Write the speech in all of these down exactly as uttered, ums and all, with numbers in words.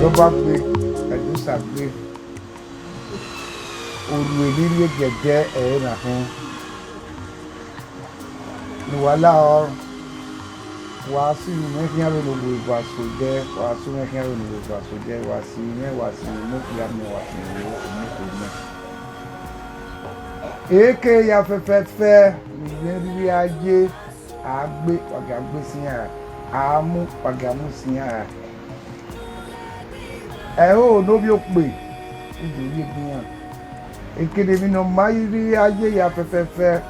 Ọba gbe, Ẹdosa gbe, orhu ne I rhie giẹdẹ ẹre na khin. Ne uwa la ọre, wa si mwẹ khian vbene owa so odẹ, wa si mwẹ khian vbene owa so odẹ, wa si mwẹ, wa si mwẹ, okpia mẹ, wa si mwẹ, omoko mẹ. Eke ya fẹfẹfẹ, ne irẹn rhirhi a ye, a gbe, wa gia gbe sin iran ra, a mu, wa gia mu sin iran ra. Ẹho ne ovbi okpe, u do rhie egbe iran. Ekene emwi ne ọ ma rhirhi a ye ya fẹfẹfẹ,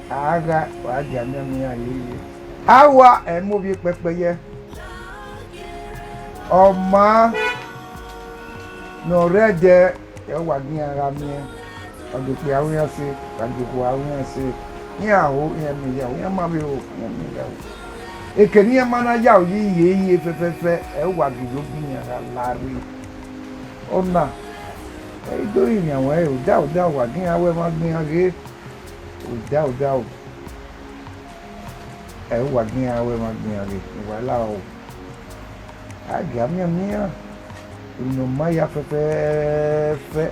a gha, wa gia mianmian iran yeye. Awa ẹ i mu ovbi ekpẹkpẹ yẹ. Ọma ne ọ rre ẹdẹ, ẹ wa gi iran gha miẹn, wa gie okpia ru iran ẹse, wa gie okhuo ru iran ẹse, iran ho, iran miẹn ya ho, iran ma vbe ho, iran miẹn ya ho. Eke ne iran ma na ya ho ye iye iye fẹfẹfẹ, ẹ wa gie iyobọ iran gha la rre. Ọna, ẹ i do rinmwian ruẹn re, odaro odaro, wa gi iran ru ẹmwẹ gbe iran ghe, odaro odaro. Ẹ wa gi iran ru ẹmwẹ gbe iran ghe, wa la ọre. A gia mianmian iran, emwi ne ọ ma ya fẹfẹfẹ,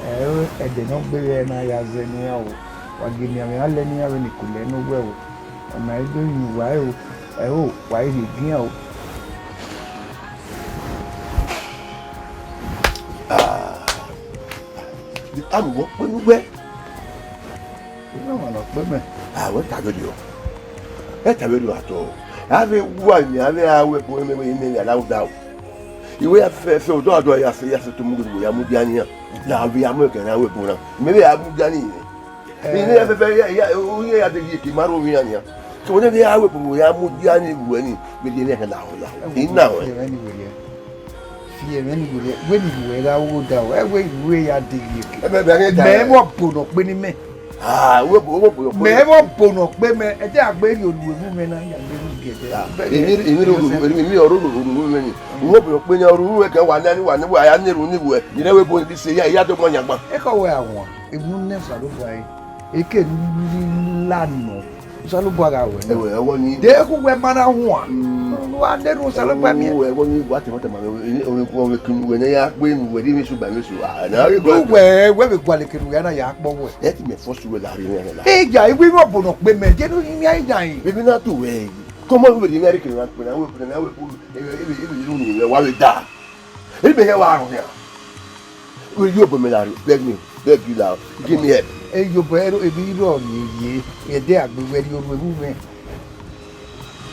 ẹ i re ẹdẹ ne ọ gbe vbe ẹre na ya zẹ ne iran o, wa gie mianmian lẹ ne iran vbene ikulẹ ne owẹ o, ọna i do rinmwian uwa re o, ẹho, wa i rhie egian o. Amu wọ kpe ne uwẹ. Ọmwa ne ọ kpe mẹ. A wẹ ta vberriọ. Ẹ ta vberriọ at all. A vbe wa ni, a vbe a wẹ ẹbun mẹ, mẹ, mẹ, mẹ, a la odaro. Iwẹ ya fẹ, fẹ odaro, odaro ya sẹ, ya sẹ to mu ghe ne uwẹ ya mudia ni iran. Na vbe ya mu ẹkẹ na wẹ ẹbun na. Mẹ vbe ya mudia ni iran. Ine ya fẹfẹ, ya, ya, u ya deghe eke ma rro vbe iran nian. So, wẹ ne vbe ya wẹ ẹbun, ya mudia ni uwẹ ni, vbe rhie ne ẹkẹ lahọ, lahọ. I na ruẹ. Fi ẹmwẹ ni werriẹ. Fi ẹmwẹ ni werriẹ, wẹ ne uwẹ gha ru odaro, ẹ wẹ uwẹ ya deghe eke. Ẹ, mẹ, mẹ, mẹ, mẹ, mẹ, mẹ, ọbo ne ọ kpe ne imẹ. Ah, wẹ bo, wẹ bo, wẹ bo. Mẹ, mẹ, ọbo ne ọ kpe mẹ, ẹdẹ a gbe rhie orhu evun mwẹ na, ya gbe rhie giẹdẹ. Ah, emwi, emwi, emwi, emwi ọre orhu mwẹ ni. Wẹ bo ne ọ kpe ni, orhu mwẹ kẹ wa na ni, wa ni, wa ya ne erhunmwu ni wẹ, I rẹ wẹ bo ni se ya, ya do mọ yan gban. Ekọ wẹ a wan, emwi ne Osanobua re, eke ne u rhirhi la nọ. Osanobua gha wẹ nọ. Ẹwẹ, ẹwọ ni. De khu wẹ ma na huan. Mm. Wa de nu Osanobua miẹn. Ẹwọ, ẹwọ ni wa tẹmwẹ tẹmwẹ, ọmọ, ọmọ kinu wẹ ne ya gbe nu wẹ di mi su ba mi su. Ah, na. Wẹ, wẹ vbe gualọ kinu wẹ na ya kpọ wẹ. Ẹ ti mẹ fọ su wẹ la ri mẹ la. Eya, iwe mọ bo nọ kpe mẹ, je nu mi a ya yin. Bebe na tu wẹ. Kọmọ wẹ di mẹ ri kinu na kpe na, wẹ kpe na, wẹ kpe, ebe, ebe, ebe, ebe, wa wẹ da. Ebe hẹ wa rọ ya. Will you open me that? Beg me, beg you now. Give me help. Eyobo ẹro ebi rọ ni ye, ẹdẹ agbewẹ rhie orhu evbuvbẹn.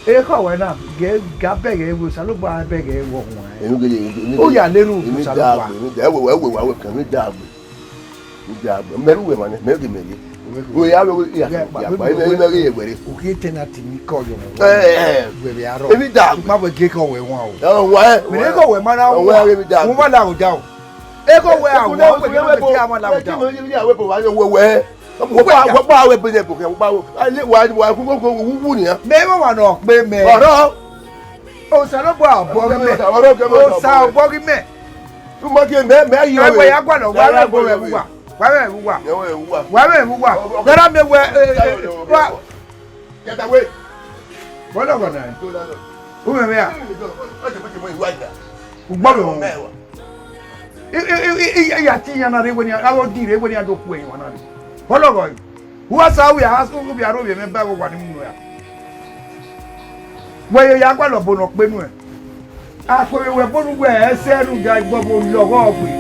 Ekhọe wẹ na, gẹ ga bẹghe ẹvbo, Osanobua bẹghe ẹvbo huan. Enu gele, enu gele. Ó yà lérò emi Osanobua. Dàgbé, emi dàgbé, ẹwẹ, ẹwẹ, wa wẹ kàn, emi dàgbé. Emi dàgbé. Mẹrhu wẹ mwa nẹ, mẹ ghi mẹ ye. Owẹ ghi wẹ. Ó yà wẹ, ya, ya, ya, emi, emi, emi, emi ghi ye wẹrẹ. Ukhi tenant ni kọ yọ. Eh, eh. Wẹ vbe arọ. Emi dàgbé. Ma wẹ gẹ kọ wẹ wan o. Ẹ wẹ. Mẹ ne kọ wẹ ma na wan. Ẹ wẹ, emi dàgbé. Mo ma la o da o. Eko wẹ a wa, wẹ gẹ wẹ ti a ma la o da o. Ẹ ti mẹ ye wẹ bo wa ye wẹ wẹ. Wẹ pa, wẹ pa wẹ bẹnẹ bọ kẹ, wẹ pa wẹ. Ale wa, wa ku ku ku wu wu ni a. Mẹ wẹ wa nọ kpe mẹ. Ọrọ. Osanobua ọbọ ghi mẹ. Ọrọ kẹ mẹ. Osa ọbọ ghi mẹ. Tuma ke mẹ, mẹ yi. Ẹ wẹ ya gua nọ, wa wẹ bo wẹ wa. Wa wẹ wa. Ẹ wẹ wa. Wa wẹ wa. Ọ, ọ, ọ. Dara mẹ wẹ, eh, eh, wa. Get away. Bọlọ gọ na. U mẹ mẹ a. Ọ jẹ pé mo ìwà ìgbà. Ugbọ mẹ wọn. Mẹ wa. I, i, i, i, i, ya ti yan na re wẹ ni, a wọ di re wẹ ni a do ku ẹyin wa na re. Bọlọ gọ. Uwa sa wẹ a, u bi aro vbe mẹ ba wẹ wa ni mu ya. Wẹ ye ya gualọ bo nọ kpe nuẹn. Akoe wẹ bonu wẹ ẹsẹ rhunmwuda igbọvo lọghọ gbe.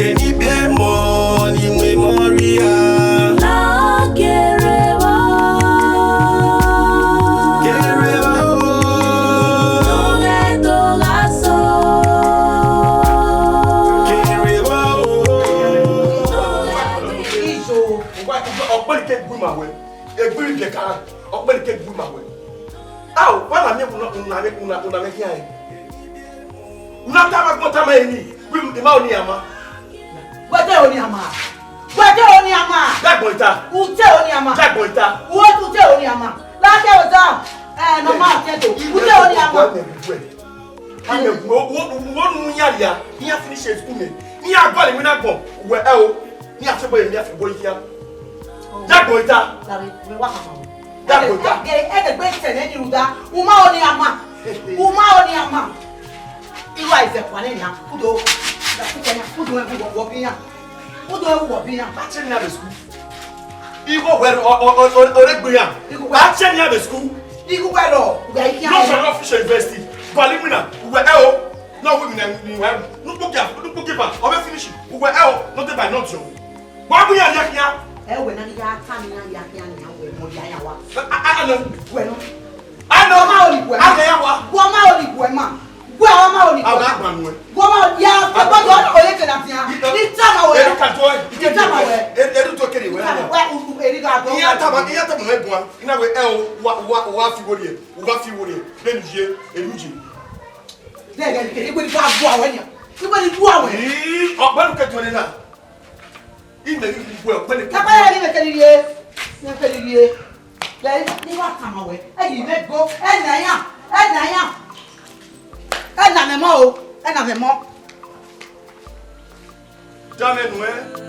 Eni biẹ mọ ni mu emọ rria. La kere vba. Kere vba o. Tọghẹ do gha sọ. Kere vba o. Izo, ọkpẹlike gbu ima wẹ. Egbiri biẹ ka, ọkpẹlike gbu ima wẹ. Ao, wa na miẹn una, una, una, una mwẹ khian ẹre. Una tama agbọn tama ẹre ni, wẹ ima ọni ama. Wẹ te ọni ama. Wẹ te ọni ama. Dagbọn ita. U te ọni ama. Dagbọn ita. Wẹ u te ọni ama. La te o da. Eh, no ma te to. U te ọni ama. Ime wo, wo, wo nu yan ya. Iyan finish school me. Iran gualọ emwi na agbọn, uwẹ ẹ o, ne iran fi obọ ye, ne iran fi obọ ye khian. Ya agbọn ta. Dare, wẹ wa kama. Ya agbọn ta. Ẹ, ẹ, ẹ, ẹgbẹ itẹ nẹ ni rhunmwuda, u ma ho ne iran ma. U ma ho ne iran ma. Iru a i zẹ kua nẹ nian, udo, udo ẹ wu wọ, wọ bi iran. Udo ẹ wu wọ bi iran. Ba tie nian vbe school. Igho wẹ ọ, ọ, ọ, ọ, ọ re gbe iran. Igho wẹ. Ba tie nian vbe school. Igho wẹ rọ, uwẹ i khian. No, sir, no, Fisher University. Gualọ emwi na, uwẹ ẹ o. No, women and men, well, no book ya, no book ya, ọ vbe finish. Uwẹ ẹ o, no dey by not yo. Wa bu ya ya ya. Ẹ wẹ na ni ya ta ni ya ya ya ni ya wẹ mo ya ya wa. A, a, a, no. Wẹ no. A no. Wa ma oli wẹ. A ya wa. Wa ma oli wẹ ma. Wa ma oli wẹ. A ga gba nu ẹ. Wa ma ya, a ba do o ye ke na tian. Ni ta ma wẹ. Eri ka do ẹ. Ni ta ma wẹ. Eri, eri do kere wẹ. Wa u, u, eri ga do. Iya ta ma, iya ta ma wẹ bua. Ina wẹ ẹ o, wa, wa, wa fi wo ye. Wa fi wo ye. Beni ye, eri je. Dẹghe, igbe ni gha gu awẹ nian. Igbe ni gu awẹ. Ii, ọkpẹnu ke tuẹ nena. Imẹ ghi gu ọkpẹnu ke. Kẹkẹ ya ghi mẹ kẹ ni rrie. Mẹ kẹ ni rrie. Lẹ ni wa tama wẹ. Ẹ yi mẹ go. Ẹ na ya. Ẹ na ya. Ẹ na mẹ mọ o. Ẹ na mẹ mọ. Dame nuẹn.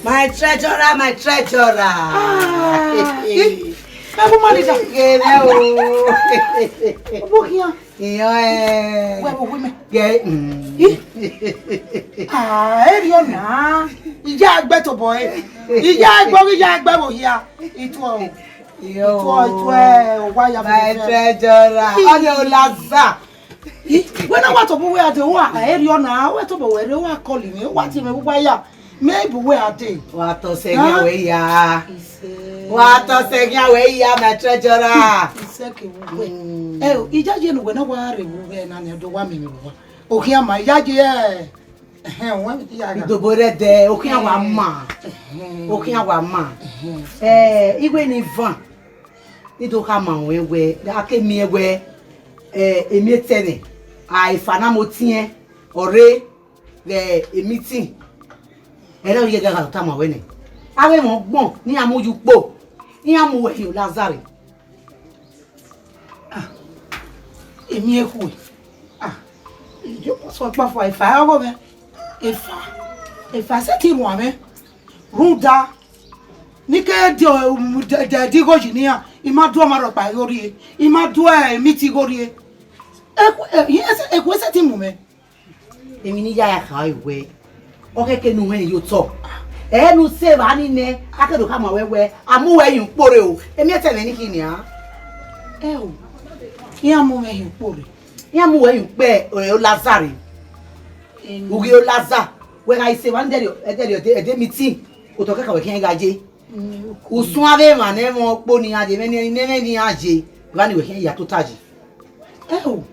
My treasurer, my treasurer. Ah, eh, my woman leader. Gẹrẹ o. Ọbọ khian. Iyan ẹ. Wẹ wo wẹ mẹ. Gẹ. Mm. Ih. Ah, eri ọna. Iya gbe tobọ ẹ. Iya gbe, iya gbe wo hia. Ituo. Yo. Ituo, ituo ẹ, wa ya. My treasurer. Ọni olaza. Ih, wẹ na wa tobọ wẹ a dee, wa eri ọna, wẹ tobọ wẹ rre, wa call mi, wa tie mẹ vbe uwa ya. Mẹ bu wẹ a dee. Wa tọ sẹ ghian wẹ ya. Wa tọ sẹ ghian wẹ ya, my treasurer. Isẹ ke wu wẹ. Mm. Ẹ o, ijaje ne uwẹ na wa rre vbe uwẹ na nẹ, do wa miẹn vbe uwa. Okhian ma, ijaje ẹ. Ẹhẹn, wẹ mi ya gha. Idobo rẹ dẹ, okhian wa ma. Ẹhẹn. Okhian wa ma. Ẹhẹn. Ẹ, iwe ni van. Ido khama ruẹn wẹ, a ke miẹn wẹ, ẹ, emi etẹmwẹ, a efa na mo tiẹn, ọ rre. Vbe meeting, ẹre ọ ye gha tama wẹ nẹ, avbe emwa ọgbọn ne iran mu ye ukpo, iran mu wẹ hin Lazarus. Ah, emi ekhue. Ah, yo, sọ kpafua, efa ọghe mwẹ. Efa, efa sẹtin ruan mwẹ. Rhunmwuda, ne I ke de, um, de, de, de igho yi ne iran, I ma du ọmwa rhọkpa igho rrie, I ma du, eh, meeting igho rrie. Ekhue, eh, ekhue sẹtin mu mwẹ. Emwi ne I ya ra kha ẹre wẹ, ọ khẹke ne u hẹn ye otọ. Ẹ ne u sẹ evba ni nẹ, a ke do khama wẹ wẹ, a mu wẹ hin ukpo rre o. Emi etẹmwẹ ni khin nian. Ẹ o, iran mu mwẹ hin ukpo rre. Iran mu wẹ hin ukpo, eh, Olaza rre. Em. Ughi Olaza, wẹ gha sẹ evba ni dẹrriọ, ẹdẹrriọ, ẹdẹ, ẹdẹ meeting, otọ kẹkan wẹ khian gha ye. Mm. Usun avbe emwa ne ẹmwẹ ọkpo ne iran ye, ẹmwẹ ne, ne ẹmwẹ ne iran ye, evba ni wẹ khian ya tota yi. Ẹ o.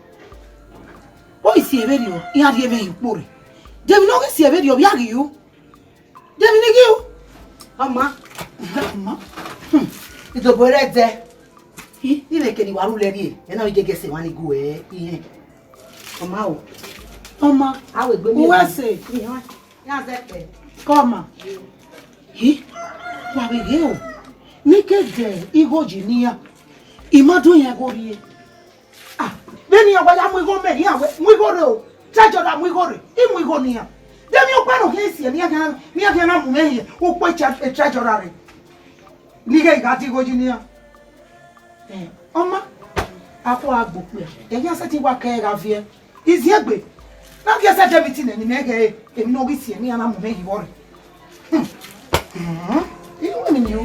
Ọ i si ẹvberriọ, iran rhie mwẹ hin ukpo rre. De emwi ne ọ ghi si ẹvberriọ, vbe a ghi ru? De emwi ne I ghi ru? Ọma. Ọma. Hmm. Idobo rẹ dẹ. I, I mwẹ kene I wa rhulẹ rrie, ẹ na ghi gẹgẹ sẹ emwa ni gu ẹ irẹn. Ọma o. Ọma. A wẹ egbe miẹn uwẹ ẹse. Iran, iran zẹ kpẹ. Kọma. Hi, wa vbe ghe o. Ne I ke de igho yi ne iran, I ma do iran igho rrie. Ah, vbene iran wa ya mu igho mẹ, iran wẹ, mu igho rre o. Treasurer mu igho rre, I mu igho ne iran. De emwi ọkpa ne ọ khian si ẹre, ne iran khian, ne iran khian na mu mwẹ hin ukpo treasurer rre. Ne I ghẹ gha de igho yi ne iran. Eh, ọma, a khuẹ a gbe okpia, ẹghẹ iran sẹtin wa kẹ ẹre gha viẹ. Iziẹgbe, na viẹ sẹ de meeting nẹ, ne imẹ ghẹ re, emwi ne ọ ghi si ẹre, ne iran na mu mwẹ hin vbọ rre. Hmm. Hmm. I wẹ ni miẹn o.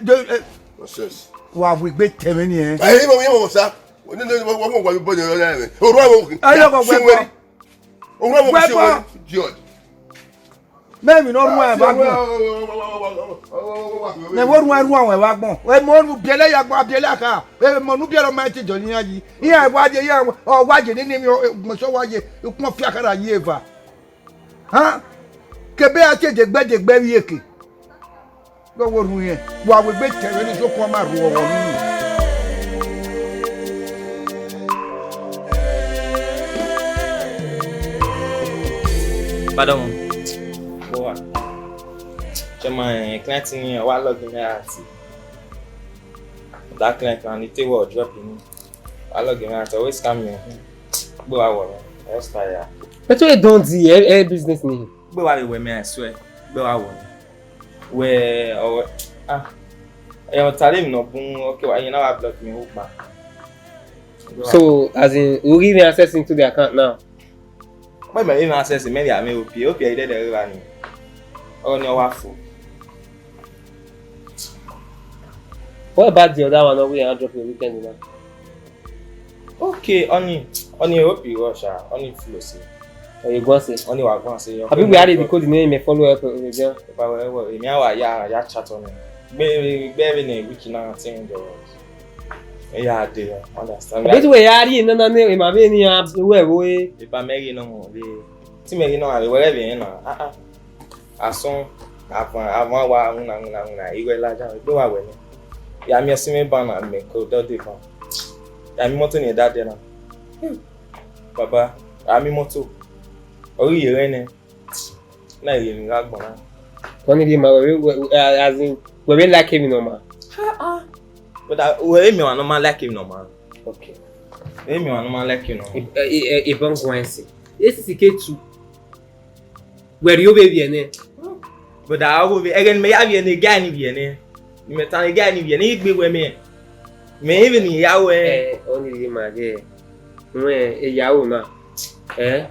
de, de, eh, Nonsense. Wa wegbe tẹmwẹ ni, eh. Ẹ, imọ, imọ sa. Ni, ni, wọ, wọ, wọ, wọ, bọ ni ọrẹ rẹ. Orua wọ. Ẹ, yọ, wọ, wọ, wọ. Orua wọ, wọ, wọ. Idiot. Mẹ emwi ne ọ rhuan ẹvbo agbọn. Mẹ vbe rhuan, rhuan ẹvbo agbọn. Emọ ne u biẹlẹ ya agbọn, a biẹlẹ akha. Emọ ne u biẹlẹ ọ ma te jọ ne iran yi. Iran wa ye, iran wa ye nene emwi, ọ, ọ, gbọnsẹ wa ye. Ukpọn fiakhara yi eva. Han? Kebe a te degbẹ degbẹ vbe iyeke. Gbe wo rhun irẹn, wa wegbe tẹrẹ ni sokun ọ ma rhuọ vbe ọvbokhan. Pardon, mo wa. Ṣé ma, eh, client ni ọ wa log in ati? That client na ni te wọ drop in. Wa log in ati, always scam me. Gbe wa wọ, eh, style ya. But we don't see e, e business ni. Gbe wa vbe wẹ mẹ, I swear. Gbe wa wọ. Wẹ, ọ, ah. Ẹ, ọ tare emwi ne ọ bun, okay, wa, iran na wa block me, ukpa. So, as in, u give me access into the account now? Wẹ mẹ, even access, mẹ ya mẹ O P, O P ẹ dẹdẹ rre evba ni. Ọ ni ọ wa fo. What about the other one we are dropping weekend now? Okay, ọni, ọni hope you rush, ah, ọni flow si. Oh, you go say. Ọni wa go say. Abi we are the code name me follow up with them. Ba we, we, me wa ya, ya chat on. Gbe, gbe, gbe ne week na ten dollars. Yeah, I dey understand. Abi we are the nana ne, ma be ni a we we. Ba me ghi nọ mo be. Ti me ghi nọ a be wẹrẹ be na. Ah, ah. Asọn, avan, avan wa wuna, wuna, wuna, ighẹ ladian, egbe wa wẹ nẹ. Ya miẹn ọse mwẹ ban na, mẹ ko dọ de ban. Ya miẹn imoto ni da dẹ na. Hmm. Baba, a miẹn imoto. Ọ ghi ye rẹn nẹ. Na ye emwi gha gbọn na. Kọni rhie ma, wẹ, wẹ, wẹ, as in, wẹ vbe like emwi nọ ma? Ha, ah. But I, wẹ, emwi ọmwa nọ ma like emwi nọ ma. Okay. Emwi ọmwa nọ ma like emwi nọ ma. I, I, I, I, Ebon Gwansi. Esisi ke tu. Wẹ rhie ovbe vbiẹ nẹ. Brother, ovbe, ẹghẹ ne mẹ ya vbiẹ nẹ, guy ni vbiẹ nẹ. Ne mẹ ta ne guy ni vbiẹ nẹ, I gbe wẹ mẹ. Mẹ i vbe ne I ya wẹ. Eh, ọni rhie ma ghẹ. Wẹ, e ya ro na. Eh?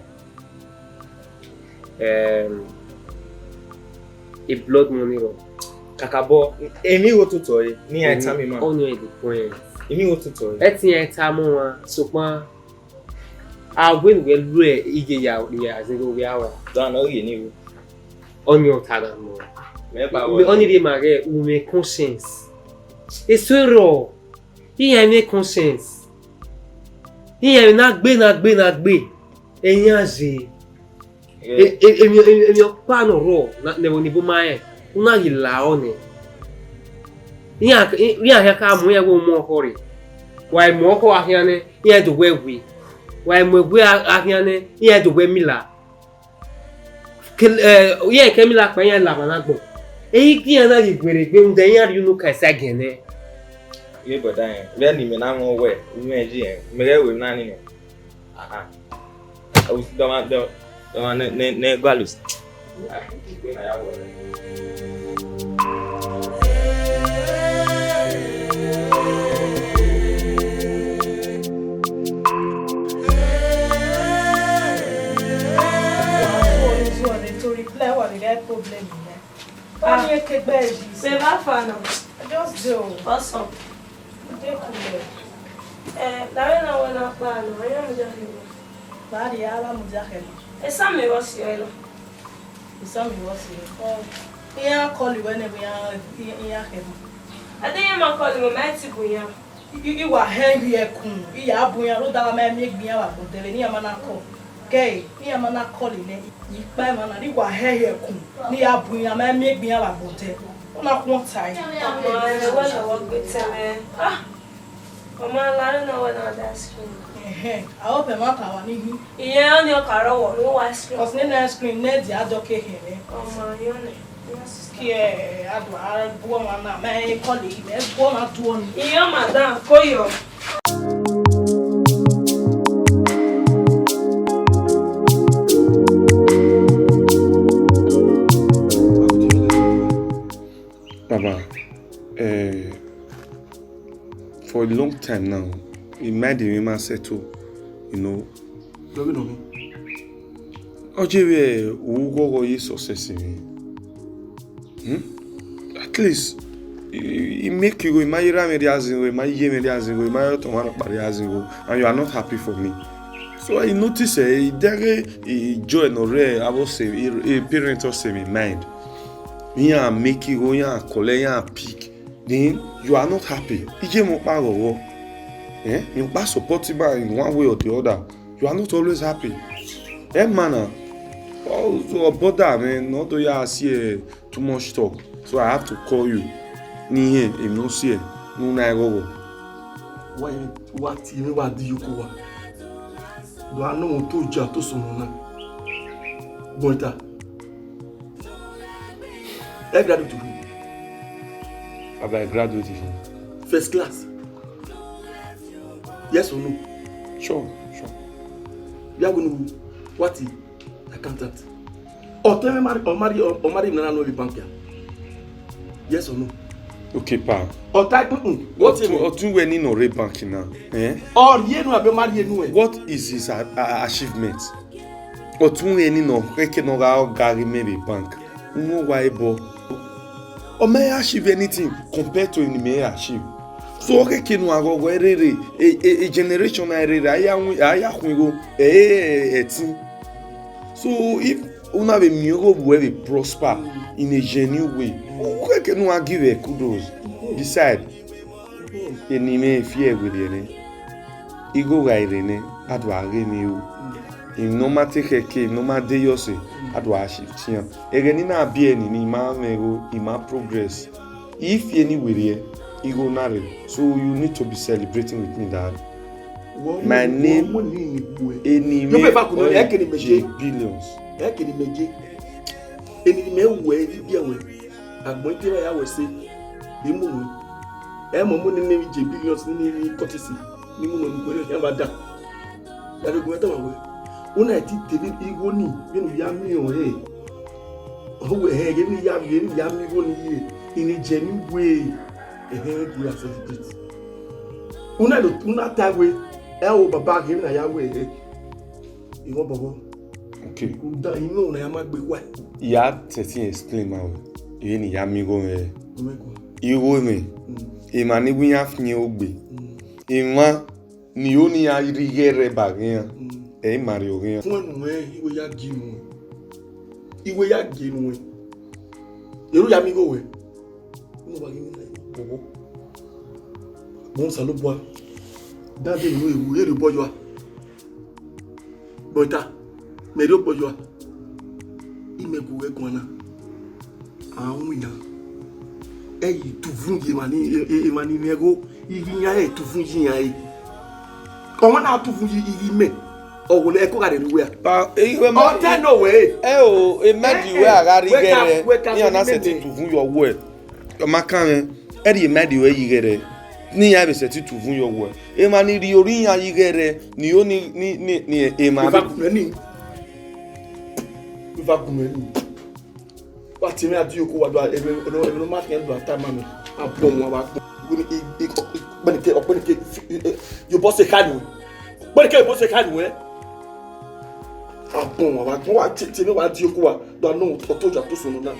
Em, e blood money rọ. Kakabọ, emwi igho ototọ re, ne iran tama ima. Ọni ọ the point. Emwi igho ototọ re. Ẹtin iran tama ọmwa, sokpan, a wẹ ne uwẹ ru iye ya, ya zẹ vbe ovbi awa. Dan ọ rhie ni ru. Ọni ọ ta gha mọ. Mẹ ba wẹ. Ọni rhie ma ghẹ, u mwẹ conscience. Eso rrọọ, iran mwẹ conscience. Iran na gbe, na gbe, na gbe. Eyan ye. Eh. E, e, emwi, emwi, emwi ọkpa ne ọ rrọọ, na, ne ẹvbo ni bu ma rẹn, u na ghi la ọnii. Iran, i-, iran khian ka mu iran wẹ u mu ọkhọ rre. Wa i mu ọkhọ a khian nẹ, iran do wẹ we. Wa i mu ewe a, a khian nẹ, iran do wẹ mila. Of Ke, eh, iran kẹ emwi lakpa iran la mwa na agbọn. Ehe iran na ghi werriegbe rhunmwuda iran rhie unu ka ẹse agiẹn nẹ. Ye brother, rẹn vbene imẹ na mwẹ wẹ, imẹ ji rẹn, mẹ ghẹ wẹ emwi na ni nọ. Ah, ah. Dọmwa, dọ-, dọmwa ne, ne, ne gualọ. Problem nẹ. Ọni ekegbe ẹre yi. Babe, how far now? I just dey o. What's up? Dey cool. Eh, la vbe na wẹ na kpa nọ, iran mudia kherhe. Ba rhie, a wa mudia kherhe. Esamẹ vbe ọ si ẹre na? Esamẹ vbe ọ si ẹre. Iran call wẹ nẹ, iran, iran kherhe. A de iran ma call mwẹ, ma i ti bu iran. I, I, I wa hẹ rhie ẹkun, I ya bu iran rhunmwuda ma miẹn egbe iran vbe agbọn dẹ vbene iran ma na call. Kẹ, iran ma na call nẹ, I kpa emwa na, ne I wa hẹ rhie ẹkun, ne I ya bu iran ma miẹn egbe iran vbe agbọn dẹ. U na khuọntae. Ọmọ, ẹ wẹ lọghọ gbe tẹmwẹ. Ah! Ọmọ, a la rre ne ọ wẹ na da ice cream. Ẹhẹn, I hope ẹmwata wa ni hin. Iye, ọni ọ ka rrọọ wọ ne u wa ice cream. Cause nene ice cream ne dia dọ ke hẹn mwẹ. Ọmọ, I yọ nẹ. Kiẹ, a do a bu ọmwa na, mẹ kọle, mẹ bu ọmwa duọ ni. Iyọ, madam, ko yọ. Baba, eh, for a long time now, in mind, we must settle, you know. Ọ je vbe ughọghọ ye success mwẹ. Hmm? At least, I, I make you go, I ma ye erha mwẹ rhie azin igho, I ma ye iye mwẹ rhie azin igho, I ma ye ọtẹn ọmwa rhọkpa rhie azin igho, and you are not happy for me. So I notice, eh, I dẹghe, eh, joy nọ rre avbe ọse, eh, eh, parent ọse mwẹ mind. Iran make igho, iran collect, iran pick. Then you are not happy. Iye mwẹ ọkpa ghọghọ. Eh? You ọkpa support man in one way or the other. You are not always happy. Eh, man, uh, oh, so bother, man. Not to ya see, eh, too much talk. So I have to call you. Ni here, him no see, eh, no na go. Why, what you mean, what do you go? Do I know to judge to someone now? Bonita. Ẹ graduate who? Baba, I graduate who? First class. Yes or no? Sure, sure. Ya wẹ ne u, what? Accountant. Ọtẹn mwẹ marry, ọ marry, ọ marry nana no bank ya. Yes or no? Okay, pa. Ọta, mm-mm. What? Ọtẹn, ọtẹn wẹ ni nọ rre bank na. Eh? Ọ rhie nu abe ọ ma rhie nu ẹ. What is his a-, a-, achievement? Ọtẹn wẹ ni nọ, keke nọ gha, ọ gha ghi mẹ vbe bank. Unu wa ẹbọ. Ọ ma achieve anything compared to ni mẹ achieve. So, ọ keke nu aghọghọ ẹrere, a, a, a generation na ẹrere, a ya wi-, a ya khuan igho, ẹ, ẹ, ẹ, ẹtin. So, if una vbe miẹn igho vbe prosper in a genuine way, u keke nu a give ẹ kudos. Beside, eni mwẹ fi ẹre werriẹ nẹ. Igho gha rre nẹ, a do a ghe emwi ru. Emwi ne ọ ma te khẹke, emwi ne ọ ma de yọ sẹ, a do a shift iran. Ẹghẹ ne I na biẹ nini, I ma mwẹ igho, I ma progress. I fi eni werriẹ, igho na rre. So you need to be celebrating with me, Dad. My name, eni mwẹ, J Billions. Eni mwẹ wẹ, I biẹ wẹ. Agbọn te ya wẹ sẹ, I mu wẹ. Ẹ mọ mu nene vbe J Billions nene vbe courtesy, ne I mu nọ ne ugbẹn khian vbe ada. Ya vbe gu mwẹ tama wẹ, u na ti dele igho ni, vbene u ya miẹn ọnrẹn. Ọ wẹ hẹ, vbene I ya, vbene I ya miẹn igho ni ye, in a genuine way, ẹhẹn, we are celebrate. U na do, u na ta wẹ, ẹ o baba, ghe vbene a ya wẹ hẹ. Igho bọbọ. Okay. Uda inu na ya ma gbe wa. Ya tẹtin explain ma wẹ. Iye ni ya miẹn igho mwẹ. Omẹ gu. Igho mwẹ. Mm. Emwa ni wẹ iran fian ogbe. Mm. Emwa ni o ni ya rhie ighe rre ba ghe iran. Mm. Ẹ i ma rrie oghe iran. Fún ẹnu ẹ, iwe ya gi nu ẹ. Iwe ya gi nu ẹ. Eru ya miẹn igho wẹ. Unu wa ghi mwẹ na. Owo. Mo Osanobua. Dade unu ewu, ere obọ yọ a. Bọta, mẹ rhie obọ yọ a. Imẹ gu wẹ guan na. A winna. Ẹ i tuvun ye emwa ni, e, e, emwa ni mwẹ igho, ighi iran ẹ tuvun ye iran ẹ. Ọmwa na tuvun ye ighi mẹ. Ọ wọlẹ ẹko gha rre uwẹ a. Pa, eh, wẹ ma, ọ ta nọ wẹ. Ẹ o, e ma di wẹ a gha rri ighẹrẹ, iran na sẹtin tuvun yọ wẹ. Ọ ma kan mwẹ, ẹ rhie ma di wẹ yi ighẹrẹ, ne iran vbe sẹtin tuvun yọ wẹ. Emwa ni rhie orhiọn iran yi ighẹrẹ, ni yo ni, ni, ni, ni emwa. Eva gun ẹni. Eva gun ẹni. Wa tie mwẹ a di oko wa do, emwi ne ọ ma khian do a ta ma nẹ. A bọ wọn wa gbọn. Ọkpẹnike, ọkpẹnike, yobọ se kha nuẹn. Ọkpẹnike yobọ se kha nuẹn. A bọ wọn wa gbọn, wa tie, tie mwẹ wa di oko wa do a nọ ọtọ ya to sunu na.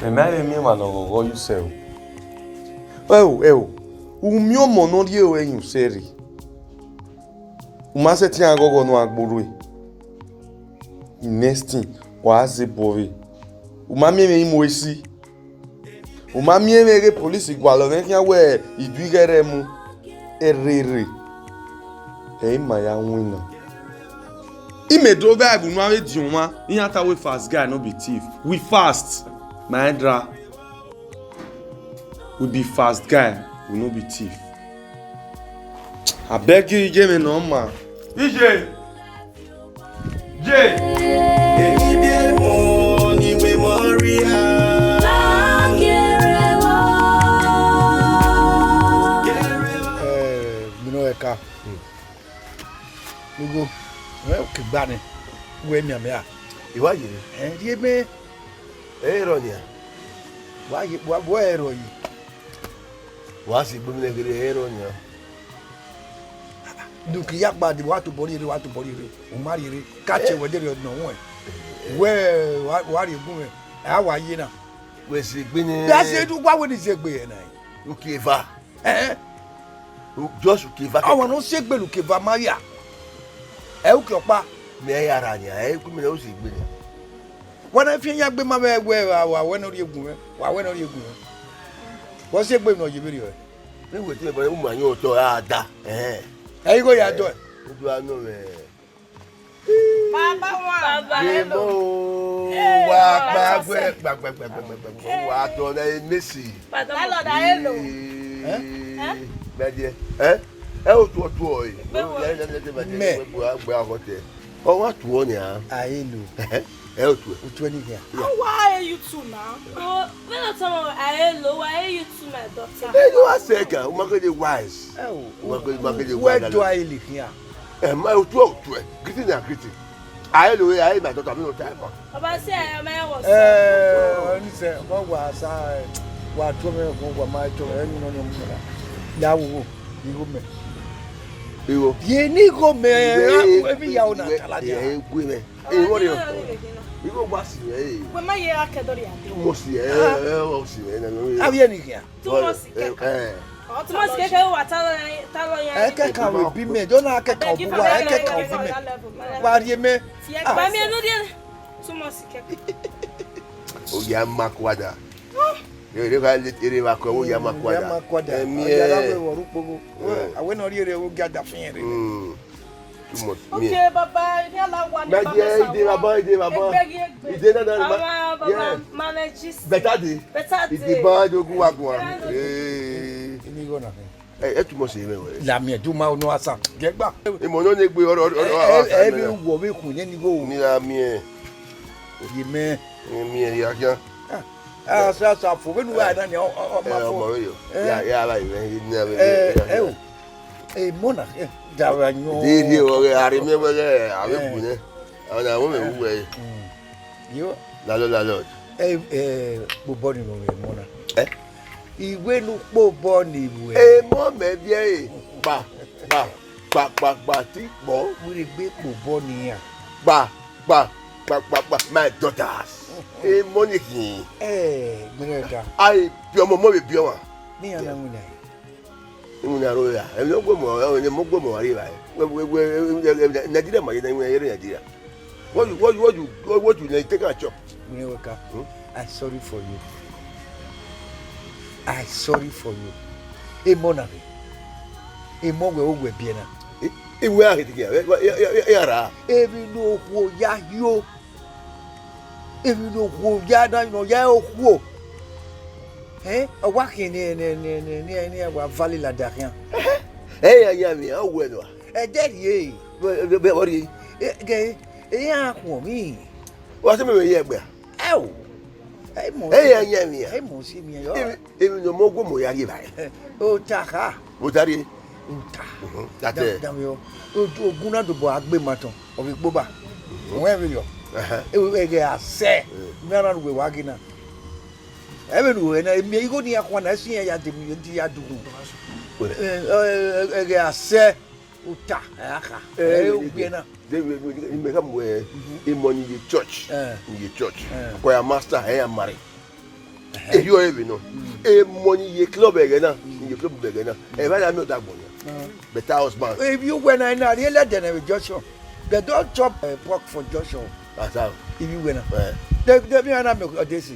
Mẹ ma vbe miẹn emwa ne ọ ghọghọ ye usẹ o. Ẹ o, ẹ o, u miẹn ọmọ ne ọ rhie ruẹ yin usẹ rre. U ma sẹtin gha ghọghọ ne uan gbe orhu ẹre. Next thing, wa zẹ bọ vbe. U ma miẹn mwẹ i mu esi. U ma miẹn mwẹ ghe police gualọ mwẹ khian wẹ I du ighẹrẹ mu. Erere. Ẹ i ma ya winna. I mẹ do vbe unu avbe ediọn mwa, iran ta wẹ fast guy no be thief. We fast, my elder. We be fast guy, we no be thief. Abeg, iye mwẹ ne ọ ma. Iye! Ye! Èmi bí èmo ni wẹ mọ rí a. Eh, mi nọ ẹka. Igho, ẹ, oke gba nẹ, wẹ mianmian. I wa ye. Ẹ, rhie mẹ. Ẹ i rrọọ nian. Wa ye, wa, wa ẹ rrọọ yi. Wa si gbe mi nẹ ghere, ẹ i rrọọ nian. Duki ya gba de, wa tobọ rhie rre, wa tobọ rhie rre. U ma rhie rre. Ka tie wẹ de rriọ nọ ruẹn. Wẹ wa, wa rhie gun mwẹ. A wa ye na. Wẹ si gbe nẹ. Ya se du wa wẹ ni zegbe ẹre na. Uki eva. Ẹn? U-, just uki eva kẹkan. Ọmwa ne ọ si egbe ne uki eva ma ya. Ẹ uki ọkpa. Mẹ ya ra nian, ẹ ku mẹ ne ọ si egbe nian. Wa na fian ya gbe ma vbe wẹ wa, wa wẹ ne ọ rhie gun mwẹ, wa wẹ ne ọ rhie gun mwẹ. Wa si egbe ne ọ ye vberriọ. Ne wẹ te mẹ bọ, u ma yan otọ ra da. Ẹn. Ẹ igho ya dọe. U do a nọ mwẹ. Baba wan. Baba, hello. Hello. Wa gba gbe, gba, gba, wa tọ na emesi. Landlord, hello. Eh? Bẹdẹ. Eh? Ẹ o tuọ tuọ e. Mẹ. Gbe a hotel. Ọ wa tuọ ni a. Hello. Ẹ o tuẹ. U tuẹ ni hia. How are you too now? Oh, when I tell you, I hello, why are you to my daughter? Ẹ ni wa sẹ ka, u ma ke de wise. Ẹ o, u ma ke, u ma ke de wise. Wẹ do a ili hia. Ẹ ma, u tuẹ, u tuẹ. Greeting na greeting. A hello, a hello, my daughter, mi no time. Ọba si ayọ mẹ wọ sọ. Ẹ, ọ ni sẹ, ọ wa sa, wa tuẹ mẹ, wa ma tuẹ mẹ, ẹ ni nọ ni mu na. Ya wo wo, igho mẹ. Igho. Ye ni igho mẹ, ebi ya o na kala dia. Ẹ gbe mẹ. Ẹ, wọ́n rí o. Ìwọ wá sí ẹ. Wẹ ma ye akẹdọri ade. Mo sì ẹ, ẹ, ọ sì ẹ na. Abi eni kia. Too much kẹkẹ. Too much kẹkẹ wa ta lọ, ta lọ yan. Ẹ kẹkẹ àwọn òbí mi, jọ na kẹkẹ òbí wa, ẹ kẹkẹ òbí mi. Wa rí mi. Ba mi enu die. Too much kẹkẹ. O ya ma kwada. Ere ka le ere ba ko, o ya ma kwada. Ya ma kwada. Emi. O ya ra we wo ru pogo. Awe no ri ere o ga da fin ere. Mm. Too much. Okay, baba, ni ala wa ni. Ma baba, ide baba, ide baba. Egbe, egbe. Ide na na ma. Baba, baba, yeah. Manage. Better day. Better day. Ide ba do gu wa gu wa. Eh. Imi go na. Eh, eh, too much eme we. La mi du ma no asa. Ge gba. Imo no ne gbe oro, oro, oro, eh, asa eh, na. Bi wo be kun ni go. Ni la mi e. Ye me. Ni mi e ya kia. Ah, sa, sa fo, vbene uwa na ni, ọ, ọ, ọ ma fo. Ọmọ rẹ yo. Eh. Ya, ya, ba, iwe, ni a be, eh, ya, eh, ya. O. Eh, mona, eh, da wa yan. Di, di, o, eh, a ri mi, eh, a be bu ne. A na wo me wu, eh. Mm. Yo. Landlord, landlord. Eh, eh, kpobọ ni mo, eh, mona. Eh? Iwe nu kpobọ ni we. Eh, mo me bi, eh, kpa, kpa, kpa, kpa, kpa, ti kpọ. Wẹ gbe kpobọ ni ya. Kpa, kpa, kpa, kpa, kpa, my daughters. E mọ ni khin. Eh, gbẹrẹ da. A i bi ọmọ, mọ vbe bi ọmọ. Mi ya na wina. Iwina ro ya. Ẹ mọ gbọmọ, ẹ mọ gbọmọ wa ri ra. Wẹ, wẹ, wẹ, Nigeria ma ye na, iwina ye Nigeria. What you, what you, what you, what, what you take and chop? Gbẹrẹ wẹ ka. Hmm? I sorry for you. I sorry for you. Emọ na rre. Emọ wẹ o wẹ biẹ na. Iwe a khete kia, e, e, e, e, e ara. Emwi ne okhuo ya hio. Emwi ne okhuo ya na, nọ ya okhuo. Ẹ, ọ wa khian ne, ne, ne, ne, ne, ne wa vale lada khian. Ẹ ya yan vbe iran, ọ wẹ nọ. Ẹdẹ rhie. Vbe, vbe, vbe, ọ rhie. Ẹ, gẹ, iran khuọnmwi. Wa sẹ mẹ vbe ye ẹgbẹe a? Ẹ o. Ẹ mọ. Ẹ ya yan vbe iran. Ẹ mọ si miẹn yọ. Emwi, emwi ne ọ mọ gu mọ ya rhie evbare. Ota kha. Ota rhie. Ota. Mhm. Date. Dan, dan vbe ọ. Ogun na dobọ a gbe ma tọn. Ọ vbe kpoba. Mhm. Ọ wẹ vbe yọ. Ẹhẹn. Ẹ, ẹghẹ a sẹ. Mm. Iran na ru vbe wa ghe na. Ẹ vbe nu ẹ na, emiẹn igho ne iran khuan na, ẹ si iran ya dee, ya dughu. Wẹ. Ẹ, ẹ, ẹ, ẹghẹ a sẹ, ota, ẹ a kha. Ẹ, ẹ, ẹ, ogbie na. De, de, de, de, mẹ ka mu, ẹ, emọ ni ye church, ẹ, ni ye church. Ẹ. Akọ ya master, ẹ ya marry. Ẹhẹ. Erriọ ẹre vbe nọ. Mm. Emọ ni ye club ẹghẹ na, mm, ni ye club ẹghẹ na. Ẹ vbe a ya miẹn ọdọ agbọn nia. Ẹ. Better husband. If you were na, na really then with Joshua. They don't chop, uh, pork for Joshua. That's how. If you were na. Ẹ. They, they, me, I know, they say.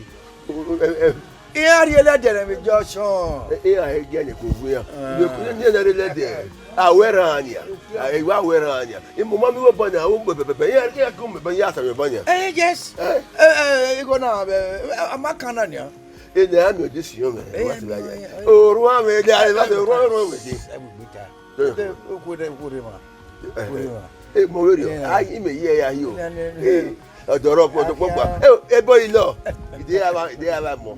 O, o, ẹ, ẹ. Iran rhie lẹdẹ ne vbe Junction. Iran he gie ne ko vwe iran. Ah. Iran rhie lẹdẹ. A wẹ rhan nia. A, e wa wẹ rhan nia. Imuma mi wẹ banya, o bẹbẹbẹ. Iran, iran ko mẹ banya, ata mẹ banya. Eh, yes. Eh? Eh, eh, igho na, eh, a ma kan na nia. E ne a mi ode si yo mẹ. Eh, wa ti la ya. Orua mẹ, de a va se orua, orua mẹ si. Ẹ bu gbe ta. Okhuo de, okhuo de ma. Eh, eh. Okhuo de ma. Eh, mo vbe rriọ. Eh. Ai, imẹ ye ya hio. Ne, ne, ne. Eh, ọdọ rọ, ọdọ kpọkpa. Eh, ebo ilọ. Ide ya va, ide ya va mọ.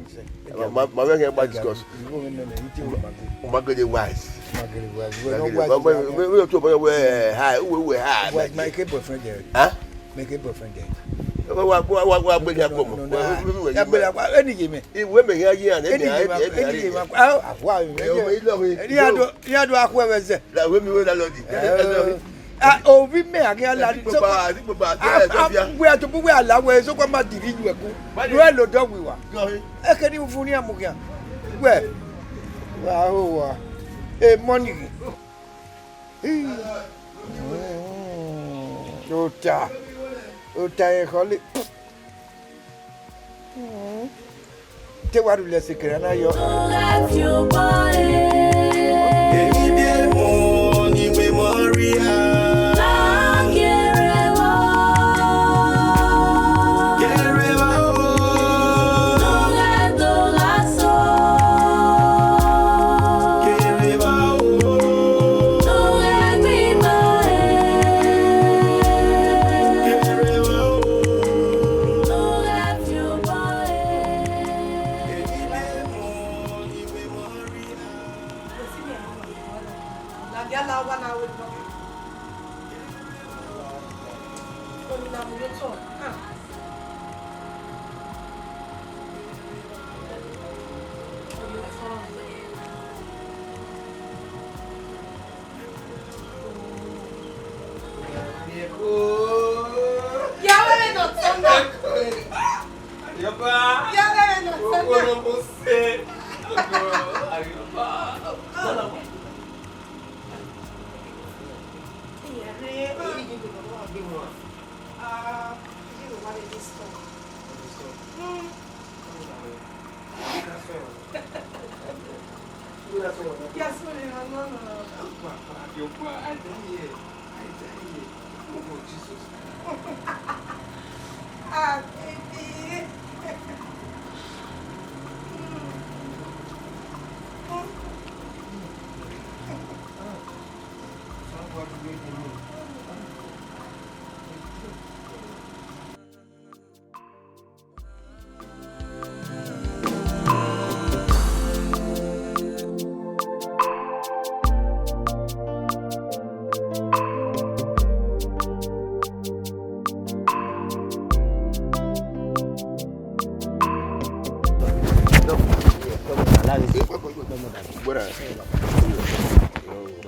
Ma, ma vbe kẹ gba discuss. Igho mwẹ nene, ite wo ma gbe. Uma gele wise. Uma gele wise. Uma gele wise. Wẹ, wẹ, wẹ, wẹ, ha, uwe, uwe, ha. Wise, my boyfriend there. Huh? Make a boyfriend there. Wa, wa, wa, wa, wa, gbele akpo mọ. No, no, no, no. Wa, wa, wa, wa, ya gbele akpo, eni ye mẹ. Iwe mẹ ya ye an, eni ye mẹ, eni ye mẹ. Ah, ah, wa, eni ye mẹ. Eni ya do, ya do akhu ẹvẹzẹ. La we mi we la lọdi. Eh, ah, ovi mẹ a ghi a la. Adi gbogbo, adi gbogbo, ah, adi gbogbo, ah, we atobu we a la we, so kwa ma diri yu ẹku. Lu ẹ lo dọ wiwa. Eke ni ufun ni a mu khian. Wẹ. Wa ho wa. E money. Ota, ota ye khọle. Te wa rhulẹ sẹ ekẹrẹ na yọ. Ah, baby.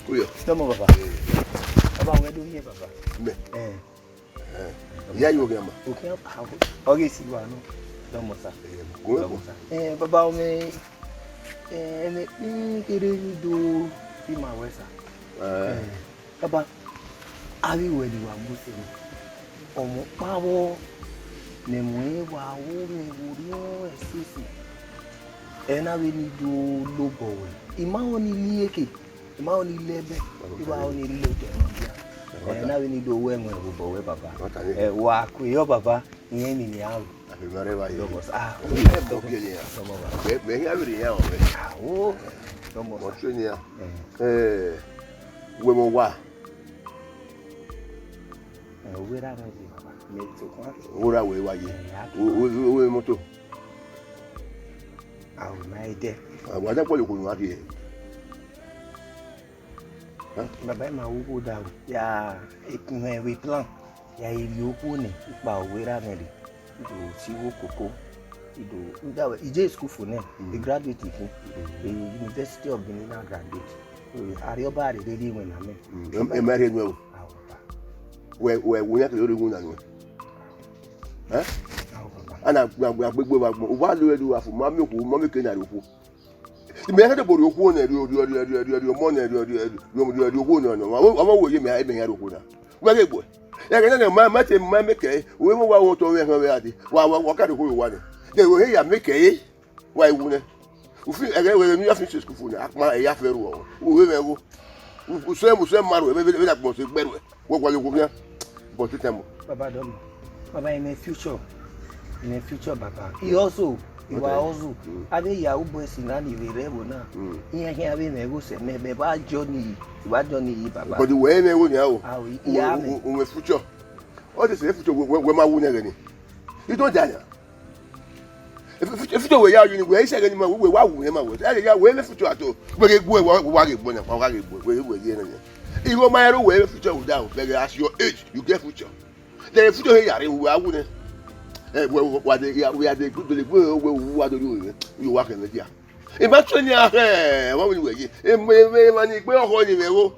Uyo. Tọmọ baba. Baba, wẹ do hiẹ baba. Mẹ. Eh. Eh, iya yo gẹ ma. Okay, ọ ghi si wa nọ. Dọmọ sa. Eh, go, go. Dọmọ sa. Eh, baba, o mẹ, eh, ẹmwẹ kpẹn kere ni do ima wẹ sa. Eh. Eh, baba, avbe iwẹri wa mu sẹ nẹ. Ọmọ ọkpavọ ne ẹmwẹ wa ru mwẹ vbe orhiọn ẹsẹse. Ẹ na vbe ni do lobọ wẹ. I ma rẹn ọni ni eke. I ma rẹn ọni lẹbẹ, i ma rẹn ọni lodẹ ne ọ dia. Ẹ na vbe ni do wẹ ẹmwẹ vbe obọ wẹ baba. Ẹ, wa ku yọ baba, irẹn emwi ne a ru. Àfi ma rẹ vba ye. Dọmọ sa. Ah, dọmọ. Ogie ne iran. Dọmọ wa. Mẹ, mẹ hia vberriọ iran o, mẹ. Ah, o. Dọmọ sa. Ọ sẹ ne iran. Eh. Eh, wẹ mọ wa. Eh, owẹ ra mẹ ye, baba. Mẹ to kua. Owẹ ra wẹ wa ye. Eh, a to. O, o, o, owẹ moto. Ah, o ma ye dẹ. Ah, wa da kpọlọ okhuo ne uwa rhie. Baba, ima ru okhuo da o. Ya, ekun mwẹ vbe plan. Ya, I rhie okhuo nẹ, ikpa owẹ ra mwẹ rre. I do si igho koko. I do, I da wẹ, I je school fo nẹ, I graduate fo. Eh, University of Benin na graduate. Eh, arriọba rre rre iwinna mẹ. Mm, em, em, ẹ rhie nuẹ o. Ah, baba. Wẹ, wẹ, wẹ, ya kere ore iwinna nuẹ. Eh? Ah, baba. Ana gba, gba, gbegbe vbe agbọn. Uwa lo ẹre uwa fo, ma miẹn okhuo, ma miẹn ekena rre okhuo. Mẹ ya tobọ rhie okhuo nẹ, rhie, rhie, rhie, rhie, rhie, rhie ọmọ nẹ, rhie, rhie, rhie, rhie, rhie okhuo nẹ, nọ, wa, wa, wa, wẹ ye mẹ, mẹ ya rhie okhuo na. Wẹ ghe gbe. Ya ghe nẹ, ma, ma te, ma mẹ kẹ, wẹ mu wa wọ otọ mwẹ ẹkhẹn vbe a dee. Wa, wa, wa ka rhie okhuo ye owa nẹ. De wẹ he ya mẹ kẹ, wa i wu nẹ. U fi, ẹghẹ wẹ ne u ya fi school fo nẹ, akpan ẹ ya fẹ ruẹ. U vbe mwẹ gho. U, u sẹ, u sẹ ma ruẹ, vbe, vbe, vbe na gbọn sẹ gbe ruẹ. Wẹ gualọ okhuo khian. But te tẹn mọ. Baba Dọmọ. Baba, in the future, in the future, Baba. He also, he wa also. Mm. Avbe Yahoo boys na ni vbe rre ẹvbo na. Mm. Iran khian vbe mwẹ gho sẹ mẹ, mẹ wa journey, wa journey yi, Baba. But wẹ mwẹ gho nia o. Ah, o, i, i ya mẹ. U, u, u mwẹ future. All this future, wẹ, wẹ, wẹ ma wu nẹ ẹghẹ ni. You don't die now. If, if, if you don't wear you, wear, say again, man, we wa wu ma we. Say again, we me future ato. We get go, we wa get go na, we get go. We we ye na. If you my ro we future down, but at your age, you get future. Then future here, we wa wu ne. Eh, we, we, we dey, we are the good, the good, we, we, we are the good. You work in the year. If I train you, eh, what will you wear? Eh, me, me, money, we are holding me.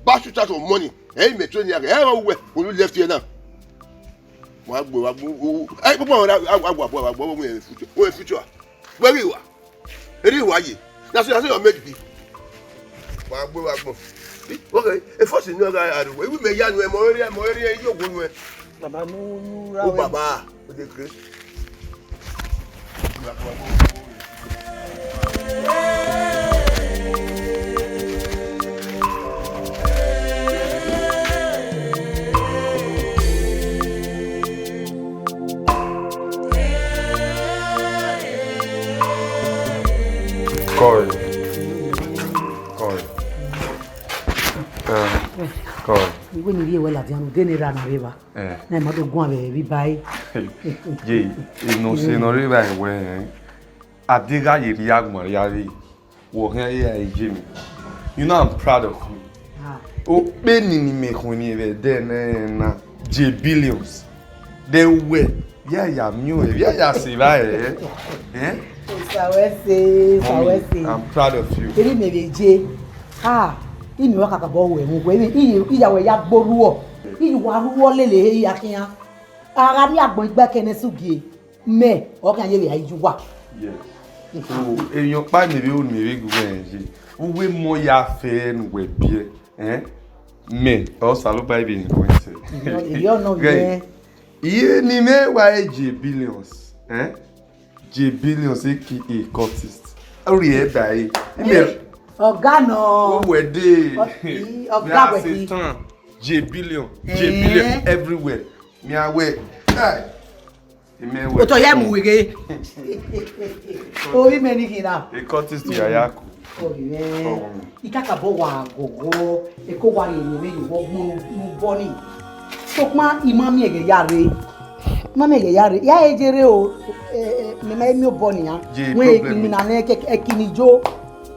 Back to start on money. Eh, me train you, eh, we, we left here now. Wa gbe, wa gbe, u, u, ẹ, kpọkpọ, wa, wa, wa, wa, wa, wa, wa, future, wa future. Wẹ ghi wa, eri wa ye. Na so, na so your mate be. Wa gbe, wa gbe. Okay, e first ni ọgha aro, iwu mẹ ya nuẹ, mọ eri, mọ eri, ẹ, yo gbo nuẹ. Baba, nu, nu ra. O wẹ. Baba, o de kere. Call. Call. Uh, call. Iwe ni rhie wẹ ladian, de ne ra na rre evba. Eh. Na ima do guan vbe evba ẹre. Ye, eno se nọ rre evba ẹre wẹ, eh. A deghẹ a ye rhie agbọn rhia rre, wẹ ọ khian ya eje mẹ. You know I'm proud of you. Ah. Okpe ni ne imẹ khuẹnniẹn vbe ẹdẹ nẹ na, je billions. Then wẹ, ya ya miẹn ọre, ya ya sẹ evba ẹre. Eh? Osa wẹ sẹ, osa wẹ sẹ. Mommy, I'm proud of you. Erriọ mẹ vbe je. Ah, I miẹn wa kakabọ ru ẹmwẹ uwẹ, I, I, I ya wẹ ya gbe orhuọ. I ya wa rhuọ lele ehe ya khian. A gha rhie agbọn igba ẹkẹnẹ sẹ ugie. Mẹ, ọ khian ye vbe a i ye uwa. Yes. So, emwi ọkpa ne vbe ru ne vbe gu wẹ ye, uwu emọ ya fẹ ne uwẹ biẹ, eh? Mẹ, Osanobua vbe rin wẹ sẹ. Iyọ, iyọ nọ. Ghẹ, vẹ. Iye ne imẹ wa e je billions, eh? Je billions, A K A cultist. Ori ẹ da e. Imẹ. Ọga nọ. Uwẹ de. Ọ-, i, ọga wẹ di. Satan. Je billion. Je billion everywhere. Mi a wẹ. Hey. Imẹ wẹ. Otọ ya mu weghe. Orí mẹ ni khin na. A cultist ya ya ku. Orí mẹ. Ikakabọ wa gogo, eko wa ye ne yo wo gbunu bọ ni. Sokpan ima miẹn ghe ya rre. Ima miẹn ghe ya rre. Ya e je rre o. Eh, eh, mẹ ma mi obọ ni ya. Wẹ problem. Eki ni na ne ke, eki ni jo.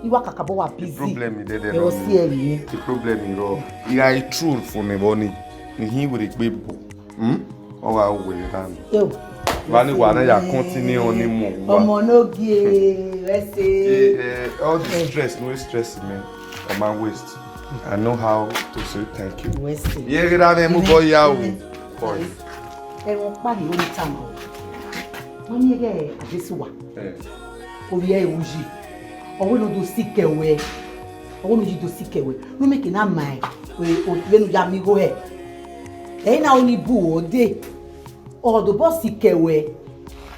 Iwa kakabọ wa busy. Problem ni dẹdẹ. Ẹ o si ẹ ri. The problem ni rọ. I gha true fo ne bọ ni. Ni hin were gbe bo. Hmm? Ọ gha wẹ dan. Yo. Vbani wa na ya continue on ni mu wa. Ọmọ no gie, let's say. Eh, eh, all the stress, no stress, man. Ọ ma waste. I know how to say thank you. Let's say. Ye ghe da vẹ mu bọ ya o. Boy. Ẹwọn pa ni o ni ta ma o. Wọ́n ní ẹgẹ́ àdésùwà. Eh. Orí ẹ ìwúyì. Ọwọ́ ló do sí kẹwẹ́. Ọwọ́ ló yí do sí kẹwẹ́. Ló mẹ́kì náà mà ẹ́. Pé o, vẹ́nu ya mi gho ẹ̀. Ẹ̀yin náà ó ní bù ó dé. Ọ̀dọ̀ bọ́ sí kẹwẹ́.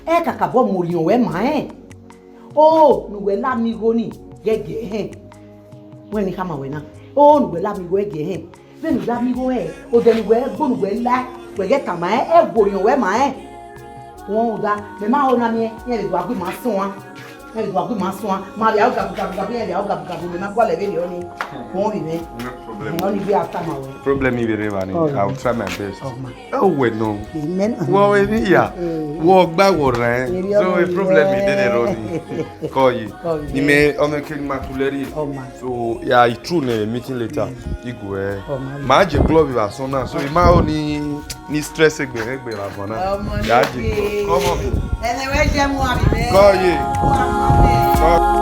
Ẹ kàkà bọ́ mo yàn wẹ́ mà ẹ́. Ó, nùwẹ́ lá mi gho ní gẹ́gẹ́ hẹ́n. Wẹ́n ní ká mà wẹ̀ náà. Ó, nùwẹ́ lá mi gho gẹ́gẹ́ hẹ́n. Vbene u ya mi igho rẹn, odẹ ne uwẹ gbe ne uwẹ la, wẹ ghẹ tama ẹn, ẹ wo orhiọn ruẹ ma rẹn. Wọn uda, mẹ ma ho na miẹn, iran vbe do gha gu ima suan. Iran vbe do gha gu ima suan. Ma vbe aro gabugabugabu, iran vbe aro gabugabu, mẹ ma gualọ vberriọ nii. Wọn vbe mwẹ. No problem. Ẹhẹn, ọni gbe a tama wẹ. Problem vbe rre evba nii. Oh, I will try my best. Oh, ma. Ẹ wẹ nọ. Amen. Wọ emwi ya. Eh. Wọ gba wọ rẹn. Eri So ọmọ a problem rẹ. Dede rọ nii. Kọ ye. Kọ ye. Ni mẹ ọmọ ke ni ma tu lẹrriẹ. Oh, ma. So, ya, e true nẹ meeting later. Mm. Igue. Oh, ma. Ma je club vbe asọn na. So, I ma ho ni ni stress egbe egbe la vọn na. Ọmọ Ya ne je. Come on. Ẹnẹ wẹ jẹ mu ami mẹ. Kọ ye. Mu ami mẹ. Kọ.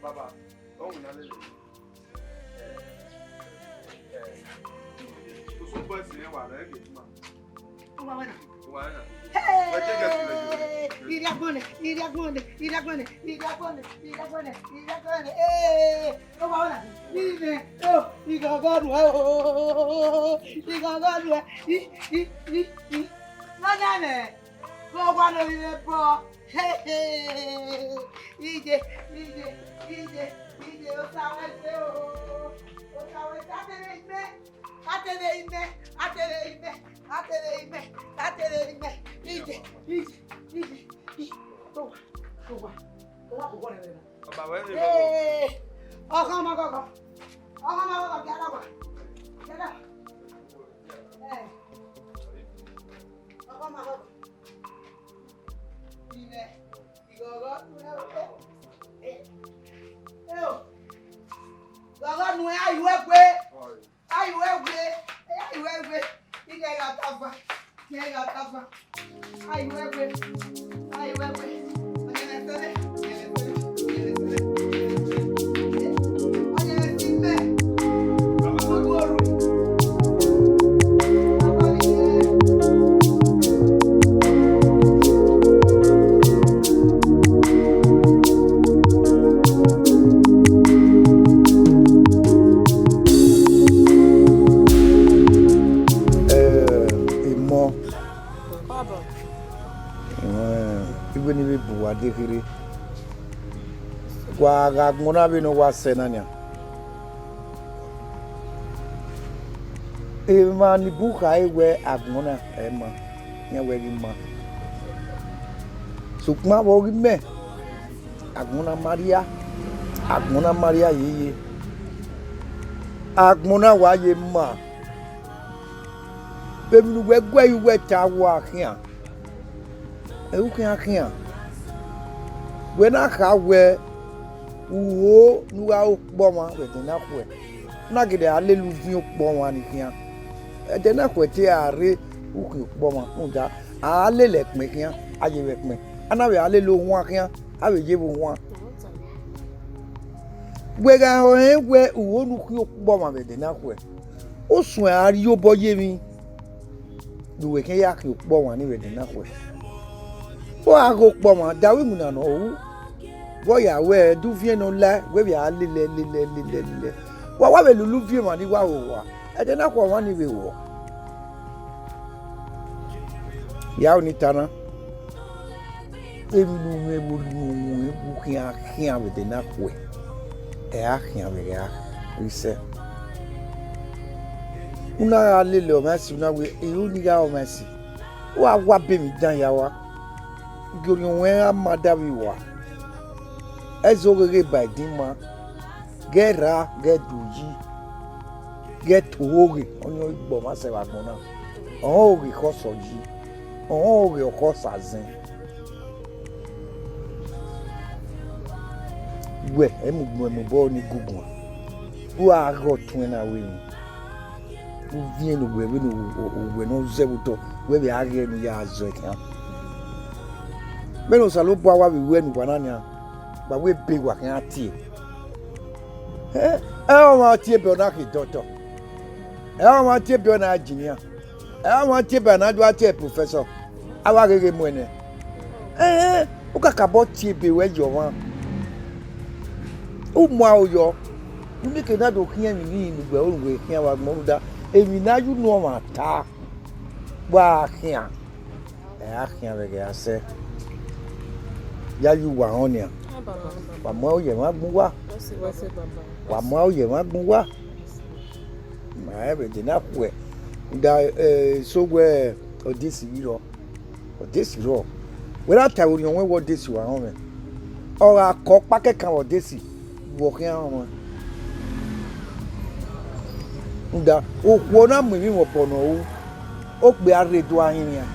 Baba, ọghe na lele. Eh, eh, eh, usun boys rẹn wa nọ, ẹ gie ma. Uwa wẹ na. Uwa wẹ na. Hey! Wẹ je get to the Iriagbọn nẹ, iriagbọn nẹ, iriagbọn nẹ, iriagbọn nẹ, iriagbọn nẹ, iriagbọn nẹ. Hey! Uwa wẹ na. Ine, oh, igọgọ nuẹ, oh, igọgọ nuẹ. I, i, i, i. Nọ ya nẹ. Ghe owa ne ovbi mwẹ bọ. Ije, ije, ije, ije, Osa wẹ se o. Osa wẹ se, a te vbe imẹ, a te vbe imẹ, a te vbe imẹ, a te vbe imẹ, a te vbe imẹ. Ije, ije, ije, ije. Owa, owa, owa, owa, owa, owa. Baba, wẹ vbe Ee, ọghe ọmọ ọgọgọ. Ọghe ọmọ ọgọgọ, get out. Get out. Ee. Ọghe ọmọ ọgọgọ. Ilẹ, ighọghọ, ẹ, ẹ, ẹ o. Ighọghọ nuẹn, a yu egbe. A yu egbe. A yu egbe. Ike gha tafa. Ike gha tafa. A yu egbe. A yu egbe. Ọyẹnẹ sẹrẹ. Ọyẹnẹ sẹrẹ. Ọyẹnẹ sẹrẹ. Ọyẹnẹ sẹrẹ. Eh, emọ. Baba. Eh, iwẹ ne I vbe bu uwa de kherhe. Wa gha gbọn na vbene ọ wa sẹ na nian. Emwa ni bu khare wẹ agbọn na ẹ ma, iran wẹ ghi ma. Sokpan vbe ọghe imẹ, agbọn na ma rhia, agbọn na ma rhia yeye. Agbọn na wa ye ma. Vbene uwẹ gu ẹre uwẹ ta, wa khian. Ẹre u khian khian. Wẹ na kha wẹ, u ho ne u gha re ukpọmwa vbe ẹdẹ na khuẹ. Na gele a lele uvin ukpọmwa ni khian. Ẹdẹ na khuẹ te a rre ukhin ukpọmwa, rhunmwuda a lele ẹkpẹn khian, a ye vbe ẹkpẹn. A na vbe a lele ohuan khian, a vbe ye vbe ohuan. Wẹ gha họẹn wẹ uwo ne u khian ukpọmwa vbe ẹdẹ na khuẹ, u suẹn a rhie obọ ye emwi ne uwẹ khian ya khian ukpọmwa ni vbe ẹdẹ na khuẹ. Ọ gha ghe ukpọmwa, da uwẹ iwinna ne ọ ru. Vbe ọ ya wẹ, ẹdẹ uviẹn ne ọ la, wẹ vbe a lele, lele, lele, lele. Wa, wa vbe lele uviẹn emwa ni wa ho owa, ẹdẹ na khuẹ ọmwa ni vbe ho. Ya ru ne I ta na, emwi ne u mwẹ vbe orhiọn uwẹ khian khian vbe ẹdẹ na khuẹ, ẹ ra khian vbe ẹghẹ a rre sẹ. U na gha lele ọmwa esi, u na wẹ, I ru ni gha ọmwa esi. Wa wa be emwi dan ya wa. Gie orhiọn ruẹn a ma davbe uwa. Ẹzọ ghe ghe ba ẹdin ma, ghẹ rra, ghẹ do yi, ghẹ to oghe, ọni ọ gbe ọmwa sẹ vbe agbọn na. Ọnrẹn oghe khọsọ yi, ọnrẹn oghe ọ khọsọ azẹn. Wẹ, ẹ mu gbẹn mu obọ ni guguan. U gha ghe ọtuẹn na vbe emwi. Uviẹn ne uwẹ vbe ne uwẹ ne ọ zẹ vbe otọ, wẹ vbe a ghe ne u ya zẹ khian. Vbene Osanobua wa vbe wẹ ne uwa na nian, wa wẹ ebe wa khian tie. Ẹ, ẹ ọmwa tie ebe ọ na khin dọktọ. Ẹ ọmwa tie ebe ọ na engineer. Ẹ ọmwa tie ebe a na do a tie professor. A wa gheghe mu ẹnẹ. Ẹn, u ka kakabọ tie ebe ruẹ ye ọmwa. U mu aro yọ. U mieke na do khian emwi ni ne uwẹ ru wẹ khian vbe agbọn rhunmwuda emwi ne a ya unu ọmwa ta, wa khian. Ẹ ra khian vbe ẹghẹ a sẹ. Ya ye uwa họn nian. Wa mu aro ye ẹmwẹ agbọn uwa. Wa mu aro ye ẹmwẹ agbọn uwa. Ma rẹn vbe ẹdẹ na khuẹ, rhunmwuda, eh, eso wẹ ọdesi rrọọ, ọdesi rrọọ. Wẹ na ta ẹre orhiọn wẹ ọdesi wa rọnmwẹ. Ọ gha kọ ọkpa kẹkan vbe ọdesi, wẹ ọ khian rọnmwẹ. Rhunmwuda, okhuo na mu emwi mwẹ obọ ne ọ ru, okpia rre do a rinmwian.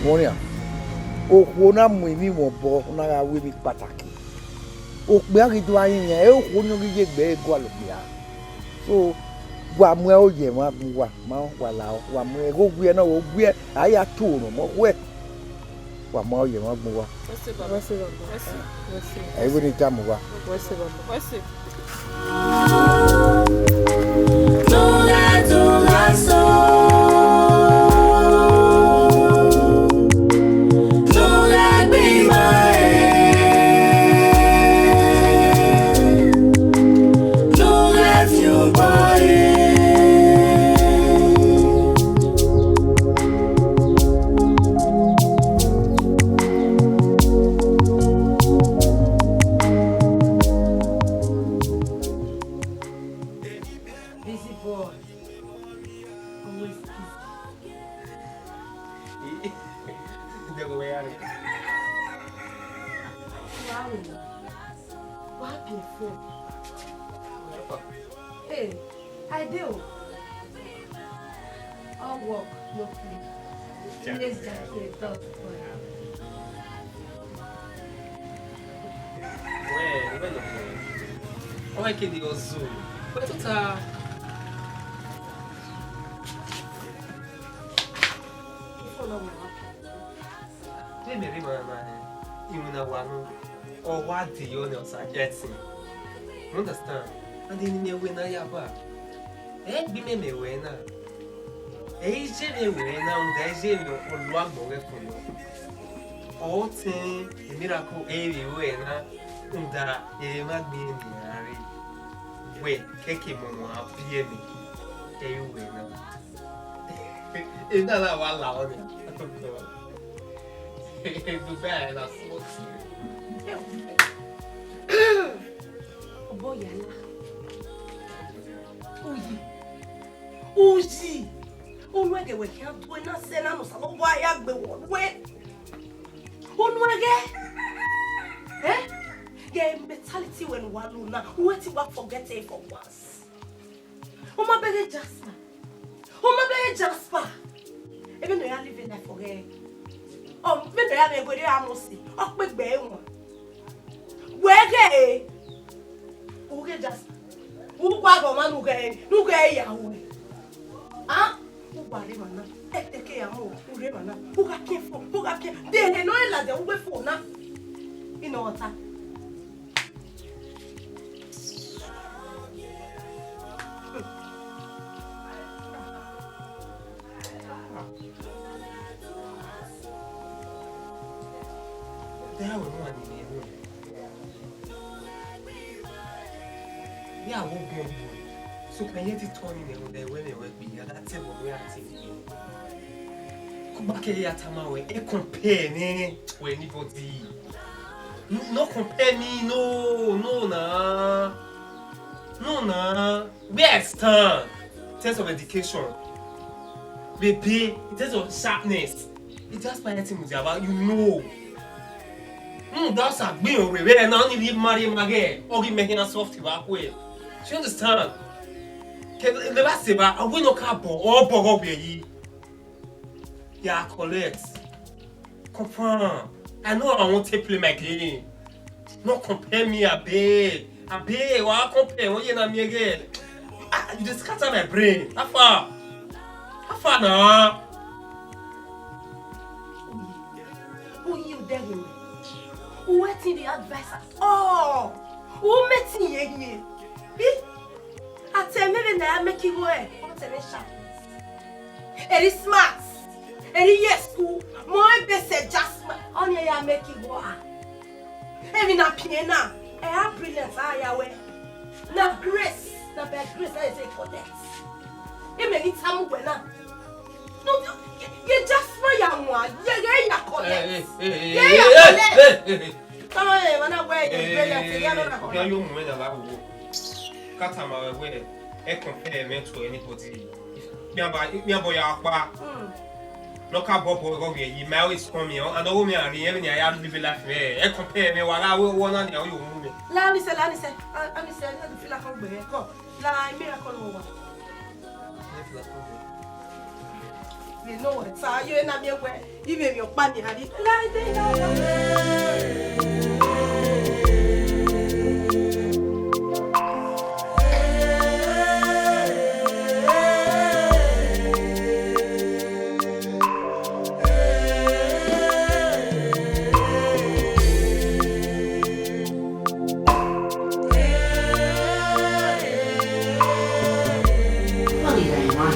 Vbọnian, okhuo na mu emwi mwẹ obọ na gha ru emwi kpataki. Okpia ghi do a rinmwian, ẹ okhuo ni ọ ghi ye egbe ẹre gualọ okpia. So, wa mu ẹre ye ẹmwẹ agbọn uwa, ma wa lahọ, wa mu ẹre ghe owiẹ na, owiẹ a ya tu oro ne ọ mọ khuẹ. Wa mu aro ye ẹmwẹ agbọn uwa. Wẹ se baba. Wẹ se baba. Wẹ se. Wẹ se. Ẹ i wẹ ne I tama uwa. Wẹ se baba. Wẹ se. Busy boy. Always busy. Wow. What happen before? Hey, I do. All work, no play. Yes, Jackie, dog boy. Wẹ, wẹ nọ. Ọ wẹ kede ọzọ. Wẹ tota. Vbene mẹ rre emwa na, iwinna wa nọ, ọ wa de yọ ne ọ sa jẹ ẹtin. You understand? And emwi ne wẹ na ya ba, ẹ gbe imẹ mẹ wẹ na. Ẹ i je vbe wẹ na, rhunmwuda ẹ i je vbe ọ lu agbọn ghẹ fo nọ. Ọ tẹn miracle ẹ i vbe ru ẹre na, rhunmwuda emwa gbe irẹn ne iran rre. Wẹ kẹke mu ọmwa biẹ mẹ, ẹ i ru ẹre na. Ena na wa la ọnii. Dubai na sọti. Obọ ya na. Uyi. Uyi. Unu ẹghẹ wẹ khian do ena sẹ na ne Osanobua ya gbe wẹ ọnuẹ. Unu ẹghẹ. Eh? Ye mentality wẹ ne uwa lo na, uwẹ te wa forget it for once. Ọ ma bẹghe Jasper. Ọ ma bẹghe Jasper. Ebe ne ọ ya live life ọghẹ. Ọ, ebe ne ọ ya vbe ghe Amosi, ọ kpe gbe ẹre wan. Wẹ ghe, u ghe Jasper. U gua ghe ọmwa ne u ghe, ne u ghe ya ru. Ah? U gba Rre emwa na, ẹtẹkẹ ya mu, u rre emwa na, u gha fian fo, u gha fian, de ehe ne ọ ladian uwu fo na. Ina ọta. Te a wẹ emwa ni mwẹ. Vbe a wo gun ọgbo, sokpan irẹn te tọ ni nẹ, rhunmwuda ẹwẹ mwẹ wẹ gbe, a gha tie ẹbọ mwẹ a tie. Kugba kẹ ya tama wẹ, e compare mwẹ to anybody. No, no compare me, no, no na. No na. Where I stand in terms of education, baby, in terms of sharpness, it's just my thing with Java, you know. Hmm, that's a big reward. Now, only marry my girl, or give me here soft back way. Do you understand? Ke le ba se ba, I will not cabo, or bogo be yi. Ya collect. Confirm. I know I won't take play my game. No compare me, abeg. Abeg, wa compare, what you na me again? Ah, you just scatter my brain. How far? How far now? Who you there? Who waiting the advice at all? Who met ye here? Eh? Atẹmwẹ vbene a ya make igho ẹre, ọ tẹmwẹ sharp. Eri smart, eri ye school, mọ ebe sẹ ja smart, ọnii ya make igho a. Emwi na piẹn na, ẹ a brilliant a ya wẹ. Na grace, na by grace, that is a collect. Imẹ ghi tama uwẹ na. No, ye, ye ja smart ya wan, ye, ye ya collect. Ye ya collect. Tama emwa na wẹ ye brilliant, ye ya nọ na collect. Ọkhan yo mu mwẹ na la wo. Ka tama wẹ wẹ, e compare me to anybody. Miẹn ba, miẹn bọ ya kpa. Hmm. No ka bọ bọ gọ vbe yi, my own is coming, and ọghe mwẹ a rri, ẹvbo ne a ya live life mwẹ, e compare mwẹ, wa gha wẹ ọna ni a yo mu mwẹ. La ni sẹ, la ni sẹ, la ni sẹ, I don't feel like I'm going. Come, la, I may call you over. Vbe ne ọ ta ye na miẹn wẹ, I vbe emwi ọkpa ni a rri. La ide na. Ọ ghi gha emwa,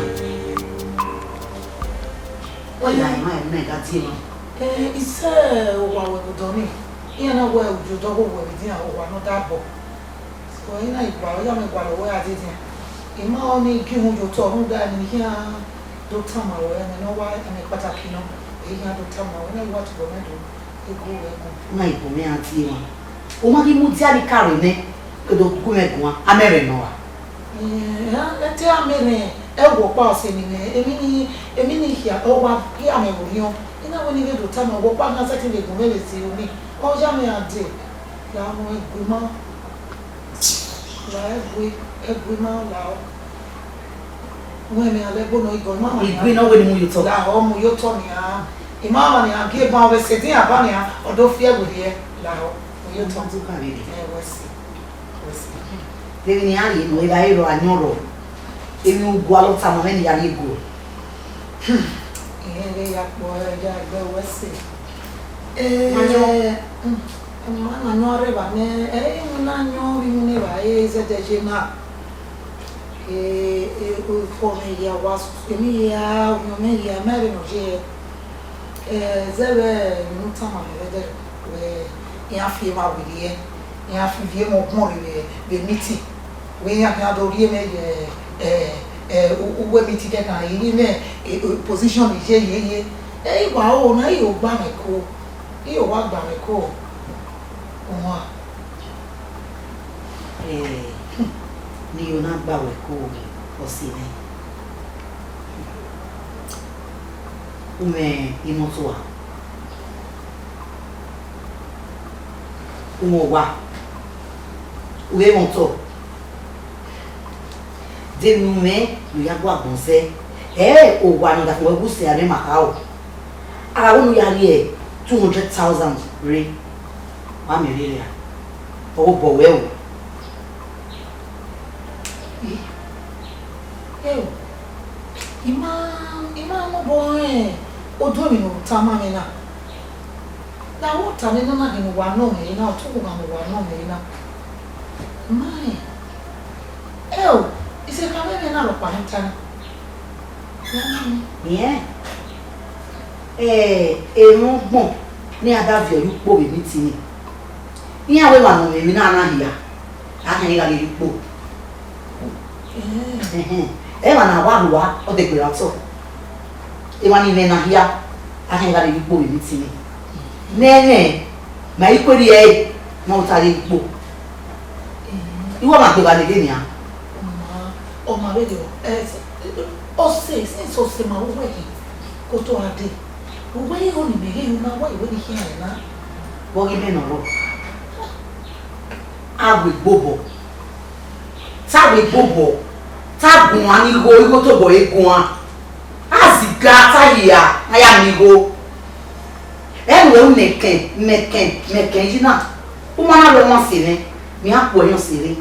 ọ ghi gha emwa, ẹmwẹ gha tie emwa. Eh, isẹ owa wẹ vbe odọ nii, iran na wẹ udu odọ vbe owẹ vbe edian owa ne ọ da bọ. So, I na ghi gualọ, ọ ya mwẹ gualọ wẹ a dede. I ma ọnii gie uhunmwu ye otọ, rhunmwuda emwi ne I khian do tama ruẹ, ẹmwẹ ne ọ wa, ẹmwẹ kpataki nọ, I khian do tama ruẹ, I na ghi wa tobọ mwẹ do gu ruẹ gun. Na ibu mwẹ a tie emwa. U ma ghi mudia ni ka rre nẹ, ke do gu mwẹ guan, a mẹ rẹ nọ ra? Eh, ẹ te a mẹ rẹ, ẹ wọ ọkpa ọse ni nẹ, emwi ni, emwi ni khia, ọ wa ghi a mẹ vbe orhiọn. I na wẹ ne I vbe do tama, wẹ ọkpa na sẹtin vbe gun mwẹ vbe zẹ ro nii, ọ ya mwẹ a dee. La mu ẹgue ma. La ẹgue, ẹgue ma la ọ. Wẹ mẹ a lẹ ẹgbo nọ igọ, I ma ma igbe nian. Nọ wẹ ne mu ye otọ. La ọ mu ye otọ nian. I ma ma nian gie ban vbe sẹ edian ba nian, ọ do fi ẹvbo rhie. La ọ, mu ye otọ. Ọmọ to ka vbe rre. Ẹ, wẹ sẹ. Wẹ sẹ. Vbene iran rhie nọ, evbare rrọọ, ayọn rrọọ. Emwi ne u gualọ tama mwẹ ne I ya rhie guẹ. Hmm. Irẹn vbe ya kpọ, ẹ, ya gbe wẹ sẹ. Ma yọn. Eh, hmm, ma na yọn rre evba nẹ, ẹ, emwi na yọn vbe imina evba, e zẹdẹ ye na. Eh, eh, ọkọ mwẹ hia wa, emwi hia, uyọn mwẹ hia, ma rẹn ne ọ ye. Eh, zẹ vbe ne u tama mwẹ vbe ẹdẹrẹ, wẹ, iran fi emwa werriẹ, iran fi ivie mwẹ ọgbọn rre vbe, vbe meeting. Wẹ iran khian do rhie mwẹ ye, eh, eh, u-, uwu meeting kẹkan, I rhie mwẹ, eh, eh, position ye, ye, ye. Eh, I wa ro na, I ro gba mwẹ ko, I ro wa gba mwẹ ko. Ohan. Eh, ne I yo na gba wẹ ko, ọse mwẹ. U mwẹ imọto a? U mwẹ owa? U vbe mwẹ otọ? De emwi ne u mwẹ ne u ya gu agbọn zẹ? Ẹ, owa ne ọ dafẹn wẹ gu sẹ amẹ ma kharo. A gha wẹ ne u ya rhie two hundred thousand rre, wa miẹn rhie ra? Ọ ghe obọ wẹ o. Eo. I ma, I ma mu obọ rẹn odọ emwi ne u tama mwẹ na. Ne a wo ta nene na ghe ne uwa nọ mwẹ na, ọ tughu gha ne uwa nọ mwẹ na. Ma rẹn. Ẹ o, isekha mwẹ mwẹ na rhọkpa ne u ta na. Rẹn, eh, emwa ọgbọn ne a da viọ ye ukpo vbe meeting ni. Iran wẹ emwa ne ọ mwẹ emwi na na hia, a khian gha rrie ye ukpo. Ẹhẹn, emwa na wa rhua, ọ dẹgbe ra otọ. Emwa ni mwẹ na hia, a khian gha rrie ye ukpo vbe meeting ni. Nẹẹnẹ, ma i kuerriẹ ẹre, ma u ta rrie ye ukpo. Iwẹ ma gbe evba lele nian. Ma, ọ ma vberriọ, ẹ, ọ sẹ, since ọ sẹ ma vbe uwẹ khin, ke otọ ra dee. Uwẹ i ho ne imẹ ghe ne u na wa iwẹ ni khian rẹn na. Vbe ọ ghi mẹ ne ọ rrọọ? A wẹ igbobọ. Te a wẹ igbobọ. Te a guan ne igho, igho tobọ ẹre guan. A ziga, te a hia, a ya miẹn igho. Ẹ nuẹn ru mẹkẹn, mẹkẹn, mẹkẹn yi na. U ma na rre ọmwa sẹ mwẹ, mẹ a kpọ ẹyọn sẹ rre.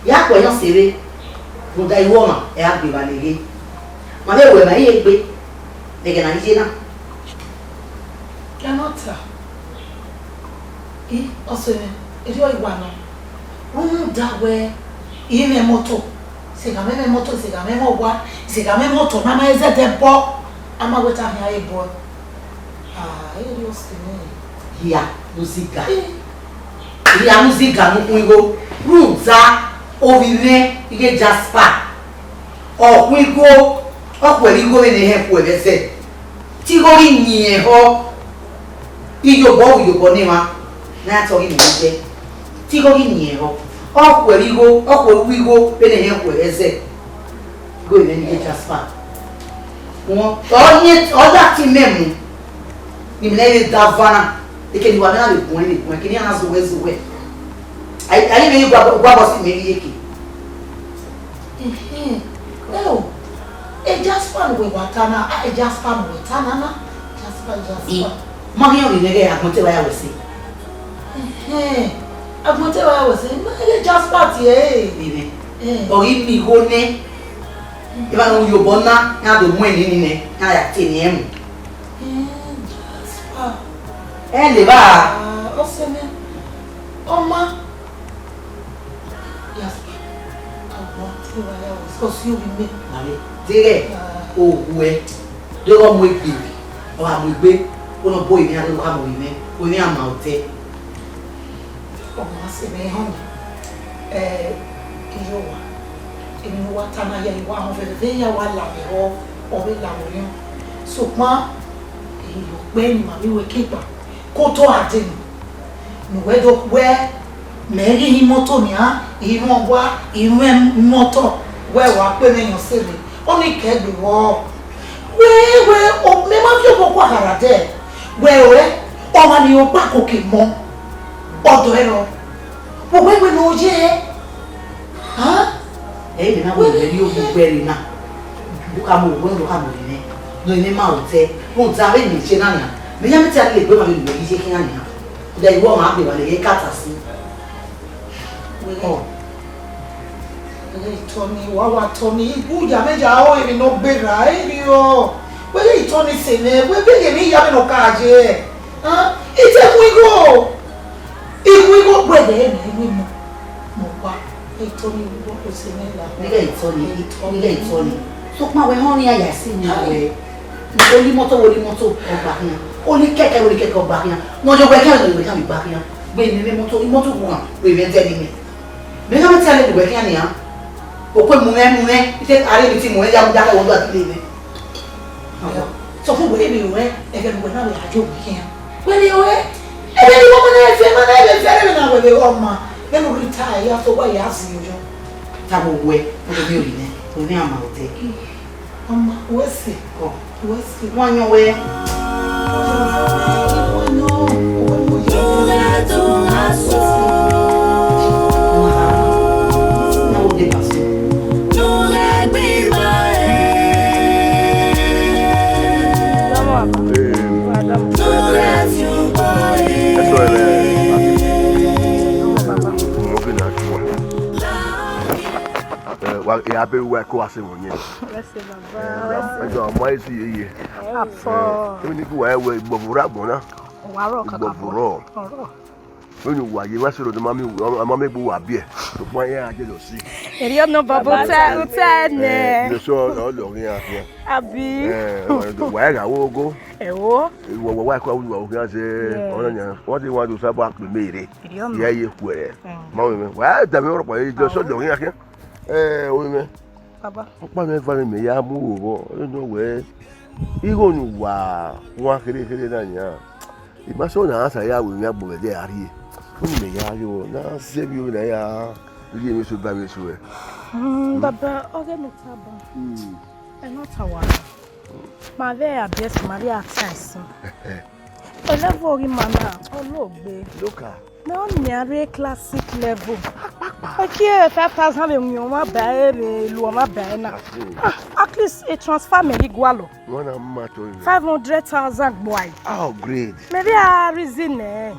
Ya kpọ ẹyọn sẹ rre, rhunmwuda iwẹ ọmwa, ẹ a gbe evba lele. Ma vbe wẹ ma i ye gbe, ẹghẹ ne a ye na. Ẹmwata, I, ọse mwẹ, erriọ I wa nọ. Rhunmwuda wẹ, I mwẹ imọto, sẹ gha mwẹ imọto, sẹ gha mwẹ owa, sẹ gha mwẹ imọto ne a ma zẹdẹ bọ, a ma wẹ te a khian re bọ. Ah, erriọ ọse mwẹ. Hia, Muziga. Eh. Hia, Muziga ne ukhu igho. Rhunmwuda ovbi mwẹ ighe Jasper. Ọ khu igho, ọ khuẹrhẹ igho vbene ehẹn khuẹ vbe ẹzẹ. Te igho ghi yin ẹre họ, iyobọ vbe iyobọ ne emwa, ne a ya tọ ghi mwẹ ẹdẹ. Te igho ghi yin ẹre họ, ọ khuẹrhẹ igho, ọ khuẹrhẹ uwu igho vbene ehẹn khuẹ vbe ẹzẹ. Igho mwẹ ni ghe Jasper. Wọn, ọ yin, ọ ya tie imẹ mu, ne imẹ na vbe da eva na, ekene uwa mwẹ na vbe guẹn, vbe guẹn, ekene iran na zowẹ zowẹ. A, a ye vbe ghi gua, gua bọ si imẹ ghi ye ke. Ẹhẹn. Ẹ o, e Jasper ne uwẹ wa ta na, a, e Jasper ne uwẹ ta na na. Jasper, I, Jasper. Ma ghi rẹn ọnii nẹ ghẹ agbọn te wa ya wẹ ẹse. Ẹhẹn. Agbọn te wa ya wẹ ẹse, ma ghe Jasper tie ẹre. Vbe mwẹ. Ẹn. Ọ ghi miẹn igho nẹ. Evba ne u ye obọ na, iran do mu ẹn nene nẹ, iran ya tie ne irẹn mu. Ẹn, Jasper. Ẹ levba. Ah, ọse mwẹ. Ọ ma. Jasper, agbọn te wa ya wẹ ẹse, ọ si ovbi mwẹ. Mare, deghẹ, ah, ohuẹ, deghẹ ọ mu egbe, ọ gha mu egbe, ọ nọ bọ emwi iran, deghẹ ọ gha mu ovbi mwẹ, ovbi mwẹ a ma otọ. Ọ ma sẹ mwẹ ehọnmwẹ, ẹ, iye owa, emwi ne uwa ta na hia, I wa họn vbe ẹvẹvbe, iran wa la mwẹ họ, ọ vbe la mwẹ orhiọn. Sokpan, I rhie okpẹ ne ima vbe wẹ ke gba, ke otọ a dee nọ. Ne uwẹ do wẹ, mẹ ghi hin imọto nian, I mwẹ owa, I mwẹ imọto, wẹ wa kpe mwẹ yan sẹ rre, ọnii kẹ egbe vbọ? Wẹ, wẹ, o, mẹ ma viọ obọ kua kha ra dẹ, wẹ ọre, ọmwa ni re ọkpa koko emọ, ọdọ ẹre ọ, wẹ wẹ wẹ ne ọ ye, a? Ẹ i re na wẹ, wẹ rhie ogbugbe ẹre na, do khama owa, do khama orinmwẹ, ne orinmwẹ ma otọ, rhunmwuda vbene I ye na nian, mẹ ya mẹ te a lele egbe ma vbene uwẹ ghi ye khian nian, rhunmwuda iwẹ ọmwa gbe evba lele, I ka ta sin. Wẹ, ọ, wẹ ghe I tọ ni, wa wa tọ ni, ibu ya mẹ ya ro emwi ne ọ gberra, erriọ. Wẹ ghe I tọ ni sẹ mwẹ, wẹ ghe emwi ya mwẹ ne ọ ka ye. A? I te mu igho. I mu igho gbe ẹdẹ mwẹ, I mu imọ. Mẹ ọkpa, I tọ ni, I mu igho sẹ mwẹ la. Nighe I tọ ni, I tọ ni, nighe I tọ ni. Sokpan wẹ họn ne iran ya sẹ mwẹ wẹ. Oli imọto, oli imọto, ọ gba khian. Oli kẹkẹ, oli kẹkẹ, ọ gba khian. Ne ọ ye wẹ khian, wẹ khian, gba khian. Gbe emwi imọto, imọto wan, wẹ mwẹ ẹdẹ ni mwẹ. Mẹ na mẹ te a lele uwẹ khian nian. Okue mu mwẹ, mu mwẹ, ite a rre emwi te mu mwẹ, ya mu da kẹ wẹ ọdọ a ti lele mwẹ. Sọ fun wẹ, emwi ruẹ, ẹghẹ ne uwẹ na vbe a yo wẹ khian. Wẹ rhie ruẹ, ẹghẹ ne uwẹ ma na vbe fiẹ, ma na vbe fiẹ, ẹghẹ na wẹ vbe ghe ọma, vbene u rhie ta ẹre, ya sẹ owa ya zẹ oyo. Tama uwẹ, u do miẹn orinmwẹ, orinmwẹ a ma otọ. Ọma, uwẹ sẹ. Ọ. Uwẹ sẹ. Wẹ yọn wẹ. Wẹ yọn, uwẹ yọn. Ẹ, wa Ya be uwa ẹko a sẹ mwẹ ọyẹn. Wẹ sẹ, baba. Ẹjọ, ọmọ esi yeye. Afọ. Emwi ne I gu uwa ẹwẹ igbọvo rre agbọn na. Wa rrọọ kakabọ. Igbọvo rrọọ. Ọrọ. Vbene uwa ye, wa sẹ ọmọ mi, ọmọ mi gbe uwa biẹ. Sokpan iran a jẹlọ si. Erriọ nọ, baba, utẹ, utẹ nẹ. Ẹ, eso ọ lọghe iran khian. Abi. Ẹ, wa gha wo ogo. Ẹwo. Wa, wa, wa, wa, wa, wa, khian sẹ. Yes. Ọna nia, wa te wa do saba kpe me rre. Erriọ nọ. Ya ye khuẹ. Mm. Ma wẹ mẹ. Wa da mẹ ọrọkpa, ẹ, eso ọ lọghe iran khian. Ẹ, ovbi mwẹ. Baba. Ọkpa mwẹ eva ne mẹ ya mu ro vbọ, ọ nọ wẹ, igho ne uwa wan kherhe kherhe na nian. I ma sẹ ọna, a sa ya ru emwi agbọn vbe ẹdẹ a rrie. Vbene mẹ ya rrie vbọ, ne a sẹ vbe ovbi na ya rhie emwi eso ba emwi eso ẹre. Mm, baba, ọghe ne u tama, mm, ẹ na ta wa. Ma vbe abuse, ma vbe a ta ẹse. Level ghi ma na, ọ logbe. Loka. Ne ọ nian rre classic level. Ọ kie five thousand vbe winna ọmwa ba ẹre, vbe lu ọmwa ba ẹre na. Ah, at least a transfer mẹ ghi gualọ. Wọ́n na ma tó yẹn. Five hundred thousand gbuai. How great. Maybe a reason eh.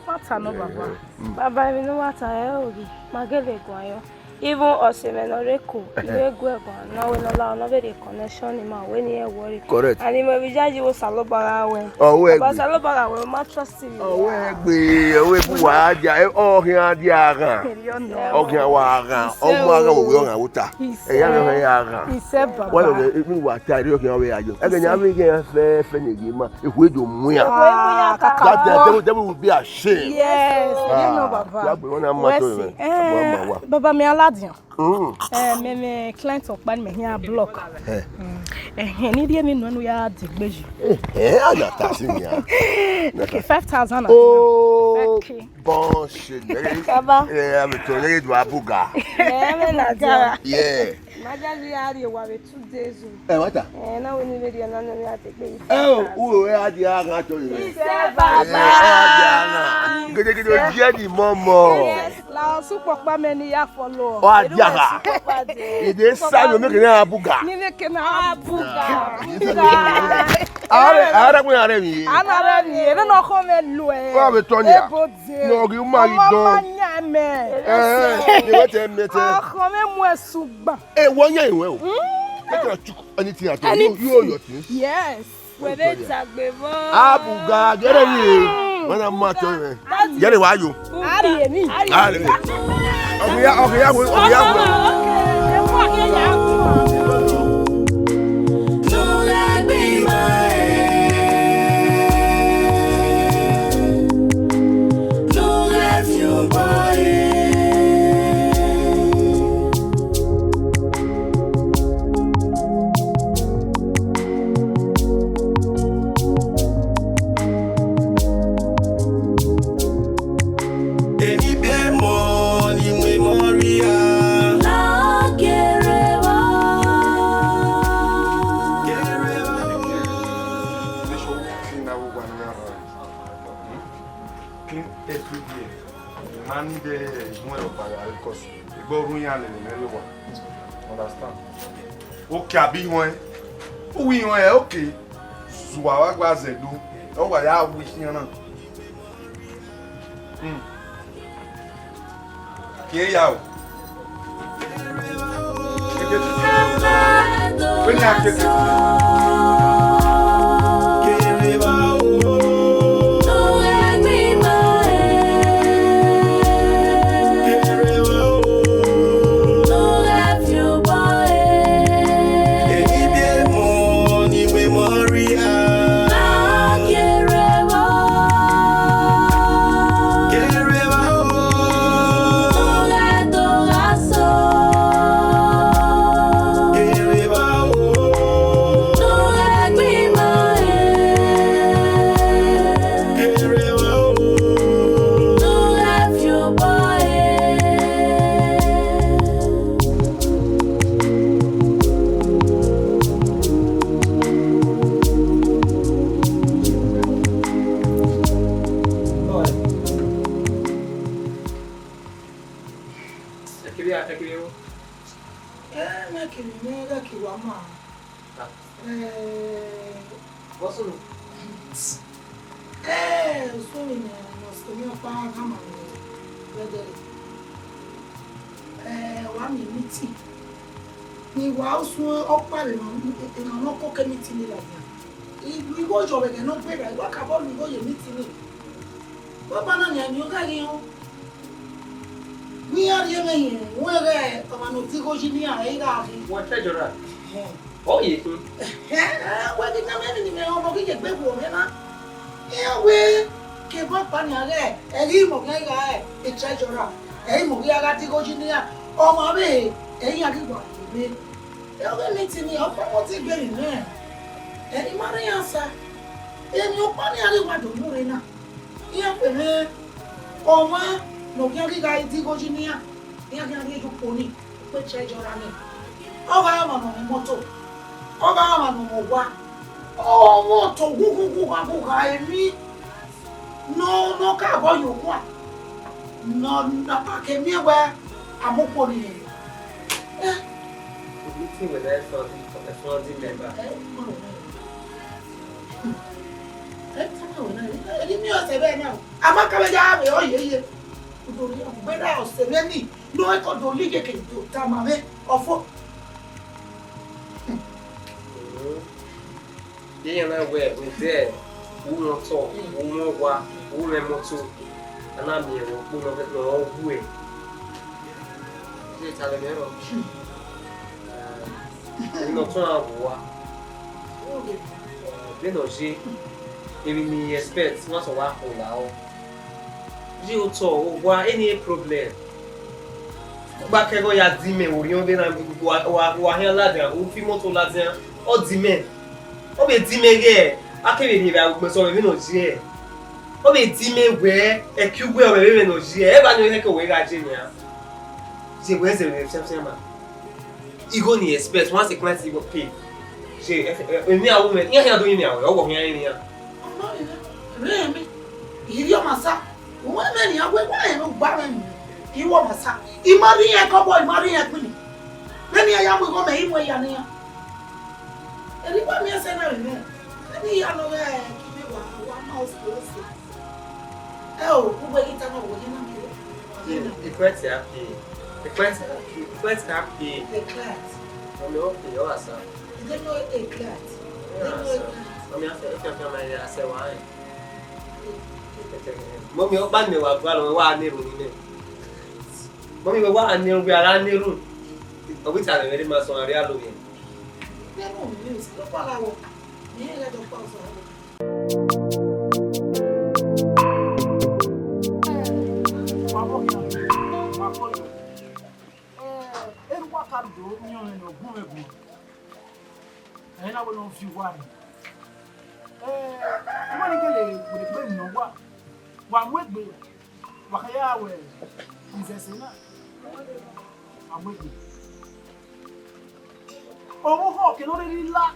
Ma ta nọ, baba. Mm. Baba, emwi ne u wa ta ẹre oghi, ma gele guan yọ. Even ọse mwẹ ne ọ rre Eko, I vbe gu ẹre guan, ne ọ wẹ ne ọ la, ọ nọ vbe rhie connection ni ma, wẹ ne irẹn worry. Correct. And I mwẹ vbe iyayi vbe Osanobua gha wẹ. Ọ wẹ egbe. Osanobua gha wẹ, ma trust you. Ọ wẹ egbe, ọ wẹ egbe wa dia, ọ khian dia ghan. Ọ khian wa ghan, ọ mu aghan wo wẹ ọ ghan wo ta. Ẹya mwẹ ọ khian ya ghan. Isẹ baba. Wa lọ vbe, emwi wa ta, ọ khian vbe ya yo. Ẹghẹ ne a vbe ghe iran fẹfẹ ne ghi ma, ekhue do mu iran. Ekhue mu iran kaka. That devil, devil will be ashamed. Yes, you know, baba. Ya gbe wọn na ma to rẹ. Wẹ si, eh, baba, mẹ a ladian. Mm. Eh, mẹ, mẹ client ọkpa ni mẹ khian block. Eh. Mm. Eh, ne I rhie emwi nuẹn ne u ya dẹ egbe yi. Eh, eh, a na ta si nia. Okay, five thousand. Oh, okay. Baba. Eh, a vbe to ne do abuga. Eh, mẹ na dia. Yeah. Ma dia ya rrie wa vbe two days o. Eh, what? Eh, na wẹ ne I vbe rhie na ne ọ ya dẹ egbe yi. Eh, o, u ro a dia ghan to yi. Isẹ baba. Eh, a dia ghan. Gedegede o jẹ ni mọmọ. Yes. La osu kpọkpa mẹ ne I ya follow. Ọ a dia gha. Ede sa yo meke ne a buga. Ni meke ne a buga. Are, are kun are mi. Ana re mi, ere no kho me lu e. Wa be tọ nia. Ebo de. No gi ma yi don. Ọmọ ma nya mẹ. Eh, ni we te mete. Ọkọ mẹ mu ẹsùn gbà. Eh, wọ yan iwe o. Make una chuku anything at all. You, you owe your things. Yes. Wẹ vbe tagbe vbọ. Abuga, gẹrẹ ni re. Wọn na ma tọ rẹ. Gẹrẹ wa yo. A rhie emwi. A rhie emwi. Ọghe ya, ọghe ya, ọghe ya. Eni biẹ emọ ni mu emọ rria. La kere vba. Kere vba o. This whole thing na wo wa na. Hmm? Clean everywhere. Ma ni de igun ẹre ọkpa gha re, 'cause egbe ọrhu iran lele mwẹ rrie owa. Understand? Okay, abi iruẹn. U wi iruẹn, okay. Zua wa gba zẹ do. Ọ wa ya wi khian na. Hmm. Kie ya o. Vbene a kie. Ekele, ekele o. Eh, mẹ kele mwẹ, ghẹ ke wa ma. Eh, Bọsunu. Eh, Bọsunu nẹ, ne ọ sẹ emwi ọkpa gha ma mwẹ vbe ẹdẹrẹ. Eh, wa miẹn meeting. Iwa usun ọkpa vbe emwa, emwa ne ọ koko meeting ladian. Igho yọ vbe ẹghẹ ne ọ gberra, iwa kabọ lu igho ye meeting. Baba na nian ni ọ gha ghi họn. Vbe iran rhie mwẹ hin, wẹ ghẹ ọmwa ne ọ de igho yi ne iran, ẹ i gha ghi. Wẹ treasurer. Ẹhẹn. Ọ ye khin. Ẹhẹn, wẹ ghi tama ẹmwẹ ne imẹ họn, ọ ghi ye egbe vbe mwẹ na. Iran wẹ ke ebe ọkpa nian ghẹ, ẹ ghi mọ khian gha re treasurer, ẹ i mu ghi a gha de igho yi ne iran, ọmwa vbe ẹ iran ghi wa rre. Ẹ ọghe meeting ni, ọ kpa mọtọ egbe ne imẹ, ẹ i ma rre iran sa. Emwi ọkpa ne iran ghi wa do mu rre na, iran kpe mwẹ ọmwa ne ọ khian ghi gha de igho yi ne iran, iran khian rhie ye ukpo ni, ukpo treasurer ni. Ọ gha ọmwa ne ọ mwẹ imọto, ọ gha ọmwa ne ọ mwẹ owa, ọ mwẹ otọ ghughughughughugha emwi. Ne ọ, ne ọ ka bọ ye owa, ne ọ, ne a ke miẹn wẹ a mu ukpo ni rre. Eh. Meeting wẹ na, ẹ fọnrọn, ẹ fọnrọn di member. Ẹ, ọ nọ. Ẹ, tama wẹ na, ẹ, ẹ, ẹ, ẹ, ẹ, ẹ, ẹ, ẹ, a ma ka vbe ya vbe ọ ye ye. U do rhie ọgbe na ọse mwẹ ni, ne ọ ke do li ye ke do tama mwẹ, ọfo. Iran na wẹ, rhunmwuda u mwẹ otọ, u mwẹ owa, u mwẹ imọto, a na miẹn vbe ukpo ne ọ wu ẹe. Iye ta lẹ mwẹ rọ. Emwi ne ọ tọn ra vbe uwa. Vbene ọ ye, emwi ne I expect, ma sẹ wa khin la ọ. Rhie otọ, owa, any problem. Ugbakẹghẹ ọ ya di mẹ, orhiọn vbe na, wa, wa, wa khian ladian, u fi imọto ladian, ọ di mẹ. Ọ vbe di mẹ ghẹ, a kevbe rhie vbe agbọn sẹ vbene ọ ye. Ọ vbe di mẹ wẹ, ẹki uwẹ ọ vbe vbene ọ ye, ẹ ba ne ọ khẹke wẹ gha je nian. Ye wẹ zẹ vbe fianfian ma. Igho ni expect, once a client igho pay. Ye, ẹ, ẹ, ẹ, eni a wo mẹ, iran khian do yin mẹ, ọ wọ khian yin iran. Rẹ mẹ, I rhie ọmwa sa, uwẹ mẹ nian wẹ, wa rẹn ne u gba mwẹ mu, I wẹ ọmwa sa, I ma rhie iran kọbọ, I ma rhie iran kpini. Vbene iran ya mu igho mẹ, I mu ẹre ya ne iran. Erriọ I miẹn ẹsẹ na vbe mwẹ, vbene I ya nọ ghẹ, kidie wa, wa ma ọse ọse. Ẹ o, uwẹ ghi tama wẹ, ọ ye na miẹn. Ye, the client happy. The client happy. The client happy. The client. Ọmọ, okay, ọ gha sa. They know a client. They know a client. Mọmi, afẹ, afẹ, afẹ, ma ya sẹ wa ẹ. Mọmi, ọ kpa ni wa gua lọ, wa ne erhunmwu nẹ. Mọmi, wa ne erhunmwu, a ra ne erhunmwu. Ọ ghi ta mwẹ vbe ma sẹ ọmwa rhie alo vbe. They know me, so don't bother wo. Me, I don't bother wo. Wa vbe ọghe iran, wa vbe ọghe iran. Eh, erha uwa ka do miẹn ọnrẹn ne ọ gu mwẹ guan. Ẹ i na wẹ ne ọ viọ uwa rre. Eh, uwa ni gele wẹ egbe ne uwa. Wa mu egbe, wa kha ya wẹ izẹse na. Wa mu egbe. Ọvbokhan ke ne ọ rhirhi la,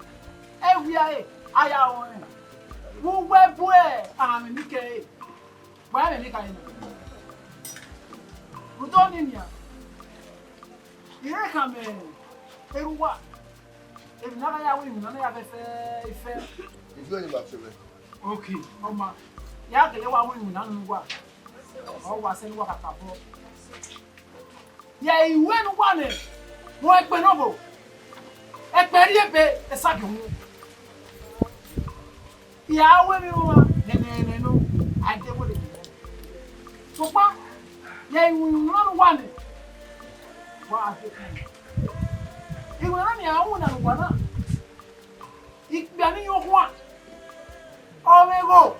ẹ wia ẹre, a ya rọnrẹn. Vbe uwẹ bu aranmwẹ ni kẹre, wa mwẹ ni kha na. Rhunmwuda ọnii nian, I re khama erha uwa, emwi ne a gha ya ru iwinna na ya fẹfẹ ifẹ. Ivbi ọnii ma fiọ mwẹ. Ok, ọ ma, ya gele wa ru iwinna ne uwa, ọ wa sẹ ne uwa kakabọ. Ye iwẹ ne uwa nẹ, vbe ẹkpẹn nọ vbo? Ẹkpẹn rhie ebe, esagiẹn uhunmwu. I ra ru emwi erhunmwu nene nene nọ, a i de wele nene. Sokpan, ye iwinna ne uwa nẹ, wa gha dekun. Iwinna ne iran winna ne uwa na, ikpia ni yan ohuan, ọ vbe gho,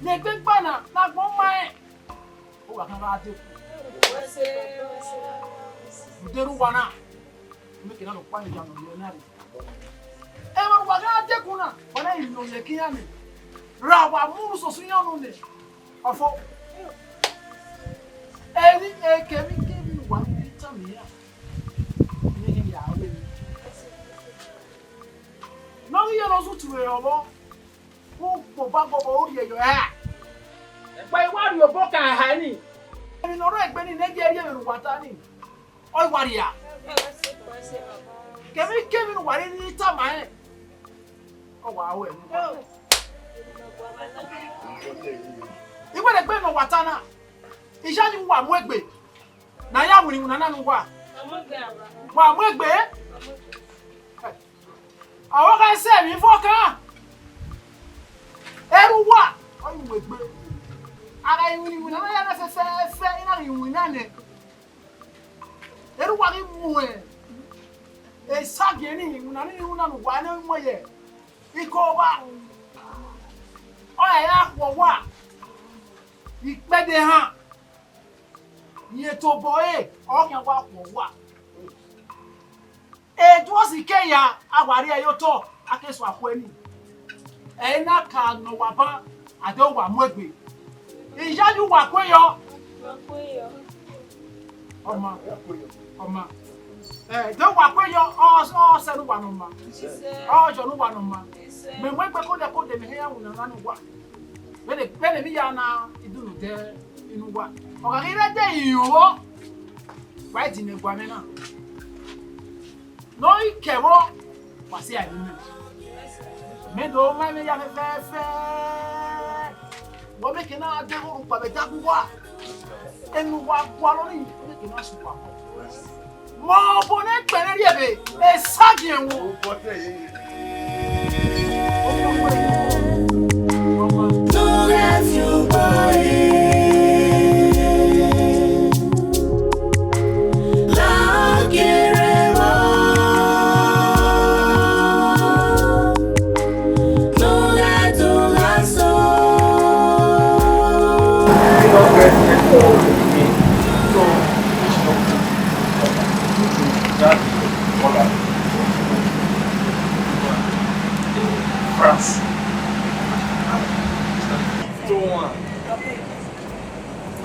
ne egbe gba na, ne agbọn ma rẹn. Uwa khian gha dekun. Uderre uwa na, mẹ ke na nọ kpa ne iran nọ ye na rre. Ẹmwẹ ne uwa khian gha dekun na, wa na rinmwian ovbi ẹki iran nẹ, ra wa mu unu soso iran unu nẹ, ọfo. Emwi, ekemwi kemwi ne uwa rhirhi tama iran, ne iran ya ru emwi. Ne ọ ghi ye ne ọ zẹ utu vbe ọvbọ, u kpoba gbọbọ, u rhie yọ ra. Ẹkpa i wa rhie obọ kan eha ni. Emwi ne ọ rre egbe ni ne gie rhie vbene uwa ta ni, ọ i wa rhia. Kevbe ikevbe ne uwa rhirhi tama rẹn, ọ wa ru ẹre. Iwẹrẹ egbe ne uwa ta na, iye ni wa mu egbe. Na ya winna iwinna na ne uwa. Wa mu egbe. Ọ gha sẹ emwi fọkan. Erha uwa, ọ yu egbe. A gha iwinna iwinna na ya na fẹfẹfẹ, I na ghi winna nẹ. Erha uwa ghi mu esagiẹn ni, iwinna ni, iwinna ne uwa ne mu ye ikọba. Ọ ya ya khuọ uwa. Ikpẹdẹ han. Rẹn tobọ ẹre, ọ khian wa khuọ uwa. Edu ọsi ke ya, a wa rhie ẹre ye otọ, a ke suẹn akhuẹ ni. Ẹ i na ka nọ uwa ban, a do wa mu egbe. Iyayi uwa kue yọ. Ọma, ọma. Ẹ, do uwa kue yọ, ọ, ọ sẹ ne uwa nọ ma. Ọ yọ ne uwa nọ ma. Mẹ mu egbe kodekodẹ, mẹ hẹ ya winna na ne uwa. Vbene, vbene emwi ya na idunu dẹ inu uwa. Ọ gha ghi rre de iro, wa i dinẹ gua mwẹ na. Ne ọ i kẹ vbọ, wa sẹ a ru mẹ. Mẹ do ma mwẹ ya fẹfẹfẹ. Wẹ mẹ ke na deghẹ orhukpa vbe ẹdẹ uwa. Enu uwa gualọ nii, mẹ ke na sẹ uwa kọ. Mẹ obọ ne kpẹrẹ rhie vbe esagiẹn wo. France.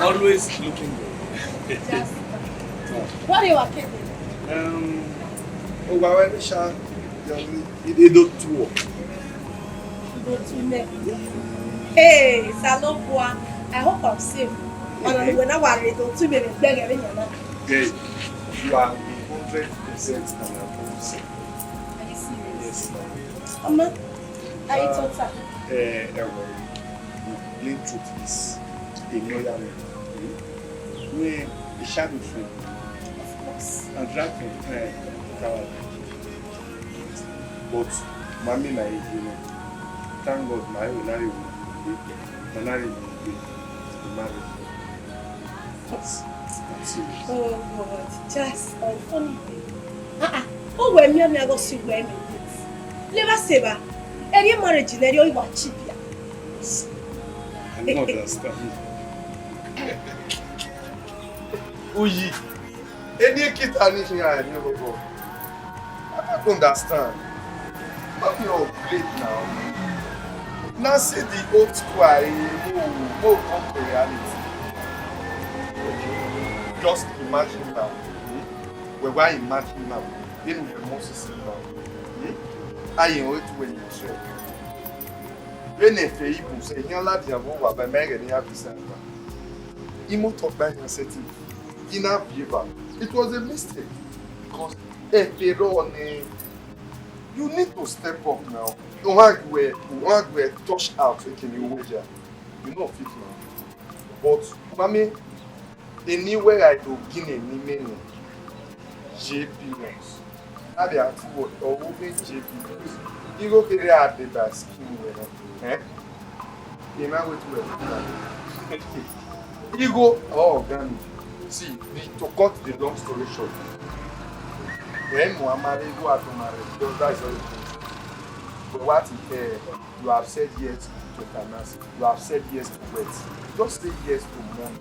Always looking good. What are you, a kid? Um, oh, well, well, Sha, yeah, we, it, it do tour. Hey, Salobua, I hope I'm safe. Ọna ne uwẹ na wa rre do tu mẹ vbe ẹgbẹghẹ vbe yan na. Hey, you are a hundred percent and above safe. Are you serious? Yes, ma'am. Ọma, are you total? Eh, eh, well, the plain truth is, a lawyer man. When a shadow friend, of course, and drag from time, but mommy na, you know, thank God, my own, I will, my marriage will be the marriage. But I'm serious. Oh God, just a funny thing. Ah ah. Oh, well, me, me, I go see where me. Never say that. Any marriage in any way, cheap. I don't understand. Uyi. Eni kita ni fi hàn ní ọgọ. I don't understand. Not your plate now. Now see the old school I no, no come to reality. Okay. Just imagine now. Hmm? Well, why imagine now? Then we must see now. Hmm? I ain't wait when you try. Vbene ẹfe Ibu sẹ, iran ladian vbe owa ba ima ẹghẹ ne iran viọ isan ẹkpa. Imoto ọkpa iran sẹtin, I na viọ eva. It was a mistake. Because ẹfe rrọọ nẹ, you need to step up now. Ohan gu ẹ, ohan gu ẹ touch out ekene uwẹ ya. You no fit now. But, mami, eni wẹ gha do gin eni mẹ nẹ, J B Nonce. A vbe a tu ọvbokhan J B Nonce. Igho kherhe a deba skin wẹ nọ. Eh? Emwa wẹ tu wẹ. Igho, oh, ọgan mi. See, the, to cut the long story short, eh, Muhammad, igho a to marry, just that is all it is. But what if, eh, you have said yes to finance, you have said yes to wealth. Just say yes to money.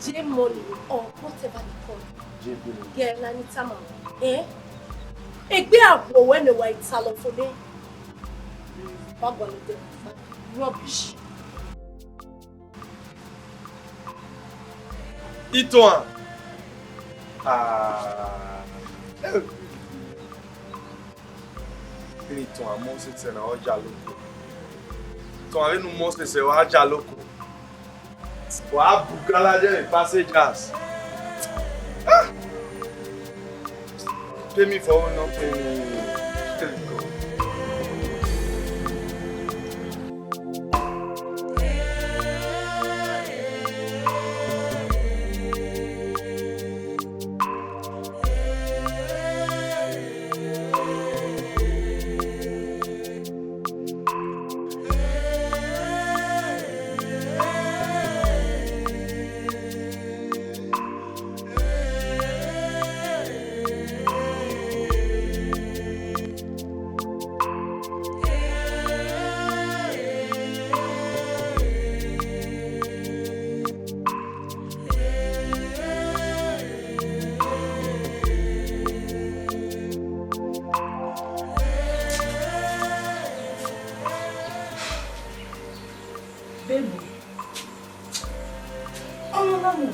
J money or whatever they call it. J billion. Girl, na ni tama. Eh? Egbe agbo wẹ ne wa italọ fo de. Wa gwa lo de. Rubbish. Itohan. Ah. Eh. Kini tọn amọ sẹsẹ na ọ ja loko. Tọn avbe ne u mọ sẹsẹ ọ a ja loko. Wa bu gala je vbe passengers. Ah! Pay me for one, not pay me.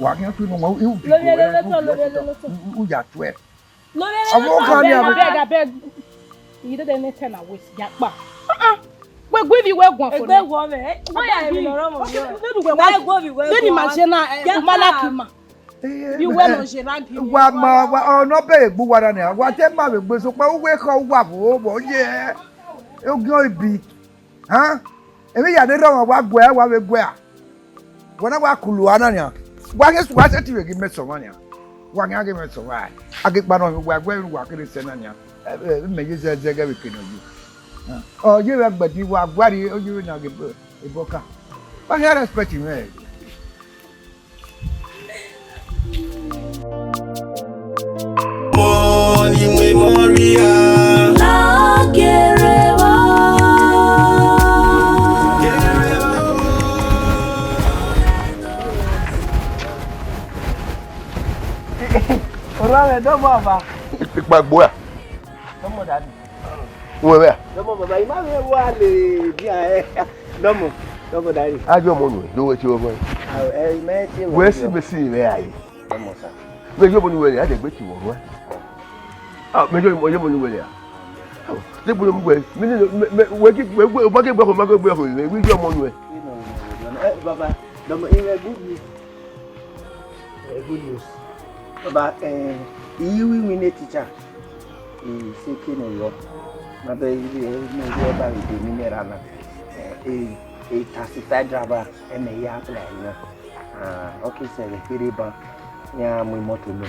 Wa khian tu nọ, u, u, Lori ẹlẹlẹ tọ, lori ẹlẹlẹ tọ. U, u, u ya tuẹ. Lori ẹlẹlẹ tọ. Ọmọ kan ni abeg, abeg. Iye dede ne ten na wait, ya kpa. Uh-uh. Wẹ gu ivbi wẹ guan fo. Egbe wọ mẹ. Why are you? Okay, no do wẹ. Why gu ivbi wẹ guan? Then ma je na, eh, ma la ki ma. Eh, you were eh, not Gerard. Wa ma, wa, ọ nọ bẹghe egbe uwa na nia. Wa te ma vbe egbe sokpan uwu ekhọe uwa vbo vbo ye. Ogiẹn ibi. Ha? Emwi ya ne rọmwẹ wa guẹ, wa vbe guẹ a. Wa na wa kulu a na nia. Wa ghe su wa sẹtin vbe ghi mẹ sẹ ọmwa nia. Wa khian ghe mẹ sẹ ọmwa. A ghe kpa nọ wa guẹ wa kere sẹ na nia. Eh, eh, mẹ ye zẹzẹ ghe vbe kene oyu. Ọ ye vbe gbẹdẹ wa guari, ọ ye vbe na ghe ebo ka. Wa khian respect mwẹ. Mọ ni mu emọ rria. Lagere vbọ. Orua mwẹ, dọmọ baba. Ikpagbo a. Dọmọ dadi. Uwẹ vbe a? Dọmọ baba, I ma vbe wa le dia ẹ. Dọmọ, dọmọ dadi. A yọ ọmọ nuẹ, do wẹ tie ọmọ. Ah, eh, mẹ tie wẹ. Wẹ si mẹ si vbe a ye. Dọmọ sa. Mẹ yọ ọmọ nuẹ, a dẹ gbe tie ọmọ nuẹ. Ah, mẹ yọ ọmọ, yọ ọmọ nuẹ a. De bu mu wẹ, mi ni, mẹ, mẹ, wẹ ki, wẹ, wẹ, wẹ ki gbe ọmọ, wẹ ki gbe ọmọ, wẹ yọ ọmọ nuẹ. Eh, baba, dọmọ, I wẹ good news. Eh, good news. Baba, eh, I winwin ne teacher. I sẹ kene yọ. Ma bẹ I, I, I, I ba vbe de mineral na. Eh, eh, eh, taxi driver, eh, mẹ ya apply na. Ah, okay, sir, vbe kherhe ban, iran mu imọto nẹ.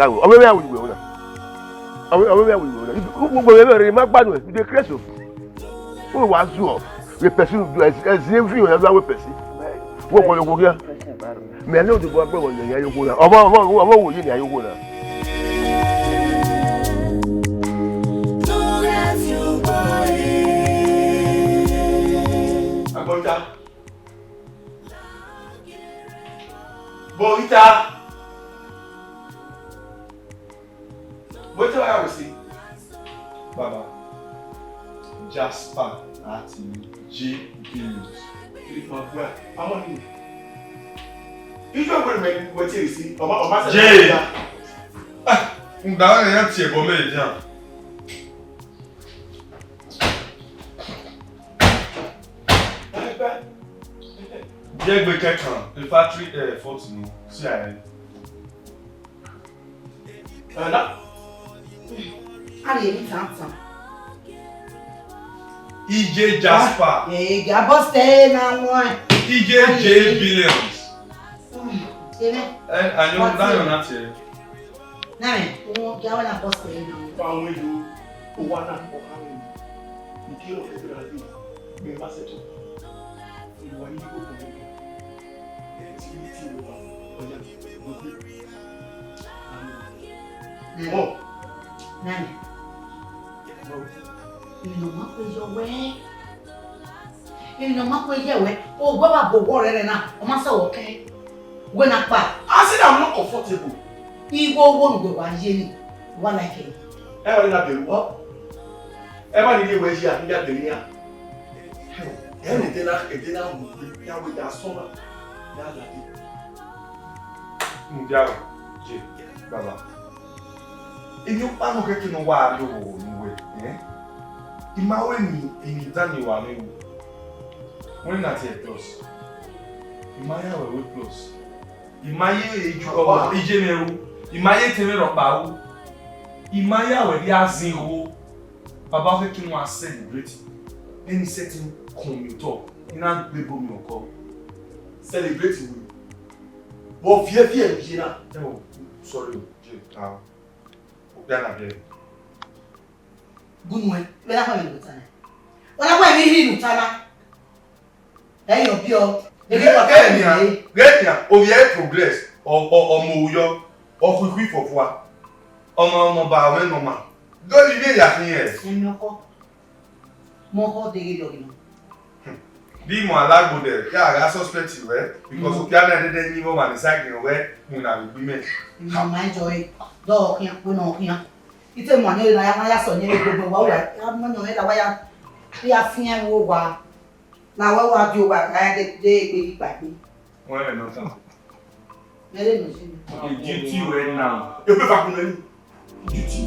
ga wẹ. Ọ vbe vbe a wẹ iwẹ na. Ọ vbe, ọ vbe vbe a wẹ iwẹ na. Ugbẹn vbe rre ma gba nuẹ, you dey craze o. Wẹ wa zuọ, wẹ person, ẹzi evi ọna do a wẹ person. Wẹ kọ yọ kọ khian. Mẹ ne odebo agbẹghọ ne a yo kho na. Ọmọ, ọmọ, ọmọ wo ye ne a yo kho na. Agbọnta. Bọgita. Wete wa ya wẹ si. Baba, Jasper ati J Billions. Kiri ma gua, ama ni. Ijo wẹ mẹ wẹ ti si. Ọma, ọma se. J. Ah, n da ya tie ẹbọ mẹ dia. Ẹgbẹ. Jẹ gbe kẹkan, the factory, eh, fault ni, C I A. Ẹna. A lè rí tàntàn. Iye Jasper. Èyí abọ́sẹ̀ náà wọ́n. Iye J Billions. Amen. Ẹ, àyàn dáyọ̀ láti ẹ̀. Nami, wọn kí àwọn náà bọ́sẹ̀ náà wọ́n. Fáwọn èlò owó náà kọ káwọn èlò. Ìdí ọ̀rọ̀ kẹfẹ́ rà dé. Bẹ́ẹ̀ bá ṣètò. Ìwà yìí kò kọ̀ lẹ́yìn. Ẹ ti rí tí ìwà ọjà ló dé. Nami. Mọ. Nami. Mọ. Ìnà má pé yọ wẹ́. Ìnà má pé yẹ wẹ́. O gbọ́ bá bò wọ́ rẹ rẹ na. Ọ ma sọ wọ kẹ́. Wẹ na kpa. I said I'm not comfortable. Igho wo nu wẹ wa ye ni. Wa like it. Ẹ wá ní abẹ̀rù wá. Ẹ má ní ilé ìwé yìí, àbí abẹ̀rù yà. Ẹ ní ìdẹ́nà, ìdẹ́nà mú pé yàwó ìdá sọ́nà. Yà á dàbí. Ǹjẹ́ àrò, jẹ, baba. Èmi ó pa nù kẹ́kẹ́ nù wá lówó nù wẹ̀, ẹ́? Ìmá wẹ̀ ni, èmi dá ni wà mí wò. Wọ́n ní àti ẹ̀ plus. Ìmá yà wẹ̀ wẹ̀ plus. Ìmá yé eju ọmọ, iye mẹ ru. Ìmá yé tẹmẹ rọkpa ru. Ìmá yà wẹ̀ rí azin ru. Baba kẹ́kẹ́ nù a celebrate. Ẹni sẹ́tìn kùn mi tọ̀. Iná gbé bomi ọkọ. Celebrate wẹ̀. Wọ́n fi ẹ́ fi ẹ̀ yé náà. Ẹ wọ, sorry o, Jay, ah, o bia na bia. Gunu ẹ, wẹ na kọ mi lutana. Wẹ na kọ mi hi lutana. Ẹ yọ biọ. Ghẹ nia, ghẹ nia, ovbi ẹ progress, ọ, ọ, ọmọ uyọ, ọ khuikhui fọfua, ọmọ, ọmọ ba, ọmọ nọma. Do ni vbe ya khin ẹ? Ẹmi ọkọ. Mọ họ deghẹ yọ ghi nọ. Di mọ alagbo dẹ, ya gha suspect wẹ, because okpia na dede yin vbe ọmwa ni sa gin wẹ, mu na vbe gbi mẹ. Mama jọ e, dọ khian, kpe nọ khian. Ite mọ ne na ya, na ya sọ ne gbogbo wa wa, ya mọ ne la wa ya, ya fian wo wa. Na wa wa di owa, na ya de, de egbe yi kpaegbe. Wọ́n rẹ̀ nọ tán. Mẹ́rẹ̀ nù sí mi. Duty wẹ̀ now. Ebe fa kun lẹ́nu. Duty.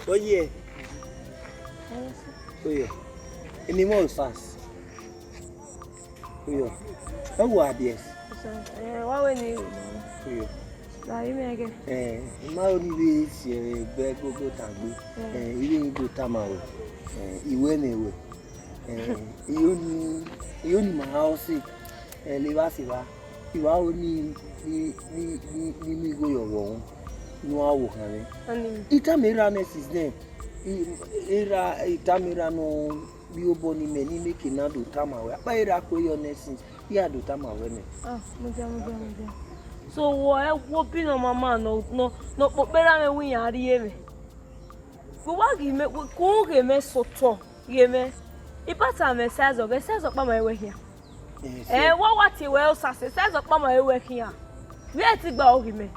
Oye. Oye. Eni mo fast. Iyo. Ẹ wo abiẹs. Ẹ wa wẹ ne. Iyo. La yi mẹ gẹ. Ẹ, ma ro ni vbe si ẹre gbe gogo ta gbe. Ẹ, ire ni do ta ma wẹ. Ẹ, iwẹ ne wẹ. Ẹ, iyo ni, iyo ni ma ha ọse. Ẹ, le va se va. Iwa ro ni, ni, ni, ni, ni mi igho yọ vbe ọhọn. Nu a wo khan mwẹ. Ani. Ita me ra nurses then. I, erha, I tama erha nọ vbe obọ ne imẹ, ne imẹ ke na do tama ruẹ. Akpa erha kue yọ nẹ since, I ya do tama ruẹ nẹ. Ah, mudia, mudia, mudia. So, wẹ ẹ wo bi nọ mama nọ, nọ, nọ kpokpo erha mwẹ wẹ iran rrie mwẹ. Wẹ wa ghi mẹ, wẹ ku ghe mẹ sẹ otọ, ghe mẹ. I bata mwẹ size ọghe, size ọkpa ma wẹ khian. Ẹ, wẹ wa tie wẹ Osase, size ọkpa ma wẹ khian. Vbe ẹ ti gba oghi mẹ.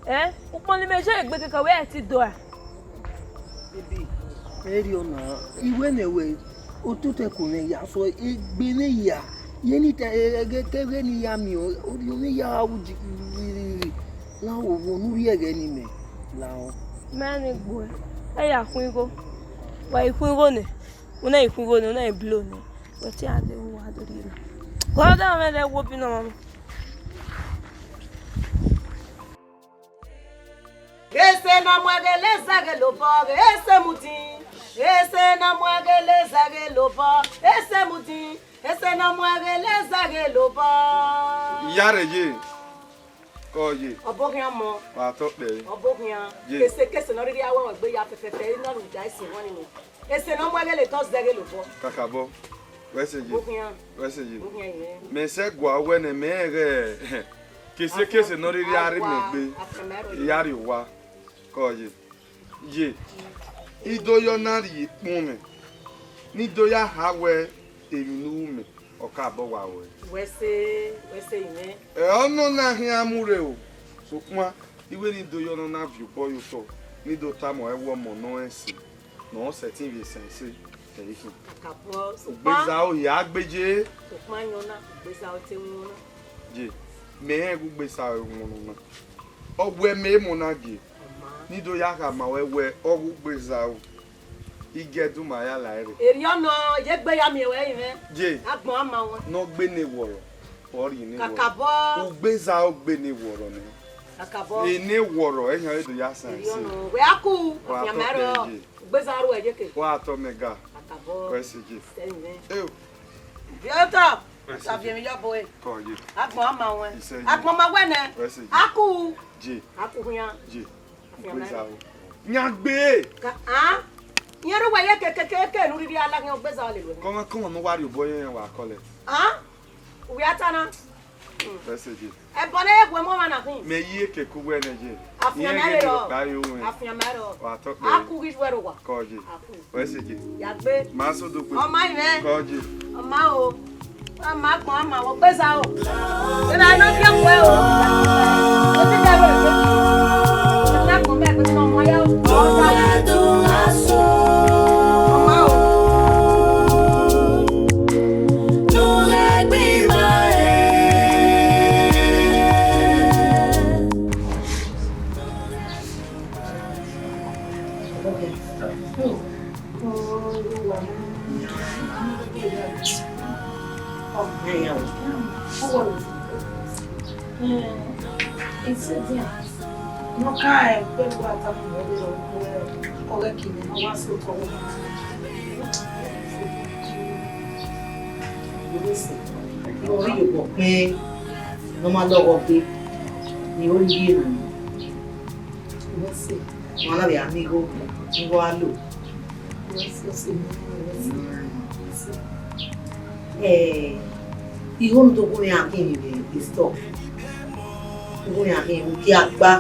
Ẹ, ukpọn ne imẹ ye egbe kẹkan, wẹ ẹ ti do a. Baby, ẹ rhie ọna, I wẹ nẹ wẹ, ototọ ẹko mwẹ ya sẹ egbe ne ya, ye ni ta ẹghẹ kẹghẹ ne I ya miẹn, orhiọn mwẹ ya ru ji rhirhirhi, la wo wo ne u rhie ẹghẹ ne imẹ, la ọ. Mẹ ni gbe ẹ, ẹ ya khuan igho, wa i khuan igho nẹ, u na i khuan igho nẹ, u na i blow nẹ, wẹ te a dẹ wa do rhie nẹ. Wa da mwẹ lẹ wo bi nọ mama. Ese ne ọ mu ẹghẹ lezẹ ghe lobọ, ese mu din. Ese ne ọ mu ẹghẹ lezẹ ghe lobọ, ese mu din. Ese ne ọ mu ẹghẹ lezẹ ghe lobọ. Iyare ye, kọ ye. Ọbokhian mọ. Wa tọ kpẹre. Ọbokhian. Ye. Kese kese ne ọ rhirhi a wẹ egbe ya fẹfẹfẹ, ne ọ rhirhi da esi wọn ni. Ese ne ọ mu ẹghẹ le tọ zẹ ghe lobọ. Kakabọ. Wẹ se ye. Ọbokhian. Wẹ se ye. Ọbokhian ye. Mẹ sẹ gua wẹ nẹ mẹ ghẹ. Kese kese ne ọ rhirhi a rre mẹ egbe, I ya rrie owa, kọ ye. Ye, I do ya ọna rhie ikpọnmwẹ, ne I do ya ha wẹ emwi ne u ru mẹ, ọ ka bọ wa ruẹ. Wẹ se, wẹ se imẹ. Ẹ, ọnọna khian mu rre o, sokpan, I wẹ ne I do ya ọnọna viọ obọ ye otọ, ne I do tama ruẹ wẹ ọmọ ne ọ rẹn ẹse, ne ọ sẹtin vbe sẹn ẹse, ẹ i khin. Kakabọ, sokpan. Ugbeza o, ya gbeje. Sokpan yan ọna, ugbeza o te winna. Ye, mẹ rẹn ghe ugbeza ẹre wọn nọ na. Ọ wẹ mẹ emọ na gie, ne I do ya khama ruẹ wẹ ọ ghe ugbeza ru, I gie ẹdẹ u ma ya la ẹre. Erriọ nọ, ye egbe ya miẹn ruẹ rinmwẹ. Ye. Agbọn a ma ruẹ. Ne ọ gbe ne ewọrọ, ọ rhie ne ewọrọ. Kakabọ. Ugbeza ọ gbe ne ewọrọ nẹ. Kakabọ. Ene ewọrọ, ẹyan re do ya san ẹse. Erriọ nọ, wẹ a ku, wa afian tọ mẹ rọ. Ye. Ugbeza ruẹ ye ke. Wa tọ mẹ ga. Kakabọ. Wẹ se ye. Sẹ rinmwẹ. Eo. Viọ otọ. Wẹ se ye. Sa viọ emwi yọ bo e. Kọ ye. Agbọn a ma ruẹ. Isẹ ye. Agbọn ma wẹ nẹ. Wẹ se ye. A ku. Ye. A ku khian. Ye. Afian mẹ rọ. Ugbeza o. Yan gbe. Ka, a? Yan ru wẹ ye ke, ke, ke, ke, ne u rhirhi a la khian ugbeza ọ lele wẹ. Kọmọ, kọmọ ne wa rhie obọ yẹn wa kọlẹ. A? Uwẹ a ta na. Wẹ se ye. Ẹbọ ne ẹ gu ẹmwẹ ọmwa na khin. Mẹ ye keke uwẹ nẹ ye. Afian mẹ rọ. Iran ghe ne ọkpa ye uwẹ. Afian mẹ rọ. Wa tọ kpẹre. A ku ghi wẹ rọ wa. Kọ ye. A ku. Wẹ se ye. Ya gbe. Ma sẹ odogbe. Ọ ma rinmwẹ. Kọ ye. Ọ ma o. Ọ ma agbọn, ọ ma wẹ ugbeza o. Ena nọ khian wẹ o. O ti dẹ wẹ. Ena kọ mẹ gbe nọ mọ ya o. Ọ ma o. Ọghe kine ne ọ wa so otọ wẹ. Ọrọre ye obọ kpẹn ne ọ ma lọghọ gbe, ne ọ rhie na. Ọmwa na vbe a miẹn igho, igho a lo. Eh, igho ne u do gu mwẹ a khin vbe store. U gu mwẹ a khin, u kie a gba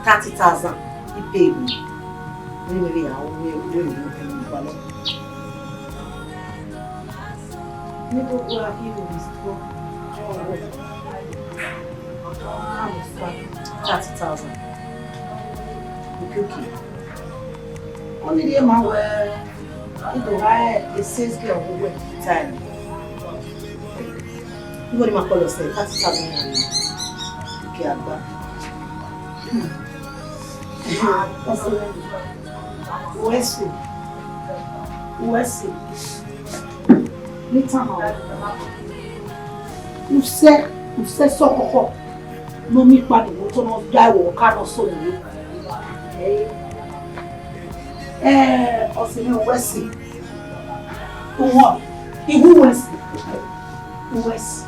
thirty thousand, I pay you. Vbene mẹ vbe ya ru vbe, vbe emwi ne u khin vbe ugba nọ. Ne u do gu a khin vbe store. Thirty thousand. Okay, okay. Ọni rhie ma wẹ, I do gha re sales girl vbe uwẹ time. Igho ne ima call yourself, thirty thousand naira. Ke a gba. Hmm. Uwẹ si. Uwẹ si. Ne I tama ruẹ. Usẹ, usẹ sẹ ọkhọkhọ ne ọ miẹn ikpado vbe otọ ne ọ da ẹvbo ọka ne ọ so nẹ. Ẹ, ọse mwẹ, uwẹ si. Uwẹ, iwu uwẹ si. Uwẹ si.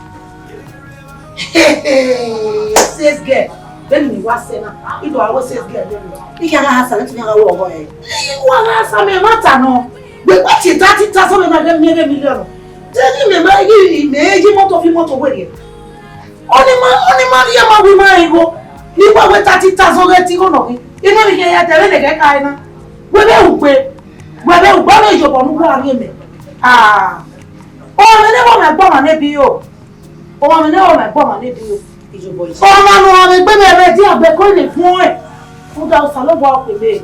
Sales girl. Vbene I wa sẹ na, I do a wẹ sales girl vbe mẹ. I khian gha sa, ne te I khian gha wẹ ọghọ ẹre. I wa gha sa mẹ, ma ta nọ. Wẹ gba tie thirty thousand na vbe miẹn vbe million. Te ghi mẹ ma ghi mẹ ye imoto vbe imoto werriẹ. Ọni ma, ọni ma rhie ma wẹ ma igho. Ni wa wẹ thirty thousand ghẹ te igho nọ ghi. I ma vbe khian ya dẹ vbene ẹghẹ ka ẹre na. Wẹ vbe ugbe, wẹ vbe ugbe, ọ vbe yobọ ne uwa rhie mẹ. Ah. Ọmwa ne vbe ọmwa gbe ọmwa ne bi o. Ọmwa mwẹ ne ọ ma gbe ọmwa ne bi o. Iyobọ ye. Ọmwa ne ọ mwẹ gbe mwẹ vbe dia gbe ko ne vuọn ẹn. Rhunmwuda Osanobua ọ kpele.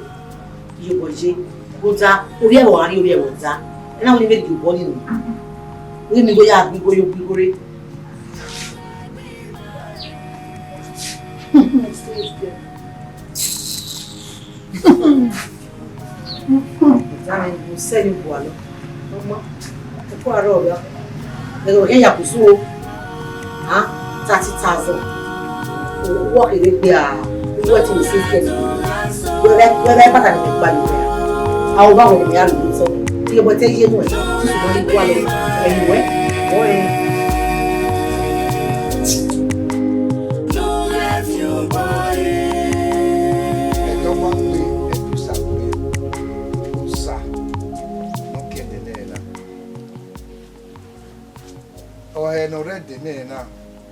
Iyobọ ye. Rhunmwuda, ovbi ẹvbo gha rrie ovbi ẹvbo da. Ena wẹ ne I vbe gie obọ ni nọ. Wẹ ne I ya gbe igho yo gbe igho re. Zame, mo sẹ ni bua nọ. Ọma, ẹko aro ọvia. Ẹghẹ wẹ khian ya kusu o. Ha? Thirty thousand. Wọ kere gbe a. Wẹ ti mo se kẹ. Wẹ bẹ, wẹ bẹ pata ni gba ni wẹ. A o ba wẹ ni a lu so. Ti o bọ te ye mu ẹ. Ti su mo ni bua nọ. Ẹyin wẹ. Wọ ẹ. Ẹdẹ ọkpa kpe, ẹdẹ usa kpe, usa ne ọ ke ẹdẹ nẹ na. Ọhẹ ne ọ rre ẹdẹ nẹ na,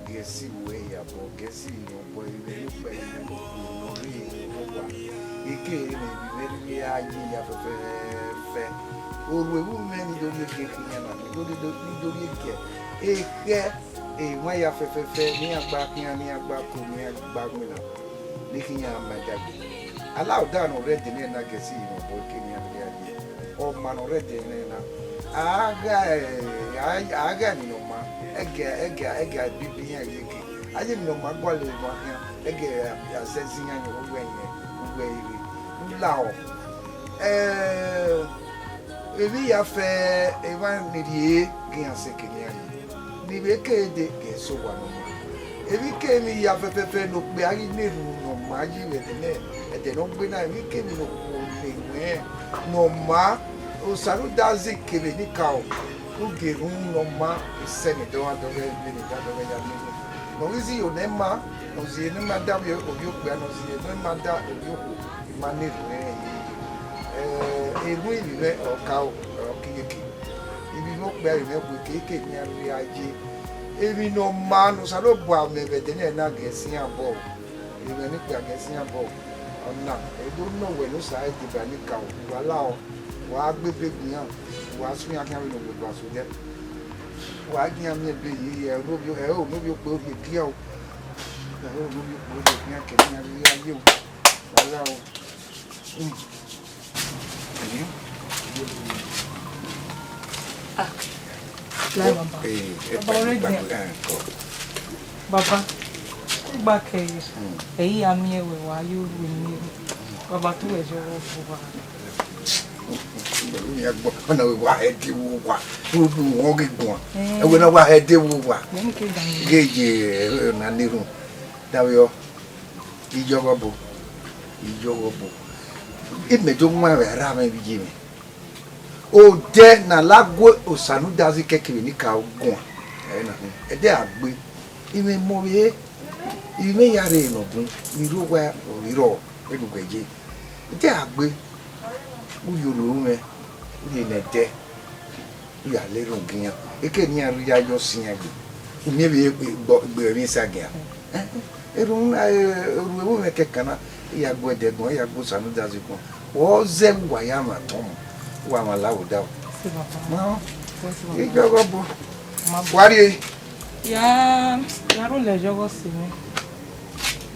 Gẹsi wẹ ya bọ, Gẹsi ne ọ bọ ivbi ukpẹ ne ọ rri owa. Eke ne ivbi mwẹ rhirhi a ye ya fẹfẹfẹ. Orhu evbu mwẹ ni do rhie eke khian na, ni do rhie, ni do rhie eke. Ekhẹ, emwa ya fẹfẹfẹ, ne iran gba khian, ne iran gba ko, ne iran gba winna, ne khian ma dagbe. Alaoda ne ọ rre ẹdẹ nẹ na Gẹsi ne ọ bọ eke ne iran rhirhi a ye. Ọma ne ọ rre ẹdẹ nẹ na, a gha, a, a gha emwi ne ọ ma, ẹgẹ, ẹgẹ, ẹgẹ bibi iran ye eke. A ye emwi ne ọ ma gualọ emwa khian, ẹgẹ a zẹzẹ iran ye uwẹ yẹn, uwẹ ire. U lahọ. Ẹ, emwi ya fẹ emwa ni rhie eke iran sẹ eke ne iran ye. Ne ivbi eke dee, Gẹsi owa ne ọ ma. Emwi kemwi ya fẹfẹfẹ ne okpia ghi na erhunmwu ne ọ ma yi vbe ẹdẹ nẹ, ẹdẹ ne ọ gbe na, emwi kemwi ne okhuo ne mwẹ ne ọ ma, Osanudazi kevbe Enikaro, u gie erhunmwu ne ọ ma, isẹ ne dọmwadẹ ọghẹ, vbene dọmwadẹ ọghẹ ya miẹn. Ne ọ ghi zẹ iyo ne ma, ne ọ zẹ ne ma da ovbi, ovbi okpia, ne ọ zẹ ne ma da ovbi okhuo, I ma na erhunmwu ẹre ye. Eh, erhunmwu ivbi mwẹ ọ ka o, ọ kiyeke. Ivbi mwẹ okpia, ivbi mwẹ okhuo, eke eke ne iran rhirhi a ye. Emwi ne ọ ma ne Osanobua mẹ vbe ẹdẹ nẹ na Gẹsi iran bọ. Emwi ne okpia Gẹsi iran bọ. Ọna, edo nọ wẹ ne Osa deba Enikaro, wa lahọ, wa gbe ebe gbe iran, wa sẹ iran khian vbene ogbegba sẹ odẹ. Wa gie iran miẹn ebe ye, ẹ, ne ovbi, ẹ, ne ovbi okpia rhie gie o. Ẹ, ne ovbi okpia rhie gie iran kẹ ne iran rhirhi a ye o. Wa lahọ. Mm. Ah, lai baba. Eh, eh, baba, already. Eh, ko. Baba, u gba kẹ ye. Mm. Ẹ i ya miẹn wẹ wa ye orhu emwi. Baba, te u ghẹ zẹ ọghọ bu uwa. Ọna wẹ wa hẹ de vbe uwa. Ru ru wọn ghi guan. Eh. Ẹ wẹ na wa hẹ de vbe uwa. Yẹn ke dan. Ghe ye, eh, na ne erhunmwu. Davbe ọ. Iyọghọ obo, iyọghọ obo. Imẹ do wan vbe erha mwẹ vbe iye mwẹ. Odẹ ne a la gu Osanudazi kẹ kevbe Enikaro guan. Ẹre na, ẹdẹ a gbe, imẹ mọ vbe, imẹ ya rre ne ọ bun, ne I rre owa ọre rrọọ, vbene uwẹ ye. Ẹdẹ a gbe, u ye orhu mwẹ, u ye ne ẹdẹ. U ya le erhunmwu gie iran. Eke ne iran rhirhi a yọ sẹ iran egbe. U miẹn vbe egbe, egbe emwi sa gie iran. Eh, erhunmwu na, eh, orhu evbo mwẹ kẹkan na, I ya gbe ẹdẹ guan, I ya gbe Osanudazi guan. Ọ zẹ vbe uwa ya mwa tọn, uwa mwa la vbe odaro. Ma, iyọghọ obo. Wa rrie. Ya, ya rhulẹ iyọghọ sẹ mwẹ.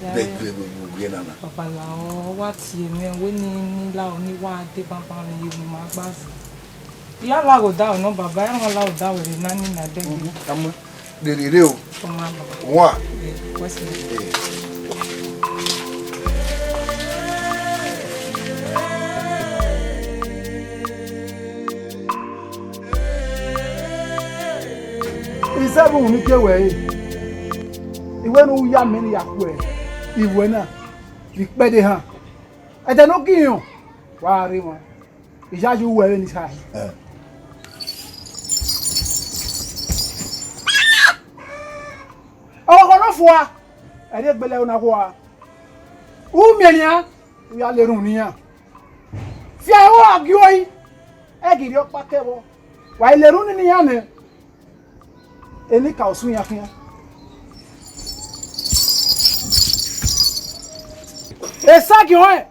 Ya bẹ rrie. Gbe vbe vbe vbe nana. Baba lahọ, ọ wa tie mwẹ, wẹ ne, ne lahọ, ne I wa dee banbanmwẹ ye ne ima gba zẹ. I ya la ghe odaro nọ, baba, iran la ghe odaro rre na ni na dẹghe. Mhm, tama. Rere re o. Tama, baba. Wa. Eh, wẹ sẹ. Eh. I sẹ vbe uhunmwu ke wẹ re. I wẹ ne u ya mẹ ne I ya khuẹ. I wẹ na. Vbe ikpẹdẹ han. Ẹdẹ ne ọ ginrẹn, wa rre emwa. Iyayi uwẹ vbene I sae. Eh. Ọghọ ne ọ fua, ẹre egbele ẹro na khua. U miẹn nian, u ya le erhunmwu ne iran. Fian ẹre ọ gha gie ori, ẹ ghi rhie ọkpa kẹ vbọ. Wa i le erhunmwu ne iran nẹ, enikaro sẹ iran khian. Esagiẹn ọnrẹn,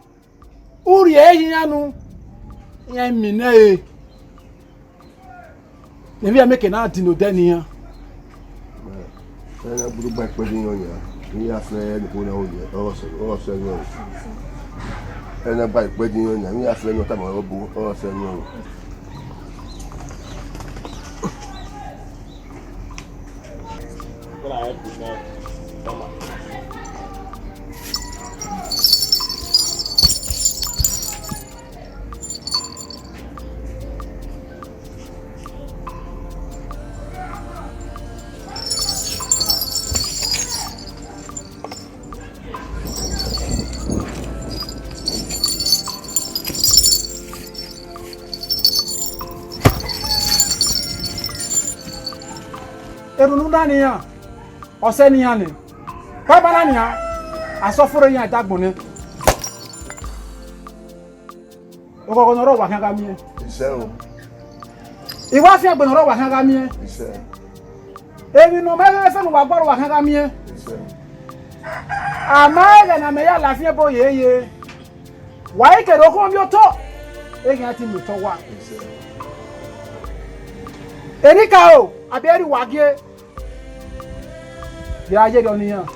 u rhie ẹre ye iran unu, iran i miẹn nẹ ẹre. Ne emwi ẹmeke na din odẹ ne iran. Ẹna gbudu gba ikpẹdẹ yan yan, ne iran fẹ ne ikhuo na ho yẹ, ọ sẹ, ọ sẹ nọ. Ẹna gba ikpẹdẹ yan yan, ne iran fẹ ne ọ tama ọre bu, ọ sẹ nọ. Erhunmwu na ne iran, ọ sẹ ne iran nẹ. Banbanna nian, asọfo rre iran ẹdagbọn nẹ. Oghọghọ ne ọ rre, ọ wa khian gha miẹn. Isẹ o. I wa fiangbe ne ọ rre, ọ wa khian gha miẹn. Isẹ. Emwi ne ọ ma ẹghẹ fẹ ne uwa gualọ, ọ wa khian gha miẹn. Isẹ. A ma ẹghẹ ne a mẹ ya la afiẹn ebo yeye, wa i kere okhọn miotọ, eghian te miotọ wa. Isẹ. Enikaro, a biẹ rhie uwa gie. Ya ye rọ ne iran.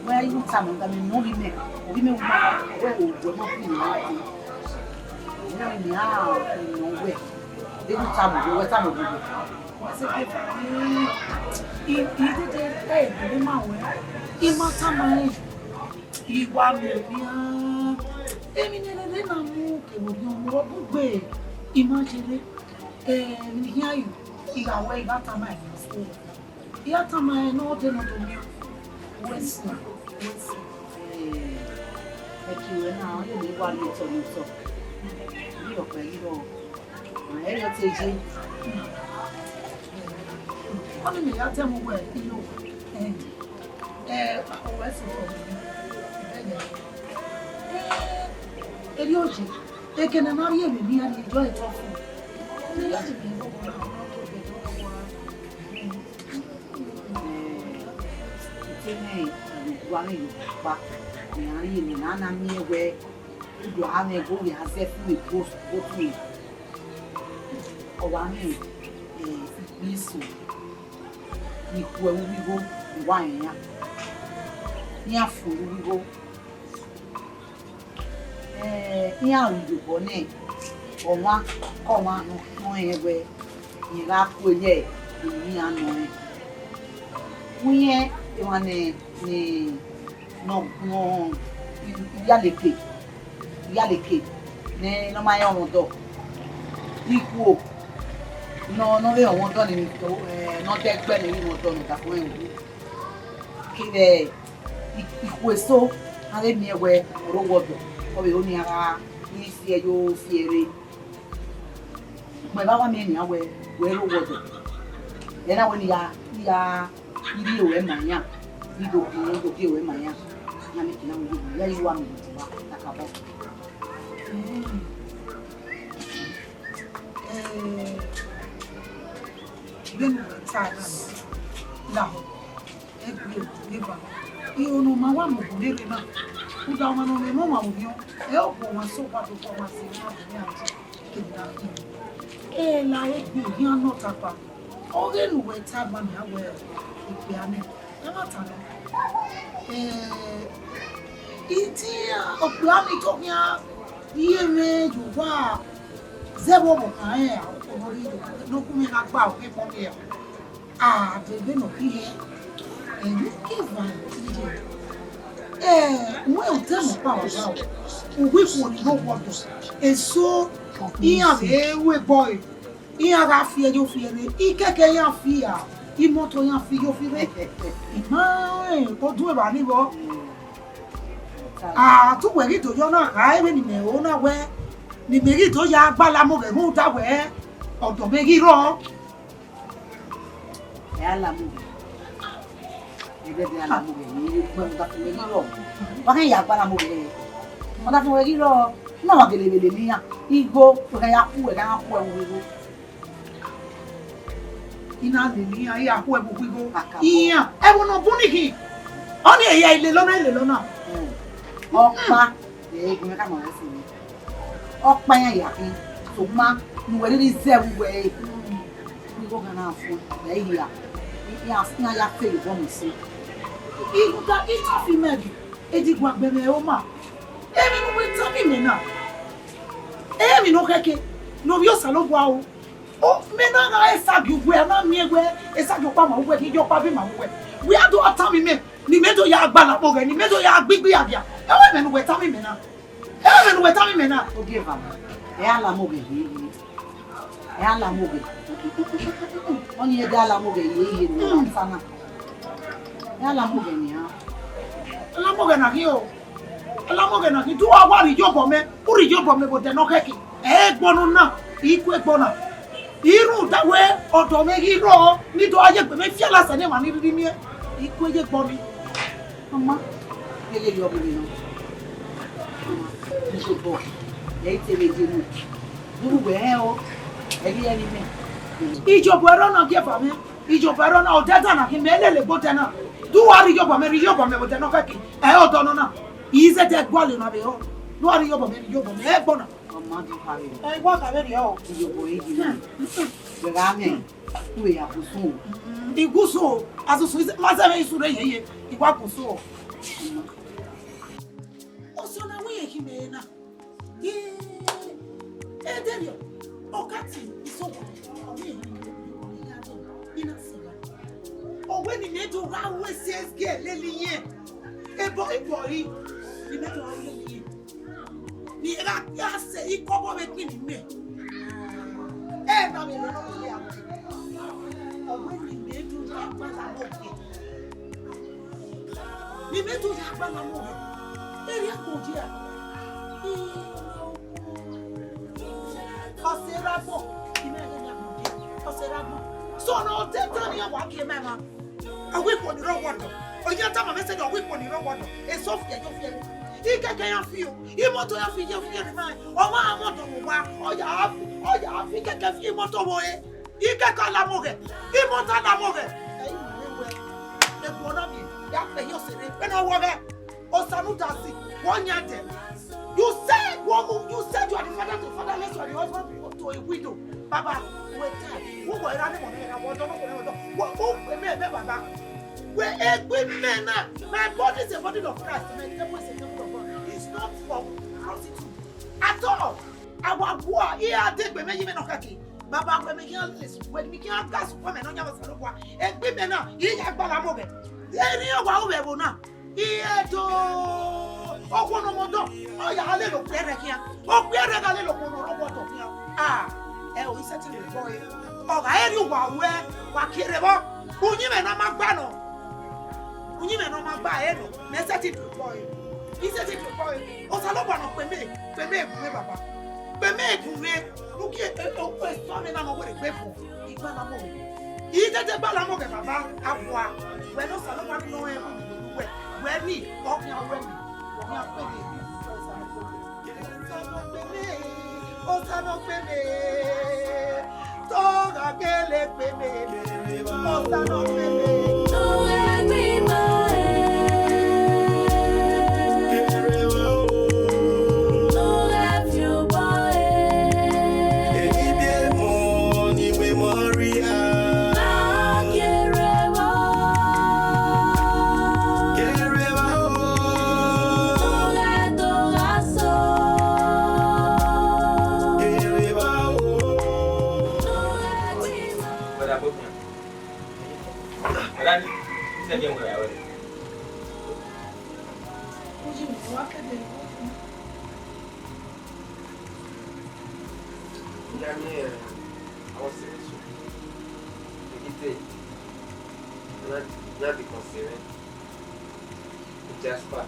Wẹ, I tama ga mẹ ne ovbi mẹ, ovbi mẹ wu ma, wẹ wo, wẹ ma bu mẹ na te. Mẹ na mẹ a nọ wẹ, I tama wẹ, wẹ tama wẹ. Wẹ sẹ ke, I, I dede ta egbe ma wẹ, I ma tama rẹn. I wa miẹn nian. Emwi ne ẹrẹrẹ na mu kevbe orhiọn mu ọgugbe, I ma jere. Eh, emwi ne I khian yu, I gha wẹ I gha tama ẹre. I gha tama ẹre ne ọ de ne ọ do miẹn. Wẹ si, wẹ si. Eh, ẹki ruẹ na, ọ ye ne I wa rhie otọ ne otọ. Rhie ọkpa ghi rrọọ. Ma ẹre ọ te je. Ọni mẹ ya tama uwẹ, I yo. Eh. Ẹ, ọ wẹ sẹ otọ vbe ẹghẹ. Ẹ, erriọ ye, eke ne a na rhie emwi ne iran rhie, erriọ etọ fo. Erriọ ye vbe ẹghẹ ọvọ na, ọ na to vbe ẹghẹ ọvọ na. Ẹ, ete mwẹ, wa mwẹ ye ọkpa, ne iran rhie emwi ne a na miẹn wẹ, u do gha mwẹ ẹghẹ ovbi a zẹ fun vbe ebo, ebo tu. Ọ wa mwẹ, ẹ, ikpia eso. Ni khuẹ vbe uwu igho, ne uwa rẹn iran. Iran fo vbe uwu igho. Eh, iran ru iyobọ nẹ, ọmwa ke ọmwa nọ, nọ rẹn wẹ, rẹn gha kue ye emwi ne iran nọ rẹn. Uyẹn emwa ne, ne, nọ, nọ, iyaleke, iyaleke, ne, ne ọ ma rẹn ọmwa ọdọ. Ikhuo, nọ, ne ọ vbe rẹn ọmwa ọdọ ni, eh, ne ọ dẹ ẹgbẹ ne ọ rhie ọmwa ọdọ ne ọ da fo rẹn wu. Kevbe i-, ikhuo eso, a vbe miẹn wẹ ọ rre owa ọdọ, ọ vbe ho ne iran gha, ne iran si ẹre yo, si ẹre rre. Ugbẹn vbe a wa miẹn nian wẹ, wẹ rre owa ọdọ, ẹ na wẹ ne I ya, I ya rhie ruẹ ma iran, ne I do gie, I do gie ruẹ ma iran, iran miẹn ekin na mu ye, ya ye uwa miẹn uwa, kakabọ. Eh, vbene uwẹ ta na, lahọ, ẹgbẹe ne eva, iro ne ọ ma wa mu obo ne rre na, rhunmwuda ọmwa ne ọ mwẹ emwa orhiọn, ẹ, ọ bu ọmwa sẹ owa do bu ọmwa sẹ emwa orhiọn, kevbe na khin. Ẹ, la ẹgbẹe orhiọn nọ tapa, ọghe ne uwẹ ta gba mẹ wẹ, ikpia nẹ. Ẹmwata nọ. Eh, idian okpia ni to khian rhie mwẹ ye uwa zẹ vbe ọvbokhan rẹn, okhuo ne ọ rhie ne ọ gu mwẹ na gba okhuo ekpọn vbe ra. A, de egbe ne ọ khin hẹ, ẹmwẹ ke va iye. Eh, wẹ otọ ne ọ kpa vbe aro, uwu ikhuo ni rre owa ọdọ, eso iran vbe ru ebọ ẹre. Iran gha fi ẹre yo fi ẹre, ikẹkẹ iran fi a, imọto iran fi yo fi rre. I ma rẹn odun evba ni vbọ. A te uwẹ ghi do yọ na, gha re vbene imẹ ro na wẹ, ne imẹ ghi do ya gba la amoghẹ rhunmwuda wẹ, ọdọ mwẹ ghi rrọọ. Ẹ a la amoghẹ. Ẹgbẹdẹ a la amoghẹ, ne I gbe ọdafẹn mwẹ ghi rrọọ. Wa khan ya gba la amoghẹ. Ọdafẹn mwẹ ghi rrọọ. Na wa gele vbe lele iran. Igho, wẹ khan ya ku, wẹ khan ya ku ẹwu igho. I na lele iran, I ya ku ẹwu igho. Iran, ẹvbo ne ọ bun ni khin. Ọnii ẹre I lele ọna, I lele ọna. Ọkpa, ẹ i gu mwẹ khama wẹ sẹ. Ọkpa iran ya khin, sokpan ne uwẹ rhirhi zẹ vbe uwẹ ẹre. Igho gha na fo, ẹ i hia. Iran, iran ya fe ye obọ mu sẹ. Igho da, I ta fi mẹ ghi, e di gua gbe mwẹ oma. Emwi ne uwẹ tama imẹ na, emwi ne ọ khẹke, ne ovbi Osanobua ru. O, mẹ na gha Esagie uwẹ, a na miẹn wẹ Esagie ọkpa ma uwẹ, ghi ye ọkpa be ma uwẹ. Wẹ a do tama imẹ, ne imẹ do ya gba la amoghẹ, ne imẹ do ya gbe igbi agia. Ẹ wẹ ẹmwẹ ne uwẹ tama imẹ na. Ẹ wẹ ẹmwẹ ne uwẹ tama imẹ na. Ogieva, ẹ a la amoghẹ ye ye. Ẹ a la amoghẹ. Ọnii ẹ de a la amoghẹ ye ye ne uwẹ sa na. Ẹ a la amoghẹ nian. A la amoghẹ na khin o. A la amoghẹ na khin, te uwa wa rhie iyobọ mwẹ, u rhie iyobọ mwẹ vbe odẹ ne ọ khẹke. Ẹ i gbe ọna na, I ku egbe ọna. I rhunmwuda wẹ ọdọ mwẹ ghi rrọọ, ne I do gha ye egbe mwẹ fiala sẹ ne emwa ni rhirhi miẹn, I ku egbe ọnii. Ọma, gele rhie ọghe nọ. Ọma, iyobọ, ẹ i te vbe ye mu. Vbe uwẹ rẹn o, ẹ ghi rẹn ne imẹ. Iyobọ ẹre ọna gie eva mwẹ, iyobọ ẹre ọna, odẹ dan na khin mẹ lele egbe odẹ na. De uwa rhie iyobọ mwẹ, rhie iyobọ mwẹ vbe odẹ ne ọ khẹke. Ẹ i re odẹ ọnọna, I zẹdẹ gualọ na vbe họ. Ne uwa rhie iyobọ mwẹ, rhie iyobọ mwẹ, ẹ i gbe ọna. Ọma do kha vberriọ. Ẹ i wa kha vberriọ. Iyobọ ẹ i ye na. Wẹ gha mwẹ, u vbe ya gu usun o. I gu usun o, asusu ma zẹ mwẹ isun rre yeye, I wa gu usun o. Ọsẹ na wẹ irẹn khin mẹ na. Ye, ẹdẹrriọ, ọ ka tie isowa, ọ wẹ irẹn khin mẹ na. Ọ wẹ ne imẹ do gha ru esẹs gie lele irẹn. Ebọ ibọ ri, ne imẹ do gha ru lele irẹn. Ne I gha ya sẹ ikọbọ vbe kpini mẹ. Ẹ na vbe lele ọghe a. Ọ wẹ ne imẹ do gha gba la amoghẹ. Ne imẹ do ya gba la amoghẹ. Erriọ agbọn dia. Ọse erha agbọn. Imẹ ghe ne agbọn dia. Ọse erha agbọn. So ne ọ te tan ne ọ wa gie mẹ emwa. Ọ wẹ ikhuo ni rre ọwọdọ. Ọ ya tama mwẹ sẹ ne ọ wẹ ikhuo ni rre ọwọdọ. Eso fi ẹyọ fi ẹre. Ikẹkẹ iran fi o. Imọto iran fi ye fi ẹre ma. Ọ ma mọ ọdọ vbe owa. Ọ ya, ọ ya fi ikẹkẹ fi imọto vbe ore. Ikẹkẹ a la amoghẹ, imọto a la amoghẹ. Ẹ i ma rẹn wẹ, egbe ọna miẹn, ya kpẹ hiẹ ọse rre, vbene ọ wọ ghẹ, Osa ne u da si, wẹ ọ yan dẹ. You say, you, you said you are the father to fatherless, you are the husband to a widow. Baba, wẹ ta, wẹ wọ erha ne mọ ne erha, wẹ ọdọ ne wẹ ọdọ, wẹ, wẹ, wẹ mẹ, mẹ baba. Wẹ egbe mẹ na, my body is a body of Christ, my temple is a temple of God. It's not for prostitute at all. A wa gua, I a degbe mẹ ye mwẹ nọ khẹke. Baba, wẹ mẹ khian lesi, wẹ mẹ khian ga sukọ mẹ ne ọ yan vbe Osanobua. Egbe mẹ na, I ya gba la amoghẹ. Erriọ wa ru vbe ẹvbo na. I do. Okhuo ne ọ mọ ọdọ, ọ ya gha lele okpia ẹre khian. Okpia ẹre gha lele okhuo ne ọ rre ọwọdọ khian. Ah, ẹ o, I sẹtin rhie obọ ẹre. Ọ gha rrie uwa ruẹ, wa kie rre vbọ. Uyinmwẹ ne a ma gba nọ. Uyinmwẹ ne ọ ma gba ẹre nọ, mẹ sẹtin do obọ ẹre. I sẹtin do obọ ẹre. Osanobua nọ kpeme, kpeme gun mwẹ baba. Kpeme gun mwẹ. Ugie, e, e, e, esọ mwẹ na nọ were gbe fo. I gba la amoghẹ. I dede gba la amoghẹ baba, a wa. Wẹ ne Osanobua ni nọ rẹn ru uwẹ. Wẹ ni, ọ khian wẹ ni. Ọ khian kpeme. Osanobua kpeme. Osanobua kpeme. Tọgha gele kpeme. Osanobua kpeme. Brother Bobby. Brother, this is again where I was. Ojú mi wá kéde. Ìyá mi, ẹ, Ọ sẹ eso. Egite, na, na bi kọn sẹ mwẹ. Jasper.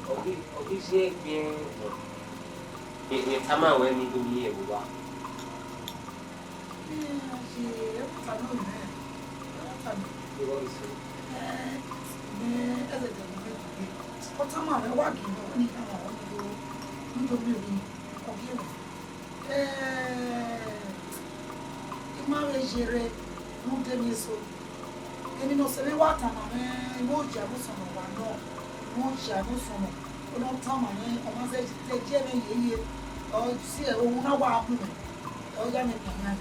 Ọ ghi, ọ ghi ziẹn gbiẹn nọ. Rẹn, rẹn tama wẹ ne I do miẹn vbe owa. Ẹ, ọ ye, ẹ vbe tama mwẹ. Ẹ vbe tama. Ẹ, mẹ, ẹ zẹdẹ ne mẹ dee. Ọ tama mwẹ, wa gie mwẹ, ọ ni tama mwẹ, ọ ni do, ne I do miẹn vbe ọ gie mwẹ. Eh, I ma vbe yerre rhunmwuda emwi eso. Emwi ne ọse mwẹ wa tama mwẹ, I mu oja vbe usọnọ wa nọ, I mu oja vbe usọnọ, ọ nọ tama mwẹ, ọ ma zẹ, zẹ gie mwẹ yeye, ọ si ẹre, ohu na wa mu mwẹ, ọ ya mwẹ mianmian,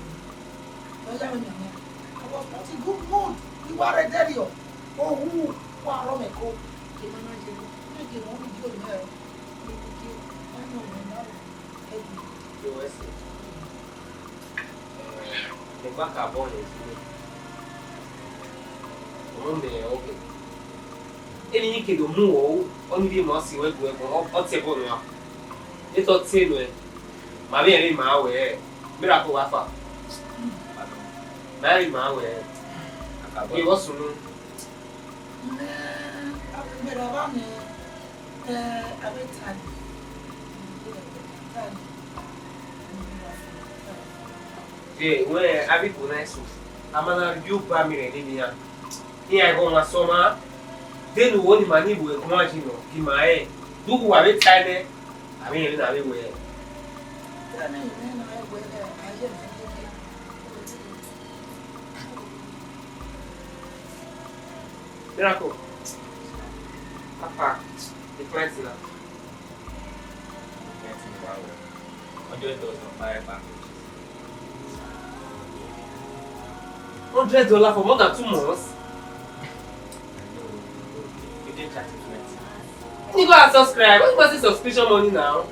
ọ ya mwẹ mianmian. I was not in good mood. I wa rre ẹdẹrriọ, ohu wa rọ mwẹ ko, emwa na yerre, mẹ gie mwẹ, ọ ni gie mwẹ, ọ ni gie, ọ ni gie mwẹ. Yo, ẹse. Eh, ne gba ka bọ ne zẹ. Ọmọ mẹ ọghe. Eni yi ke do mu ọ, ọ ni vbe ma si wẹ gu ẹbọ, ọ, ọ tie ẹbọ nua. Etọ tie nuẹ. Ma vbe rẹn ma wẹ, Miracle wa fa. Ma vbe ma wẹ. Akabọ. Ye wọ sunu. Mẹ, a vbe gberra vba mẹ, ẹ, a vbe ta nẹ. Ye, wẹ, a vbe kona eso. A ma na rhie obọ amẹ rẹn nene iran. Iran ẹghẹ ọmwa sẹ ọmwa. Vbene u ho ni ma ni vbe ẹguan yi nọ, gi ma rẹn. Do uwa vbe tae nẹ, a vbe rẹn vbene a vbe wẹ. Miracle. Papa, the client na. Hundred dollars for more than two months? You go and subscribe. What was the subscription money now?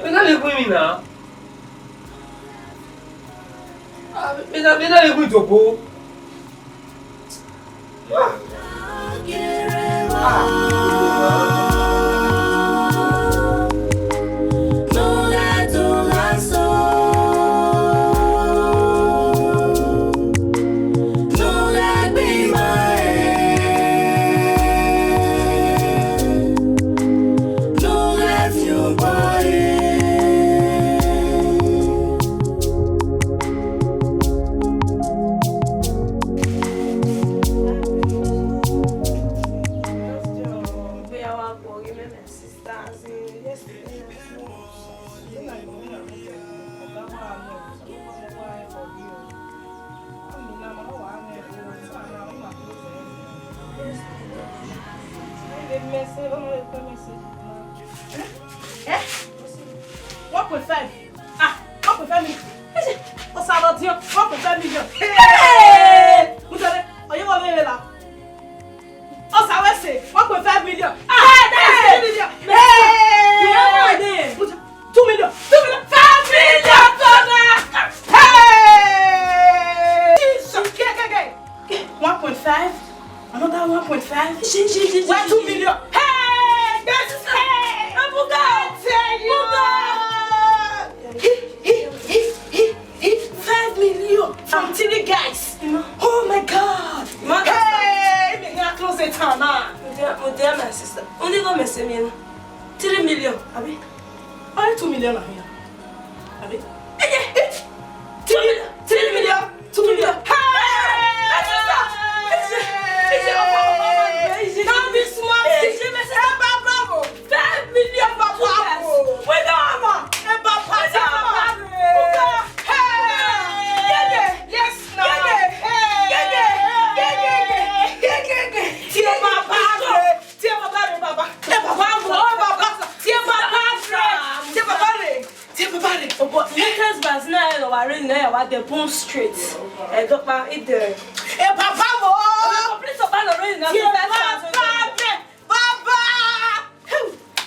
Mẹ na vbe gu mwẹ na. Ah, mẹ na, mẹ na vbe gu mwẹ dobo. Eh? One point five. Ah, one point five million. Osa lọ diọn, one point five million. Hey! Mutare, oye wo vbe la. Osa wẹ sẹ, one point five million. Ah, hey, that is three million. Hey! Muta, two million, two million, five million dollar. Hey! Jesus, ke, ke, ke. One point five, another one point five. Why two million? Hey, guys, hey, Ebuka, I tell you. Ebuka. He, he, he, he, he, five million from three guys. Oh my God. Hey, me here close the town now. My dear, my dear, my sister, only go me say me. Three million, abi? Only two million na here. Abi? Eh, eh, eh. Three million, three million, two million. Hey! My sister! Easy, easy, ọmọ, ọmọ, ọmọ, easy. Don't be small. Easy, my sister. Ẹ bá bravo. Five million for two guys. We don't have. Ẹ bá pa. We don't have. Hey! Yes, now. Hey! Tí ẹ bá bá rẹ, tí ẹ bá bá rẹ, bàbá. Ẹ bàbá mọ̀, ẹ bàbá sà. Tí ẹ bá bá rẹ, tí ẹ bá bá rẹ, tí ẹ bá bá rẹ. Ọ̀pọ̀ latest version náà ẹ lọ wà rí nìyẹn wà dé Bond Street. Ẹ dọ́gba ìdè. Ẹ bàbá mọ̀. Ọ̀pọ̀ please ọ̀pá lọ rí nìyẹn. Tí ẹ bá bá rẹ, bàbá.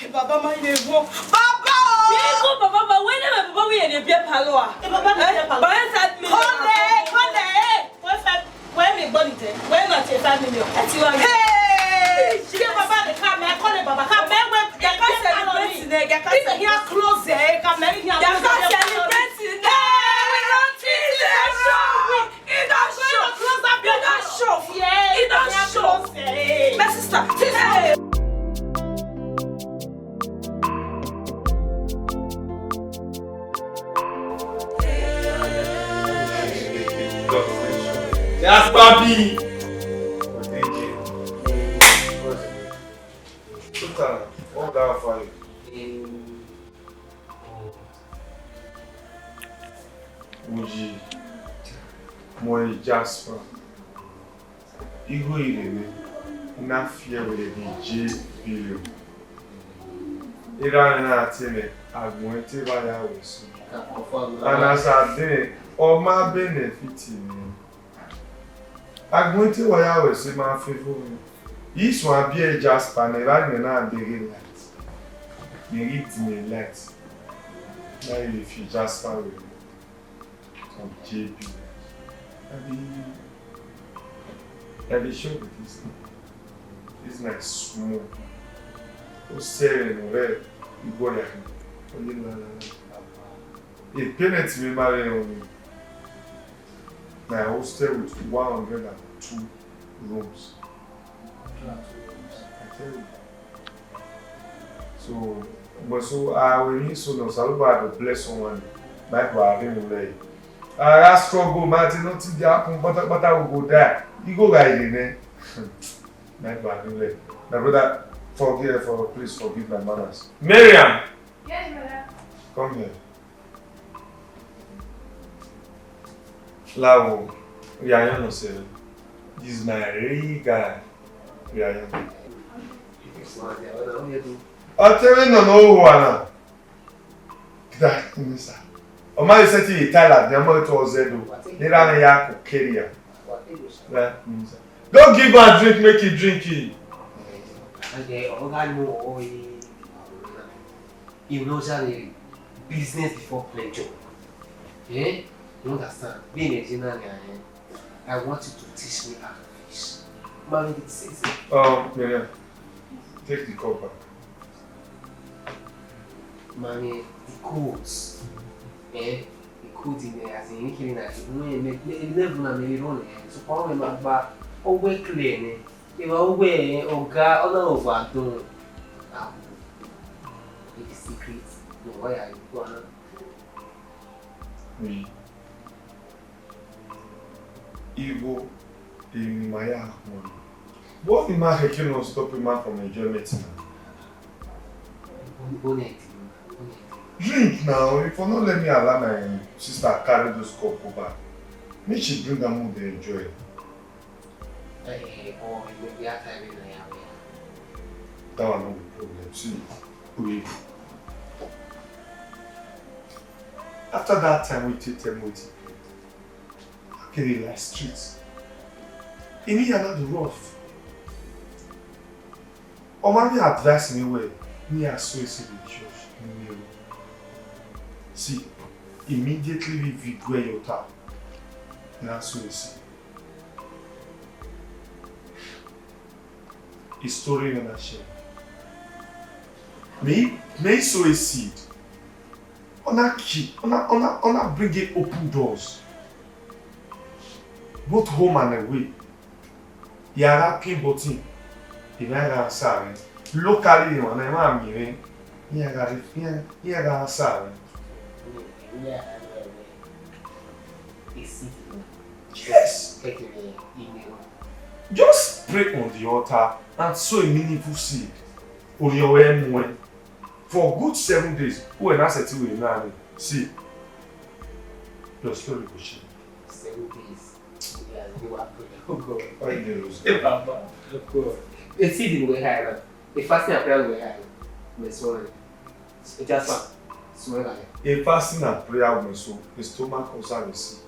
Ẹ bàbá máa ń lè wọ. Bàbá o. Bí ẹ kó bàbá bá wẹ́n náà bàbá wí ẹ̀ lè bí ẹ pa lọ à. Ẹ bàbá mi bí ẹ pa lọ. Bàbá ẹ sá mi. Kọ́lẹ̀, kọ́lẹ̀. Wẹ́n fẹ́, wẹ́n mi gbọ́ nìjẹ́. Wẹ́n náà ti five million. Ẹ ti wá mi. Hey! Baba, ka mẹ wẹ, ya ka celebrate nẹ, ya ka celebrate. Close ẹ, ka mẹ ya ka celebrate nẹ. Hey, we don see the show. He don show. Close up, he don show. Yeah, he don show. My sister, sister. That's Bobby. Total, what that for you? Uyi, mo e Jasper. Igho irere na fi ẹvbo vbe je billion. Erha mwẹ na te mwẹ, agbọn te vba ya wẹ so. And as I dey, ọ ma benefit mwẹ. Agbọn te wa ya wẹ so ma favour mwẹ. Isun a biẹ Jasper nẹ, evba mwẹ na deghe light. Mẹ ghi dine light. Na i fi Jasper wẹ. Come, J B. I be, I be show with this thing. This night small. O sẹrẹ nọ rẹ igbọ ya. O ye la la la. A parent me marry on me. My hostel with one hundred and two rooms. I tell you. So, but so I will need so no Saluba to bless someone. My body will lay. I ask for go, Martin, not to the happen, but but I will go there. You go right in there. My body will lay. My brother, forgive for please forgive my manners. Miriam! Yes, brother. Come here. Lao, Riayon no sẹ, this is my real guy, Riayon. Ọ te mwẹ nọ ne ọ ho ana. Kita, Mister. Ọ ma sẹ te Tyler, ne ọ ma tọ zẹ do. Ne ra ne ya ko carry ya. Right, Mister. Don't give am drink, make e drink e. Okay, ọ gha mu ọ yi. You know that business before pleasure. Eh? You understand? Being a general, eh? I want you to teach me how to fish. Mommy, this is it. Um, Miriam, take the cup back. Mommy, the codes. Eh? The code in there, as in, you know, me, me, me, level na me run, eh? So, power me back. Oh, we clear, eh? Evba uwẹ ọga, ọ na rọ wa dọn. Ah, in the secret. No, why are you going? Me. Igho, emwi ma ya họn. What the man can no stop a man from enjoyment now? Drink now. If you not let me allow my sister carry those cup go back, make she drink and move dey enjoy. Eh, or you may be at time in the area. That one no be problem. See, we after that time we take them with I get it like street. In here not the rough. Ọ ma vbe advice me wẹ, ne I ya so esi vbe church ne I ru. See, immediately vbe video ẹre ta, ne I ya so esi. Story na na share. Me, me so esi. Ọ na ki, ọ na, ọ na, ọ na bring it open doors. Both home and away. Ya gha pin button, I na gha answer rẹ. Locally, emwa na, emwa miẹn mwẹ, iran gha re, iran, iran gha answer rẹ. Yes. Just pray on the altar and sow a meaningful seed. Orhiọn ruẹ muẹn. For good seven days, uwẹ na sẹtin wẹ na rre. See, your story go change. Seven days. Yeah, you are praying. Oh God. Why you dey lose? Hey, Baba. Oh God. A seed in the high now. A fasting and prayer in the high. Verse one. Jasper, smell like. A fasting and prayer will so a stomach ulcer will see.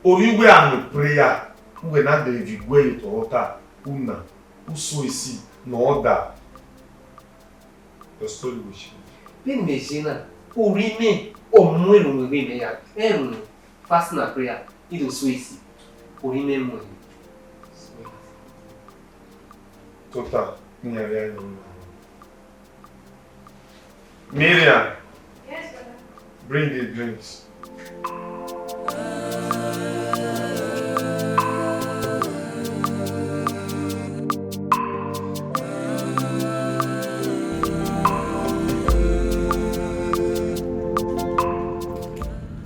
Only way I'm a prayer, who will not be the way to altar, who na, who so esi, no other. Your story will change. Vbene imẹ ye na, orhiọn imẹ, ọ mu ẹre unu vbe imẹ ya, ẹrun fasting and prayer, I do so esi, orhiọn imẹ mu ẹre. Tota, ne iran vbe ya yin. Miriam, yes, brother. Bring the drinks.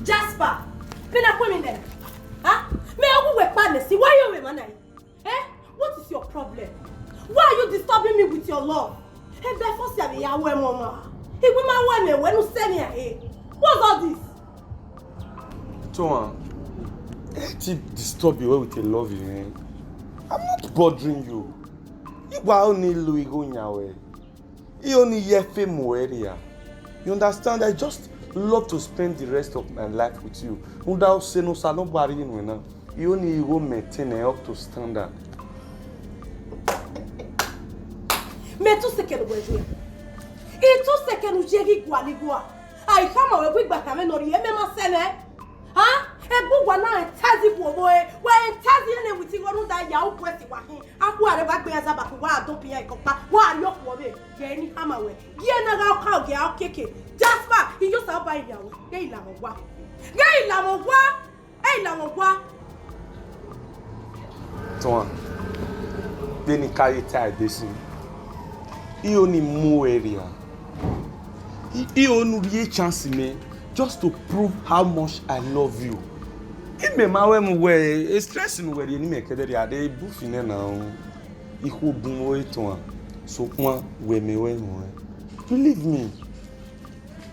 Jasper, mina kue mi nẹ. Huh? Me awu we pa nẹ si, why you we mana? Eh? What is your problem? Why are you disturbing me with your love? Ebe fo si ave ya wẹ mọ ma. Iwe ma wẹ mẹ wẹ nu sẹ ni ahe. What's all this? Towan, I ti disturb you with a love, man. I'm not bothering you. Iwa oni lo igho yan wẹ. I oni ye fe mu ẹ ria. You understand? I just love to spend the rest of my life with you. Rhunmwuda ọse ne Osanobua rhie nuẹn na, I oni igho maintain up to standard. Me two second wẹ ye. I two second u ye ghi gualọ igua. A i khama wẹ gu igba khamẹ ne ọ rhie, mẹ ma sẹ nẹ. Ha? Egbe uwa na entazi khuo vbe ore, wa entazi ẹre with igho rhunmwuda ya u guẹ si wa khin. A khuare wa gbe ya zaba ku wa dọ pian ikọkpa, wa rrie okhuo vbe, ye ni khama wẹ. Gie na gha ọka ogie a okiekie. Jasper, I yo sa ba ivia wẹ. Ghe I lamwẹ owa. Ghe I lamwẹ owa. Ẹ I lamwẹ owa. Towan, vbene I ka ye ta ẹdẹ sin, I oni mu ẹ ria. I, I oni rhie chance mẹ just to prove how much I love you. Imẹ ma wẹ mu wẹ, e stress ne uwẹ rhie ne imẹ kẹdẹ rhie, a de bu fi nẹ na o. Ikhuo bun vbe ore Towan, sokpan wẹ mẹ wẹ ruẹn. Believe me.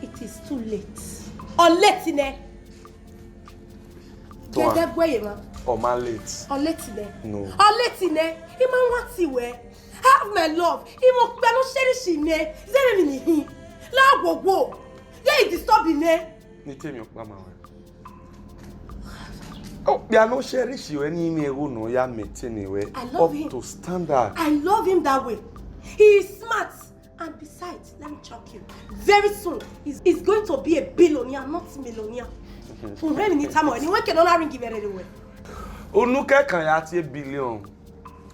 It is too late. Ọ late nẹ. Towan. Gẹdẹ gu ẹre ma. Ọ ma late. Ọ late nẹ. No. Ọ late nẹ. I ma want you wẹ. Have my love. I ma okpia ne ọ cherish mẹ. Zẹ vbe emwi ne I hin. La wowo. Ye I disturb nẹ. Ne I te emwi ọkpa ma wẹ. Okpia ne ọ cherish wẹ ne I mwẹ igho ne ọ ya maintain wẹ. I love him. Up to standard. I love him that way. He is smart. And besides, let me shock you. Very soon, he's, he's going to be a billionaire, not millionaire. Urhẹn ni tama ni wẹ ke nọ na ring vbe rere wẹ. Unu kẹkan ya tie billion.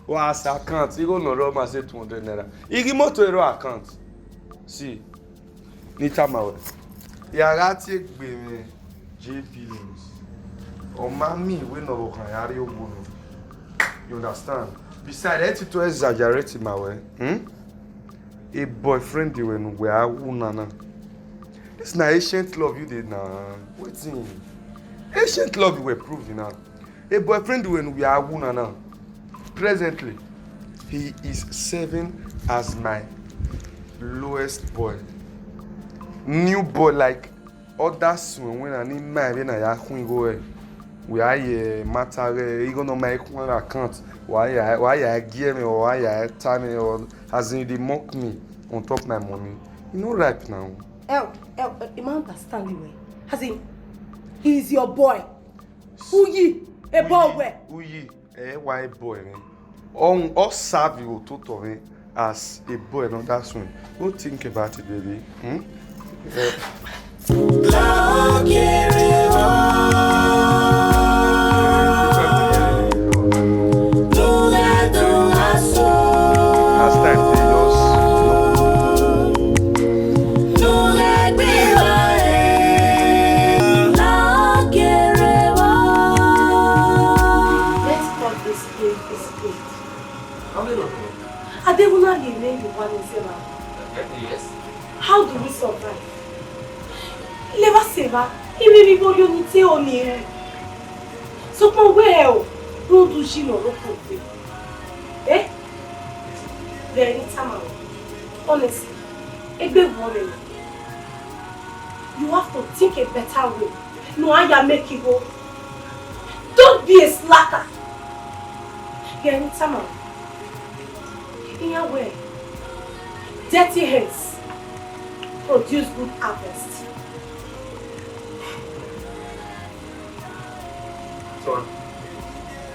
Wa sa account, igho ne ọ rre ọ ma sẹ two hundred naira. I ghi moto ero account. See, ne I tama wẹ. Ya gha tie egbe mwẹ J billions. Ọ ma miẹn wẹ ne ọ vbe khan ya rrie owo nọ. You understand? Besides, ẹ i to exaggerate ma wẹ. Hmm? A boyfriend wẹ ne uwẹ a wu na na. This na ancient love you dey na. Wetin? Ancient love you were proving now. A boyfriend wẹ ne uwẹ a wu na na. Presently, he is serving as my lowest boy. New boy like other suẹn wẹ na ni ma vbene a ya khuan igho ẹre. Wẹ a ye matter ghẹ igho ne ọ ma khuan account. Wa ya, wa ya gie mwẹ, or wa ya ta mwẹ, or as in, you dey mock me on top my money. E no ripe now. El, El, I ma understand you well. As in, he is your boy. Uyi, a boy wẹ. Uyi, eh, why boy, eh? Ọ, ọ serve you to to, eh, as a boy, no, that's one. Go think about it, baby. Hmm? Eh. As time dey just, you know. Let's call this spade a spade. How many of them? Adewuna rhie mwẹ ye owa ni zẹ evba. Yes. How do we survive? Levba sẹ evba, I mwẹ emwi vbe orhiọn ni te ọni rẹn. Sokpan wẹ hẹ o, rhunmwuda uyi ne ọ rre okhuo egbe. Eh? Ghẹ ne I tama ruẹ. Honestly, egbe vbuọ mwẹ nẹ. You have to think a better way. No, I am making go. Don't be a slacker. Ghẹ ne I tama ruẹ. Iran wẹ, dirty hands produce good harvest. So,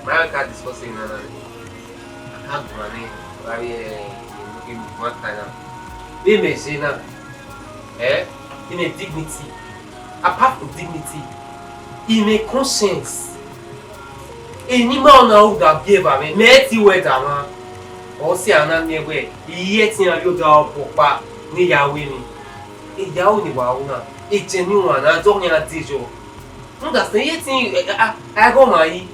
ma ka discuss na na. A ka guan ni, wa ye, ye, ye, one time na. Be me say na. Eh? In a dignity. Apart from dignity, in a conscience. Eni ma ọna u da biẹ ba mwẹ, mẹ ti wẹ da mwa. Ọ si a na miẹn wẹ, I ye ẹtin iran rhie odaro bu ọkpa ne I ya ru emwi. Eya ru ne wa ru na, etẹn ni wan na dọ khian de yọ. Understand? Iye te I, I, I, I ghọ ma yi.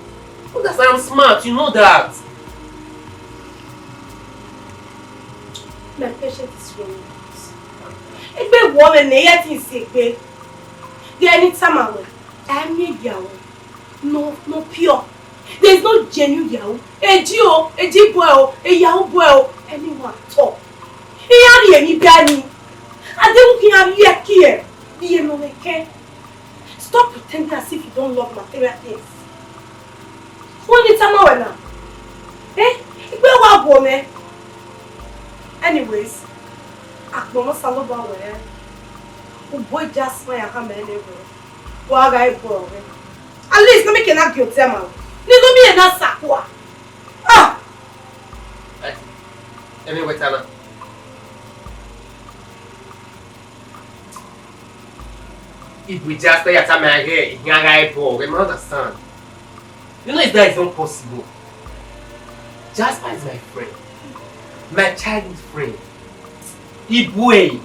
Understand? I'm smart, you know that. My patient is running out. Egbe wọ mwẹ ne iye te I si egbe. Ghe ne I tama wẹ, a miẹn eya wẹ. No, no pure. There is no genuine yahoo. Eji o, eji boy o, e yahoo boy o, anyone at all. Iran rhie emwi bẹ ni. Adehunmwu khian rhie ẹki ẹ, rhie ne ọ mwẹ kẹ. Stop pretending as if you don't love material things. Wẹ ne I tama wẹ na? Eh? Egbe wa guọ mwẹ. Anyways, agbọn Osanobua wẹ, u boy Jasper ya khama ẹre wẹ, wa gha e boy ọghẹ. At least ne ọ miẹn ke na gie otọ ma, ne ọ miẹn na sakua. Ah! Ẹmwẹ wẹ ta na. Ibu Jasper ya tama ẹre, iran gha e boy ọghẹ, ma understand. You know, is that is not possible. Jasper is my friend, my childhood friend. Ibu ẹre,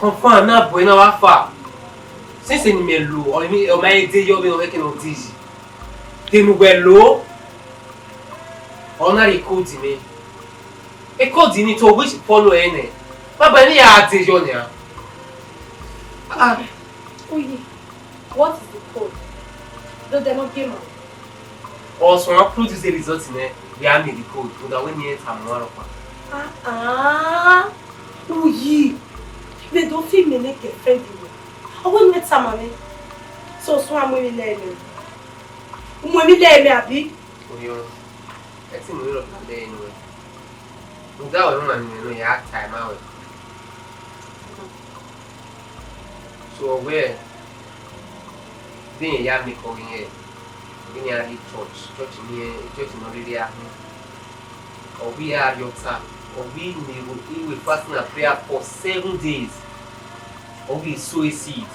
confirm na bu ẹre na wa fa. Since ni mẹ lo, ọ ma he de yọ vbene ọ mwẹ ke ne ọ de yi. De ne uwẹ lo, ọ na rhie code mwẹ. E code ni to which follow ẹre nẹ. Baba ni ya de yọ nia. Ah, ah. Oye, what is the code? Do they not give man? Ọ suẹn produce the result nẹ, we are need the code. Uda wẹ ne I tama ọmwa rhọkpa. Ah, ah. Uyi. Vbe do fi mẹ ne girlfriend wẹ. Ọ wẹ ne I tama mwẹ. So, suẹn mu emwi lẹ mẹ. U mu emwi lẹ mẹ, abi? Oyo, ẹ te mu emwi rhọkpa lẹ nuẹn. Uda wẹ ne ọmwa nuẹn nọ ya ta ẹe ma wẹ. So, ọ wẹ, de irẹn ya miẹn ekọ ghe irẹn, vbene iran rrie church, church ni, church ne ọ rhirhi a khin. Ọ ghi a rrie ọta, ọ ghi miẹn iwẹ fasting and prayer for seven days. Ọ ghi sow a seed.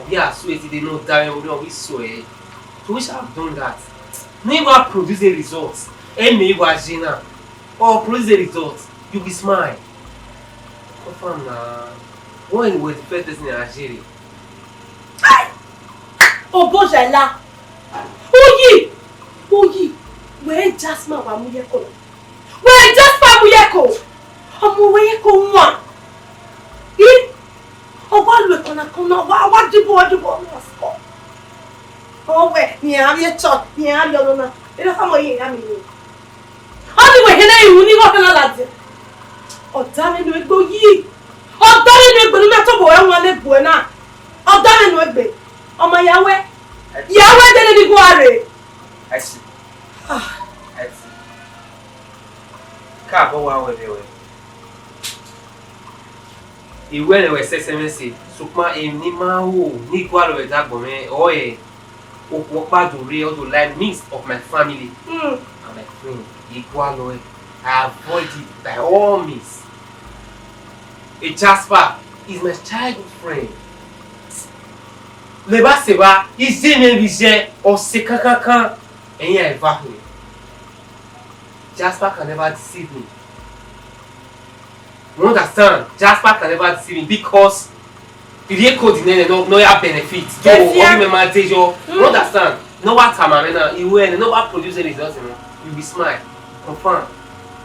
Ọ ghi a sow a seed ne ọ da mwẹ orhiọn, ọ ghi sow ẹre. To which I have done that. Ne I wa produce a result. Ẹmwẹ I wa ye na. Ọ produce a result. You will smile. Confirm na. Wẹ ne uwẹ the first person I a ye rre. Ai! Obozaila! Uyi! Uyi! Wẹ Jasper wa mu ye ẹko. Wẹ Jasper mu ye ẹko. Ọmọ wẹ ye ẹko wan. I? Ọ wa lu ẹko na, ẹko na, ọ wa, ọ wa dibọ, ọ dibọ, ọ wa sọ. Ọ wẹ, ne iran rrie church, ne iran rrie ọnọna. Erha ọmọ ye iran miẹn. Ọni wẹ hẹnẹ iru ni igho hẹn na ladian. Ọ da mwẹ ne egbe yi. Ọ da mwẹ ne egbe ne u na tobọ ẹre wan ne egbe na. Ọ da mwẹ ne egbe. Ọ ma ya wẹ. Ya wẹ dede ni gua rre. Ẹsi. Ah. Ẹsi. Ka bọ wa wẹ vbe wẹ. I wẹ ne wẹ sẹsẹ mwẹ se, sokpan emwi ne I ma ru ne I gualọ vbe ẹdẹ agbọn mwẹ ọrọre okhuo ọkpa do rre, ọ do lie midst of my family and my friend. I gualọ ẹe, I avoid it by all means. A Jasper is my childhood friend. Leba seba, iye mwẹ vbe iye ọse kankankan, ẹyan eva hin. Jasper can never deceive me. You understand? Jasper can never deceive me because if you code in there, no, no, ya benefit. So, Yes, yeah. What you ma dey your, you Mm. understand? No what am I now? You will no what produce any result, you know. You be smile, confirm.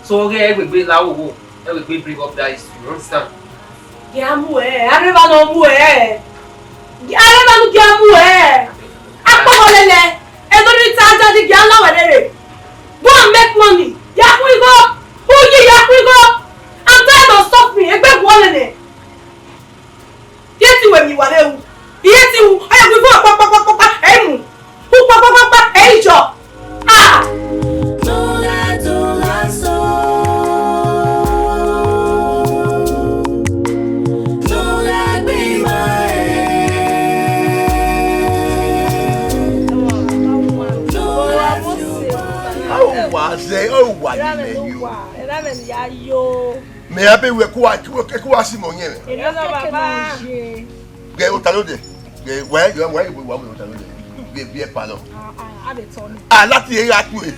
So, okay, every great la wo, every great bring up that issue. You understand? Gia mu ẹ, areva nọ mu ẹ. Areva nu gia mu ẹ. Akpọhọ lele, ẹdọni ta jadi gia la wẹ rere. Go and make money. Ya ku igho. Uyi ya ku igho. I'm tired of suffering. Egbe guọ lele. Iye ti wẹ mi wa le wu. Iye ti wu. Aye wi fo pa pa pa pa pa. Ẹ mu. Wu pa pa pa pa. Ẹ jọ. Ah. Awa zẹ, awa yi mẹ yo. Mẹ ya be wẹ ku wa ku wa si mọ yẹn mẹ. Ghẹ ota lode. Ghẹ wa wa wa wa ota lode. Ghẹ bi ẹ palọ. A lati e gha tue.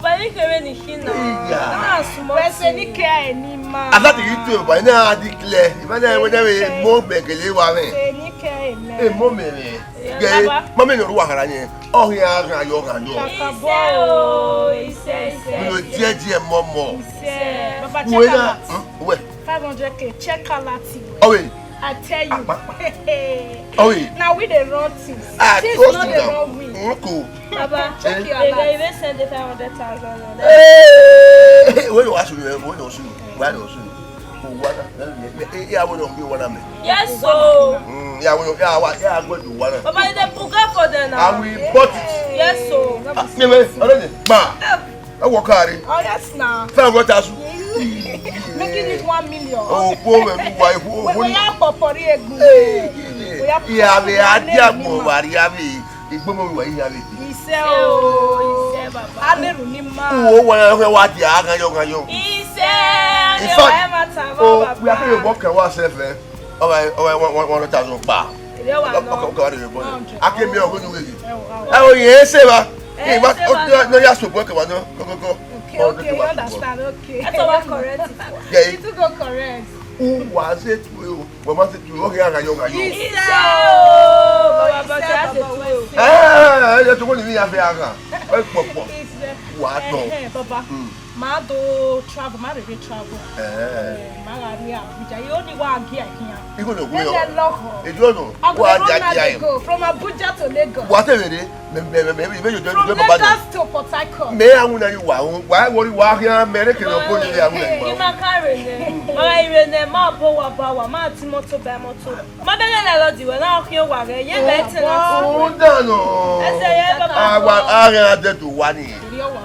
Wẹ ni kere ni khin na. Iya. Wẹ sẹ ni kẹ eni ma. Asati ghi tuẹ ba, ena a declare. Ima na wẹ na vbe emo mẹ gele wa mwẹ. Sẹ ni kẹ eni. Emo mẹ mwẹ. Gẹ, baba. Ma mẹ ne ọ ru wa khara yẹn. Ọ khian ghan yọ, ghan yọ. Kakabọ o, isẹ, isẹ, isẹ. Mi lo diẹ diẹ mọmọ. Isẹ. Baba, check out. Wẹ na, hmm, wẹ. Five hundred K, check out lati wẹ. Ọ wẹ. I tell you. Apa, apa. Hey, hey. Oh, yeah. Now we dey run things. Ah, things no dey run we. Mm, cool. Baba, check your alert. They even send the five hundred thousand on there. Hey, hey, hey, what you want to do? What you want to do? Why you want to do? Oh, what? Eh, eh, eh, I want to be one of them. Yes, so. Mm, yeah, I want to, yeah, I want, yeah, I'm going to do one of them. Baba, you dey buga for them now. I will bought it. Yes, so. Ah, me, me, already. Ba. Eh, Ẹ wọ ká re. Oh, yes, na. Five hundred thousand. Make it reach one million. Oh, poor man, why, who, who, who, ya pọpọri egbu. Hey, yeah, yeah. Oya, yeah, pọpọri egbu. Adi agbo wa ri ave. Igbomo wa yi ave. Isẹ o. Isẹ, baba. Aneru ni ma. Uwo wa ya wa di aghan yo, aghan yo. Isẹ. In fact, oh, we are going to work on ourselves, eh? All right, all right, one, one, one hundred thousand baht. Ẹ wa nọ. Ọkọ, ọkọ wa de bọ. One hundred. Ake mi ọgọ ni wege. Ẹ wo, ẹ wo. Ẹ wo, yẹn ẹ sẹ wa. Ẹ, ẹ sẹ wa. Wa, no, ya so bọ ke wa nọ. Go, go, go. Okay, okay, you understand. Okay. That's our correct. Yeah. It go correct. U wa se tu o. Wa ma se tu o. Okay, aga yo, aga yo. Isẹ o. Baba, baba, se tu o. Eh, ẹ jẹ to ko ni mi ya fe aga. Ẹ pọpọ. Wa tọ. Eh, eh, baba. Mm. Ma do travel, ma rere travel. Eh. Eh, ma gha rrie Abuja. I only wa gia khian. Igho ne ọ gbe yọ. Lele lọhọ. Ejo no. I go dey run and dey go from Abuja to Lagos. Wa te vbe re, me, me, me, me, me, yo, yo, yo, baba. From Lagos to Port Harcourt. Me a wuna yi wa, wa, wa, wa, khian, me re kene ọkọ ni a wuna yi wa. Ima ka rre nẹ. Ma rre nẹ, ma bọ wa ba wa, ma ti mọto ba mọto. Ma bẹghe la lọ di wẹ na ọ khian owa ghẹ, ye bẹ tẹ na tu. Ọ dan nọ. Ẹsẹ ye baba. A wa, a ghan adẹ do wa ni.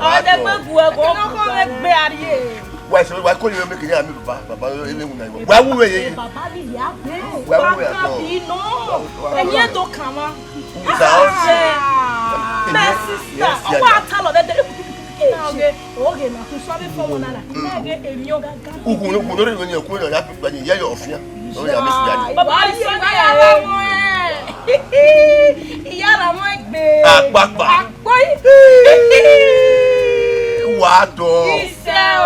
Ọ dẹ gbe gu ẹgo. Ẹkẹ nọ kọ vbe gbe a rrie. Wa ẹsẹ wa ko ni mẹ kẹ ya mi baba, baba, e le mu na. Wa wu we ye. Baba ni ya be. Wa wu we ya. Baba bi nọ. Ẹni ẹ do kan wa. Without. My sister. Yes, yeah, yeah. Wa ta lọ bẹ de. Oge na, kun sọ vbe fọwọ na na. Ẹ ghe emwi ọghagan. Ugun, ugun, no re ni ọkọ na ya gba ni, ya yọ ọfian. No ya miss daddy. Baba, isẹ ni ya ra mọ ẹ. Iya ra mọ egbe. Akpakpa. Akpoi. Wa tọ. Isẹ o.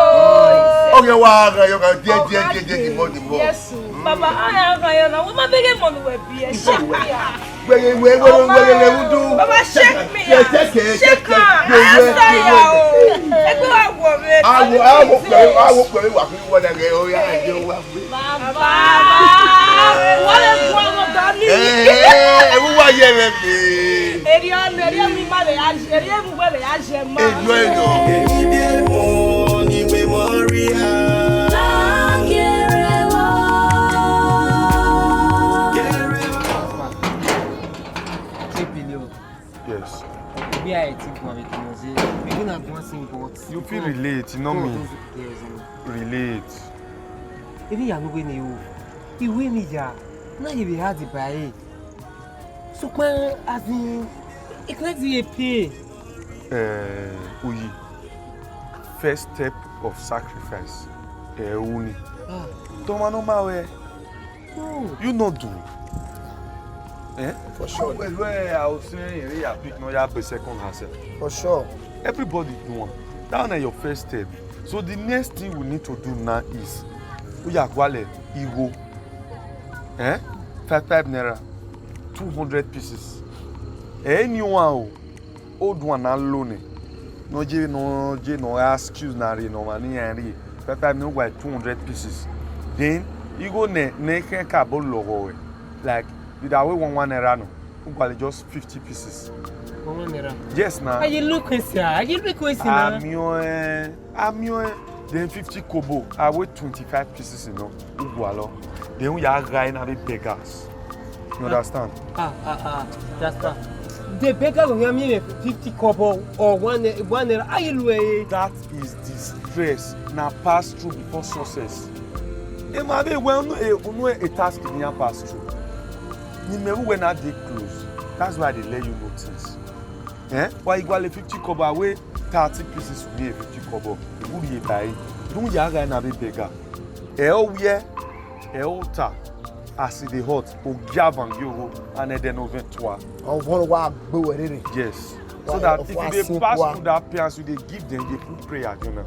Ọgẹ wa gha yọ gha die, die, die, die, die, more, the more. Yes, o. Baba, a ya gha yọ na, wo ma bẹghe mọ nu wẹ bi ẹ. Shake me. Wẹghe, wẹghe, wẹghe, wẹghe, wẹghe, udu. Baba, shake me. Shake, shake, shake, shake, shake. Wẹghe, wẹghe. Ẹgbẹ́ wa wọ̀ mí. Awo, awo, pẹ̀lú, awo, pẹ̀lú, wà fún wọn dàgẹ̀, ó yá, ẹ̀jẹ̀ wa gbé. Baba, wọ́n lè bu ọmọ dání. Ẹ, ẹ, ẹ, ẹ, wíwá yẹ rẹ gbé. Èrè ọ̀nà, èrè mi má lè yá, èrè mi wẹ̀ lè yá jẹ mọ́. Èjọ èjọ. Èmi bí èmo ni wé mọ́ rí a. Lákèrè wá. Three billion. Yes. We are a team for making us. We do not want to, but you feel relate, you know me. Yes, relate. Even you are not going to. Iwe ni ya, na ye be hard by. Sokpan, as in, it makes you a pay. Eh, Uyi, first step of sacrifice. Eh, uni. Ah. Toma no ma we. Oh. You no do. Eh? For sure. Well, well, I was saying, yeah, pick no, you have a second herself. For sure. Everybody do one. That one is your first step. So the next thing we need to do now is, we are quite igho. Eh? Five, five naira, two hundred pieces. Eh, anyone, oh, old one na lo nẹ. No je, no je, no excuse na re, no money and re. Five, five naira, two hundred pieces. Then, you go ne, ne khen ka bo lọghọ wẹ. Like, with that way one, one naira no. U gualọ just fifty pieces. One naira. Yes, na. Are you look inside? Are you look inside? Amio, eh, amio, eh. Then fifty kobo. I weigh twenty-five pieces, you know. U gualọ. Then we are guy na be beggars. You understand? Ah, ah, ah. Understand. The beggar will hear me fifty kobo or one, one naira. Are you low? That is disgrace. Na pass through before success. E ma be well, no, e, no, a task ni a pass through. Ni me who when I dey close. That's why I dey let you know things. Eh? Why you go fifty kobo away, thirty pieces will be a fifty kobo. You would ye buy. Don't ya guy na be beggar. E o ye, e o ta. As e dey hot, o gia van yo, and then over to. Ọvọrọ wa gbe wẹ rere. Yes. So that if you dey pass through that place, you dey give them, you dey put prayer, you know.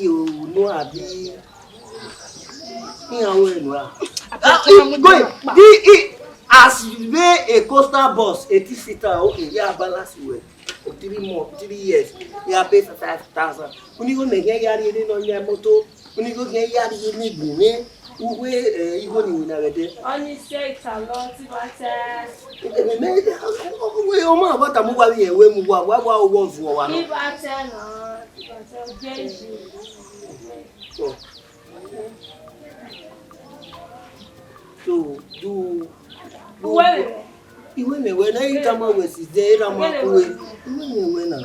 yo no abi. Iran wẹ nua. Go, he, he, as you be a coastal boss, a tea sitter, okay, yeah, balance well. For three months, three years, you pay for five thousand. Unu igho ne khian ya rhie ne nọ yan moto. Unu igho khian ya rhie ne igbinmwẹ. Uwe, eh, igho ni wina vbe ẹdẹ. Ọni sẹ italọ ti ba tẹ. Ebe mẹ, uwe ọmọ aba ta mu wa vbe yẹn, we mu wa, wa, wa, owọ vuọ wa nọ. Ti ba tẹ nọ, ti ba tẹ, je ju. So, so, do, do. Uwe vbe? Iwẹ mẹ wẹ na, I tama wẹ since then, erha ma ku we. Iwẹ mẹ wẹ na.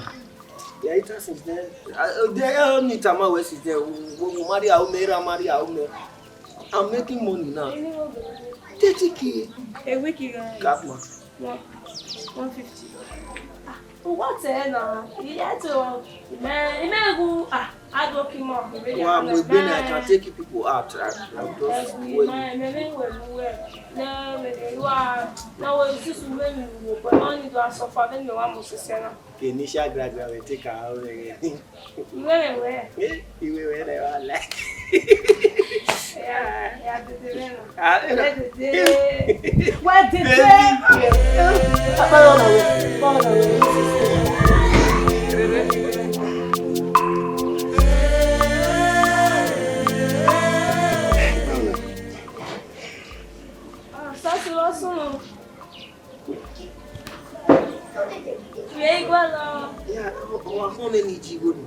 Ya ita since then. Ah, eh, de, eh, ni tama wẹ since then. Wo, wo, wo, marry a, wo mẹ, erha marry a, wo mẹ. I'm making money now. Thirty K. A week, you guys. Gap man. One, one fifty. Ah, what the hell now? You had to, man, you may go, ah, hard working man. Wa mu egbe na, I can take you people out. I, I just wait. Man, man, man, well, well. No, man, you are, no, well, you just, man, you go, but man, you do suffer, then you want more sister now. Ke initial graduate, we take her away. Iwẹ mẹ wẹ. Eh, iwẹ mẹ rẹ wa like. Ya, ya dede vbe na. Ah, eh, wẹ dede. Wẹ dede. Baby. Follow my way. Follow my way. Ah, Sasu lọ sùn. Vbe igualọ. Ya, ọ, ọ wa khọn mwẹ ne I ji igho nọ.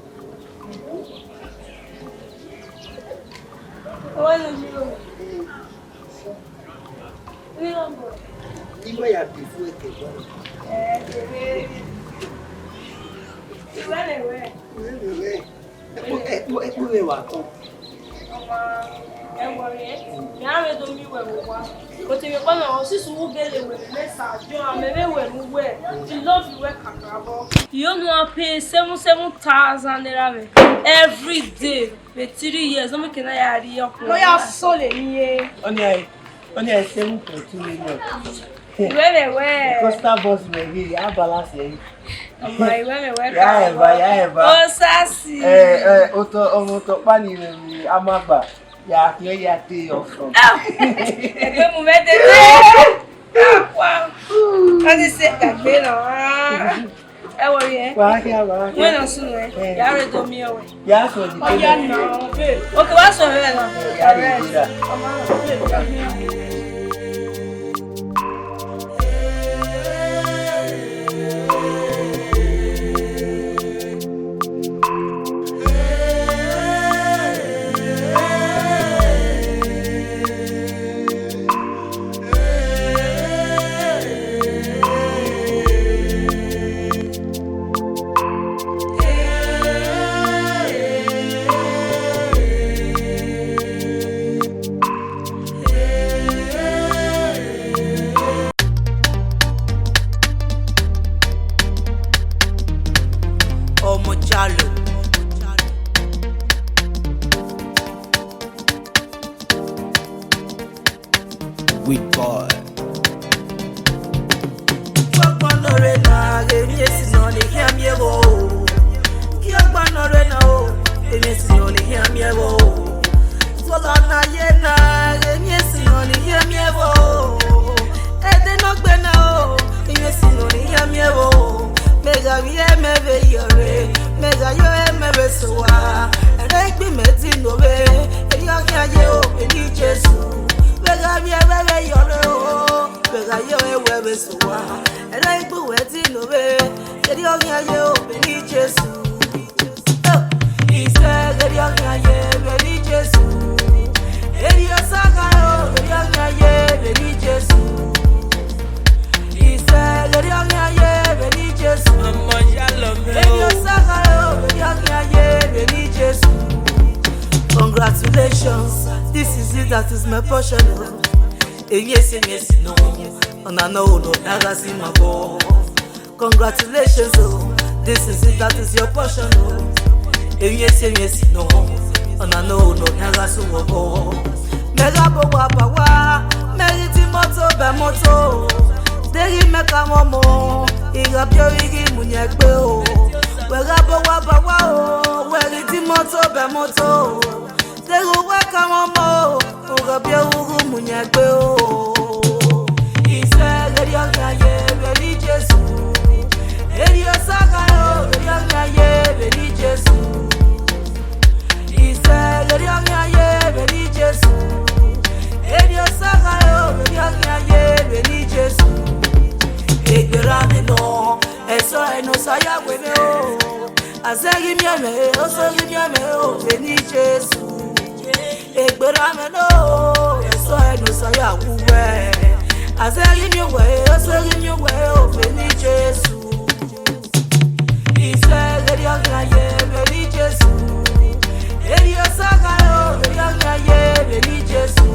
Ọ wa ne u ji igho nọ. Mm. Ni rọ bọ. Ni ma ya bi fu ẹkẹ gba. Eh, kere. Iwẹ ne wẹ. Iwẹ ne wẹ. Ẹkpo, ẹkpo, ẹkpo vbe wa tọn. Ọma, ẹwọ rẹ, mẹ a vbe do miẹn uwẹ vbe owa. But emwi ọkpa na, ọ sisi uwu gele wẹ, mẹ sa jọ, a mẹ vbe wẹ ne uwẹ, I love you wẹ kakabọ. You know I pay seven, seven thousand naira mwẹ every day for three years. No make na ya ri ọkọ. No ya so le ni ye. Ọni ẹ, ọni ẹ seven point two million. Wẹ, wẹ, wẹ. Coastal boss wẹ, wẹ, a balance ẹ. Ọmọ ìwé mi wẹ Ya ka ẹba, ya ẹba. Osasi. Ẹ, ẹ, otọ, ọmọ otọ pani rẹ mi, a ma gba. Ya khian ya te ọfọn. Ẹgbẹ́ mu mẹ tete. Wa. Kani se gbàgbé na. Ẹ wo ye. Wa khian, wa khian. Wẹ na sun wẹ. Eh. Ya re do mi ọwẹ. Ya sọ di. Ọya na. Okay, wa sọ rẹ na. Ya re do da. Ọmọ na. Ọmọ Jalo. Weak boy. Ọgbọn nọ rre na, emwi esi nọ ni khian miẹn vbo. Ọgbọn nọ rre na o, emwi esi nọ ni khian miẹn vbo. Fọlọ na ye na, emwi esi nọ ni khian miẹn vbo. Ẹdẹ nọ gbe na o, emwi esi nọ ni khian miẹn vbo. Mẹ gha vbiẹ mẹ vbe yọ rre, mẹ gha yọ ẹmwẹ vbe sẹ owa. Ẹrẹ egbe mẹ ti nọ vbe, erriọ khian ye o, vbe ni Jesu. Vbe gha vbiẹ mẹ vbe yọ rre o, vbe gha yọ ẹwẹ vbe sẹ owa. Ẹrẹ egbe uwẹ ti nọ vbe, erriọ khian ye o, vbe ni Jesu. Isẹ ghe erriọ khian ye vbe ni Jesu. Erriọ sagha o, erriọ khian ye vbe ni Jesu. Isẹ ghe erriọ khian ye vbe ni Jesu. Ọmọ Jalo mẹ o. Erriọ sagha o, erriọ khian ye vbe ni Jesu. Congratulations, this is it, that is my portion o. Emwi esi, emwi esi nọ, ọna nọ o nọ na gha si ma bọ. Congratulations o, this is it, that is your portion o. Emwi esi, emwi esi nọ, ọna nọ o nọ na gha si wọ bọ. Mẹ gha bọ owa ba owa, mẹ ghi di moto bẹ moto. Deghẹ mẹ ka mwẹ ọmọ, I gha biẹ ovbi ghi mu yan egbe o. Wẹ gha bọ owa ba owa o, wẹ ghi di moto bẹ moto. Deghẹ uwẹ ka mwẹ ọmọ o, u gha biẹ ovbi ghi mu yan egbe o. Isẹ ghe erriọ khian ye vbe ni Jesu. Erriọ sagha o, erriọ khian ye vbe ni Jesu. Isẹ ghe erriọ khian ye vbe ni Jesu. Erriọ sagha o, erriọ khian ye vbe ni Jesu. Egbe ra mwẹ nọ, ẹsọ ẹre ne Osa ya wẹ mwẹ o. Azẹ ghi miẹn mwẹ, oso ghi miẹn mwẹ o, vbe ni Jesu. Egbe ra mwẹ nọ, ẹsọ ẹre ne Osa ya wu wẹ. Azẹ ghi miẹn uwẹ, oso ghi miẹn uwẹ o, vbe ni Jesu. Isẹ ghe erriọ khian ye vbe ni Jesu. Erriọ sagha o, erriọ khian ye vbe ni Jesu.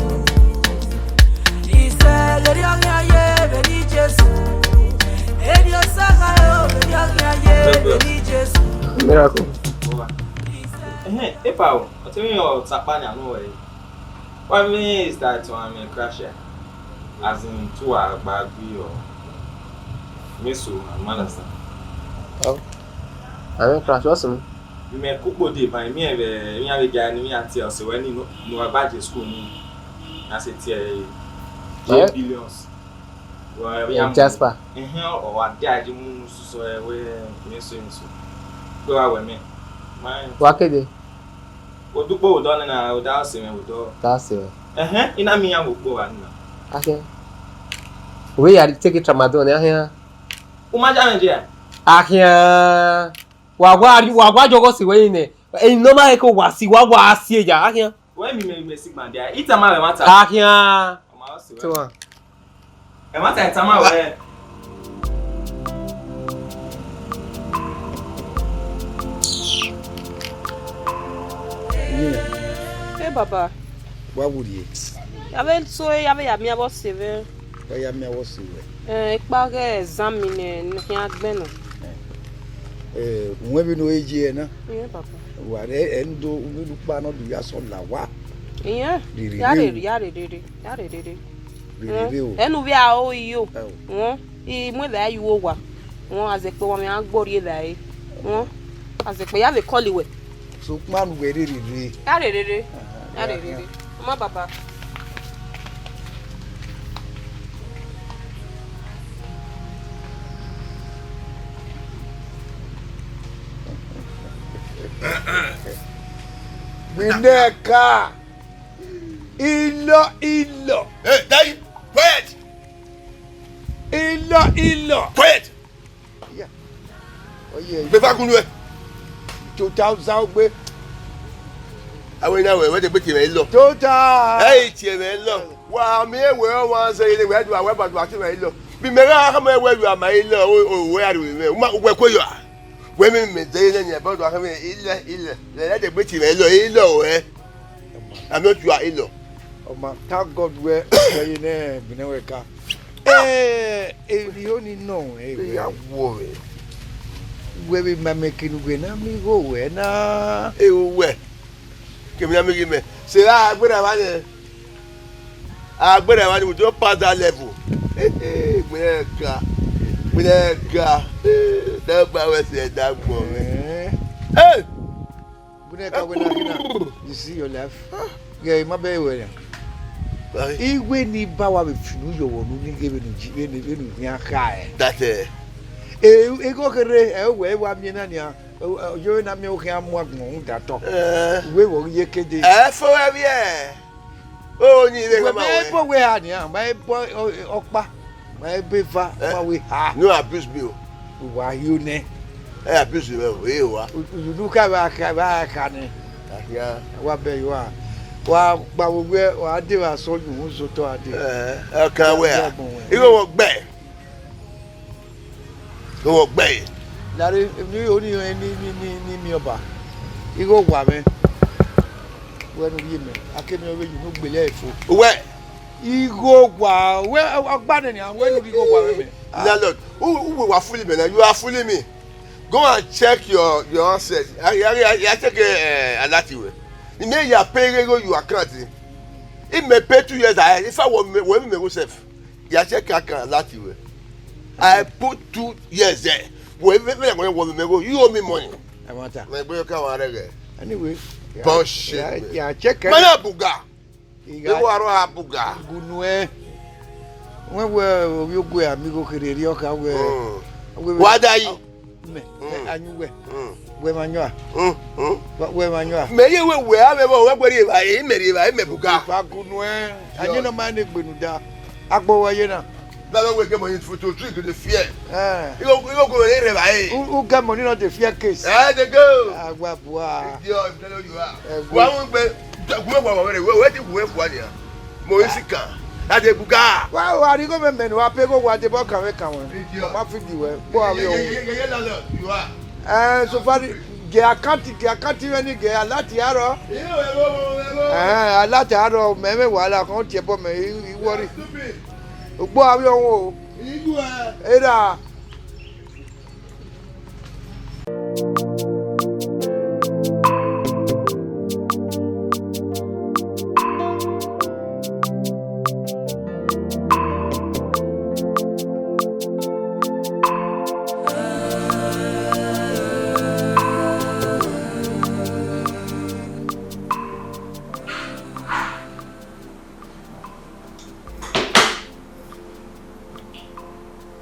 Isẹ ghe erriọ khian ye vbe ni Jesu. Erriọ sagha o, erriọ khian ye vbe ni Jesu. Miracle. Ẹhẹn, epa o, ọtẹn mwẹ ọ takpa nian nọ wẹ. Why me is that one me crash ya? As in, tu a gba gbe o. Me so, I don't understand. Oh. I mean, crash, what's me? Mẹ ku kpo de ban, mi ẹvẹ, mi ave ga ni mi ati ọse wẹ ni no, no wa gba je school ni. Na se tie Eh? Billions. Wa Eh, ya mu. Jasper. Ehẹn, ọ wa dia ji mu susu ẹ wẹ mi so mi so. Gbe wa wẹ mẹ. Ma Wa kede. Odukpo odọ nana, oda ọse mwẹ odọ. Ta se. Ehẹn, ina mi ya mu kpo wa na. Akhian. We ya take tramadol ni akhian. U ma ja mwẹ dia? Akhian. Wa wa wa wa jọgọ si wẹ nẹ. Ẹni nọ ma he ko wa si wa wa si ya akhian. Wẹ mi mẹ mẹ si gban dia. Ita ma rẹ ma ta. Akhian. Ọ ma si wẹ. To wa. Ẹ ma ta ita ma wẹ. Ẹ baba. Wa wurrie. Ya vbe so ya vbe ya miẹn vbe ọse vbe. Wa ya miẹn vbe ọse vbe. Eh, ekpa ghe exam ne ne khian gbẹn nọ. Eh, uwẹ vbe no eje na. Ẹ baba. Wa re ẹ ndo vbe lu kpa nọ du ya sọ la wa. Iyẹn. Riri Ya re o. Ya re rere. Ya re rere. Riri o. Ẹnu vbe a o iyo. Ẹ o. Wọn, I mu ẹvbo ya ye uwu owa. Wọn, azẹkpe wa mẹ a gbe orhie vbe ẹre. Wọn, azẹkpe ya vbe call wẹ. Sokpan ne uwẹ rherhe rre. Ya rherhe rre. Ya rherhe rre. Ọ ma baba. Wineka. Ilọ, ilọ. Hey, Daddy, quiet. Ilọ, ilọ. Quiet. Yeah. Oh, yeah. Gbe fa kunu ẹ. Tota ọza ogbe. Awe na wẹ, wẹ de gbe tie mwẹ ilọ. Tota. Ẹ i tie mwẹ ilọ. Wa mi e wẹ ọmwa zẹ yene wẹ du awẹ ba du ati mwẹ ilọ. Bi mẹ gha khama wẹ du ama ilọ, o, o, wẹ a ru mwẹ. Uma, wẹ kue yọ a. Wẹ mi mẹ zẹ yene ni, ba du akhama ilẹ, ilẹ. Lẹ, lẹ de gbe tie mwẹ ilọ, ilọ wẹ. Ami otua ilọ. Ọ ma, thank God wẹ, wẹ ye nẹ, gbinẹ wẹ ka. Eh, erriọ ni nọ, eh, wẹ. Ya wọ mwẹ. Wẹ vbe ma mẹ kene uwẹ na miẹn igho wẹ na. Ewu wẹ. Kevbe na miẹn igho mẹ. Sẹ ra gberra evba nẹ. A gberra evba nẹ, we don pass that level. Gbinẹ ka. Gbinẹ ka. Dagba wẹ sẹ da gbọn mwẹ. Eh. Eh. Gbinẹ ka wẹ na khin na. You see your life. Ghẹ, I ma bẹghe wẹ na. Why? Iwe ni ba wa vbe finu yọ wọ nu ni ghe vbene u ji, vbene, vbene u khian kha ẹ. That, eh. E, igho kherhe, ẹ, wẹ wa miẹn na nian. Ọ, ọ, yo na miẹn okhian mu agbọn rhunmwuda otọ. Eh. Uwẹ vbe ọ ghi ye kede. Ẹ fo ẹvbiẹ. O ni vbe wẹ ma ma wẹ. Ebo wẹ ha nian, ma ebo ọ-, ọkpa, ma ebo eva, eh, ma wẹ ha. No abuse me o. Wa yo nẹ. E abuse me o, e wa. U-, u-, u ka vbe kha, vbe kha nẹ. Ahia. Wa bẹ yo a. Wa gba vbe wẹ, wa de vbe asọ yu, u zotọ a de. Eh, ẹ kan wẹ a. Igho wọ gbẹ. Igho wọ gbẹ. Lare, ni, ni, ni, ni, ni, ni miẹn ọba. Igho wa mwẹ. Wẹ ne u rhie mẹ, a ke miẹn ọvbehe unu gbele ẹre fo. Uwẹ. Igho wa, wẹ, ọgba nẹ nian, wẹ ne u rhie igho wa mwẹ mẹ. Ah. Landlord, u, u, wa fooling me now, you are fooling me. Go and check your, your answers. Ya, ya, ya, ya check, eh, alert wẹ. I may ya pay igho your account. I may pay two years ahead. In fact, wẹ, wẹ, wẹ, wẹ, wẹ, sef. Ya check account alert wẹ. I put two years there. Wẹ, wẹ, wẹ, wẹ, wẹ, wẹ, wẹ, you owe me money. Ẹ ma ta. Mẹ gbe ka wa rẹghẹ. Anyway, ya, bullshit, ya, man. Ya check. Mana buga. Igha. Ewa aro a buga. Gunu ẹ. Wẹ wẹ ovbi ogue a mi gho kherhe erriọ kha wẹ. Mm. Wẹ, wẹ. Wa da yi. Mẹ, mm, mẹ, a yin uwẹ. Mm. Wẹ ma yọn a? Mm, mm. Wa, wẹ ma yọn a? Mẹ ye wẹ, wẹ a vbe vbọ, wẹ gbe rri evbare, mẹ rri evbare, mẹ buga. Ifa gunu ẹ. Yo. A yin ne ọ ma ne egbe nu da. Agbọn wẹ ye na. That one wey get money for to drink, you dey fear. Eh. You go, you go, go, eh, eh, eh. Who, who get money no dey fear case? Eh, dey go. Agua bua. Idiot, tell you are. Eh, go. Wa won gbe, gbe wa wa wa, we, we ti gbe fua ni a. Mo isi kan. A dey buga. Wa, wa ri go me men, wa pe go wa dey bo kan we kan we. Idiot. Ma fi di we. Bo a we o. Yeah, yeah, yeah, yeah, yeah, landlord, you are. Eh, so far, ge account, ge account we ni ge alert aro. Eh, alert aro, me me wala kan tie bo me, i, i worry. Stupid. Ugbo avbe ọnwẹn o. Igua. Era.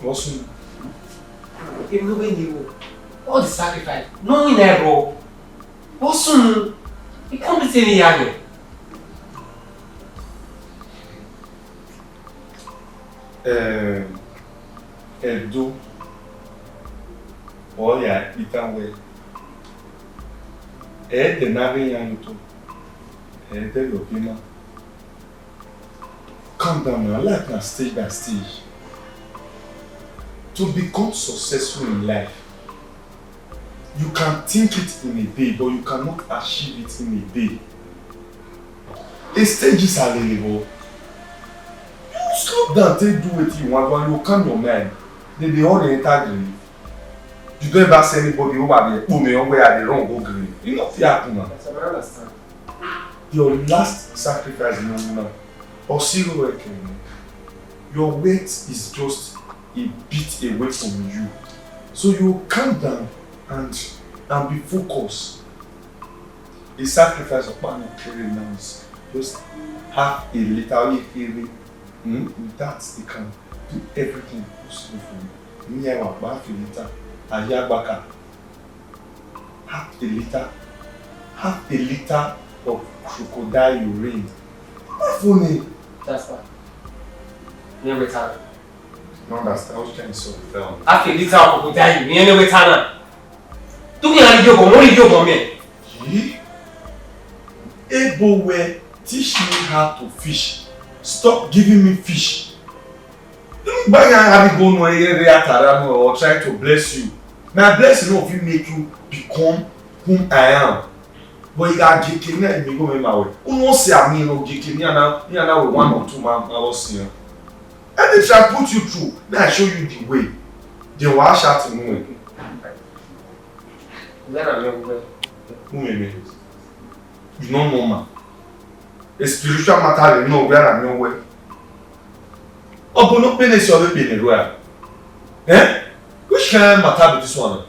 Vbọ sunu? Emwi ne ọ vbe yin vbo? All the sacrifice ne ọ winna ẹrọ. Vbọ sunu? I can't believe say ne I ya nẹ. Eh, Ẹdo, ọ ya kpita wẹẹ, ẹdẹ ne a vbe yan ye otọ, ẹdẹ vbe ọ biẹ na. Calm down now. Life na stage by stage. To become successful in life, you can think it in a day, but you cannot achieve it in a day. E stages are lele bro. You slow down, take do wetin you want, but you calm your mind. They dey hurry enter grave. You don't ever see anybody who are dey kpome or where they run go grave. E no fit happen now. Yes, I understand. Your last sacrifice, no, no. Osiro Ekene, your weight is just a bit away from you. So you calm down and and be focused. The sacrifice of Pano Kere now is just half a liter, or you carry, hmm? With that, they can do everything possible for you. Me, I want half a liter. I hear Baka. Half a liter. Half a liter of crocodile urine. That's funny. That's fine. Never time. No understand. Which kind of sort of film? Half a liter of crocodile, you never time. Took me a little bit, one little bit. Yìí, ebo wẹ, teach me how to fish. Stop giving me fish. Don't buy a go no ere atara no or trying to bless you. My blessing no fit make you become whom I am. But you got G K me me go me my way. Who knows say I mean no G K me and I me and I with one or two man I was here. Let me try put you through. Then I show you the way. Then why shout me? Where am I? Who me me? You no know man. A spiritual matter, you know where am I? Open up in this other business where? Eh? Which kind of matter be this one?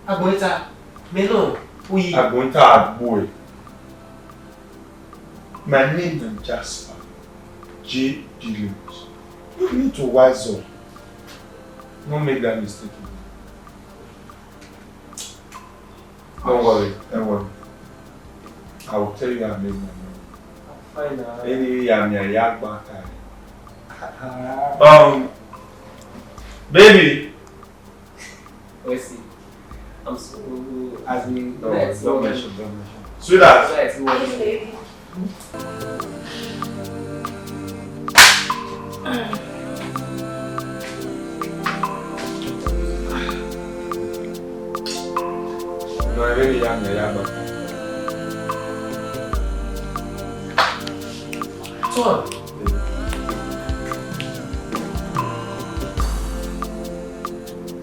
Agbonita, me no, uyi. Agbonita Agboe. My name is Jasper J. Dillions. You need to wise up. Not make that mistake again. Don't worry, don't worry. I will tell you how I made my money. Fine, uh, Any yam ya ya back time. Um, baby. Let's see. I'm so as in No, don't mention, don't mention. Sweetheart. Yes, baby. No, I really am the yaba. Son.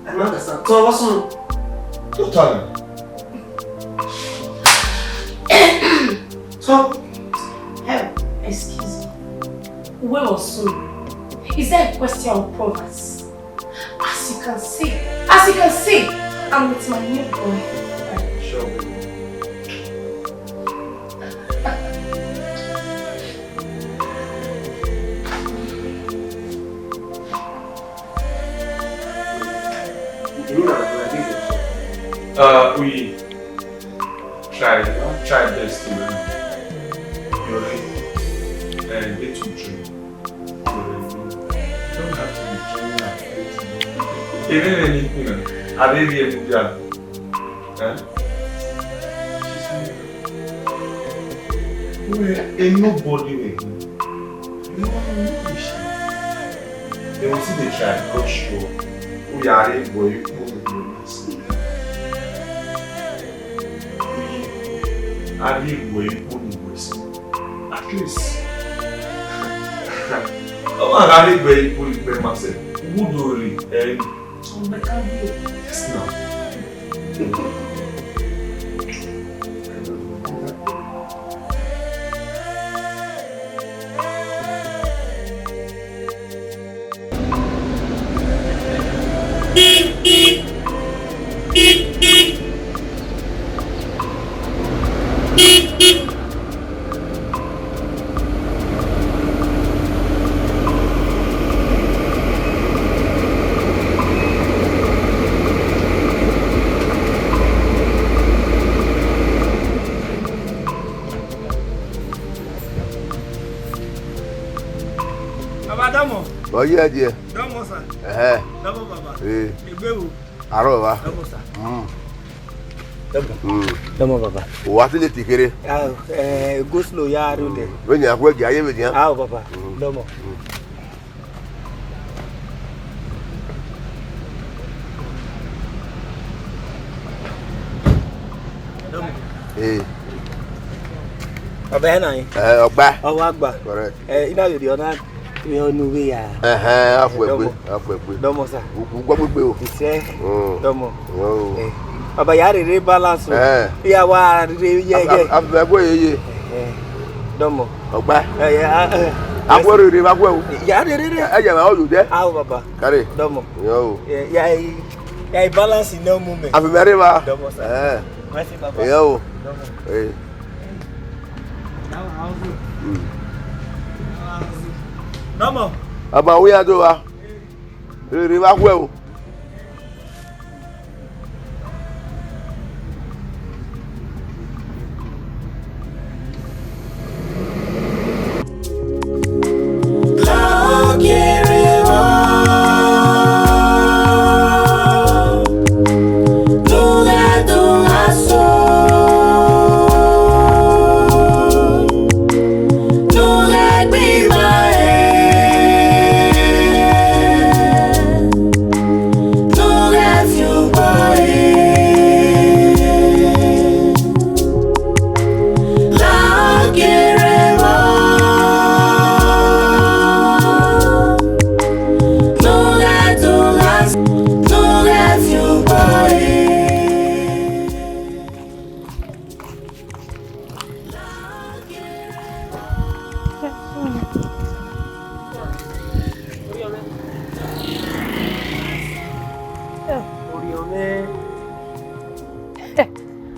I don't understand. So what's wrong? Don't tell him. So, help, excuse me. Where was soon? Is that a question of proverbs? As you can see, as you can see, I'm with my new boy. Sure, baby. Uh, we try, try best to learn. You know, and get to train. You don't have to be training and fighting. Even anything, I didn't hear good job. Eh? Well, ain't nobody will. No, no, no, no. They will see the try, God show. We are able to go with the next. A rhie egbe ẹre kpo ni wẹ sẹ. At least. Ọ ma gha rhie egbe ẹre kpo ni wẹ ma sẹ. Uwu do rre ẹre. Yes, now. Baba, dọmọ. Ọ ye ẹdẹ. Dọmọ, sir. Ẹhẹ. Dọmọ, baba. Ee. Egbe wo? Arọ wa. Dọmọ, sir. Mm. Dọmọ. Mm. Dọmọ, baba. O wa ti le ti kere. Ah, eh, go slow ya ro de. Vbenian, a gu ẹre gie a ye vbenian. Ah, baba. Mm. Dọmọ. Mm. Ee. Ọba ẹna yin. Ẹ, ọgba. Ọba agba. Correct. Ẹ, ina vbe rhie ọna, vbe ọnu vbe ya. Ẹhẹn, afuẹgbe, Dọmọ. Afuẹgbe. Dọmọ, sir. U, u gbọ gbegbe o. Isẹ. Mm. Dọmọ. Yo. Ẹ, ọba ya rere balance o. Ẹ. Ya wa rere yẹyẹ. Afuẹgbe yeye. Ẹ, dọmọ. Ọgba. Ẹ, ẹ, a, ẹ. Aguẹ rere vbe aguẹ o. Ya rere re. Ẹ yẹ vbe ọ yo dẹ. Ao baba. Kare. Dọmọ. Yo. Ya ya balance no moment. Afi mẹ re va. Dọmọ sa. Eh. Mercy baba. Yo. Dọmọ. Eh. Dọmọ. Baba, we are do va. Rere vbe aguẹ o. Orhiọn mwẹ.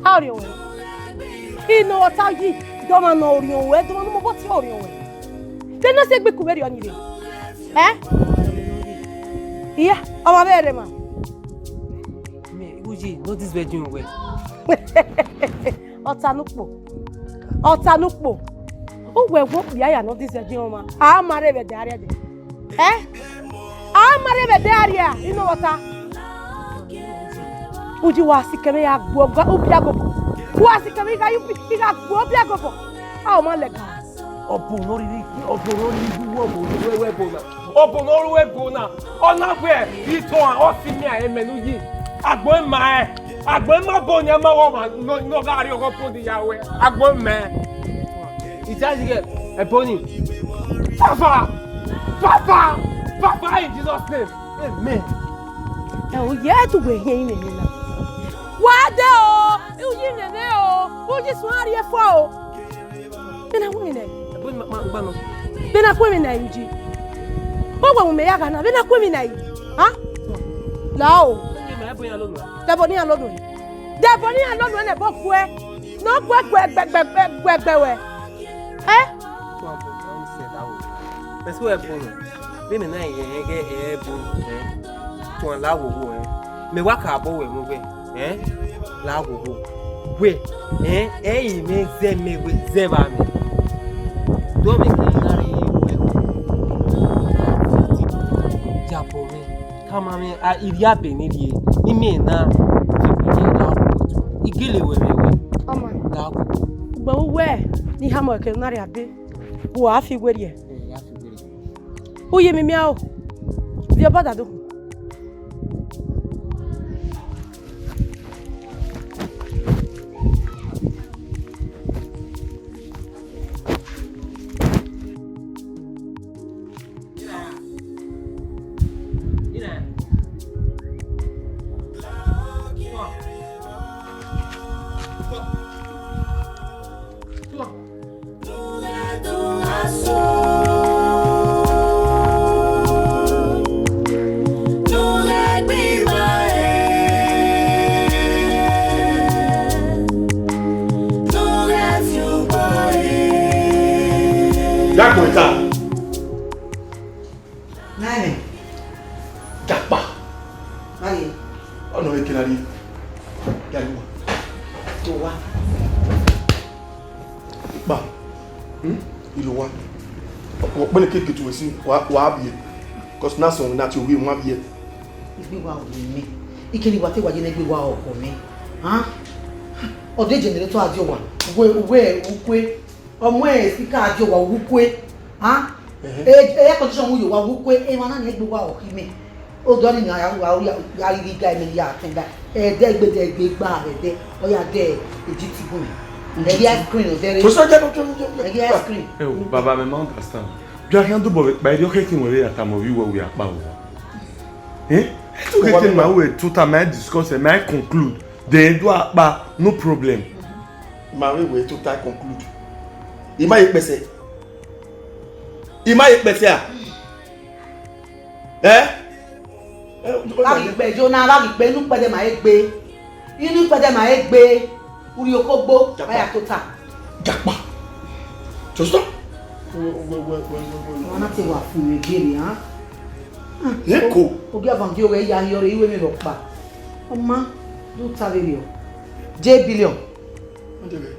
A orhiọn wẹ. Ino ọta yi, dọmọ ne orhiọn wẹ, dọmọ ne mobọ tie orhiọn wẹ. De ne ọ sẹ egbe ikun vberriọ ni rre? Ẹ? Iya, ọmwa vbe rre ma. Me, uyi, no this virgin well. Ọta ne ukpo. Ọta ne ukpo. Uwẹ wo kpia ya no this virgin ọmwa. A ma rre vbe ẹdẹ ariẹ dẹ. Ẹ? A ma rre vbe ẹdẹ ariẹ, ino ọta. Uyi wa si kẹmẹ ya gbuọ ga ubiagobọ. Wa si kẹmẹ igha ubi, igha gbuọ ubiagobọ. A ọ ma lẹga. Ọbo ne ọ rhirhi, ọbo ne ọ rhirhi gu ọbo ne ọ ru ẹbọ na. Ọbo ne ọ ru ẹbọ na. Ọ na wẹ itohan, ọ si miẹn ẹmwẹ ne uyi. Agbọn ma rẹn. Agbọn ma bo ne ma wọ ma, ne ọ gha rrie ọghe ọbo ni ya wẹ. Agbọn ma rẹn. Ijayi ghẹ, ẹbọ ni. Fafa! Fafa! Fafa in Jesus name. Amen. Ẹ o, ye tu wẹ hiẹn imẹ na. Wa dẹ o, uyi nene o, uyi suẹn a rhie fo o. Vbene a wẹ nẹ? Ẹbọ ni ma, ma, ma nọ. Vbene a kue emwi na yi ji. Ọ wẹ mu mẹ ya gha na, vbene a kue emwi na yi. Ha? La o. Ẹbọ ni a lọ nuẹ. Dẹbọ ni a lọ nuẹ. Dẹbọ ni a lọ nuẹ nẹ ẹbọ kuẹ. Ne ọ guẹ guẹ gbẹgbẹgbẹgbẹ wẹ. Ẹ? Tuan bo, ọ sẹ la o. Mẹ si wẹ ẹbọ nọ. Vbene na yẹn ghẹ ẹbọ, ẹ. Tuan la wowo, ẹ. Mẹ wa ka bọ wẹ mu wẹ. Ẹ, la wowo. Wẹ, ẹ, ẹ i mwẹ zẹ mẹ wẹ, zẹ vba mẹ. Dọ mẹ ke gha rre wẹ. Ya bọ mwẹ. Tama mwẹ, a, ivbi abe ne rrie. Imẹ na. Ivbi na. Igele wẹ mwẹ wẹ. Ọma. La wowo. Ugbo wẹ, ne I hama ẹkẹ na rrie abe. Wa fi werriẹ. Ẹ, ya fi werriẹ. Uyi mimian o. Viọ ọbọ dadu. Dagbo eta. Nine. Dakpa. Maye. Ọnọ ekena ni. Ya lu wa. To wa. Ikpa. Hmm? Ilo wa. Wo kpene ke ketu wesi wa wa biẹ. Cause na sọn na ti owi wa biẹ. Egbe wa ọkọ mẹ. Ikeni wa te wa ye ne egbe wa ọkọ mẹ. Ha? Ọdẹ generator a di owa. Uwe uwe ukwe. Ọmọ ẹ sika a di owa ukwe. Ha? Ehe. E e condition mu yo wa ukwe. E wa na ni egbe wa ọkọ mẹ. Odọ ni na ya wa ya ya ri ga mẹ ya tenda. Ẹdẹ gbede egbe gba ẹdẹ. Ọ ya dẹ eji ti gun. Ẹdẹ ice cream ọdẹ rẹ. So so jẹ jẹ jẹ. Ẹdẹ ice cream. Ẹ o, baba, mẹ ma understand. Bia khian do bọ vbe kpa, erriọ khẹke wẹ vbe ya tama ovbi uwẹ wẹ akpa owa. Eh? Etu khẹke ma wẹ tota, ma discuss, ma conclude. Then do akpa, no problem. Ma vbe wẹ tota conclude. I ma ye kpẹsẹ. I ma ye kpẹsẹ a? Ẹ? Vba ghi kpẹ yo na, vba ghi kpẹ, inu ukpẹdẹ ma he gbe. Inu ukpẹdẹ ma he gbe. Urhi okogbo, wa ya tota. Jakpa. Jọsọ. Wa na te wa fun vbe gere, ha? Eko. Ogiavan gi owẹ ya hiọ re, iwe mwẹ vbe ọkpa. Ọ ma, do ta vberriọ. J billion.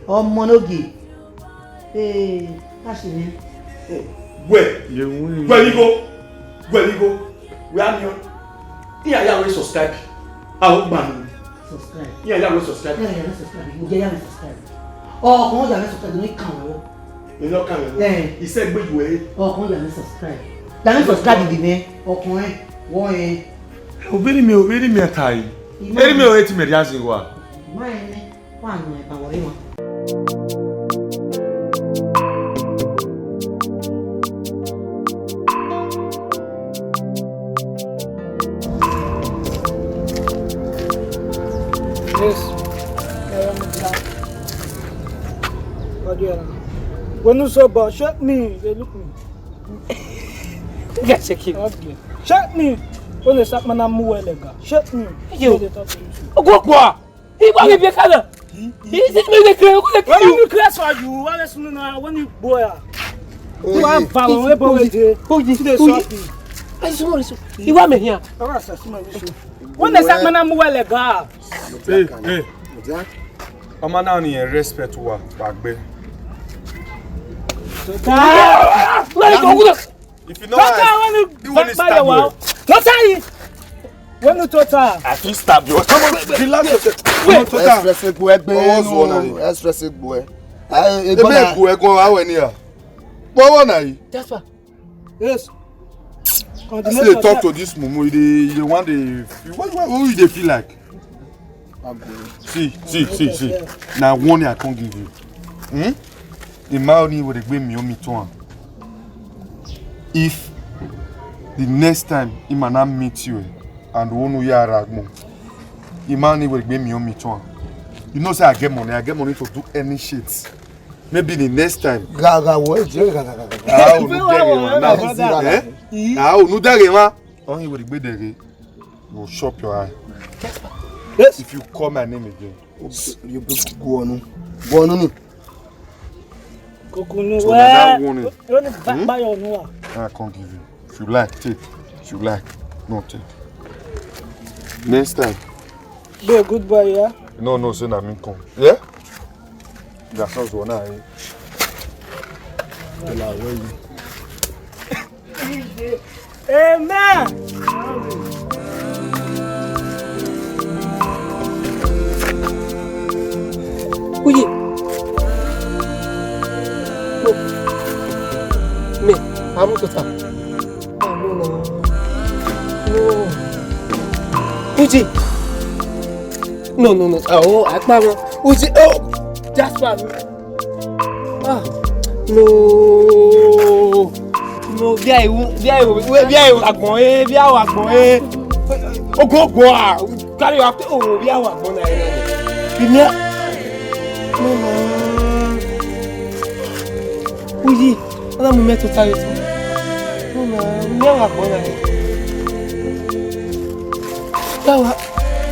Ọmọ ne ogie. Ee, ka shi nẹ. Guẹ. Ye win. Guẹ ni go. Guẹ ni go. Wẹ a miẹn. Iran ya wẹ subscribe. A ho gban. Subscribe. Iran ya wẹ subscribe. Iran ya wẹ subscribe. Mo jẹ ya wẹ subscribe. Ọkàn ya wẹ subscribe, no kan wẹ. Ẹ nọ kan wẹ. Ẹ. Isẹ gbe ju ẹ. Ọkàn ya wẹ subscribe. Ya wẹ subscribe bi mẹ. Ọkàn ẹ. Wọ ẹ. Ovbi ne imẹ, ovbi ne imẹ ta yi. Ima. Eri mẹ o eti mẹ dia zin wa. Ima ẹ nẹ. Wa nọ ẹban wọ rre wan. Yes. What do you want? When you so bad, shake me, they look me. Yeah, shake him. Okay. Shake me. When you suck, man, I'm well, shake me. Yo. They talk to you. Ogo kwa. He want me be kind of. He see me the clear, the clear. When you clear for you, what is no, when you boy? You are foul, we both with you. Oh, yes. Today, oh, yes. Sorry. I just want to. You want me here? All right, sir. When the sack man, I'm well, God. Hey, hey. Ọmọ náà ni ẹ respect wa, wa gbẹ. Ah! Let go. If you know, Tata, I, when you you want to back by the stab wall. Well. Not I. When you total. I fit stab you. Come on, relax yourself. Wait. Come on, total. Express egbe egbe. Oh, what's one no, now? Express egbe. Ah, egbe egbe na. Egbe egbe, how any ya? What one now? That's why. Yes. As you dey talk to this mumu, you dey, you dey want the, what, what, what you dey feel like? See, see, see, see. Na warning I come give you. Hmm? The man only will bring me on me to am. If the next time him and I meet you, eh, and one of you are ragmo, the man only will bring me on me to am. You know say I get money, I get money to do any shit. Maybe the next time. Ga, ga, wo, je, ga, ga, ga, ga, ga. Ah, unu dẹghe emwa na. Eh? Ah, unu dẹghe emwa. Ọnrẹn wẹ egbe dẹghe. You will chop your eye. Yes. If you call my name again. You be guọnu. Guọnu ni. Kokunu. So na that warning. Oni ba, hmm? Ba your no. I can't give you. If you like, take. If you like, no take. Next time. Be a good boy, yeah? No, no, say na me come. Yeah? That's not what I. Tell her where you. Amen. Uye. No. Me, I'm not. Ah, no, no. No. Uji. No, no, no. Ah, oh, I can't. Uji. Oh, Jasper. Ah, no. No, via eu, via eu, via eu agbọn e, via eu agbọn e. Ogo, ogo, ah. Carry your after. Oh, via eu agbọn na. Inia. No, no. Uyi. Ana mu mẹ tota yo. Una, mẹ wa gbọ na. Dawa.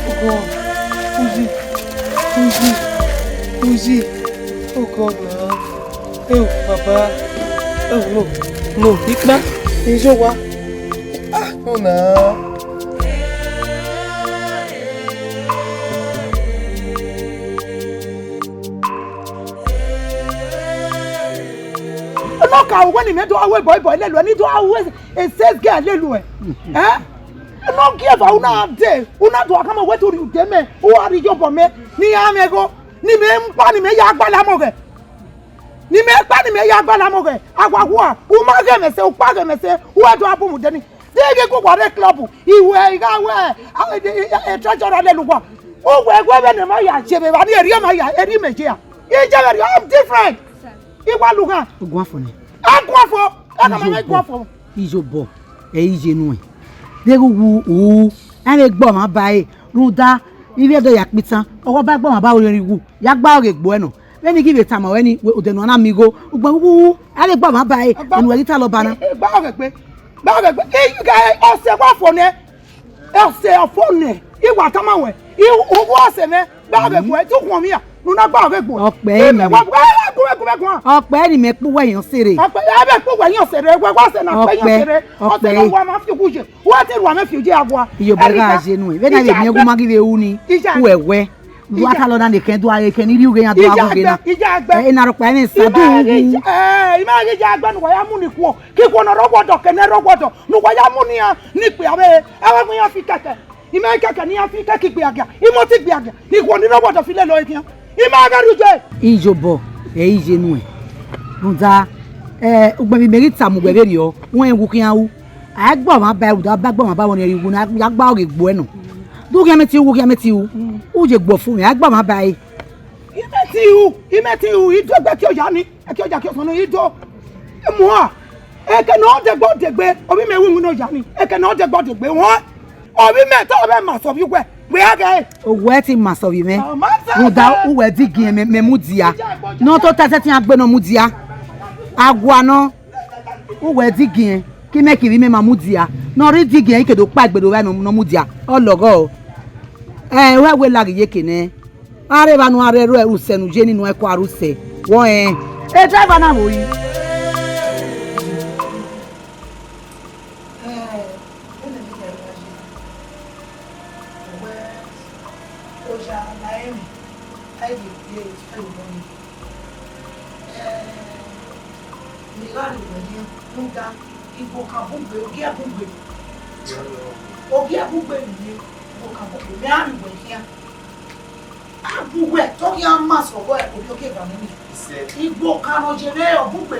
Oh God. Uyi. Uyi. Uyi. Oh God, na. Oh, Baba. Oh, no. No, ikpa. Ijo wa. Ah, no, na. Nọ ka wẹ ne imẹ do ru ẹbọ, ẹbọ lele uẹ, ne I do ru ẹ, e sales girl lele uẹ. Eh? Nọ gie eva una de, una do khama wẹ te u rhie ude mẹ, u gha rhie iyobọ mẹ, ne I ra mwẹ igho, ne imẹ kpa, ne imẹ ya gbalọ amọghẹ. Ne imẹ kpa, ne imẹ ya gbalọ amọghẹ. Awa hua, u ma ghẹ mwẹ ẹse, u kpa ghẹ mwẹ ẹse, u gha do a bu mu de ni. Deghẹ gu wa rre club, I wẹ, I gha wẹ, a, e, e, e, e, treasure lele uwa. U wẹ, wẹ vbene ma ya je vbe evba ni, erriọ ma ya, erriọ imẹ je a. I je vbe erriọ, I'm different. I wa lughan. Ogun afọ nẹ. Agun afọ, a ka ma Iye guan obọ. Fo. Iye obọ, ẹ iye nuẹn. Deghẹ u wu, u, a vbe gbe ọmwa ba ẹre, rhunmwuda, ivbi Ẹdo ya kpitan, ọghe ọba gbe ọmwa ba orhiọn wu, ya gba ọghe egbe uẹ nọ. Vbene I ghi vbe tama ruẹ ni, wẹ odẹ ne u na miẹn igho, ugbẹn vbe uwu, a ghi gba ọmwa ba ẹre, enu ruẹ ghi ta lọ ba na. Gba ọghẹ gbe, gba ọghẹ gbe, ọse wa fo nẹ, ọse ọfo nẹ, I wa tama ruẹ, I, uwu ọse mwẹ, gba ọghẹ gbe, te u khuọnmwi ra, ne u na gba ọghẹ gbe. Ọkpẹ ẹre ni mẹ, wa, wa, wa, guan, guan, guan. Ọkpẹ ẹre ni mẹ kpe uwẹ yan ọse rre. Ọkpẹ ẹre mẹ kpe uwẹ yan ọse rre, wẹ wa ọse na kpe yan ọse rre, ọse ne uwa ma fi uwu ye, uwa te ru amẹ fi uye agua. Iyobọ gha ye nuẹn, vbene a vbe miẹn gu ma ghi vbe ru ni, uwẹ wẹ. Wa ta lọ na ne ekẹn do a, ekẹn ni rhie ughe iran do a gu ghe na. Ija gbe. Ẹ, ena rhọkpa ẹmwẹ sa du wu. Ẹ, ima ghi ya gbe ne uwa ya mu ni kuo. Ke ikhuo ne ọ rre ọghuọdọ, ke ne rre ọghuọdọ, ne uwa ya mu ne iran ni ikpia vbe, ẹ wa gu iran fi kẹkẹ. Ima i kẹkẹ ne iran fi kẹkẹ igbiagia, imọto igbiagia, ne ikhuo ni rre ọghuọdọ fi lele ọre khian. Ima gha rrie uje. Iyobọ, ẹ i ye nuẹn. Rhunmwuda, ẹ, ugbẹn vbe imẹ ghi tama uwẹ vberriọ, wẹ wu khian ru. A i gbe ọmwa ba ẹre, rhunmwuda, a ba gbe ọmwa ba vbene ọ rhie igho na, a gba ọghe egbe ẹre nọ. Do khian mẹ te u, khian mẹ te u. U ye gbe ọfumwẹ, a i gbe ọmwa ba ẹre. Imẹ ti ru, imẹ ti ru, I do egbe ẹki oya ni, ẹki oya ẹki ọsọn ni, I do. Muan, eke ne ọ degbe ọ degbe, ovbi mẹ ru iwinna oya ni, eke ne ọ degbe ọ degbe, wọn. Ovbi mẹ te ọ vbe ma sẹ ovbi uwẹ, wẹ a ghẹ. Owẹ te ma sẹ ovbi mwẹ. Ọ ma sẹ rhunmwuda ovbi. Uwẹ digiẹn mẹ, mẹ mudia. Ne ọ to ta sẹtin a gbe ne ọ mudia. Agua nọ. Uwẹ digiẹn, ke imẹ kevbe imẹ ma mudia. Ne ọ rre digiẹn, I ke do kpa egbe do vba ne ọ mudia. Ọ lọghọ. Ẹ, wẹ wẹ laghi ye eke nẹ. A rre evba ne u a rre ẹro ẹre usẹ ne u ye ni ne u a kua rre usẹ. Wọ rẹn. E driver na vbo yi? Oya la ẹmwẹ, a i vbe gbe ẹre vbọ nii. Ẹ, mẹ gha rrie uwẹ khian, rhunmwuda, igbokan bun gbe, ogie bun gbe. Ogie bun gbe vbe iyẹn, igbokan bun gbe, mẹ gha rrie uwẹ khian. A bu uwẹ, te ọ khian ma sẹ ọghe ovbi ogie eva nẹ. Igbokan ne ọ ye mwẹ, ọ bun gbe.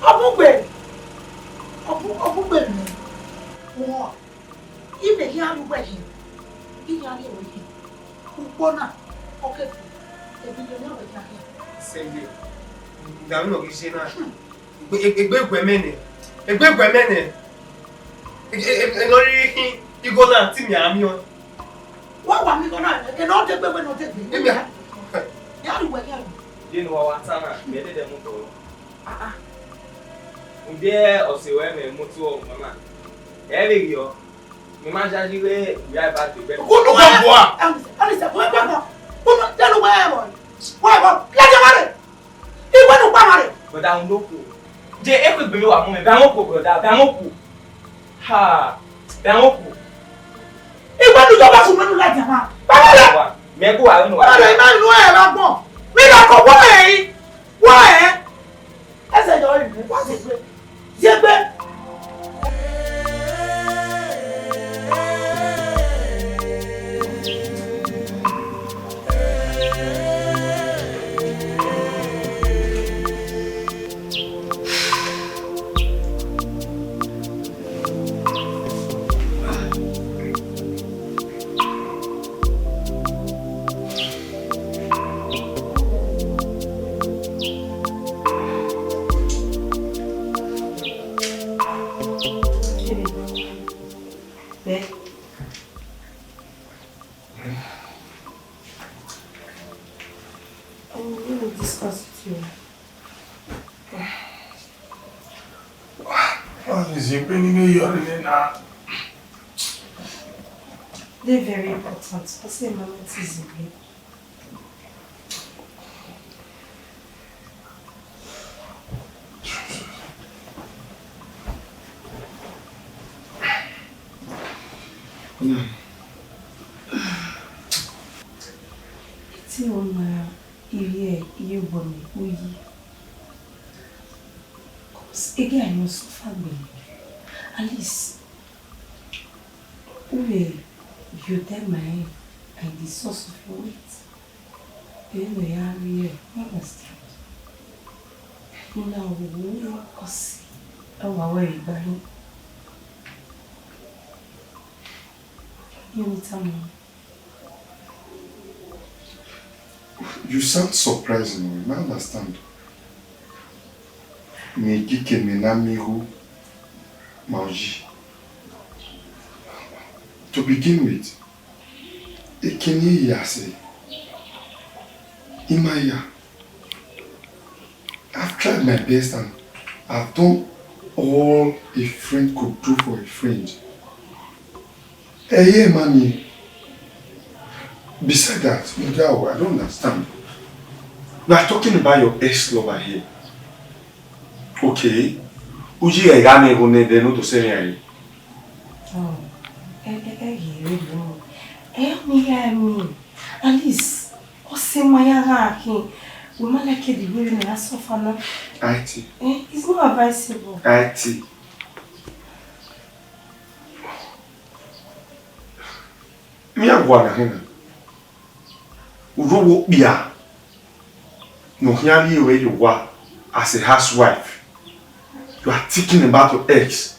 Ọ bun gbe. Ọ bun, ọ bun gbe vbe iyẹn. Uhọn. Imẹ khian rrie uwẹ hin, I khian rrie ruẹ hin. Ukpo na, ọ ke fi, ebi ye ne wẹ khian khian. Sẹgbe, ne ọ ghi ye na. Egbe, egbe guẹ mẹ nẹ, egbe guẹ mẹ nẹ. E, e, e, ne ọ rhirhi khin igho na, te imẹ a miẹn ọẹn. Wa wa miẹn igho na, eke ne ọ degbe, wẹ ne ọ degbe. Imẹ a. Ya rrie uwẹ khian. Vbene uwa wa ta na, mẹ dẹdẹ mu tọ. Ah, ah. Rhunmwuda ọse ruẹ mwẹ moto ọmọ na. Ẹ vbe ghiọ, mẹ ma yayi ghe uya eva degbe. Unu wa bua. Ọnisa, wẹ gba bọ. Unu, dẹnu wẹ ẹvọ. Wẹ ẹvọ. Lẹdẹ wa rre. Iwẹ nu kpa ma rre. Brother, unu ko. Je, eku egbe vbe wa mu mẹ, bẹ a mu ko, brother, bẹ a mu ko. Ha, bẹ a mu ko. Iwẹ nu yọ bá fún mi nu lẹdẹ ma. Bàbá rẹ. Wa, mẹ ko wa nu wa. Bàbá rẹ, ima nu ẹ ra gbọn. Mi ra kọ wọ ẹ. Wọ ẹ. Ẹsẹ̀ yọ ìlú, wá sí gbé. Yé gbé. Babe. I want to discuss with you. What is it? Bringing me here in now. They're very important. I say, Mama, it is me. Iti ọna ivie iye obọ ni uyi. Cause again, I must suffer gbẹ. At least, who will you tell my, like, the source of your weight? Ẹ nọ ya rrie, you understand? Una wo ọsi, ẹ wa wẹ igba hin. You need someone. You sound surprised, no? I understand. Mẹ ghi ke mẹ na miẹn igho ma uyi. To begin with, ekẹn ne I ya sẹ, I ma ya. tried my best and I've done all a friend could do for a friend. Hey, yeah, mommy. Besides that, Mudau, I don't understand. We are talking about your ex-lover here. Okay. Uji ga ne go ne de no to say me. Oh, eh, eh, eh, yeah, really, no. Eh, me, yeah, me. At least, ọ sẹ ma ya gha khin. We ma like the way we na suffer now. Auntie. Eh, it's not advisable. Auntie. Me a gua na hena. Uruwo kpia. No khian rhie ruẹ ye owa as a housewife. You are thinking about your ex.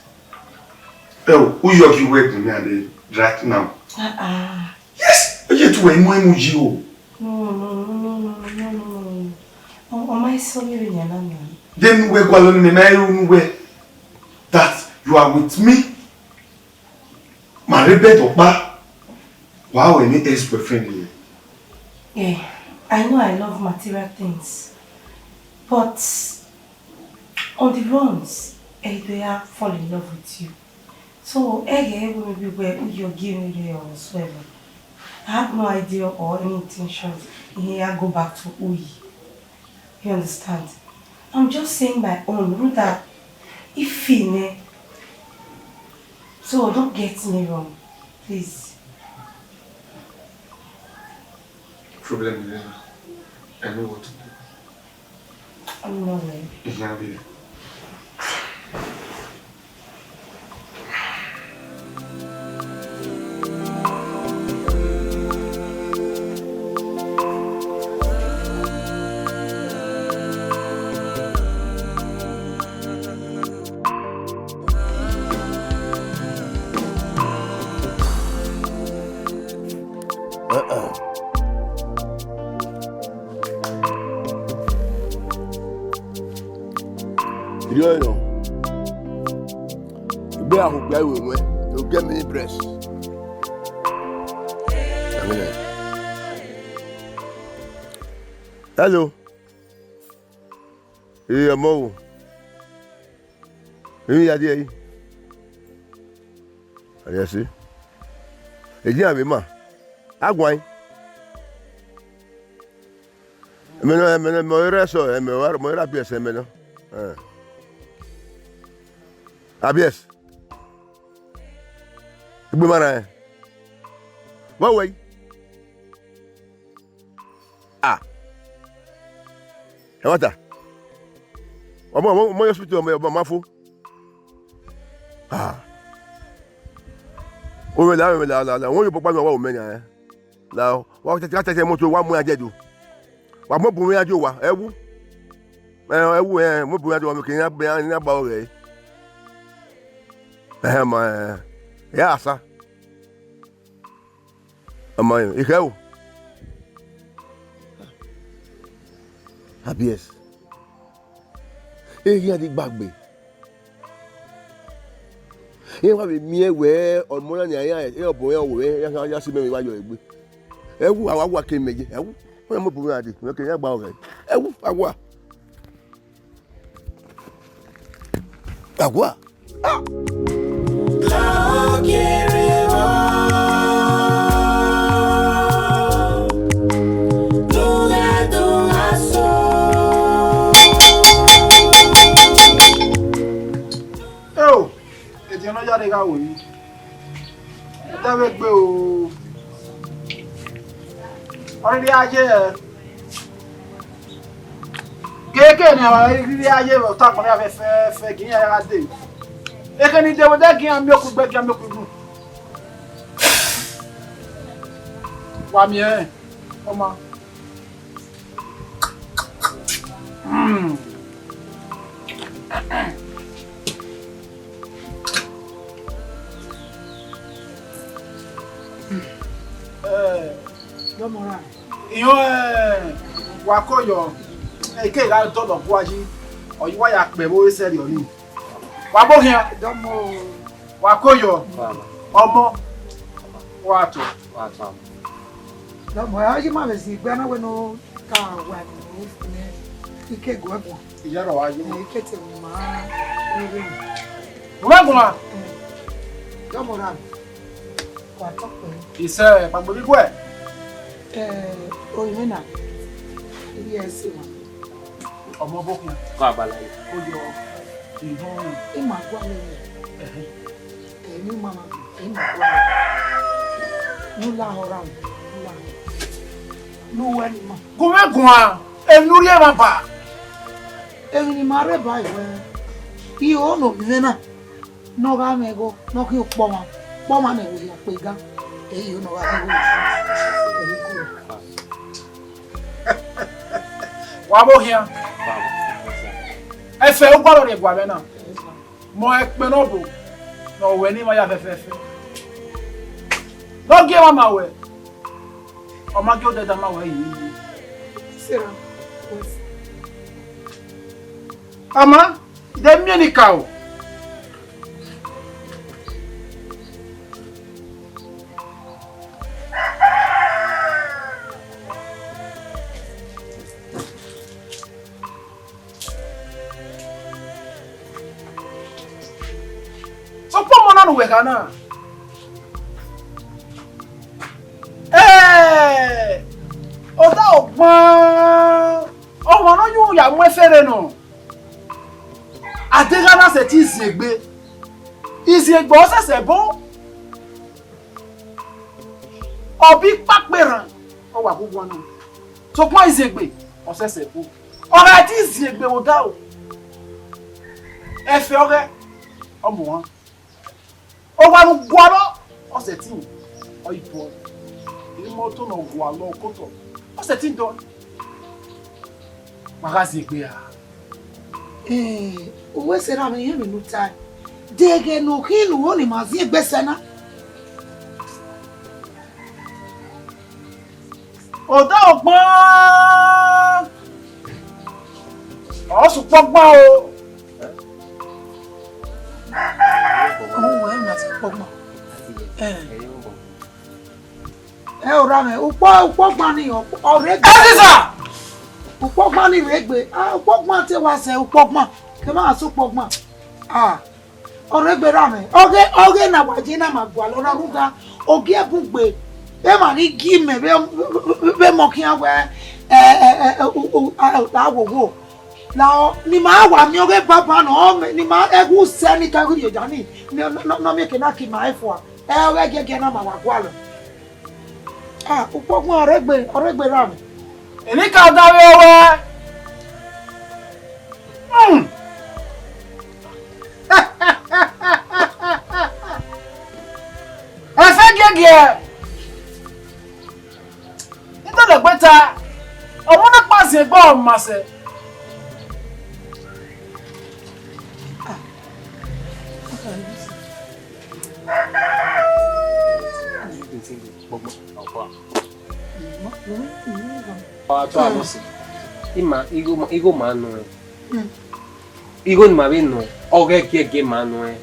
Oh, who you give wedding me and right now? Ah, ah. Yes, you to we mu emu yi o. No, no, no, no, no, no, no, no, no. Oh, oh, my sorry, Rihanna, man. Then we go alone, me, my room, where that you are with me. Ma rre bed ọkpa, wa ru emwi ex-boyfriend ye. Yeah, I know I love material things, but on the runs, I do fall in love with you. So, I get maybe where you give me there or whatsoever. I have no idea or any intentions in here go back to Uyi. You understand? I'm just saying my own. Ruda, if he ne. So don't get me wrong, please. Problem is, I know what to do. I'm not worried. It's not there. Irhiọnrẹn nọ, egbe a hu gbe aro ruẹ, no get many breasts. Hello. Ee, ọmọ o. Emwi ya die ẹre. Ariẹse. Eji a vbe ma. A guan. Ẹmẹ nọ, ẹmẹ nọ, mẹ ọre sọ, ẹmẹ ọre, mẹ ọre Abiẹs, ẹmẹ nọ. Eh. Abiẹs. Igbe ma na ẹ. Vbọ wẹ yi? Ah. Ẹmwata. Ọmọ, ọmọ, ọmọ ye hospital, ọmọ, ọmọ ma fo. Ah. Owẹ la, owẹ la, la, la. Wọn ye bọkpa nọ wa omẹ yan ẹ. La, wa tẹtẹ, tẹtẹ moto wa mu ya je do. Wa mu bu ya je wa. Ẹ wu. Ẹ, ẹ wu, ẹ, mu bu ya je wa, me ke ya, ya, ya gba ọghẹ. Ẹ ma, ẹ, ya sa. Ọmọ rẹn, I khẹ o. Abiẹs. Ẹ ghi a di gbagbe. Iran wa vbe miẹn wẹ ọmọ na ni a ya, e ọbọ iran wo, ya, ya, ya si mẹ vbe vba yọ egbe. Ẹ wu, a wa, wa ke mẹ ye, ẹ wu. Ọ ya mu bu iran dee, mẹ ke ya gba ọghẹ. Ẹ wu, a wa. A wa. Eo, ediọn ne ọ ya rre gha ru emwi. Ọ da vbe gbe o. Ọ rhirhi a ye. Keke ne ọ rhirhi a ye vbe ọta agbọn na fẹfẹfẹ, gie iran ya gha dee. Ekhẹ ne I dee vbe odẹ, gie iran miẹn okhuo gbe, gie iran miẹn okhuo gun. Wa miẹn, ọ ma. Mm. Eh, Dọmọ ra. Iyọn, eh, wa ko yọ, eke gha dọlọ gua yi, ọ yi wa ya kpẹ vbe ore sẹrriọ ni. Wa bo khian. Dọmọ. Wa ko yọ. Baba. Ọmọ. Wa to. Wa to. Dọmọ, ẹ, ọ yi ma vbe zẹ igbe na wẹ ne ọ ka wa ne ike gu ẹguọn. Iyẹrẹ wa ye. Ẹ, kete mu ma rere. Mo ma gun ma. Ẹ, yọ mo ra. Wa tọ pẹ. Isẹ, kpagbo bi guẹ. Ẹ, oyin na. Iye ẹse wa. Ọmọ bọ kun. Kọ abala yi. O yọ. Ihun. I ma gua lẹ. Ẹhẹn. Ẹ, ne ima ma, ne ima gualọ. Ne u lahọ ra, ne u lahọ. Ne uwẹ ne ima. Gu mwẹ guan, enu rhie emwa ba. Emwi ne ima rre ba wẹ, iho ne ovbi mwẹ na, ne ọ gha mwẹ igho, ne ọ khian ukpọmwa, ukpọmwa ne ẹvbo hia kpe ga, ẹ i ho ne ọ gha ghi ho. Ẹ i ho. Wa vbe okhian. Ẹfẹ u gualọ rhie guan mwẹ na. Mẹ ọre ẹkpẹn ne ọ bo ne ọ wẹ ne ima ya fẹfẹfẹ. Ne ọ gie emwa ma wẹ, ọ ma gie odẹ da ma wẹ yi. Sarah, wẹ. Ama, de miẹn ni ka o. Sokpan ọmọ na ne uwẹ kha na, ẹ, ọ da ọgbọn, ọmwa ne ọ ya mu efere nọ, adegha na sẹtin ziengbe, iziengbe ọ sẹsẹ bo, ọ bi kpakpe rran, ọ wa gu guan nọ, sokpan iziengbe ọ sẹsẹ bo. Ọ gha te ziengbe vbe odaro, ẹfe ọghẹ, ọ mu ohan. Owa ne u gualọ, ọ sẹtin, ọ i bọ. Imoto ne ọ gualọ okotọ, ọ sẹtin dọ. Wa gha ziengbe ra? Eh, uwẹ sẹ ra mwẹ, irẹn vbe ne u tae. De ẹghẹ ne u khin ne u ho ne ima ziengbe sẹ na? Odaro ọgbọn, ọ sẹ ukpọgbọn o. Ọhunmwu ẹre na sẹ ukpọgbọn. Eh. Ẹ, ọra mwẹ, ukpọ, ukpọgbọn ni ọ, ọ rre egbe. Ezeza! Ukpọgbọn ni rre egbe. Ah, ukpọgbọn te wa sẹ ukpọgbọn. Ke ma sẹ ukpọgbọn. Ah. Ọ rre egbe ra mwẹ. Ọghe, ọghe na wa ye na ma gualọ na rhunmwuda ogie bun gbe. Emwa ghi gie mẹ vbe, vbe, vbe mọ khian wẹ, ẹ, ẹ, ẹ, ẹ, u, u, a, a, la wo wo. La ọ, ne ima wa miẹn ọghe baba nọ, ọ mẹ, ne ima ẹghẹ usẹ ni ka ghi rhie da ni, ne, ne, ne, ne ọ miẹn eke na ke ima ẹfua. Ẹ, ọghe giẹgiẹ na ma wa gualọ. Ah, ukpọgbọn ọ rre egbe, ọ rre egbe ra mwẹ. Emwi ka da vbe owẹ. Hmm. Ẹfe giẹgiẹ. Ntẹdẹgbe ta, ọmọ na kpa ziengbe ọ ma sẹ. Ọ tọ amọsi. Ima, igho ma, igho ma nọ ẹn. Igho ne ima vbe nọ, ọghe giẹgiẹ ma nọ ẹn.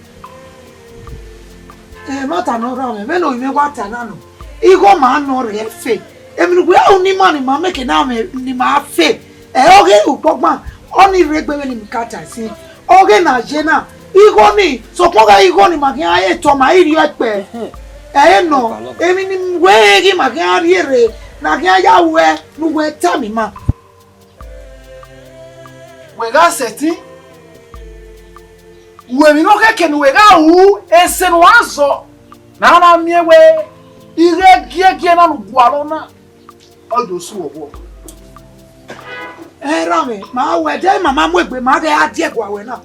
Ẹmwata ne ọ rhọ mwẹ, vbene ovbi mwẹ wa ta na nọ, igho ma nọ rre ẹfe. Emwi ne uwẹ ru ne ima, ne ima meke na mwẹ, ne ima fe. Ẹ, ọghe ukpọgban, ọnii rre egbe vbene I ka ta sin. Ọghe ne a ye na, igho ni, sokpan ọghe igho ni ma khian re tọ, ma i rhie ọkpẹ. Ẹre nọ, emwi ne uwẹ ghi ma khian rhie rre, ne a khian ya ruẹ, ne uwẹ tama ima. Wẹ gha sẹtin ru emwi ne ọ khẹke ne uwẹ gha ru, ese ne uwa zọ, ne a na miẹn wẹ ighe giẹgiẹ na ne u gualọ na, ọ do su ọvbọ. Erha mwẹ, ma wẹ, de ima ma mu egbe, ma ghẹ a die ẹguae ruẹ na.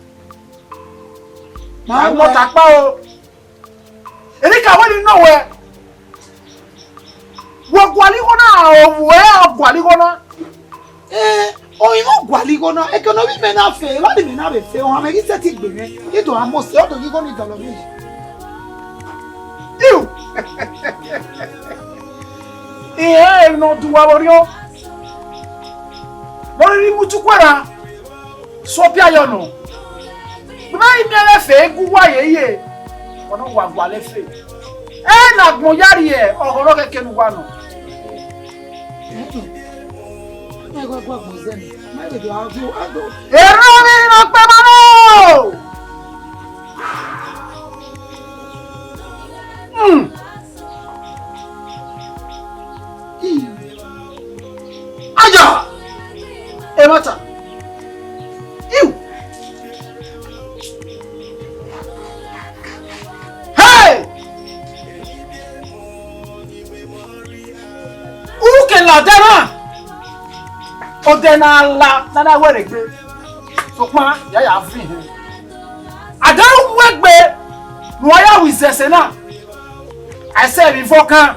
Ma wẹ. Ọtakpa o. Erha ka wẹ ne I nọ wẹ, wẹ gualọ igho na, ọ wẹ ọ gualọ igho na. Ẹ, orinmwẹ gualọ igho na, eke ne ovbi mẹ na fe, evba ne imẹ na vbe fe, ọmwa mwẹ ghi sẹtin gbe mwẹ, I do a mose, ọ do ghe igho ni dọlọ mwẹ yi. Iu! Irẹn ne ọ du uwa vbe orhiọn, ne ọ rhirhi mu utuku ẹre ra. Sẹ ọpia yọ nọ. Vbe I miẹn ẹfe gu uwa ye ye, ọ na wa gualọ ẹfe. Ẹ na agbọn ya rrie ọghọ ne ọ khẹke ne uwa nọ. Ẹ, ẹ, ẹ, ẹ, ẹ, ẹ, ẹ, ẹ, Erha vbe ne ọ kpẹ ma nọ. Hmm. Aya! Ẹmwata! Iu! Hey! U ke la odẹ na, odẹ ne a la ne a na wẹ rre egbe, sokpan ya ya viọ ihẹn. A deghẹ u mu egbe ne uwa ya ru izẹse na, a i sẹ vbe ivọkan,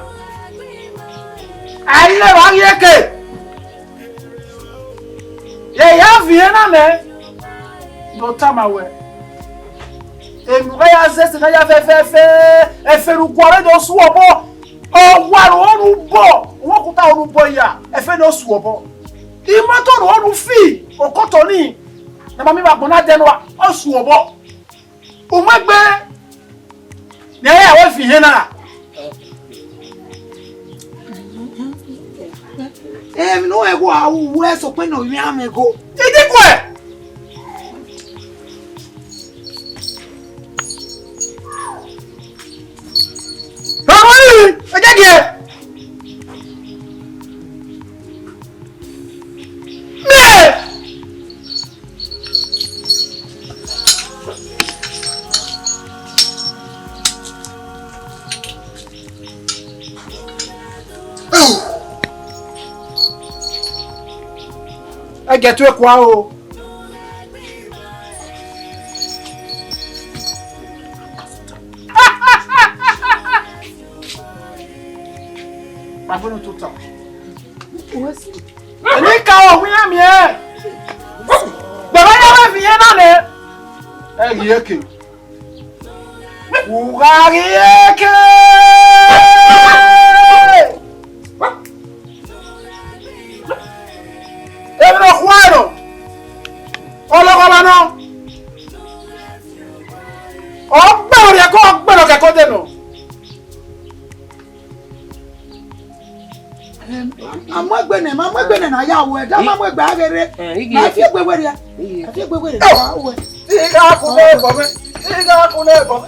a i le vbe a ghi eke. Eya viọ ihẹn na nẹ, ne ọ tama wẹ, enu gha ya zẹ ẹse na ya fẹfẹfẹ, ẹfe ne u gualọ do su obọ, ọ wa ro ru obọ, uwu okuta ru obọ ya, ẹfe ne ọ su obọ. Imoto ru ru fi, okoto ni, ne a ma miẹn vbe agbọn na dẹ nua, ọ su obọ. U mu egbe, ne ẹ ya wẹ viọ ihẹn na. Em, no ego a wu wẹ sokpan ne ovbi amẹ go. Idikuẹ. Ọmọ yìí, ẹ jẹ́ kí ẹ. Mẹ! Ẹgẹ tu ekua o. Kpafo ne tota. Ẹni ka wọ hu iran miẹn. Gbẹmẹ ya wẹ viọ ihẹn na nẹ. Ẹ ghi eke. U gha ghi eke. Emwi ne ọ khuẹ nọ, ọlọghọmwa nọ, ọ gbẹn orhiẹn ke ọ gbẹn nọ kẹkẹ odẹ nọ. Em, a mu egbe nẹ, ma mu egbe nẹ na ya wẹ, da ma mu egbe a ghere. Eh, igi na eke. Fi egbe wẹrẹ ya. Igi eke. Fi egbe wẹrẹ ya wẹ. Igha kun ne bọ mẹ. Igha kun ne bọ mẹ.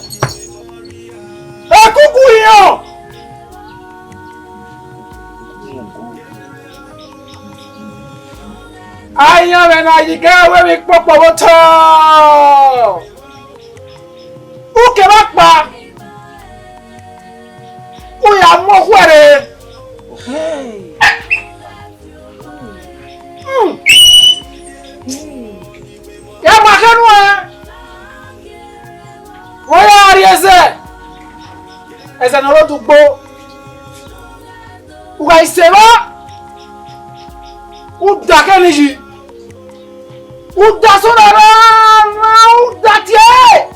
Ekuku iran. Ayan vbe na yi gẹ wẹ vbe ikpokpo vbe otọ. Ukẹ vbe akpa, u ya mu okhuẹ rre. Hmm. Ya ma khe nuẹn, wẹ ya rrie ẹzẹ, ẹzẹ ne ọ rre odugbo. U gha sẹ evba, u da khẹ ne iyi, u da sẹ ọrara, u da tie ẹre.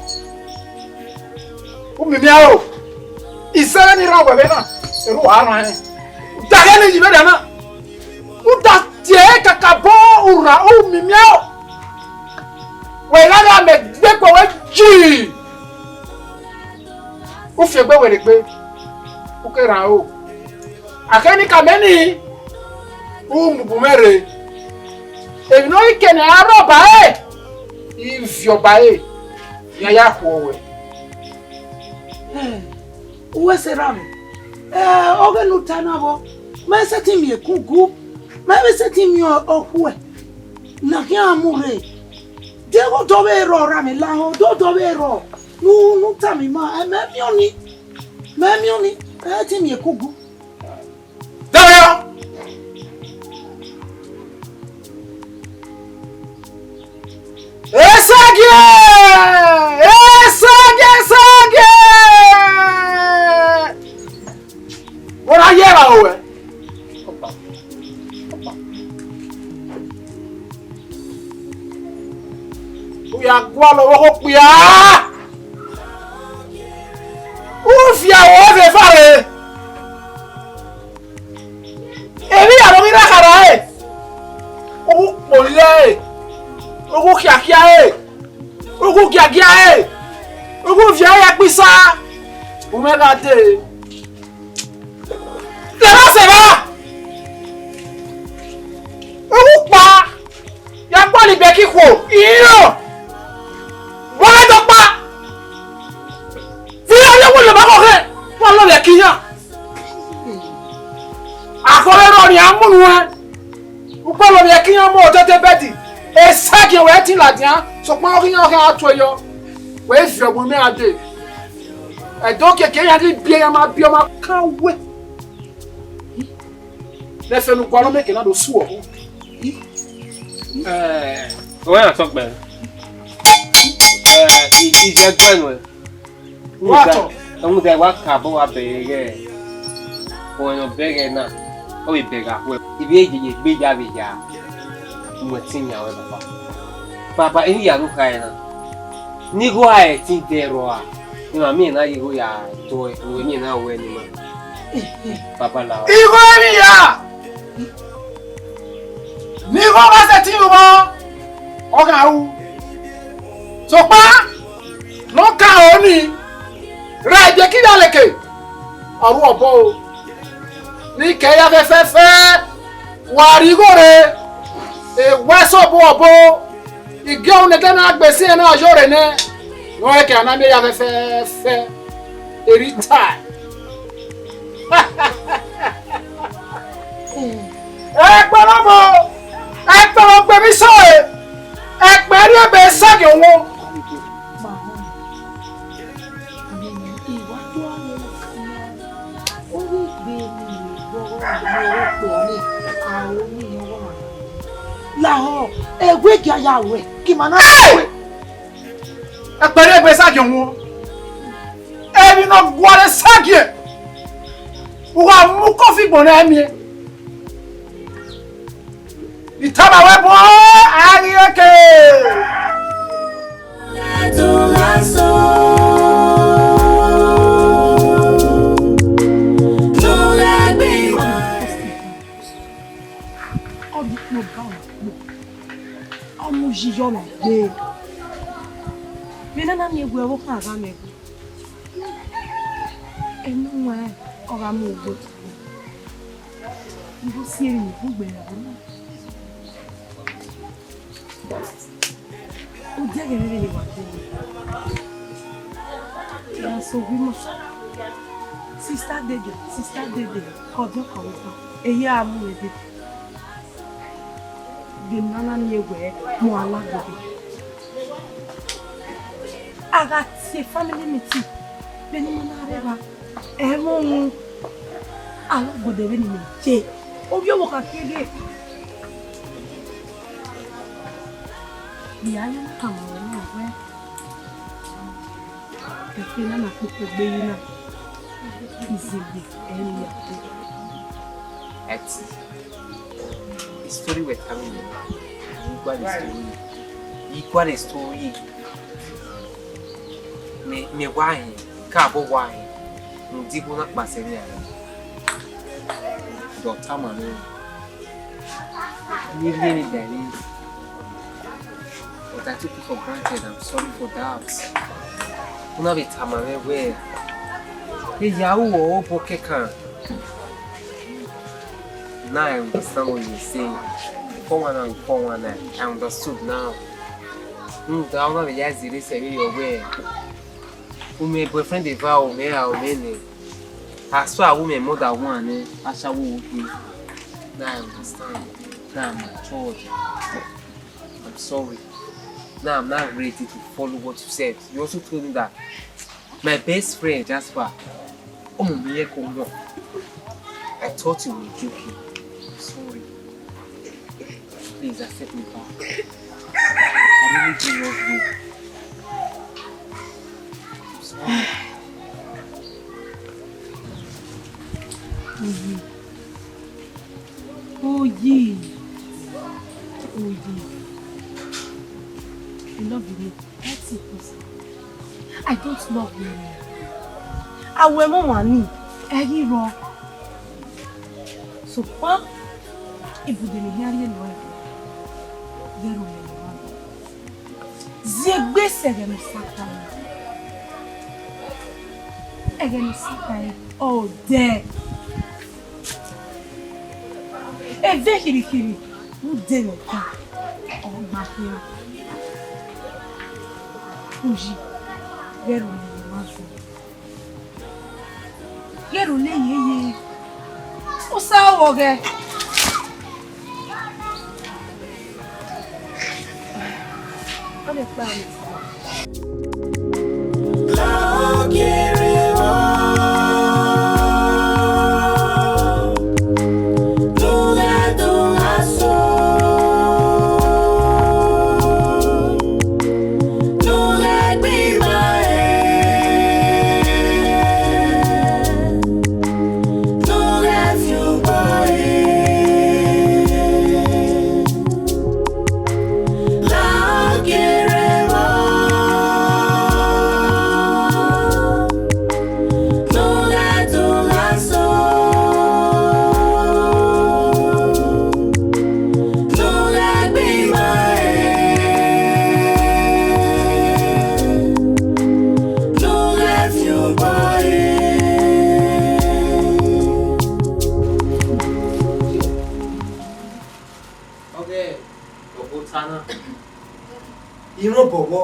U miẹn miẹn aro, izẹvbe ni rran wẹ vbe na, erha uwa rran rẹn. U da khẹ ne iyi vbe rria na, u da tie ẹre kakabọ u rran, u miẹn miẹn aro. Wẹ gha gha mẹ gbe kpo wẹ yi. U fi egbe werriegbe, u ke rhan aro. A khẹ ne I ka mẹ nii, u mu bu mwẹ rre. Emwi ne ọ i ke ne a rre ọba ẹre, I viọ ọba ẹre, I ya ya khuọ wẹ. Uwẹ sẹ erha mwẹ, ẹ, ọghe ne u ta na vbọ, mẹ i sẹtin miẹn ekuku, mẹ i vbe sẹtin miẹn okhuẹ ne a khian mu rre. Deghẹ odọ vbe rrọọ ra mwẹ lahọ, odọ vbe rrọọ ne u, ne u tama ima, ẹ, mẹ miẹn ọnii, mẹ miẹn ọnii, ẹ i sẹtin miẹn ekuku. Dọyọ. Esagie! Esagie, Esagie! Wẹ na ye ẹre aro wẹ. U ya gualọ vbe okhuo okpia. U viọ aro ẹvbo eva rre. Emwi ya vbe ghi rha kharha ẹre, u gu kpolo ẹre, u gu khiakhia ẹre, u gu giagia ẹre, u gu viọ ẹre ya kpisa, u mwẹ gha dee. Lẹ na sẹ evba, u gu kpa, Ọmọ otete bẹdi, esagiẹn wẹ tin ladian, sokpan ọ khian, ọ khian tuẹ yọ. Wẹ viọ ọmọ mwẹ a dee. Ẹdẹ okiekie iran ghi biẹ iran ma biẹ ọmwa kan wẹ. Ne ẹfe ne u gualọ mẹ ke na do su ọvbokhan. Eh, ọmwa na sọkpẹ. Eh, i, i jẹ gbẹnuẹ. Wa tọ. Rhunmwuda, rhunmwuda wa ka obọ wa bẹghe ighẹ ọmwa ne ọ bẹghe na, ọ vbe bẹghe akhuẹ. I vbe yeye egbe ya vbe ya mu ẹtin yan ruẹ, baba. Baba, emwi ya do kha ẹre na. Ne igho a ẹtin dẹ rrọọ a, ne ima miẹn na ye igho ya tọ ẹre, ne uwẹ miẹn na ru ẹre ne ima. Baba la. Igho emwi hia. Ne igho gha sẹtin ru vbọ, ọ gha ru. Sokpan, ne ọ ka ro nii, ra gie ke I ya leke, ọ ru obọ o. Ne I kẹ ya fẹfẹfẹ, wa rhie igho rre, e wa ẹsẹ obọ obọ, I gie ọnrẹn ne ẹdẹ na gbe sẹ na yọ rre nẹ, ne ọ ke a na miẹn ya fẹfẹfẹ, erha ita. Ẹkpẹn ne ọ mọ, ẹkpẹn ne ọ gbe emwi sọe, ẹkpẹn rhie ebe sagiẹn wọn. Lahọ, ẹwe gia ya ruẹ, ke ima na ruẹ. Ẹkpẹn rhie ebe sagiẹn wọn. Emwi ne ọ gualọ sagiẹn, u gha mu kofi gbọn ne a miẹn. I tama wẹ bọ, a ghi rẹn ke. Ọ ghi kpe ọba ọkpo, ọ mu yi yọ mwẹ gbe. Vbe ne a na miẹn wẹ ọvbokhan gha mwẹ gbe. Enu wẹn ọ gha mu ugbo tuẹ. Igho si emwi ne u gbe ya vbe na. Odẹ ghẹ rere ne wa dee. Ya so wi ma. Sista Dede, sista Dede, kọ ọdọ kọ vbe fa. Ehi a mu mwẹ dede. Vbe ne a na miẹn wẹ mu alagbede. A gha tie family meeting, vbene ima na rre evba, ẹmwẹ uhunmwu, alagbede vbene imẹ ye, ovbi ọvbokhan khian ghe. Vbe a ya na tama ruẹ na wẹẹ, ẹfe na na kpokpo gbe yi na, izegbe ẹre ya. Ẹti, story wẹ tama mwẹ, I gua the story, I gua the story. Mẹ, mẹ wa hẹn, ka bọ wa hẹn, rhunmwuda igho na kpasẹ mwẹ aro. Dọ tama mwẹ. Ne I rhie emwi da ẹre, but I took it for granted. I'm sorry for that. U na vbe tama mwẹ wẹẹ, eya ru ọre obọ kẹkan. Now I understand what you were saying. Before one hour, before one night, I understood now. Rhunmwuda u na vbe ya zẹre sẹ vberriọ wẹẹ, u mwẹ boyfriend eva, u mwẹ ra, u mwẹ nẹ. As far as u mwẹ mother one nẹ, ashawo wo khin. Now I understand. Now I'm matured. I'm sorry. Now I'm not ready to follow what you said. You also told me that my best friend, Jasper, ọmọ mwẹ ye ko mọ. I thought you were joking. I'm sorry. Please accept me back. I really do love you. I'm sorry. Oyi. Oyi. Oyi. You love me. That's it, boss. I don't love you. Awẹ mọ wa ni, ẹ ghi rọ. Sokpan, ibude ne I khian rhie nọ ẹre, vbe ẹro mẹ ne ọ ma. Ziegbe sẹ ẹghẹ ne Osa ta ẹre. Ẹghẹ ne Osa ta ẹre, ọ dẹ. Ẹvẹ khirikhiri, rhunmwuda ẹmwẹ ọkpa, ọ gba khian. Uyi, ghẹ ro ne emwa zẹ. Ghẹ ro ne yeye. Osa ọ vbe ọghẹ. Ọ lè kpa mi. Ọghe ọghe ota na, irẹn obọbọ,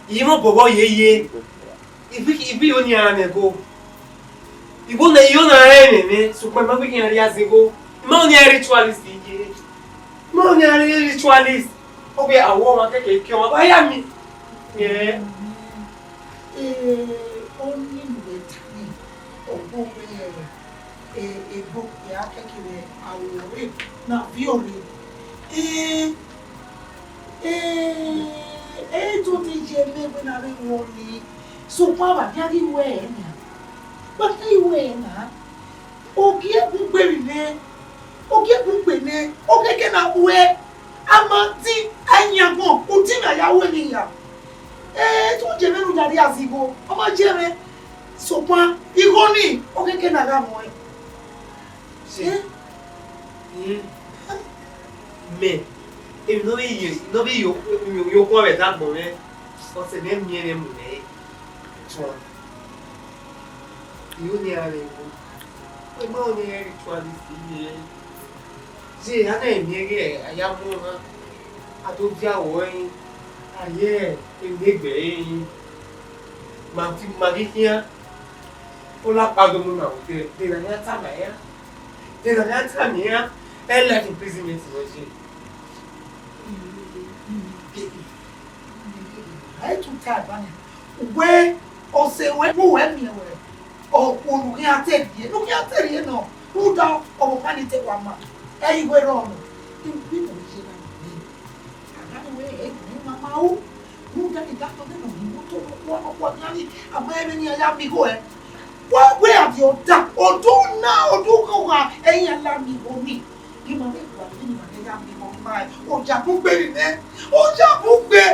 irẹn obọbọ yeye, ibi ibi yo ni a mwẹ go, igho ne yo na rẹn mwẹ mwẹ, sokpan ma ghi khian rhie azigho, I ma nia ritualist ye, I ma nia ritualist, ọ wẹ awọ ọmwa kẹkẹ ke ọmwa ba ya mi. Eh, ọni ne uwẹ ta ni, ọ wẹ ebo ya kẹkẹ vbe aro rre ne a viọ rre. Eh, eh, e to te ye mẹ wẹ ne a vbe ru ọni, sokpan vbe a ghi ru ẹre na, vbe a ghi ru ẹre na, ogie bun gbe vbe nẹ, ogie bun gbe nẹ, ogie ke na ru ẹre. A ma di ayan agbọn, u di na ya ru emwi ya. Eh, te u ye mwẹ ne u ya rhie azigho, ọ ma ye mwẹ, sokpan igho ni, ogie ke na gha muẹn. Mẹ, emwi ne ọ vbe ye, ne ọ vbe ye, ye okhuo vbe ẹdagbọn mwẹ, ọsẹ ne miẹn mwẹ mu mwẹ tuan. I ru ne iran rre igho. Wẹ ma ru ne iran ritualist ye. Ye, a na miẹn ighẹ a ya mu ọmwa, a do dia aro ẹre, a ye emwi egbe ẹre. Ma fi, ma ghi khian. Ọ la kpa do mu na odẹ, de na ya tama iran. De na ya tama iran. Ẹ life imprisonment nọ ye. A i tu ta eva nia. Uwẹ, ọse ruẹ, vbe uwẹ miẹn wẹ, okhuo ne u khian te rhie, ne u khian te rhie nọ, rhunmwuda ọvbokhan ni te wa ma, ẹ i wẹ rrọọ nọ. Iwinna ye na nọ. A gha wẹ ẹ i ma ma ru, rhunmwuda ni da tọ nẹ nọ, ne u to nọkhua nọkhua nian ni, a ma rẹn vbene iran ya miẹn igho ẹre. Wa wẹ a vbe ọda, odọ na, odọ ughugha, ẹ i ya la miẹn igho ni. Ima vbe gua vbe ima vbe gha miẹn igho ni ma rẹn, oya bun gbe ni nẹ, oya bun gbe.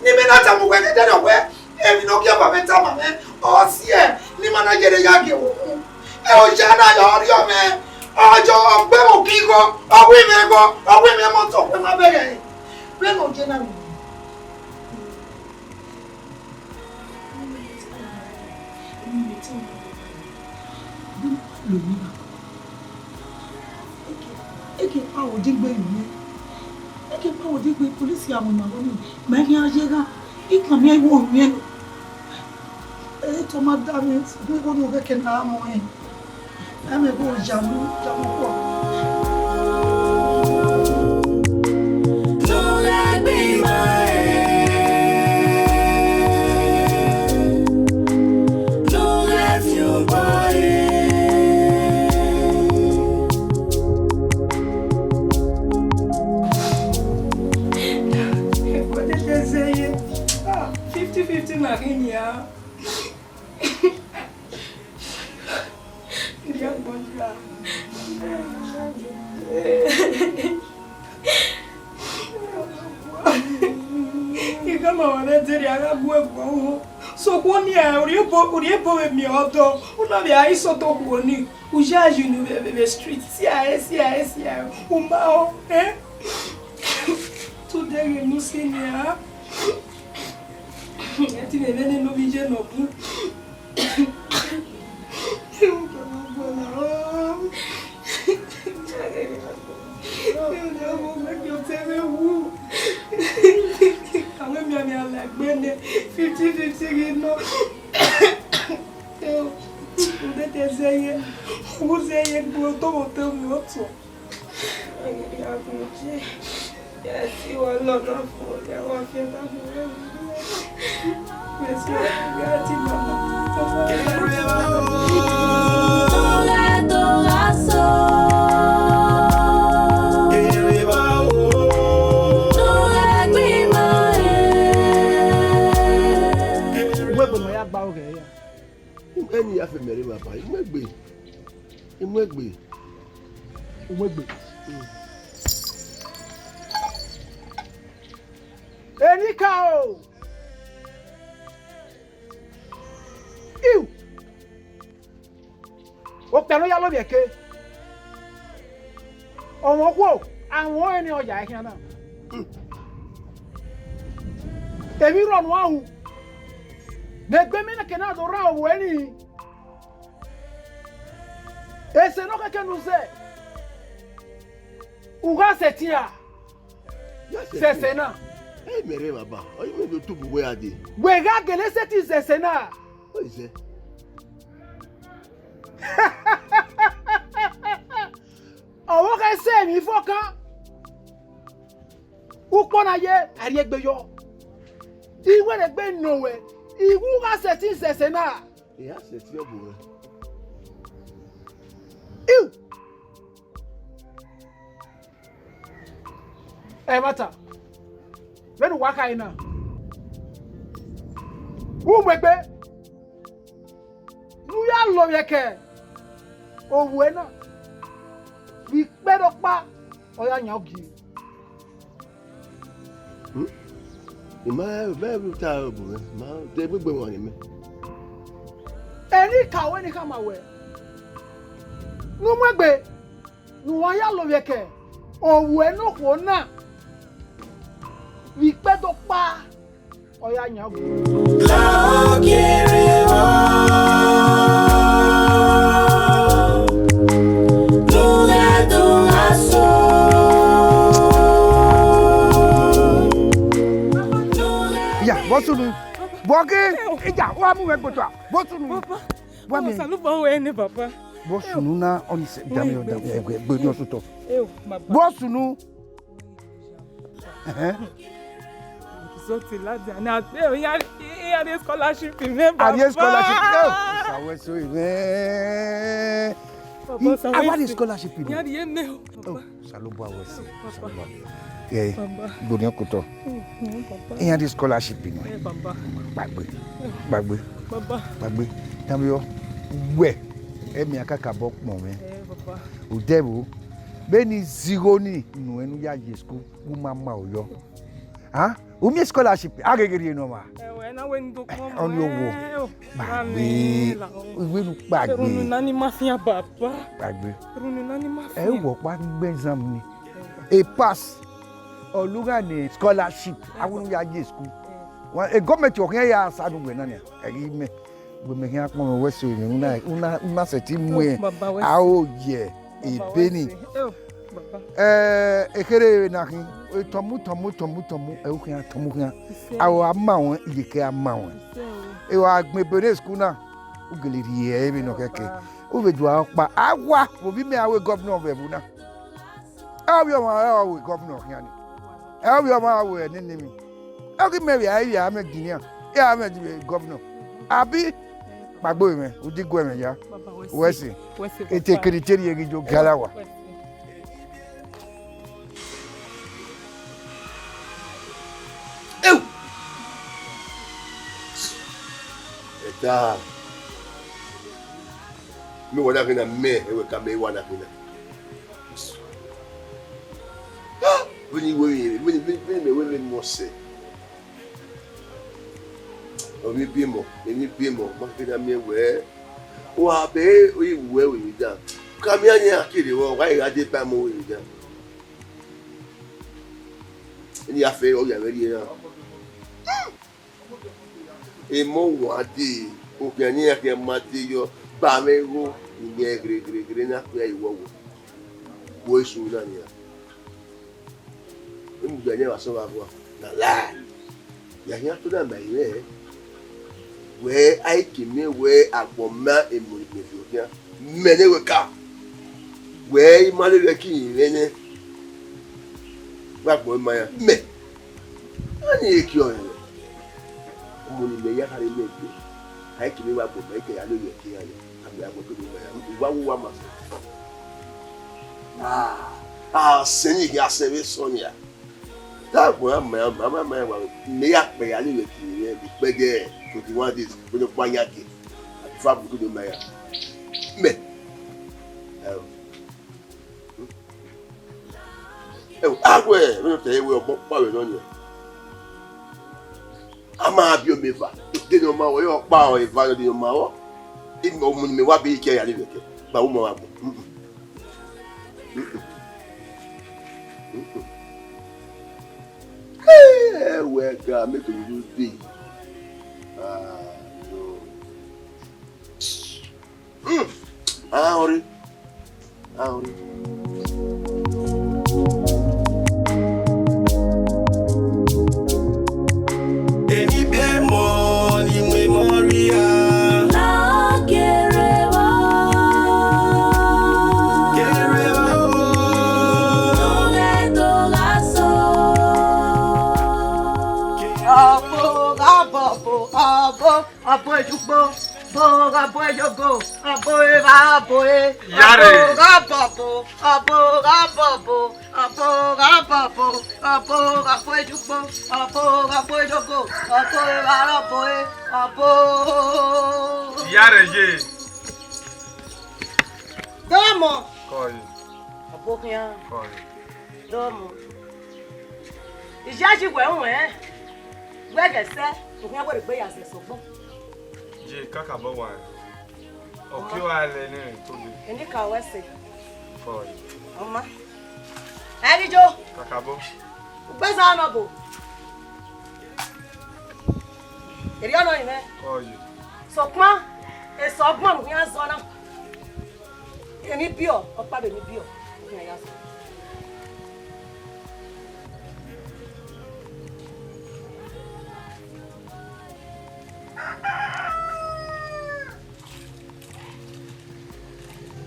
Ne imẹ na tama uwẹ ne dẹdẹ wẹ, emwi ne ọ gie ọba mwẹ tama mwẹ, ọ siẹ ne ima na yere ya gie vbe okhu. Ẹ, oya na ya ọrriọ mwẹ, ọ yọ ọgbe vbe ogighọ, ọ wu mwẹ ẹghọ, ọ wu mwẹ ẹmwata, ọ wu mwẹ avbe ẹghẹ. Vbene ọ ye na vbe Eke kpa wo digbe yọ nẹ. Eke kpa wo digbe, police ya mu ima vbọ ni, mẹ khian ye gha, I kan miẹn igho miẹn. Ẹ i tọ ma da mwẹ, igho ni ovbe ke na mọ rẹn. Ẹ mẹ gbe oya mu, ya mu khuọ. Fifty fifty na khin nia. Igama wa vbe dẹrriẹ a gha gu ẹguọn uhunmwu. Sokpan ọni a, orhiebo, orhiebo vbe miẹn ọdọ, u na vbe a i sọtọ okhuo ni, u ya ye unu vbe, vbe, vbe street, sia ẹre, sia ẹre, sia ẹre, u ma họ, eh? Today ghe ne u si nia. Ẹ ti vbe vbe nene ovbi iye ne ọ bun. Avbe mianmian la egbe nẹ, fifty fifty ghi nọ. Eo, u de te zẹ ye, u zẹ ye gbe otọ vbe otọ vbe otọ. Ẹ ti wá lọ náà fún ọjà wa fi ẹ̀ka fún rẹ̀. Mẹ sí ọjà ti mama. Uwegbe ma ya gba oghe ya. Ẹni ya fe mẹ rre, baba, I mu egbe. I mu egbe. U mu egbe. Enikaro! Iu! Okpia ne ọ ya lovbiẹ ẹke. Ọmwa okhuo, a wọn ẹre ne ọ ya khian na. Emwi rrọọ ne uwa ru, ne egbe mẹ na ke na do rran ovbi ẹre nii. Ese ne ọ khẹke ne u zẹ, u gha sẹtin ra? Ya sẹtin. Sẹsẹ na. Ẹ i mẹ rre, baba, ọ i mẹ do tubu wẹ a dee. Wẹ gha gele sẹtin sẹsẹ na. Ọ i zẹ. Ọvbokhan sẹ emwi fọkan. Ukpọn na ye, a rhie egbe yọ. Iwẹrẹgbe nọ wẹ, I ru gha sẹtin sẹsẹ na. I gha sẹtin ọbọ mwẹ. Iu! Ẹmwata, vbene uwa khare na, u mu egbe ne u ya lovbiẹ ke ovbi ẹre na, vbe ikpẹdẹ ọkpa ọ ya yan ogie. Hmm? I ma, I ma rhie ota ẹre bu mwẹ, I ma de gbegbe emwa ne mẹ. Enikaro, enikaro ma wẹ ne u mu egbe ne uwa ya lovbiẹ ke ovbi ẹre ne okhuo na vbe ikpẹdẹ ọkpa ọ ya yan ogie. Ya, vbọ sunu? Vbọ ke? Iya, wa mu mwẹ gbe otọ. Vbọ sunu? Papa, wa mi. Osanobua wẹ nẹ, papa. Vbọ sunu na, ọni sẹ, dami, dami, ẹgbẹ, ẹgbẹ ni ọsotọ. Vbọ sunu? Ẹhẹn. Result ladian, a na gbe, iran, iran rhie scholarship mẹ, baba. A rhie scholarship, eh, Osa wẹ so mẹ. Baba, Osa wẹ so. A wa rhie scholarship mẹ. Iran rhie mẹ o, baba. Osanobua wẹ so, Osanobua. Eh, baba. Gbonian kotọ. Mm, mm, baba. Iran rhie scholarship nọ. Eh, baba. Kpaegbe. Kpaegbe. Baba. Kpaegbe. Tamiọ, wẹ, ẹmwẹ kakabọ kpọn mwẹ. Eh, baba. Odẹ vbo? Vbene I zigho ni nuẹn ne u ya ye school, u ma ma oyọ. A? U miẹn scholarship, a gheghe rhie ne ọmwa. Ẹwẹ, na wẹ ne u do kpọn ọni mẹ, owo. Kpaegbe. Iwẹ ne u kpaegbe. Erhunmwu na ni ma fian, baba. Kpaegbe. Erhunmwu na ni ma fian. Ẹ, wẹ ọkpa gbe exam ni. E pass. Ọ lugha ne scholarship, a wẹ ne u ya ye school. Wa, e gọọmenti ọ khian ya sa ne uwẹ na nia. Ẹ ghi mẹ. Wẹ mẹ khian kpọnmwẹ wẹ so emwi, u na, u na, u na sẹtin mu aro ye ebe ni. Ẹ, ekherhe vbe na khin, etọmọ, utọmọ, utọmọ, utọmọ, ẹ, u khian tọmọ khian. Aro a ma ruẹn, iyeke a ma ruẹn. Ẹ, wa gbẹn ebe ne school na, u gele rhie ẹre vbene ọ khẹke. U vbe dua ọkpa, a wa, vbe ovbi mẹ a wẹ governor vbe ẹvbo na. Ẹ, ovbi ọmwa, ẹ, ọ wẹ governor khian ni. Ẹ, ovbi ọmwa a wẹ nene emwi. Ẹ ghi mẹ vbe a, ivbi a mẹ engineer, ẹ, a mẹ governor. Abi, kpaegbe mwẹ, u di guẹ mwẹ ya. Baba, wẹ se. Wẹ se, ete papa. Kiri teri eghi jo gala wa. Wẹ se. Eu! Ẹta. Mẹ wa na khin na, mẹ, ẹwẹ ka mẹ wa na khin na. Vbene I wẹ vbe, vbene, vbene, vbene mẹ wẹ vbe mẹ ọsẹ. Ovbi ibiẹmọ, emwi ibiẹmọ, ma kegha miẹn wẹẹ, wa be ru ẹre vbe dan. Ka miẹn ọnii, a kere vbọ, wa gha deba ẹmwẹ vbe dan. Eni a fe ọ ya vbe rrie na. Emọ wan dee, okhian ne iran khian ma dee yọ, ba mwẹ igho, I miẹn ghere, ghere, ghere na kpia ye uwọwọ. Wo esu na nian. Emudia ne vbe asọn vbe aghua na la. Ya khian to na ma irẹn, wẹ a i ke miẹn wẹ agbọn ma emọ ne viọ khian. Mẹ ne wẹ ka, wẹ I ma lele ẹki rinmwẹ nẹ. Wa gbẹn ma ya. Mẹ. Ani e ki ọnrẹn. Ọmọ ni mẹ ya khare mẹ gbe. A i kele wa gbẹn ma, I ke ya lele ẹki ya ya. A mẹ ya gbẹn ke ma ya. I wa wu wa ma sẹ. Ah, a sẹ ni ya sẹ vbe sọ nia. Da gbẹn ma ya, ma ma ma ya wa. Mẹ ya kpẹ ya lele ẹki ya, ikpẹdẹ twenty-one days, vbene ọkpa yan ke. A ti fa bu ke ma ya. Mẹ. Ẹo. Ẹo, a wẹ, vbene ọ ta ẹre wẹ ọgbọ ọkpa vbe nọ nia. A ma biẹ ọmọ eva, de ne ọ ma wẹ, ọkpa eva nọ de ne ọ ma wẹ. Ọmọ ne mẹ wa be ke ya lele ẹki, ba u ma wa gbẹn. Mm-mm. Mm-mm. Mm-mm. Hey, ẹwẹ ga, make you dey. Ah, no. Mm. Ah, ori. Ah, ori. Eni biẹ emọ ni mu emọ rria. La kere vba. Kere vba o. Tọghẹ do gha sọ. Ọbo gha bọbọ, ọbo. Abo ejugbo, abo gha bo eyogo, abo evba, abo e, Iyare. Abo gha bọbọ, abo gha bọbọ, abo gha bọbọ, abo gha bo ejugbo, abo gha bo eyogo, abo evba, abo e, abo. Iyare ye. Dọmọ. Kọe. Ọbo khian. Kọe. Dọmọ. Iyayi wẹ ruẹn, wẹ ghẹ sẹ, okhian wẹ rhe gbe ya zẹ sẹ ọgbọ. Ye kakabọ wa. Ọke wa lẹ ne to be. Eni ka wẹ sẹ. Kọe. Ọma. Ẹ ghi yo. Kakabọ. Ugbeza nọ bo. Erriọ nọ rinmwẹ. Kọe. Sokpan, esọ ọgbọn ne u khian zọ na. Emwi biọ, ọkpa vbe emwi biọ, u khian ya zọ.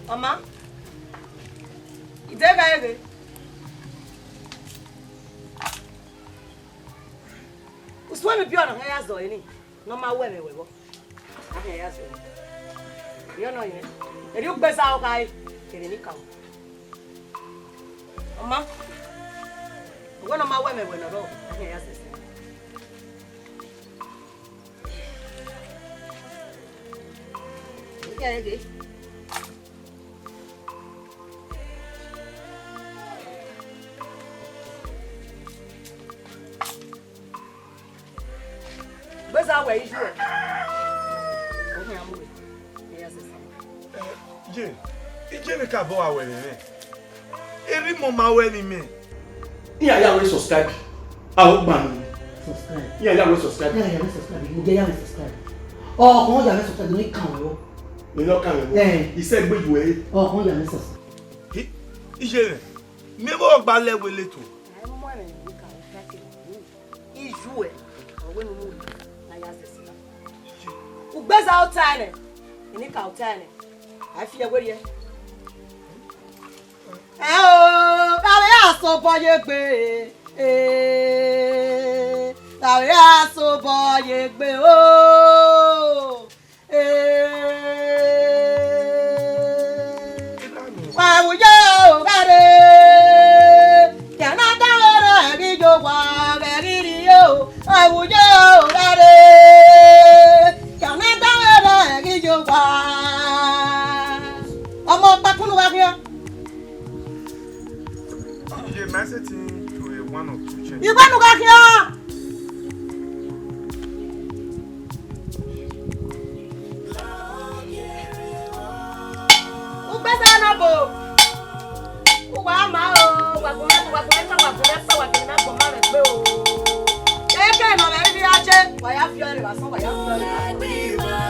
Ọma, I de gha ghe. Usun emwi biọ ne ọ khian ya zọ eni, ne ọ ma wẹ mwẹ wẹ vbọ. A khian ya zọ. Erriọ nọ rinmwẹ. Erriọ ugbeza ọ kha re, kevbe eni ka. Ọma, wẹ ne ọ ma wẹ mwẹ wẹ ne ọ rrọọ, a khian ya zẹ sẹ. Ighẹ ghe. Ugbeza wẹ iye uẹ. Ọ khian mu ẹre, ne ya zẹ sẹ. Ye, iye vbe ka bọ wa wẹ mwẹ. Erha imẹ ma wẹ ne imẹ. Iran ya wẹ subscribe. A o gban nẹ. Subscribe. Iran ya wẹ subscribe. Iran ya wẹ subscribe. Mo jẹ ya wẹ subscribe. Ọhọn ya wẹ subscribe, ne ọ kan wẹ. Ne ọ kan wẹ. Eh. Isẹ gbe ju ẹre. Ọhọn ya wẹ subscribe. Iye rẹ, mẹ vbe ọgba lẹ wẹ leto. Iye rẹ, ọ wẹ ne u mu na ya zẹ sẹ. Ugbeza ota ẹnẹ, eni ka ota ẹnẹ. A fi ẹwe rhie. Ẹ o, avbe a sobọ ye egbe, eh, avbe a sobọ ye egbe o, eh. Wa wu ye o gha re, ya na da vbe rẹ ghi yo wa vbe rhirhi o. Awuye o gha re, ka na da vbe rẹ ghi yo wa. Ọmọ ọkpa kunu gha khian. Iye, ma sẹtin to a one or two change. Iwẹ nu gha khian. Ugbẹsẹ nọ bo. Uwa ma o, wa gun mẹ, wa gun mẹ, wa gun mẹ, wa gun mẹ, gbọma rẹ gbe o. Kẹkẹ nọ mẹ rhirhi a je, wa ya fi ọre vbe asọn, wa ya fi ọre vbe asọn.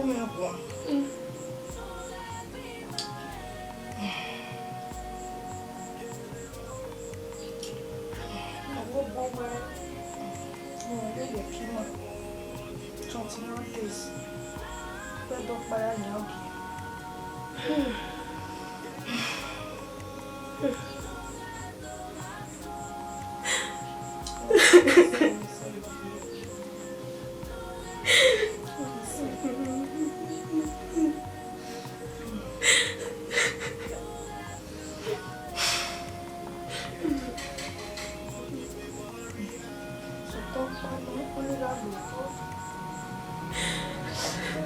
Mẹ guan. Ẹvbo obọ wẹ, rẹn vbe iyẹn ke ima, twenty-one days, vbe ẹdẹ ọkpa ya yan ogie. Sokpan ọkpa nọ, ọ gha lobọ.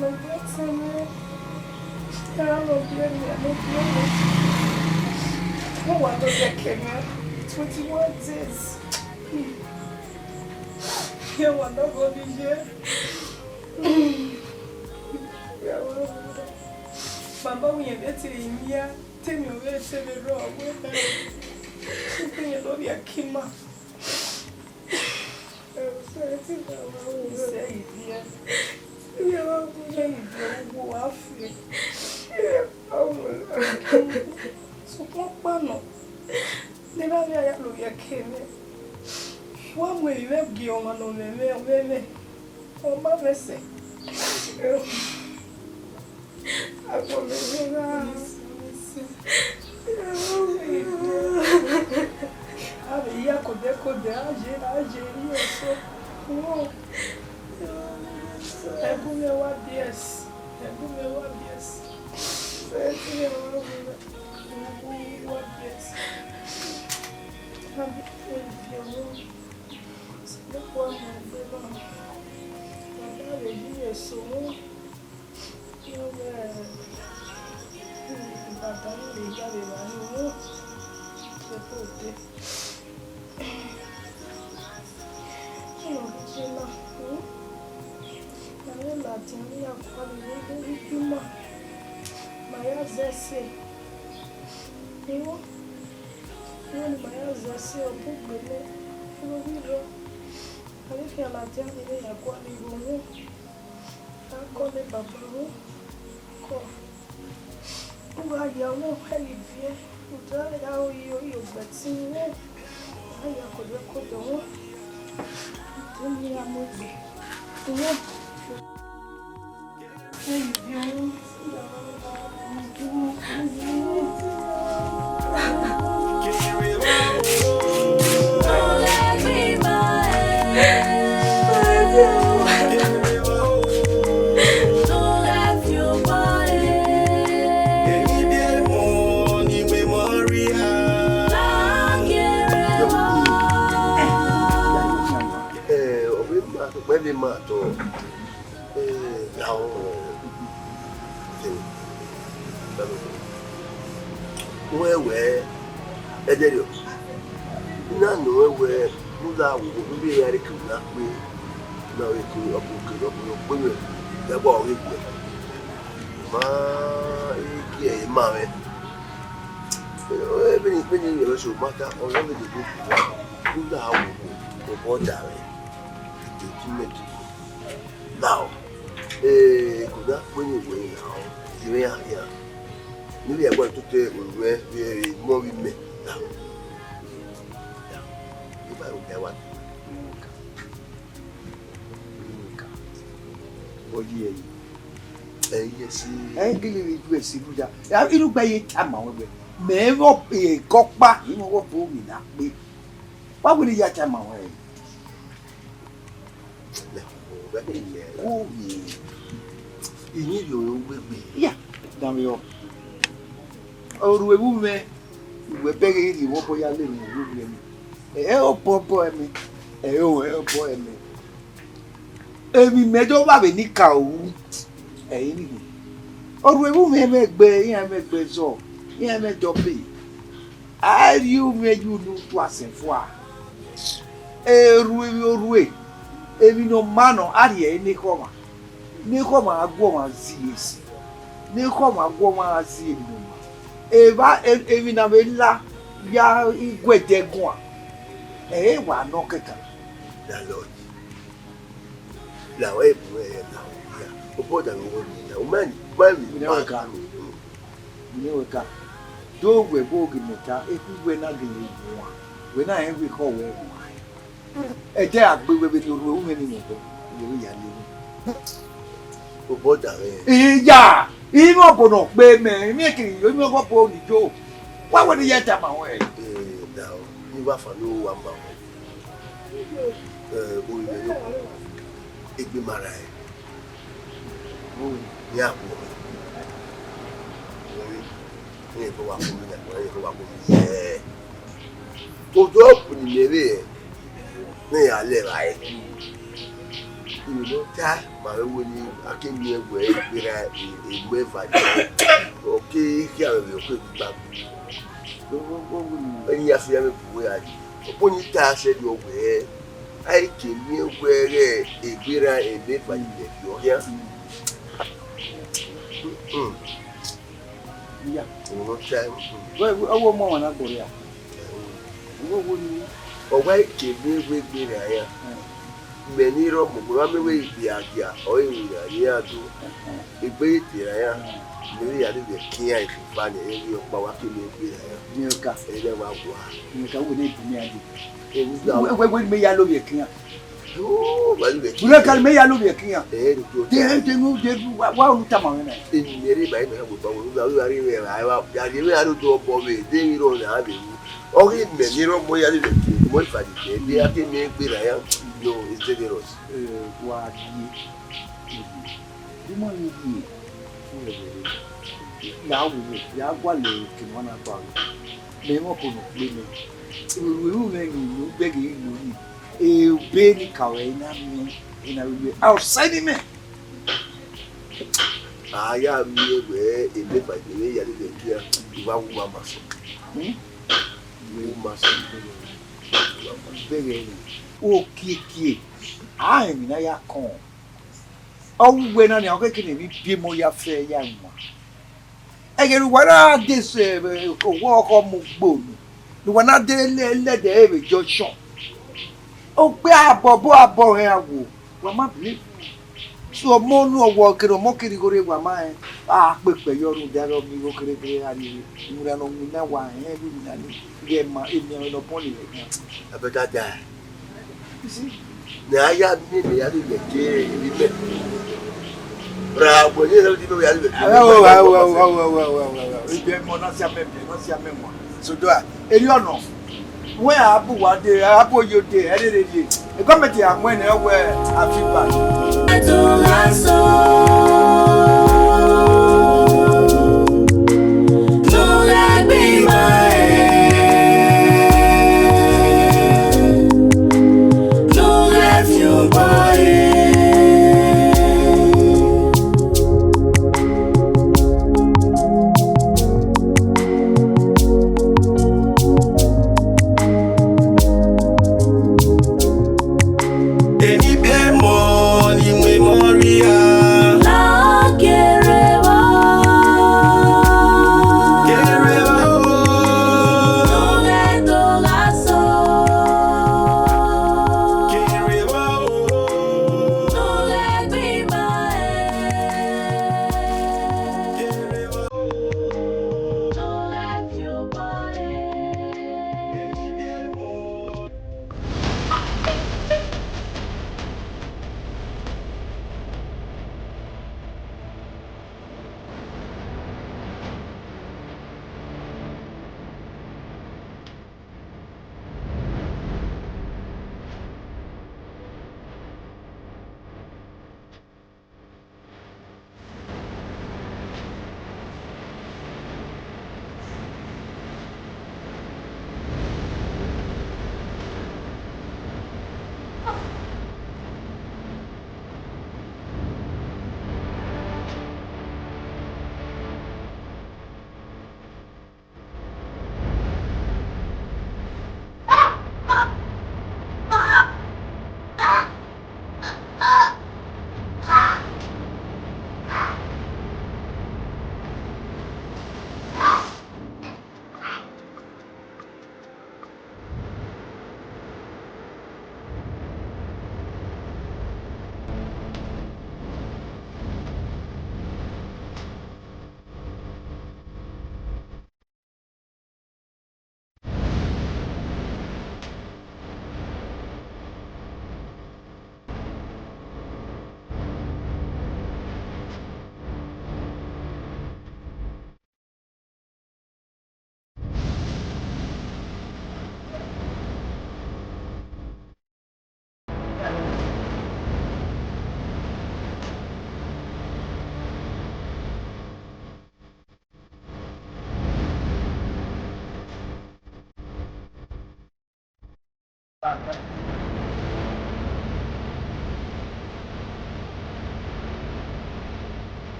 Mẹ gie ẹtin mwẹ, erha ne ọ biẹ mwẹ, ne ọ biẹ mwẹ. Ọ wa do ye ẹkẹ mwẹ twenty-one days. Iran wa da ghe ọdọ iye. Baba wẹ irẹn vbe te emian, te emwi ọvbehe te vbe rrọọ, wẹ emian ne ovbi ẹki ima. Isẹ ivie, isẹ ivie, uwu wa fi. Sokpan ọkpa nọ, ne I na vbe ya lele ovbi ẹki mwẹ, wa mu emwi mwẹ gie ọmwa ne ọ mwẹ mwẹ, ọ mwẹ mwẹ, ọ ma mwẹ sẹ. Agbọn mwẹ vbe gha. A vbe ya kodẹ kodẹ, a ye, a ye, ẹ i re eso. Ẹbu mwẹ wa biẹ ẹse, ẹbu mwẹ wa biẹ ẹse. Ẹbu mwẹ wa biẹ ẹse. Ẹbu mwẹ wa biẹ ẹse. A vbe biẹ ọmọ. Sẹ ne wa mu egbe na. Wa da vbe ye eso. Iran mwẹ Ibadan ni vbe ya vbe evba ni wu, ẹko de. Iran ghi ye na, hmm? Ma vbe ladian ne I ya gualọ vbe igbe ima, ma ya zẹ ẹse, hmm? Iran ni ma ya zẹ ẹse, ọ bun gbe nẹ, vbe ovbi rrọọ, ma vbe khian ladian ne I ya gualọ vbe unu. Akọ ne baba ru kọ. U gha ya ọmọ hẹ ye viẹ, u da ya ro ye ogbẹtin ru, u gha ya kodẹ kodẹ ru. U te ne iran mu egbe ru. Hẹ ye viẹ ru. Eh, ọ vbe ma, ọ vbe ma tọ. Eh, lahọ, eh, wẹ wẹ, ẹdẹrriọ, I na nọ wẹ wẹ, u la wo, u vbe ya rre ke u na kpe, na rre ke ọ bu ke, ọ bu ke ọ kpe mwẹ, ya gba ọre gbe. Ma, e gie ẹre ma mwẹ. Eh, vbene, vbene I rhie ẹmwẹ so, ma ta, ọ ya vbe dede, u la wo, obọ da mwẹ, document. Lahọ, eh, eko na kpe ni wẹ lahọ, I mwẹ iran khian. Ne I vbe ya gualọ toto oruẹ vbe emọ vbe imẹ lahọ. Lahọ, I ba ro gẹ wa. Ọ ye ẹre. Ẹ, yes. Ẹ gele vbe ju ẹse ru ya. Irugba ye tama wẹ wẹ. Mẹ vbe ekọkpa, I mwẹ ọghe ọbo mwẹ na kpe. Wa wẹ ne I ya tama wẹ. Oye. Iyẹn rhie oro ugbegbe. Ya, danmwehọ. Oruevbu mwẹ, uwẹ bẹghe ghi rhie vbe obọ ya lele oruevbu mwẹ. Ẹ, obọ obọ ẹmẹ. Ẹ, o, ẹ, obọ ẹmẹ. Emwi mẹ do vba vbe ne I ka ru, ẹ i re nighe. Oruevbu mwẹ mwẹ gbe, iran mwẹ gbe zọ, iran mwẹ dọbe. A rhie umwẹ ye unu tua sẹ fua. Erhue vbe orhue, emwi ne ọ ma nọ, a rhie ẹre ne ekhọmwa. Ne ekhọmwa gha gu ọmwa zẹ esi. Ne ekhọmwa gu ọmwa gha zẹ emwi ne ọ ma. Evba, e-, emwi ne a vbe la ya iguẹdẹ guan. Ẹ i re wa nọ kẹkan. Landlord. La wẹ bu ẹ la wẹ ya. Obọ da vbe rọ ya, u ma ni, u ma ni. Wẹ ne wẹ ka, wẹ ne wẹ ka. Do wẹ vbe ogi mota, ekhu wẹ na gele wan. Wẹ na rẹn wẹ ekhọe wẹ wan. Ẹdẹ a gbe wẹ vbe ne orhu mwẹ ni mwẹ obọ, wẹ vbe ya le. Obọ da vbe. Iya, imẹ ọbo nọ kpe mẹ, imẹ kiri yo, imẹ ọgọ bo ni yo. Wa wẹ ne ya tama wẹ. Eh, da o, ni wa fa no wa ma wẹ. Eh, o ri mẹ yo. Egbe ma rae. Iran khuọnmwi. Khuọnmwi. Iran khuọnmwi wa khuọnmwi, iran khuọnmwi wa khuọnmwi. Ẹẹ. Odọ ọkpẹn ne imẹ rre, ne iran lẹ evbare. Iro ne ọ ta, ma vbe wẹ ne a ke miẹn wẹ egbe ra, e, e mu eva ye. Ọ ke khian vbe, ọ ke gba. Ẹni ya fi ya vbe bu wẹ gha ye. Ọkpẹn ni ta sẹ do wẹ, a i ke miẹn wẹ ẹghẹ egbe ra, e mu eva ye vbe ọ khian. Hmm. Iya. Ọmọ ọmwa na gbọrria. Ẹhẹn. Ọ wa ke miẹn wẹ egbe ra ya. Mẹ ni rọ mu, mẹ wa miẹn wẹ egbe a gia, ọ i ru ya, ne iran do. Egbe i te ra ya. Mẹ vbe ya lele ẹki iran eva nẹ, erriọ ọkpa wa ke miẹn egbe ra ya. Miẹn ọka. Ẹre wa gua. Miẹn ọka, wẹ ne egbe mẹ ya dee. Wẹ, wẹ, wẹ, mẹ ya lele ẹki iran. Wẹ ka mẹ ya lele ẹki iran. De, de, nu, de, wa, wa unu tama mwẹ na. Eni mwẹ rre ba ina wẹ ba wẹ, wa, wa, wa, ya rhie mwẹ aro do ọbọ vbe, de vbe rọ na vbe ru. Ọ ghi mẹ ni rọ mọ ya lele ẹki, mọ ifa dede, de a ke miẹn egbe ra ya. No, it's dangerous. Eh, wa ye. Di ma ye ye. Ya wo, ya gualọ ke wa na gba. Mẹ mwẹ ọkọ nọ kpe mẹ. Ru mwẹ ni, ru bẹghe ru ni. Ebe ni ka ruẹ na miẹn, ena vbe outside mẹ. A ya miẹn wẹ ebe ba ebe ya lele ẹki iran, I wa wu ma sẹ. Hmm? Wu ma sẹ. Bẹghe ni. Okiekie, a rẹn emwi ne a ya kọn. Ọ wu wẹ na nia, ọ khẹke ne emwi biẹ emọ ya fẹ ya wan. Ẹghẹ ne uwa na de sẹ, eh, owa ọkhọ mu ugbo unu, ne uwa na de lẹ, lẹdẹ ẹre vbe junction. Ogbe abọ, obọ abọ hẹ a wo, wa ma believe. So, ọmọ unu ọwọ kere ọmọ kere igho rre, wa ma rẹn, a kpe kpẹ yọ rhunmwuda ọghe igho kere kere a rhie, iwinna ne ọ winna wa rẹn, iwinna ni ghẹ ma, emianmwẹ ne ọ bọ ni vbe khian. Abẹgada. You see? Mẹ a ya miẹn mẹ ya lele ẹki emwi mẹ. Ra wẹ ne erha odi mẹ ya lele ẹki emwi mẹ. Awo, awo, awo, awo, awo, awo, awo. Ibiẹmọ na si amẹ biẹ, na si amẹ wan. So do a. Eri ọnọ. Wẹ a bu wa de, a bu oyo de, ẹ rere rrie. E gọọmenti a mu ẹnẹ wẹ a fi ba. Eni biẹ emọ ni mu emọ rria. La kere vba. Kere vba o. Nughe do gha sọ. Kere vba o. Nughe gbe ima ẹre. Kere vba o. Nughe fi obọ ẹre.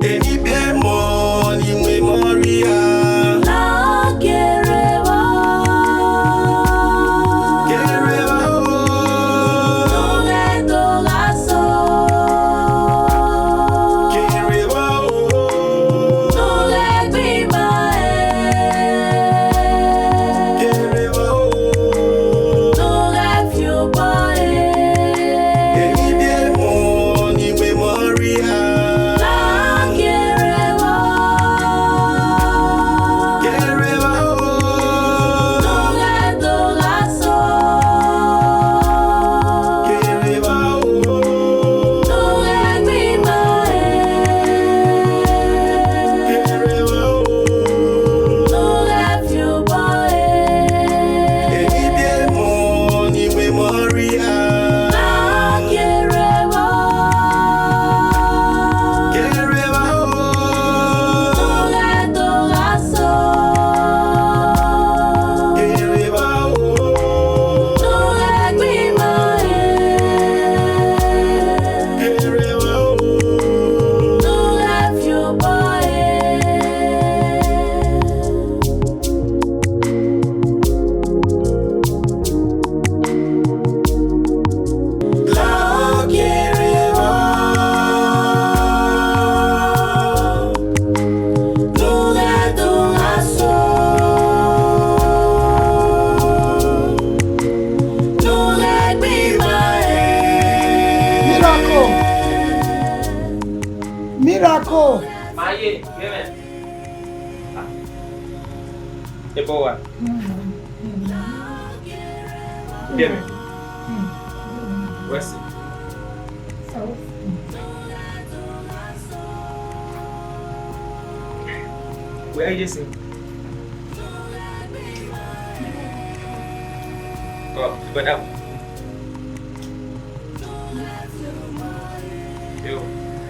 Eni biẹ emọ ni mu emọ rria. La kere vba. Kere vba o. Tọghẹ do gha sọ. Kere vba o. Tọghẹ gbe ima ẹre. Kere vba o. Tọghẹ fi obọ ẹre. Eni biẹ emọ ni mu emọ rria. La kere vba. Kere vba o. Tọghẹ do gha sọ. Kere vba o. Tọghẹ gbe ima ẹre. Kere vba o. Tọghẹ fi obọ ẹre. Eni biẹ emọ ni mu emọ rria. La kere vba. Kere vba o. Tọghẹ do gha sọ. Kere vba o. Tọghẹ gbe ima ẹre. Kere vba o. Tọghẹ fi obọ ẹre. La kere vba. Tọghẹ do gha sọ. Tọghẹ gbe ima ẹre. Miracle! Miracle! Ma ye, gẹmẹ. Ah. Ebo wa. Gẹmẹ. Wẹ si. Wẹ ye si. Ọ, brother. Yo,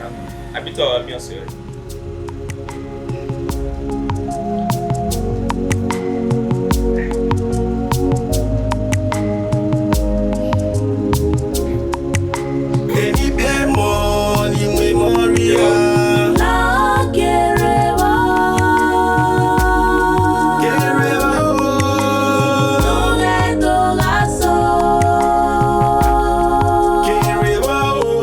um, a bi tọ miẹn ọse rẹ. Eni biẹ emọ ni mu emọ rria. La kere vba. Kere vba o. Tọghẹ do gha sọ. Kere vba o.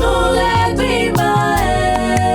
Tọghẹ gbe ima ẹre.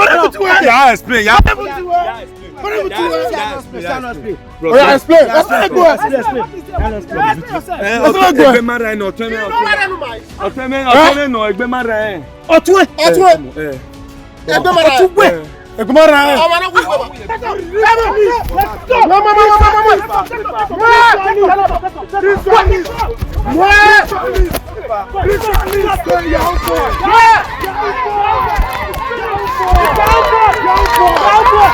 What happened to her? Yeah, explain. Yeah. What happened to her? What happened to her? Explain. Oya, explain. Explain, bro. Explain, explain. Explain yourself. Eh, explain, bro. Egbe ma ra ẹn, ọtẹn mẹ, ọtẹn mẹ, ọtẹn mẹ, ọtẹn mẹ nọ, egbe ma ra ẹn. Ọtẹn ẹ. Ọtẹn ẹ. Eh. Egbe ma ra ẹn. Ọtẹn ẹ. Eh. Egbe ma ra ẹn. Ọmọ náà kú ìgbà. This one is, this one is a young boy. Young boy.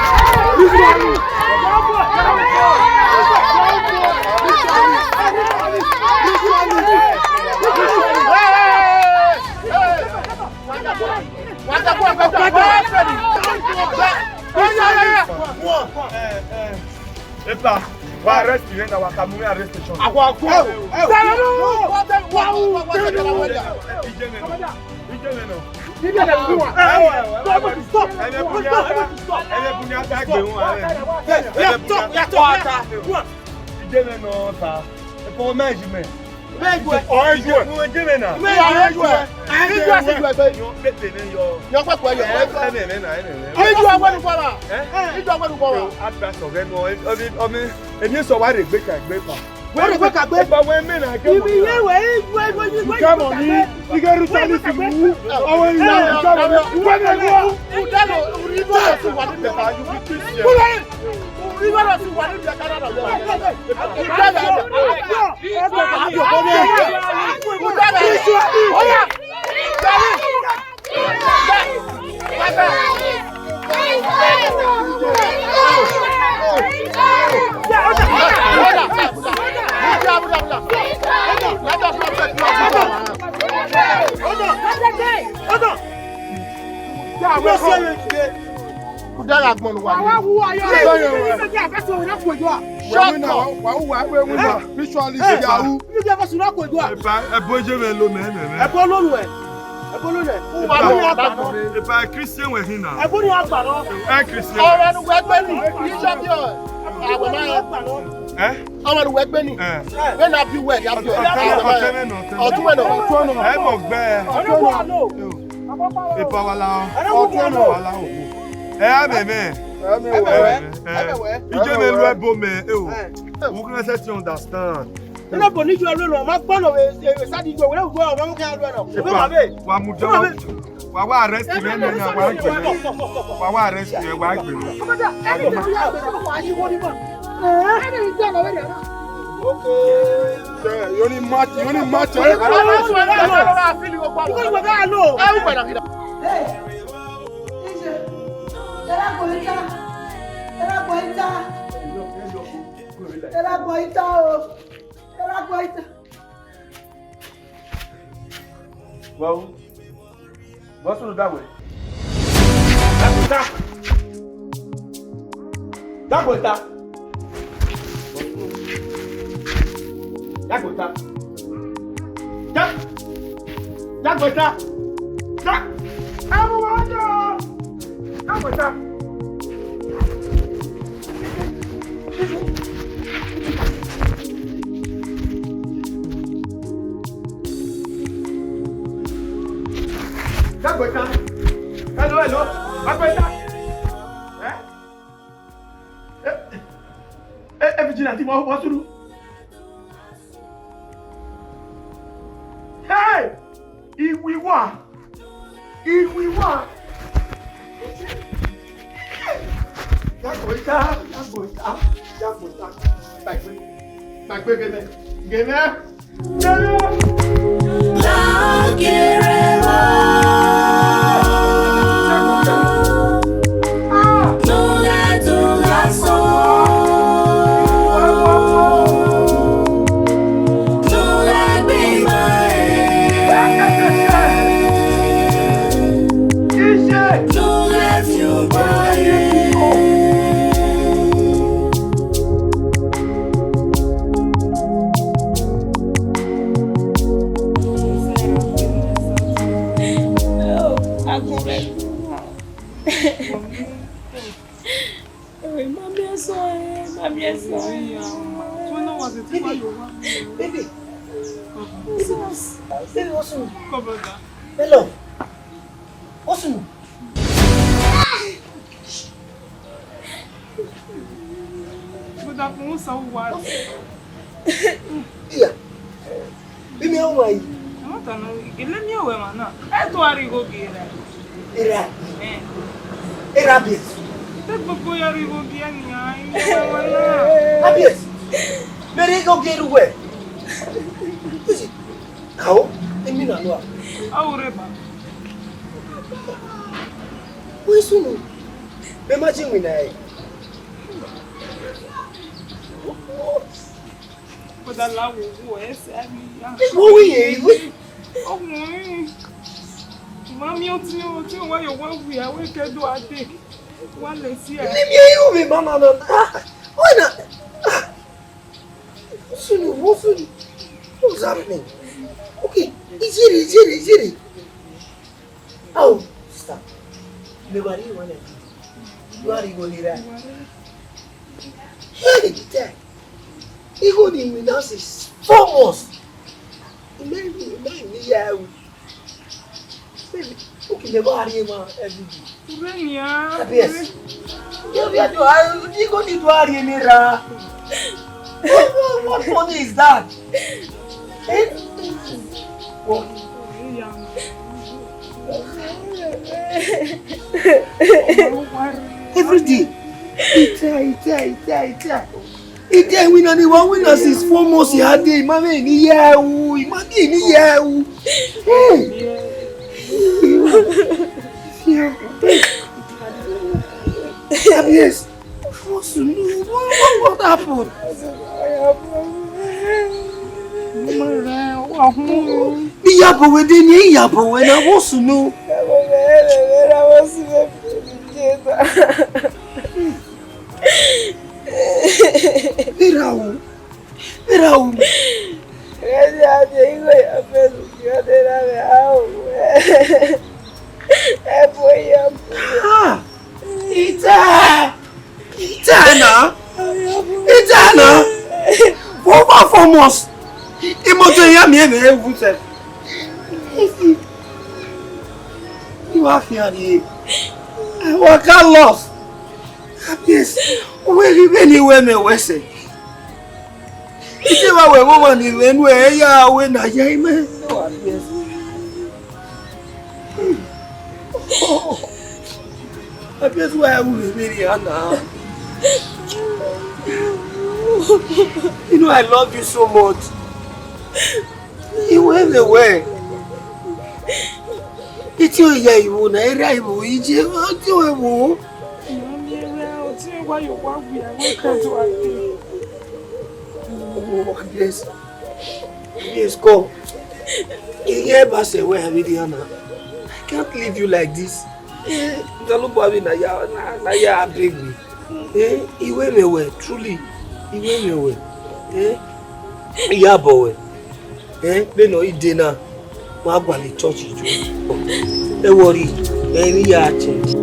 This one is, Epa, wa arrest him na, wa ka mu arrest station. Awa go. Ijeme nọ. Ijeme nọ. Ẹmwẹ bu ni a ta gbe wọn. Ijeme nọ ta. Epa, ọ ma ijeme. Ọ ijeme. Ijeme na. Ijeme na. Ijọ agbẹnu kọra. Ijọ agbẹnu kọra. Advice ọghẹ nọ, ọmọ, emwi eso wa rhe gbe ka egbe pa. Wẹ rhe gbe ka egbe. Ba wẹ mẹ na ke. Ibi ye wẹ, wẹ, wẹ, wẹ. Come on, ni. Ige ru tani ti mu. Ọwọ iya. Wẹ mẹ wọ. Udalo, uribo si wa ni bẹka, you be Christian. Uribo si wa ni bẹka na. Oya. Udara agbọn wa. Wa wu wa yọ. Shut up. Wa wu wa, wa wu wa. Ritualist, yahoo. Epa, ẹbọ Ijeme lo mẹ nẹ. Ẹbọ lo nuẹ. Ẹbọ lo nuẹ. Epa, Christian wẹ hin na. Ẹbọ ni a gba nọ. Ẹ Christian. Ọrọ ne uwẹ gbe ni, Bishop yọ. Awẹ ma rẹn. Eh? Ọmọ ne uwẹ gbe ni. Eh. Vbene a biẹ uwẹ, ya biẹ. Ọtẹn, ọtẹn mwẹ nọ, ọtẹn mwẹ. Ọtẹn mwẹ nọ. Ẹ mọ gbẹ. Ọtẹn mwẹ nọ. Epa wa la. Ọtẹn mwẹ nọ. Wa la o. Ẹ, a mẹ mẹ. Ẹ mẹ wẹ. Ẹ mẹ wẹ. Ije mẹ lu ẹbo mẹ. Ẹ o. Ẹ. We can set you understand. Ina bo ni ju ẹrọ nọ, ma gbọ nọ vbe, vbe sadi ju wẹrẹ ugbo, ọmọ mẹ kẹ ya lu ẹnọ. Epa, wa mu jọ. Wa wa arrest me, me na wa gbe. Wa wa arrest me, wa gbe. Okay. Yo ni match, yo ni match. Hey, ije, era gbo ita, era gbo ita, era gbo ita o, era gbo ita. Wa o. Wa sunu dawẹ. Dagbo ita. Dagbo ita. Dagbo ita. Da-, dagbo ita. Da-, ẹ mu wa jọ. Dagbo ita. Dagbo ita. Hello, hello. Dagbo ita. Eh? Eh, eh, eh, vigilante, wa, wa sunu. Hey! Iwiwa! Iwiwa! Dagbo ita, dagbo ita, dagbo ita. Gbagbe, gbagbe gẹmẹ, gẹmẹ. Lákèrè wá. Nulẹ̀ dùn lásán. Nulẹ̀ gbígbà ẹ̀. Nulẹ̀ fi ọgbà ẹ̀. Agbọn rẹ. Ẹwẹ, ma miẹn sọ ẹ, ma miẹn sọ ẹ. Baby, baby, baby, what's wrong? Come, brother. Hello, what's wrong? Brother, kò ń san owó wa. Iya, bí mi ọmọ yìí. Ẹ má tà nù, ìgèlè mi ò wẹ̀ mà náà. Ẹ tó a rí igho gé ra. Era. Ẹ. Era biẹ. Ẹ gbogbo ya rí igho gé ẹ nìyà, ìyẹn wẹ̀ mà náà. Abies. Meri igho gé ru wẹ. Ao, emi na nua. Ao reba. Wẹ sunu. Mẹ ma je winna ẹre. Kódà láwo owó ẹ ṣe á ní ìyá. Ìwọ wí yẹn, ìwé. Ọkùnrin. Ìmọ̀ mi ò tí ò tí ò wáyọ̀ wá wí àwọn ìkẹ́dọ̀ adé. Wá lè sí ẹ. Ní mi yóò mi máa máa máa. Wọ́n náà. What's wrong? What's wrong? What's happening? Okay, ijere, ijere, ijere. Oh, sister. Me worry you when I do. You are going to. Hey, the time. Even in without is four months. Imagine, imagine, yeah. Baby, okay, they go hurry him every day. Urenia. Yes. You have to, you go need to hurry him, Ra. What, what, what funny is that? Eh? What? Every day. Ita, ita, ita, ita. Ita, winna ni wa winna since four months ya dey. Ima me ni ya u. Ima me ni ya u. Hey. Yes. What's new? What, what, what happened? Ni ya bowe de ni ya bowe na, what's new? Mira o. Mira o. Ah, ita. Ita na. Ita na. For over four months. Imoto ya mi ebe ewu se. I wa khian rrie. I waka lost. Yes. Wẹ ghi vbene I wẹ mẹ wẹ sẹ. Ita vbe wẹ vbe ọmwa ni mwẹ enu ẹre ya wẹ ne a ya imẹ. Yes. Abia, why are we really here now? You know I love you so much. You were the way. It's your year, you were there, you were, you were, you were. Mommy, I will tell you why you want me. I will come to our thing. Oh, yes. Yes, come. Iye ba sẹ wẹ avbe dia na. I can't leave you like this. Eh, Osanobua vbe na ya, na, na ya beg me. Eh, I wẹ mẹ wẹ, truly. I wẹ mẹ wẹ. Eh, I ya bọ wẹ. Eh, vbene ọ i de na, wa gualọ church yo. Ẹ worry, ẹ i ya change.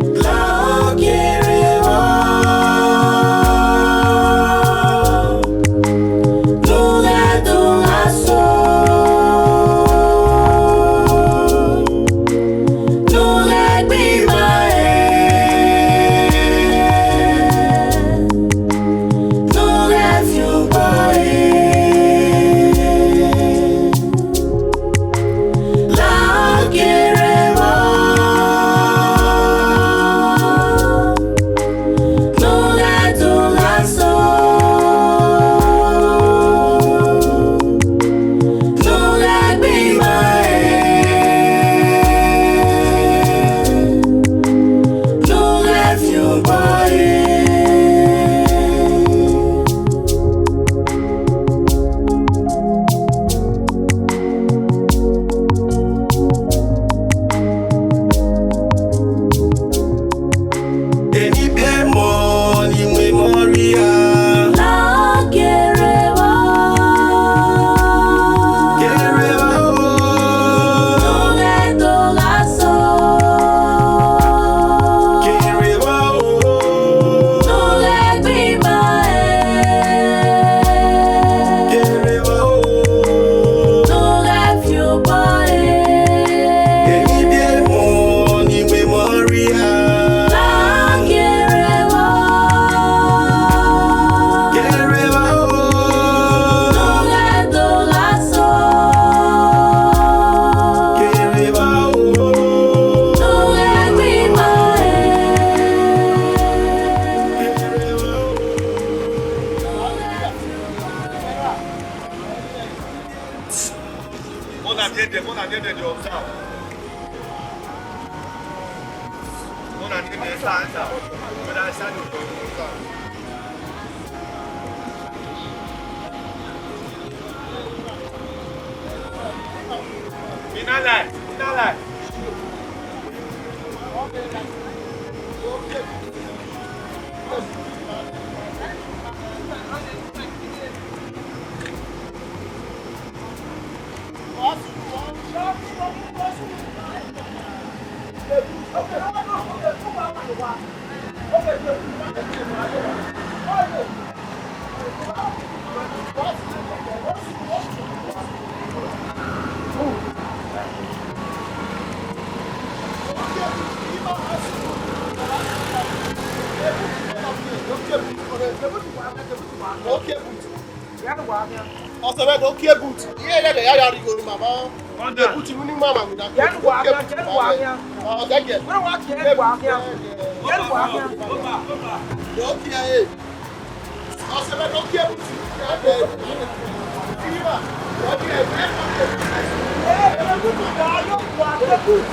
Eni biẹ emọ ni mu emọ rria. La kere evba. Kere evba o. Nughe do gha sẹ. Kere evba o. Nughe gbe ima ẹre. Kere evba o. Nughe fi obọ ẹre. Eni biẹ emọ ni mu emọ rria. La kere evba. Kere evba o. Nughe do gha sẹ. Kere evba o. Nughe gbe ima ẹre. Kere evba o. Mona miẹn ẹdẹ, mona miẹn ẹdẹ, de observe. Mona miẹn ẹdẹ, esa, esa. Brother, esa ni observe. Mina lie, mina lie. Okay, but ọsẹ vbe do kie but. Iye lẹdẹ ya ya rhie igho ne mama. Ọna. But ni mama wina. Yẹn wa khian, yẹn wa khian. Ọ gẹgẹ. Wẹ wa khian, yẹn wa khian. Yẹn wa khian. Yo kie e. Ọsẹ vbe do kie but. Iye wa. Ọ di e. Ẹ, ẹ, ẹ, but wa, yo wa khian.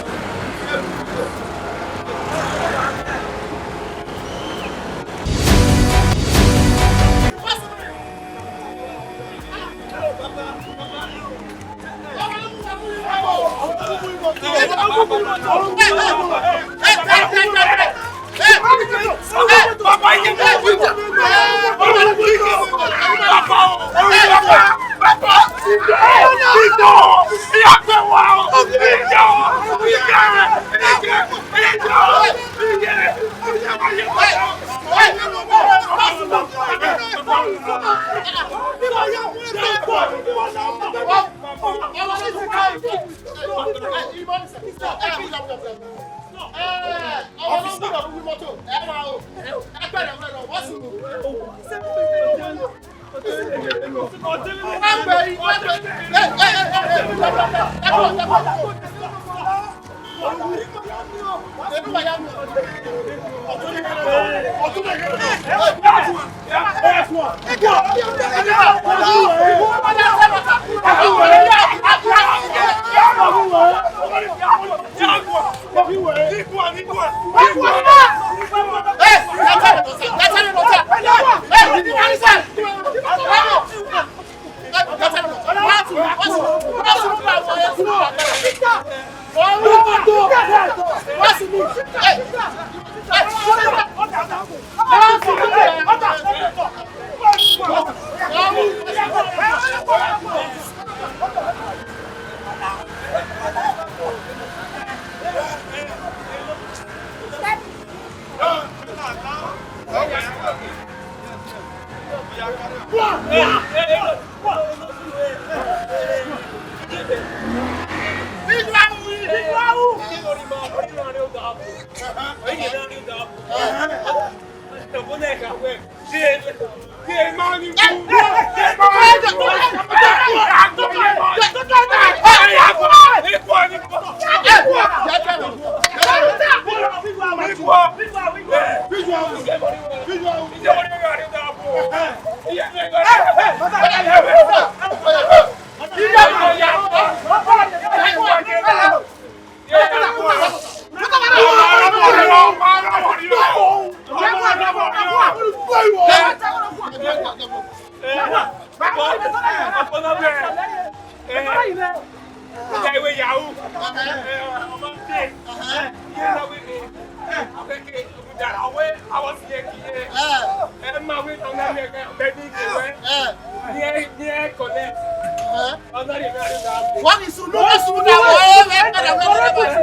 Wọ́n ní sunu, wọ́n sunu náà, wọ́n ẹ wẹ́ padà wẹ́ padà.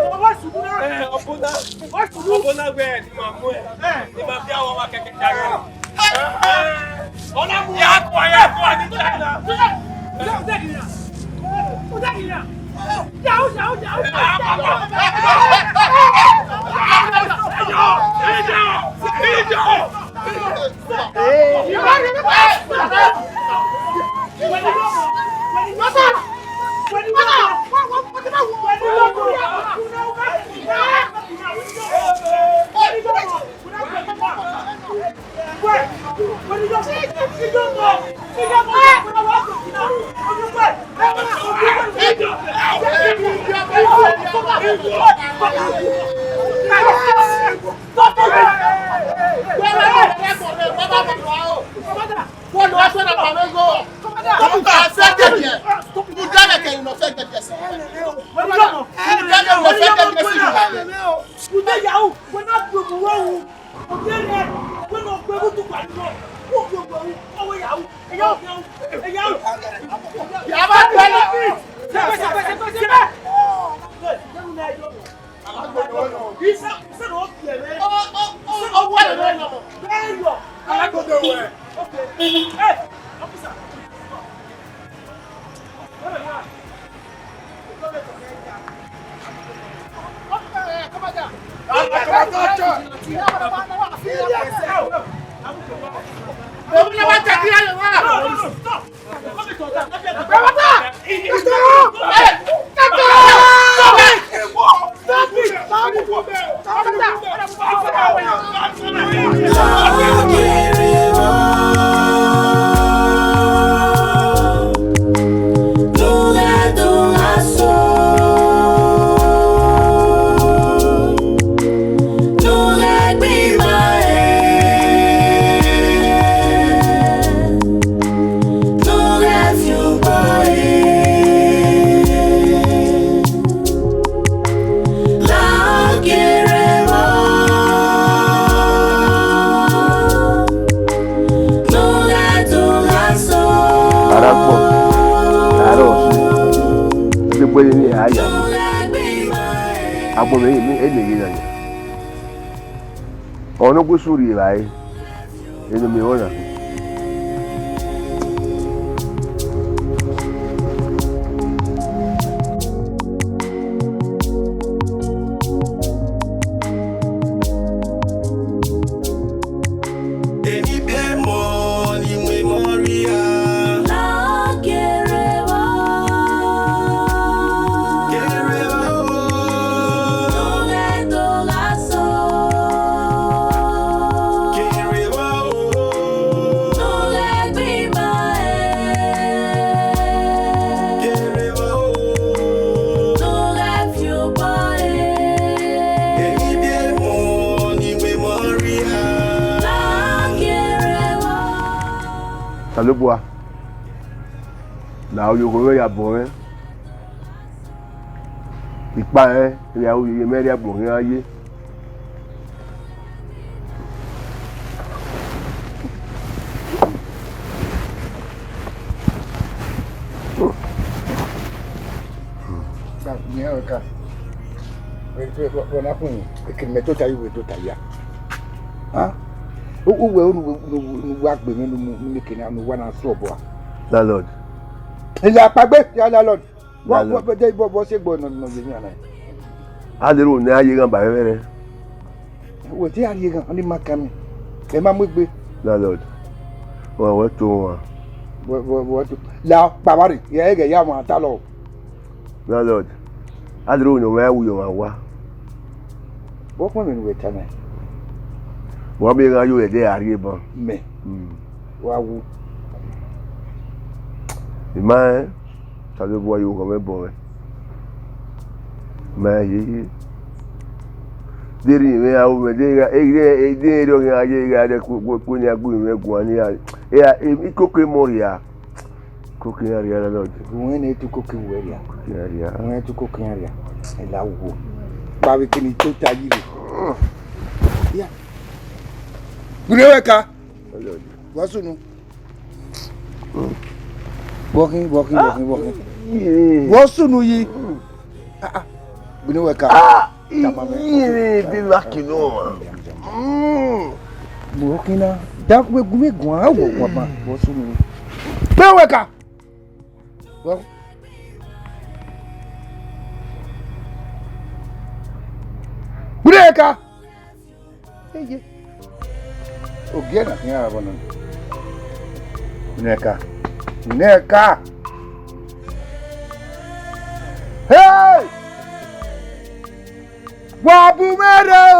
Ọbụna, ọbụna wẹ ni ma mu ẹ, ni ma bia wẹ wa kẹkẹ jare. Ọna mu ya kua, ya kua ni China. Ara gbọ, ara ọse, gbogbo ẹre ne a ya. Agbọn mwẹ, eni ghi na yan. Ọ ne ọ gu esu rri evbare, eni miẹn ọna. Osanobua, la oyoghọn mwẹ ya bọ mwẹ. Ikpa rẹn, I ya ru ye mẹ rhie agbọn khian ye. Gba miẹn ọre ka. Wẹ, wẹ, wẹ, wẹ na khuẹn, ekene mẹ tota yi, wẹ tota ya. Ha? U, uwẹ unu, unu, unu wa gbe mwẹ ne u mu, ne u mu ekene, ne u wa na sẹ obọ a? Landlord. Ila kpaegbe, ya landlord. Vbọ, vbọ, Landlord. Vbọ, vbọ, vbọ sẹ egbe nọ, nọ ye yan na? A lele unu ne a ye ghan ba ẹmwẹ rẹ. Wẹ te a rhie ghan, ọnii ma kan mẹ. Ẹ ma mu egbe. Landlord, wa wẹ to wan. Wẹ, wẹ, wẹ to. La kpavba rre, ghẹ, ghẹ ya wan ta lọ. Landlord, a lele unu ne ọ mwẹ wu ye ọmwa owa. Vbọ khuẹn vbene uwẹ ta na? Wa miẹn gha yo ẹdẹ a rhie ban. Mẹ. Hmm. Wa wu. I ma rẹn, Osanobua ye oghọn mwẹ bọ mwẹ. Ma ye ye. Deghẹ mwẹ aro mwẹ, deghẹ, deghẹ, deghẹ erriọ ghi a ye gha rẹ ku, ku, ku ne a gu mwẹ guan ni a. E a, e, ikoko emọ rhia. Ikoko iran rhia, landlord. Gu mwẹ ne etu ikoko wẹ rhia. Ikoko iran rhia. Gu mwẹ etu ikoko iran rhia. Ẹ la wo. Ba vbe kene tota yi rre. Ya. Gu ne wẹ ka. Landlord. Wa sunu. Vbọ khin, vbọ khin, vbọ khin, vbọ khin. Iye. Vbọ sunu yi. Ah, ah. Gu ne wẹ ka. Ah, tama mwẹ. Iye, bi wa kinu. Mm. Vbọ khin na. Da wẹ gu mwẹ guan, a wọ guan ba. Vbọ sunu yi. Gu ne wẹ ka. Vbọ. Gu ne wẹ ka. Eye. Ogie na khian vbọ nọ. Nẹka. Nẹka. Hey! Wa bu mwẹ rre o!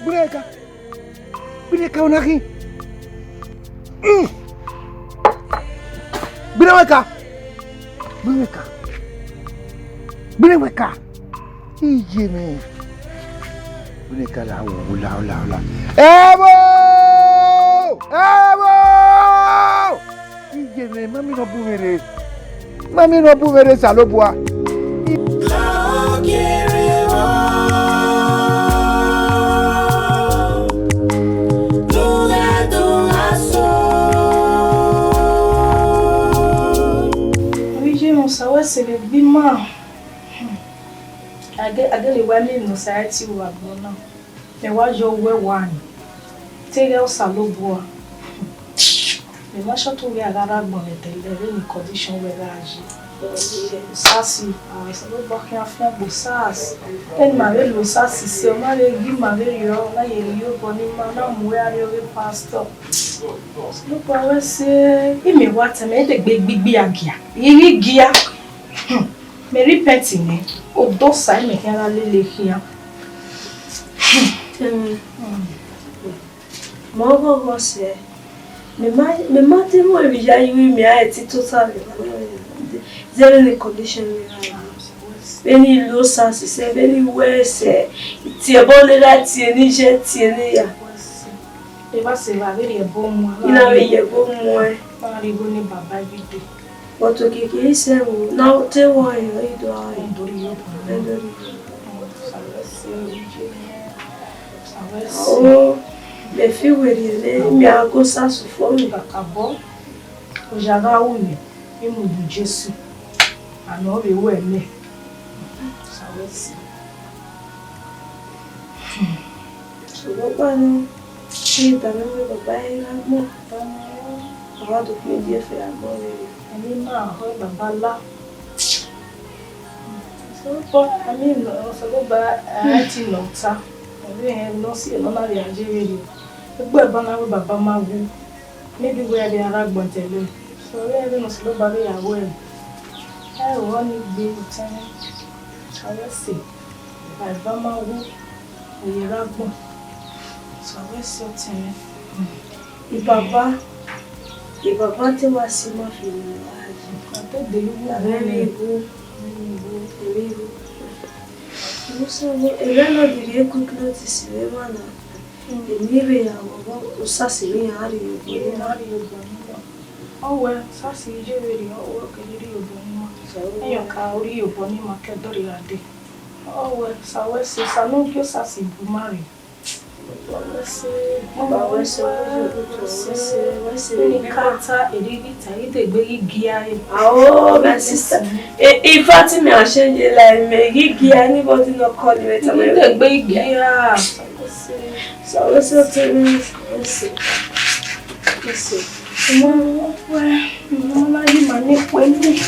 Gbe nẹka. Gbe nẹka, ọ na khin. Mm. Gbe nẹka. Gbe nẹka. Gbe nẹka. Iye mwẹ. Wẹ ne ka la wo, wo la, wo la, wo la. Ẹvbo! Ẹvbo! Iye mwẹ, ma miẹn ne ọ bu mwẹ rre. Ma miẹn ne ọ bu mwẹ rre, Osanobua. Osanobua, sẹ wẹ sẹ vbe gbe ima. Hmm. A gele, a gele wa miẹn emwi ne Osa ya tie uwa agbọn na, mẹ wa yọ uwẹ wa rin. Te ghẹ Osanobua. Hmm. Mẹ ma short uwẹ a gha rre agbọn vbe ẹdẹlẹ, vbene condition wẹ gha ye. Osasi, ah, Osanobua khian fian gbe Osasi. Vbene ima vbe lo Osasi sẹ, ọ ma vbe gie ima vberriọ, ọ na ye rhie obọ ne ima, ọ na mu uwẹ rrie ọghe pastor. Osanobua wẹ sẹ, imẹ wa tama, I te gbe gbigbi a gia. I ghi gia. Hmm. Mẹ repent nẹ, odosa imẹ khian gha lele khian. Ẹmwẹ, mẹ ọghọghọ sẹ, mẹ ma, mẹ ma te mu emwi ya iru mẹ a ẹtin tota vbe zẹ vbene condition mẹ gha ye. Vbene I lo Osasi sẹ, vbene I wẹ sẹ, I tie ẹbọ ne I gha tie ne I ye tie ne I ya. Evba sẹ evba vbe rhie ẹbọ muẹn. I na vbe rhie ẹbọ muẹn. Ọ na rhie igho ne baba every day. But okiekie isẹ vbo ne ọ te wẹ ọnrẹn, ọ i do a rre. Ọ do rhie obọ. Ọ do rhie obọ. Osanobua sẹ, Osanobua sẹ. O, mẹ fi werriẹ nẹ, mẹ a go Osasi fo mẹ. Kakabọ, oya gha ru mẹ, I mu gu Jesu. Ana ọ vbe ru ẹmwẹ. Osanobua sẹ. Sẹ ọkpa nọ, I tama wẹ baba i gha gbọn, ọ wa do kpe gie ẹfe agbọn vberriọ. Ẹmwẹ ima họe baba la. Sẹ ọkpa, I mean, Osanobua, a i te nọ ọta. Ọ vbe họn ne ọ si nọ na vbe a ye vberriọ. Egbe ẹban na wẹ baba ma wu. Maybe wẹ a vbe a rre agbọn tẹlẹ. So, ọ vbe rẹn vbene Osanobua vbe ya wẹ, ẹ i ru ọni gbe otẹn mwẹ. Ọ vbe sẹ, baba ma wu, ọ ye rre agbọn. So, ọ vbe sẹ otẹn mwẹ. Baba, baba te wa si ma fi ne uwa ye. A te de igho. Avbe vbe igho. Avbe vbe igho. Musa, ẹmwẹ nọ di rhie quick notice vbe emwa na. Emwi vbe ya vbe ọghọ, Osasi vbe iran rhie obọ ne ima. Ọ wẹ, Osasi ye vberriọ, ọ wẹ ọ keghi rhie obọ ne ima. Iran ka rhie obọ ne ima ke dọrriọ gha dee. Ọ wẹ, sa wẹ sẹ, sa ne u gie Osasi bu ima rre. Wa wẹ sẹ, wa wẹ sẹ, wa wẹ sẹ, wa wẹ sẹ. Vbene I ka ta, erriọ I ghi ta, I degbe ghi gia ẹre. Oh, my sister. Eh, in fact, me, I change your life. Me, ghi gia, anybody no call you, tell me. I degbe ghi gia. So, what's your parents? What's it? What's it? Mama, where? Mama, you money for me.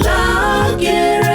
Lágẹ̀rẹ̀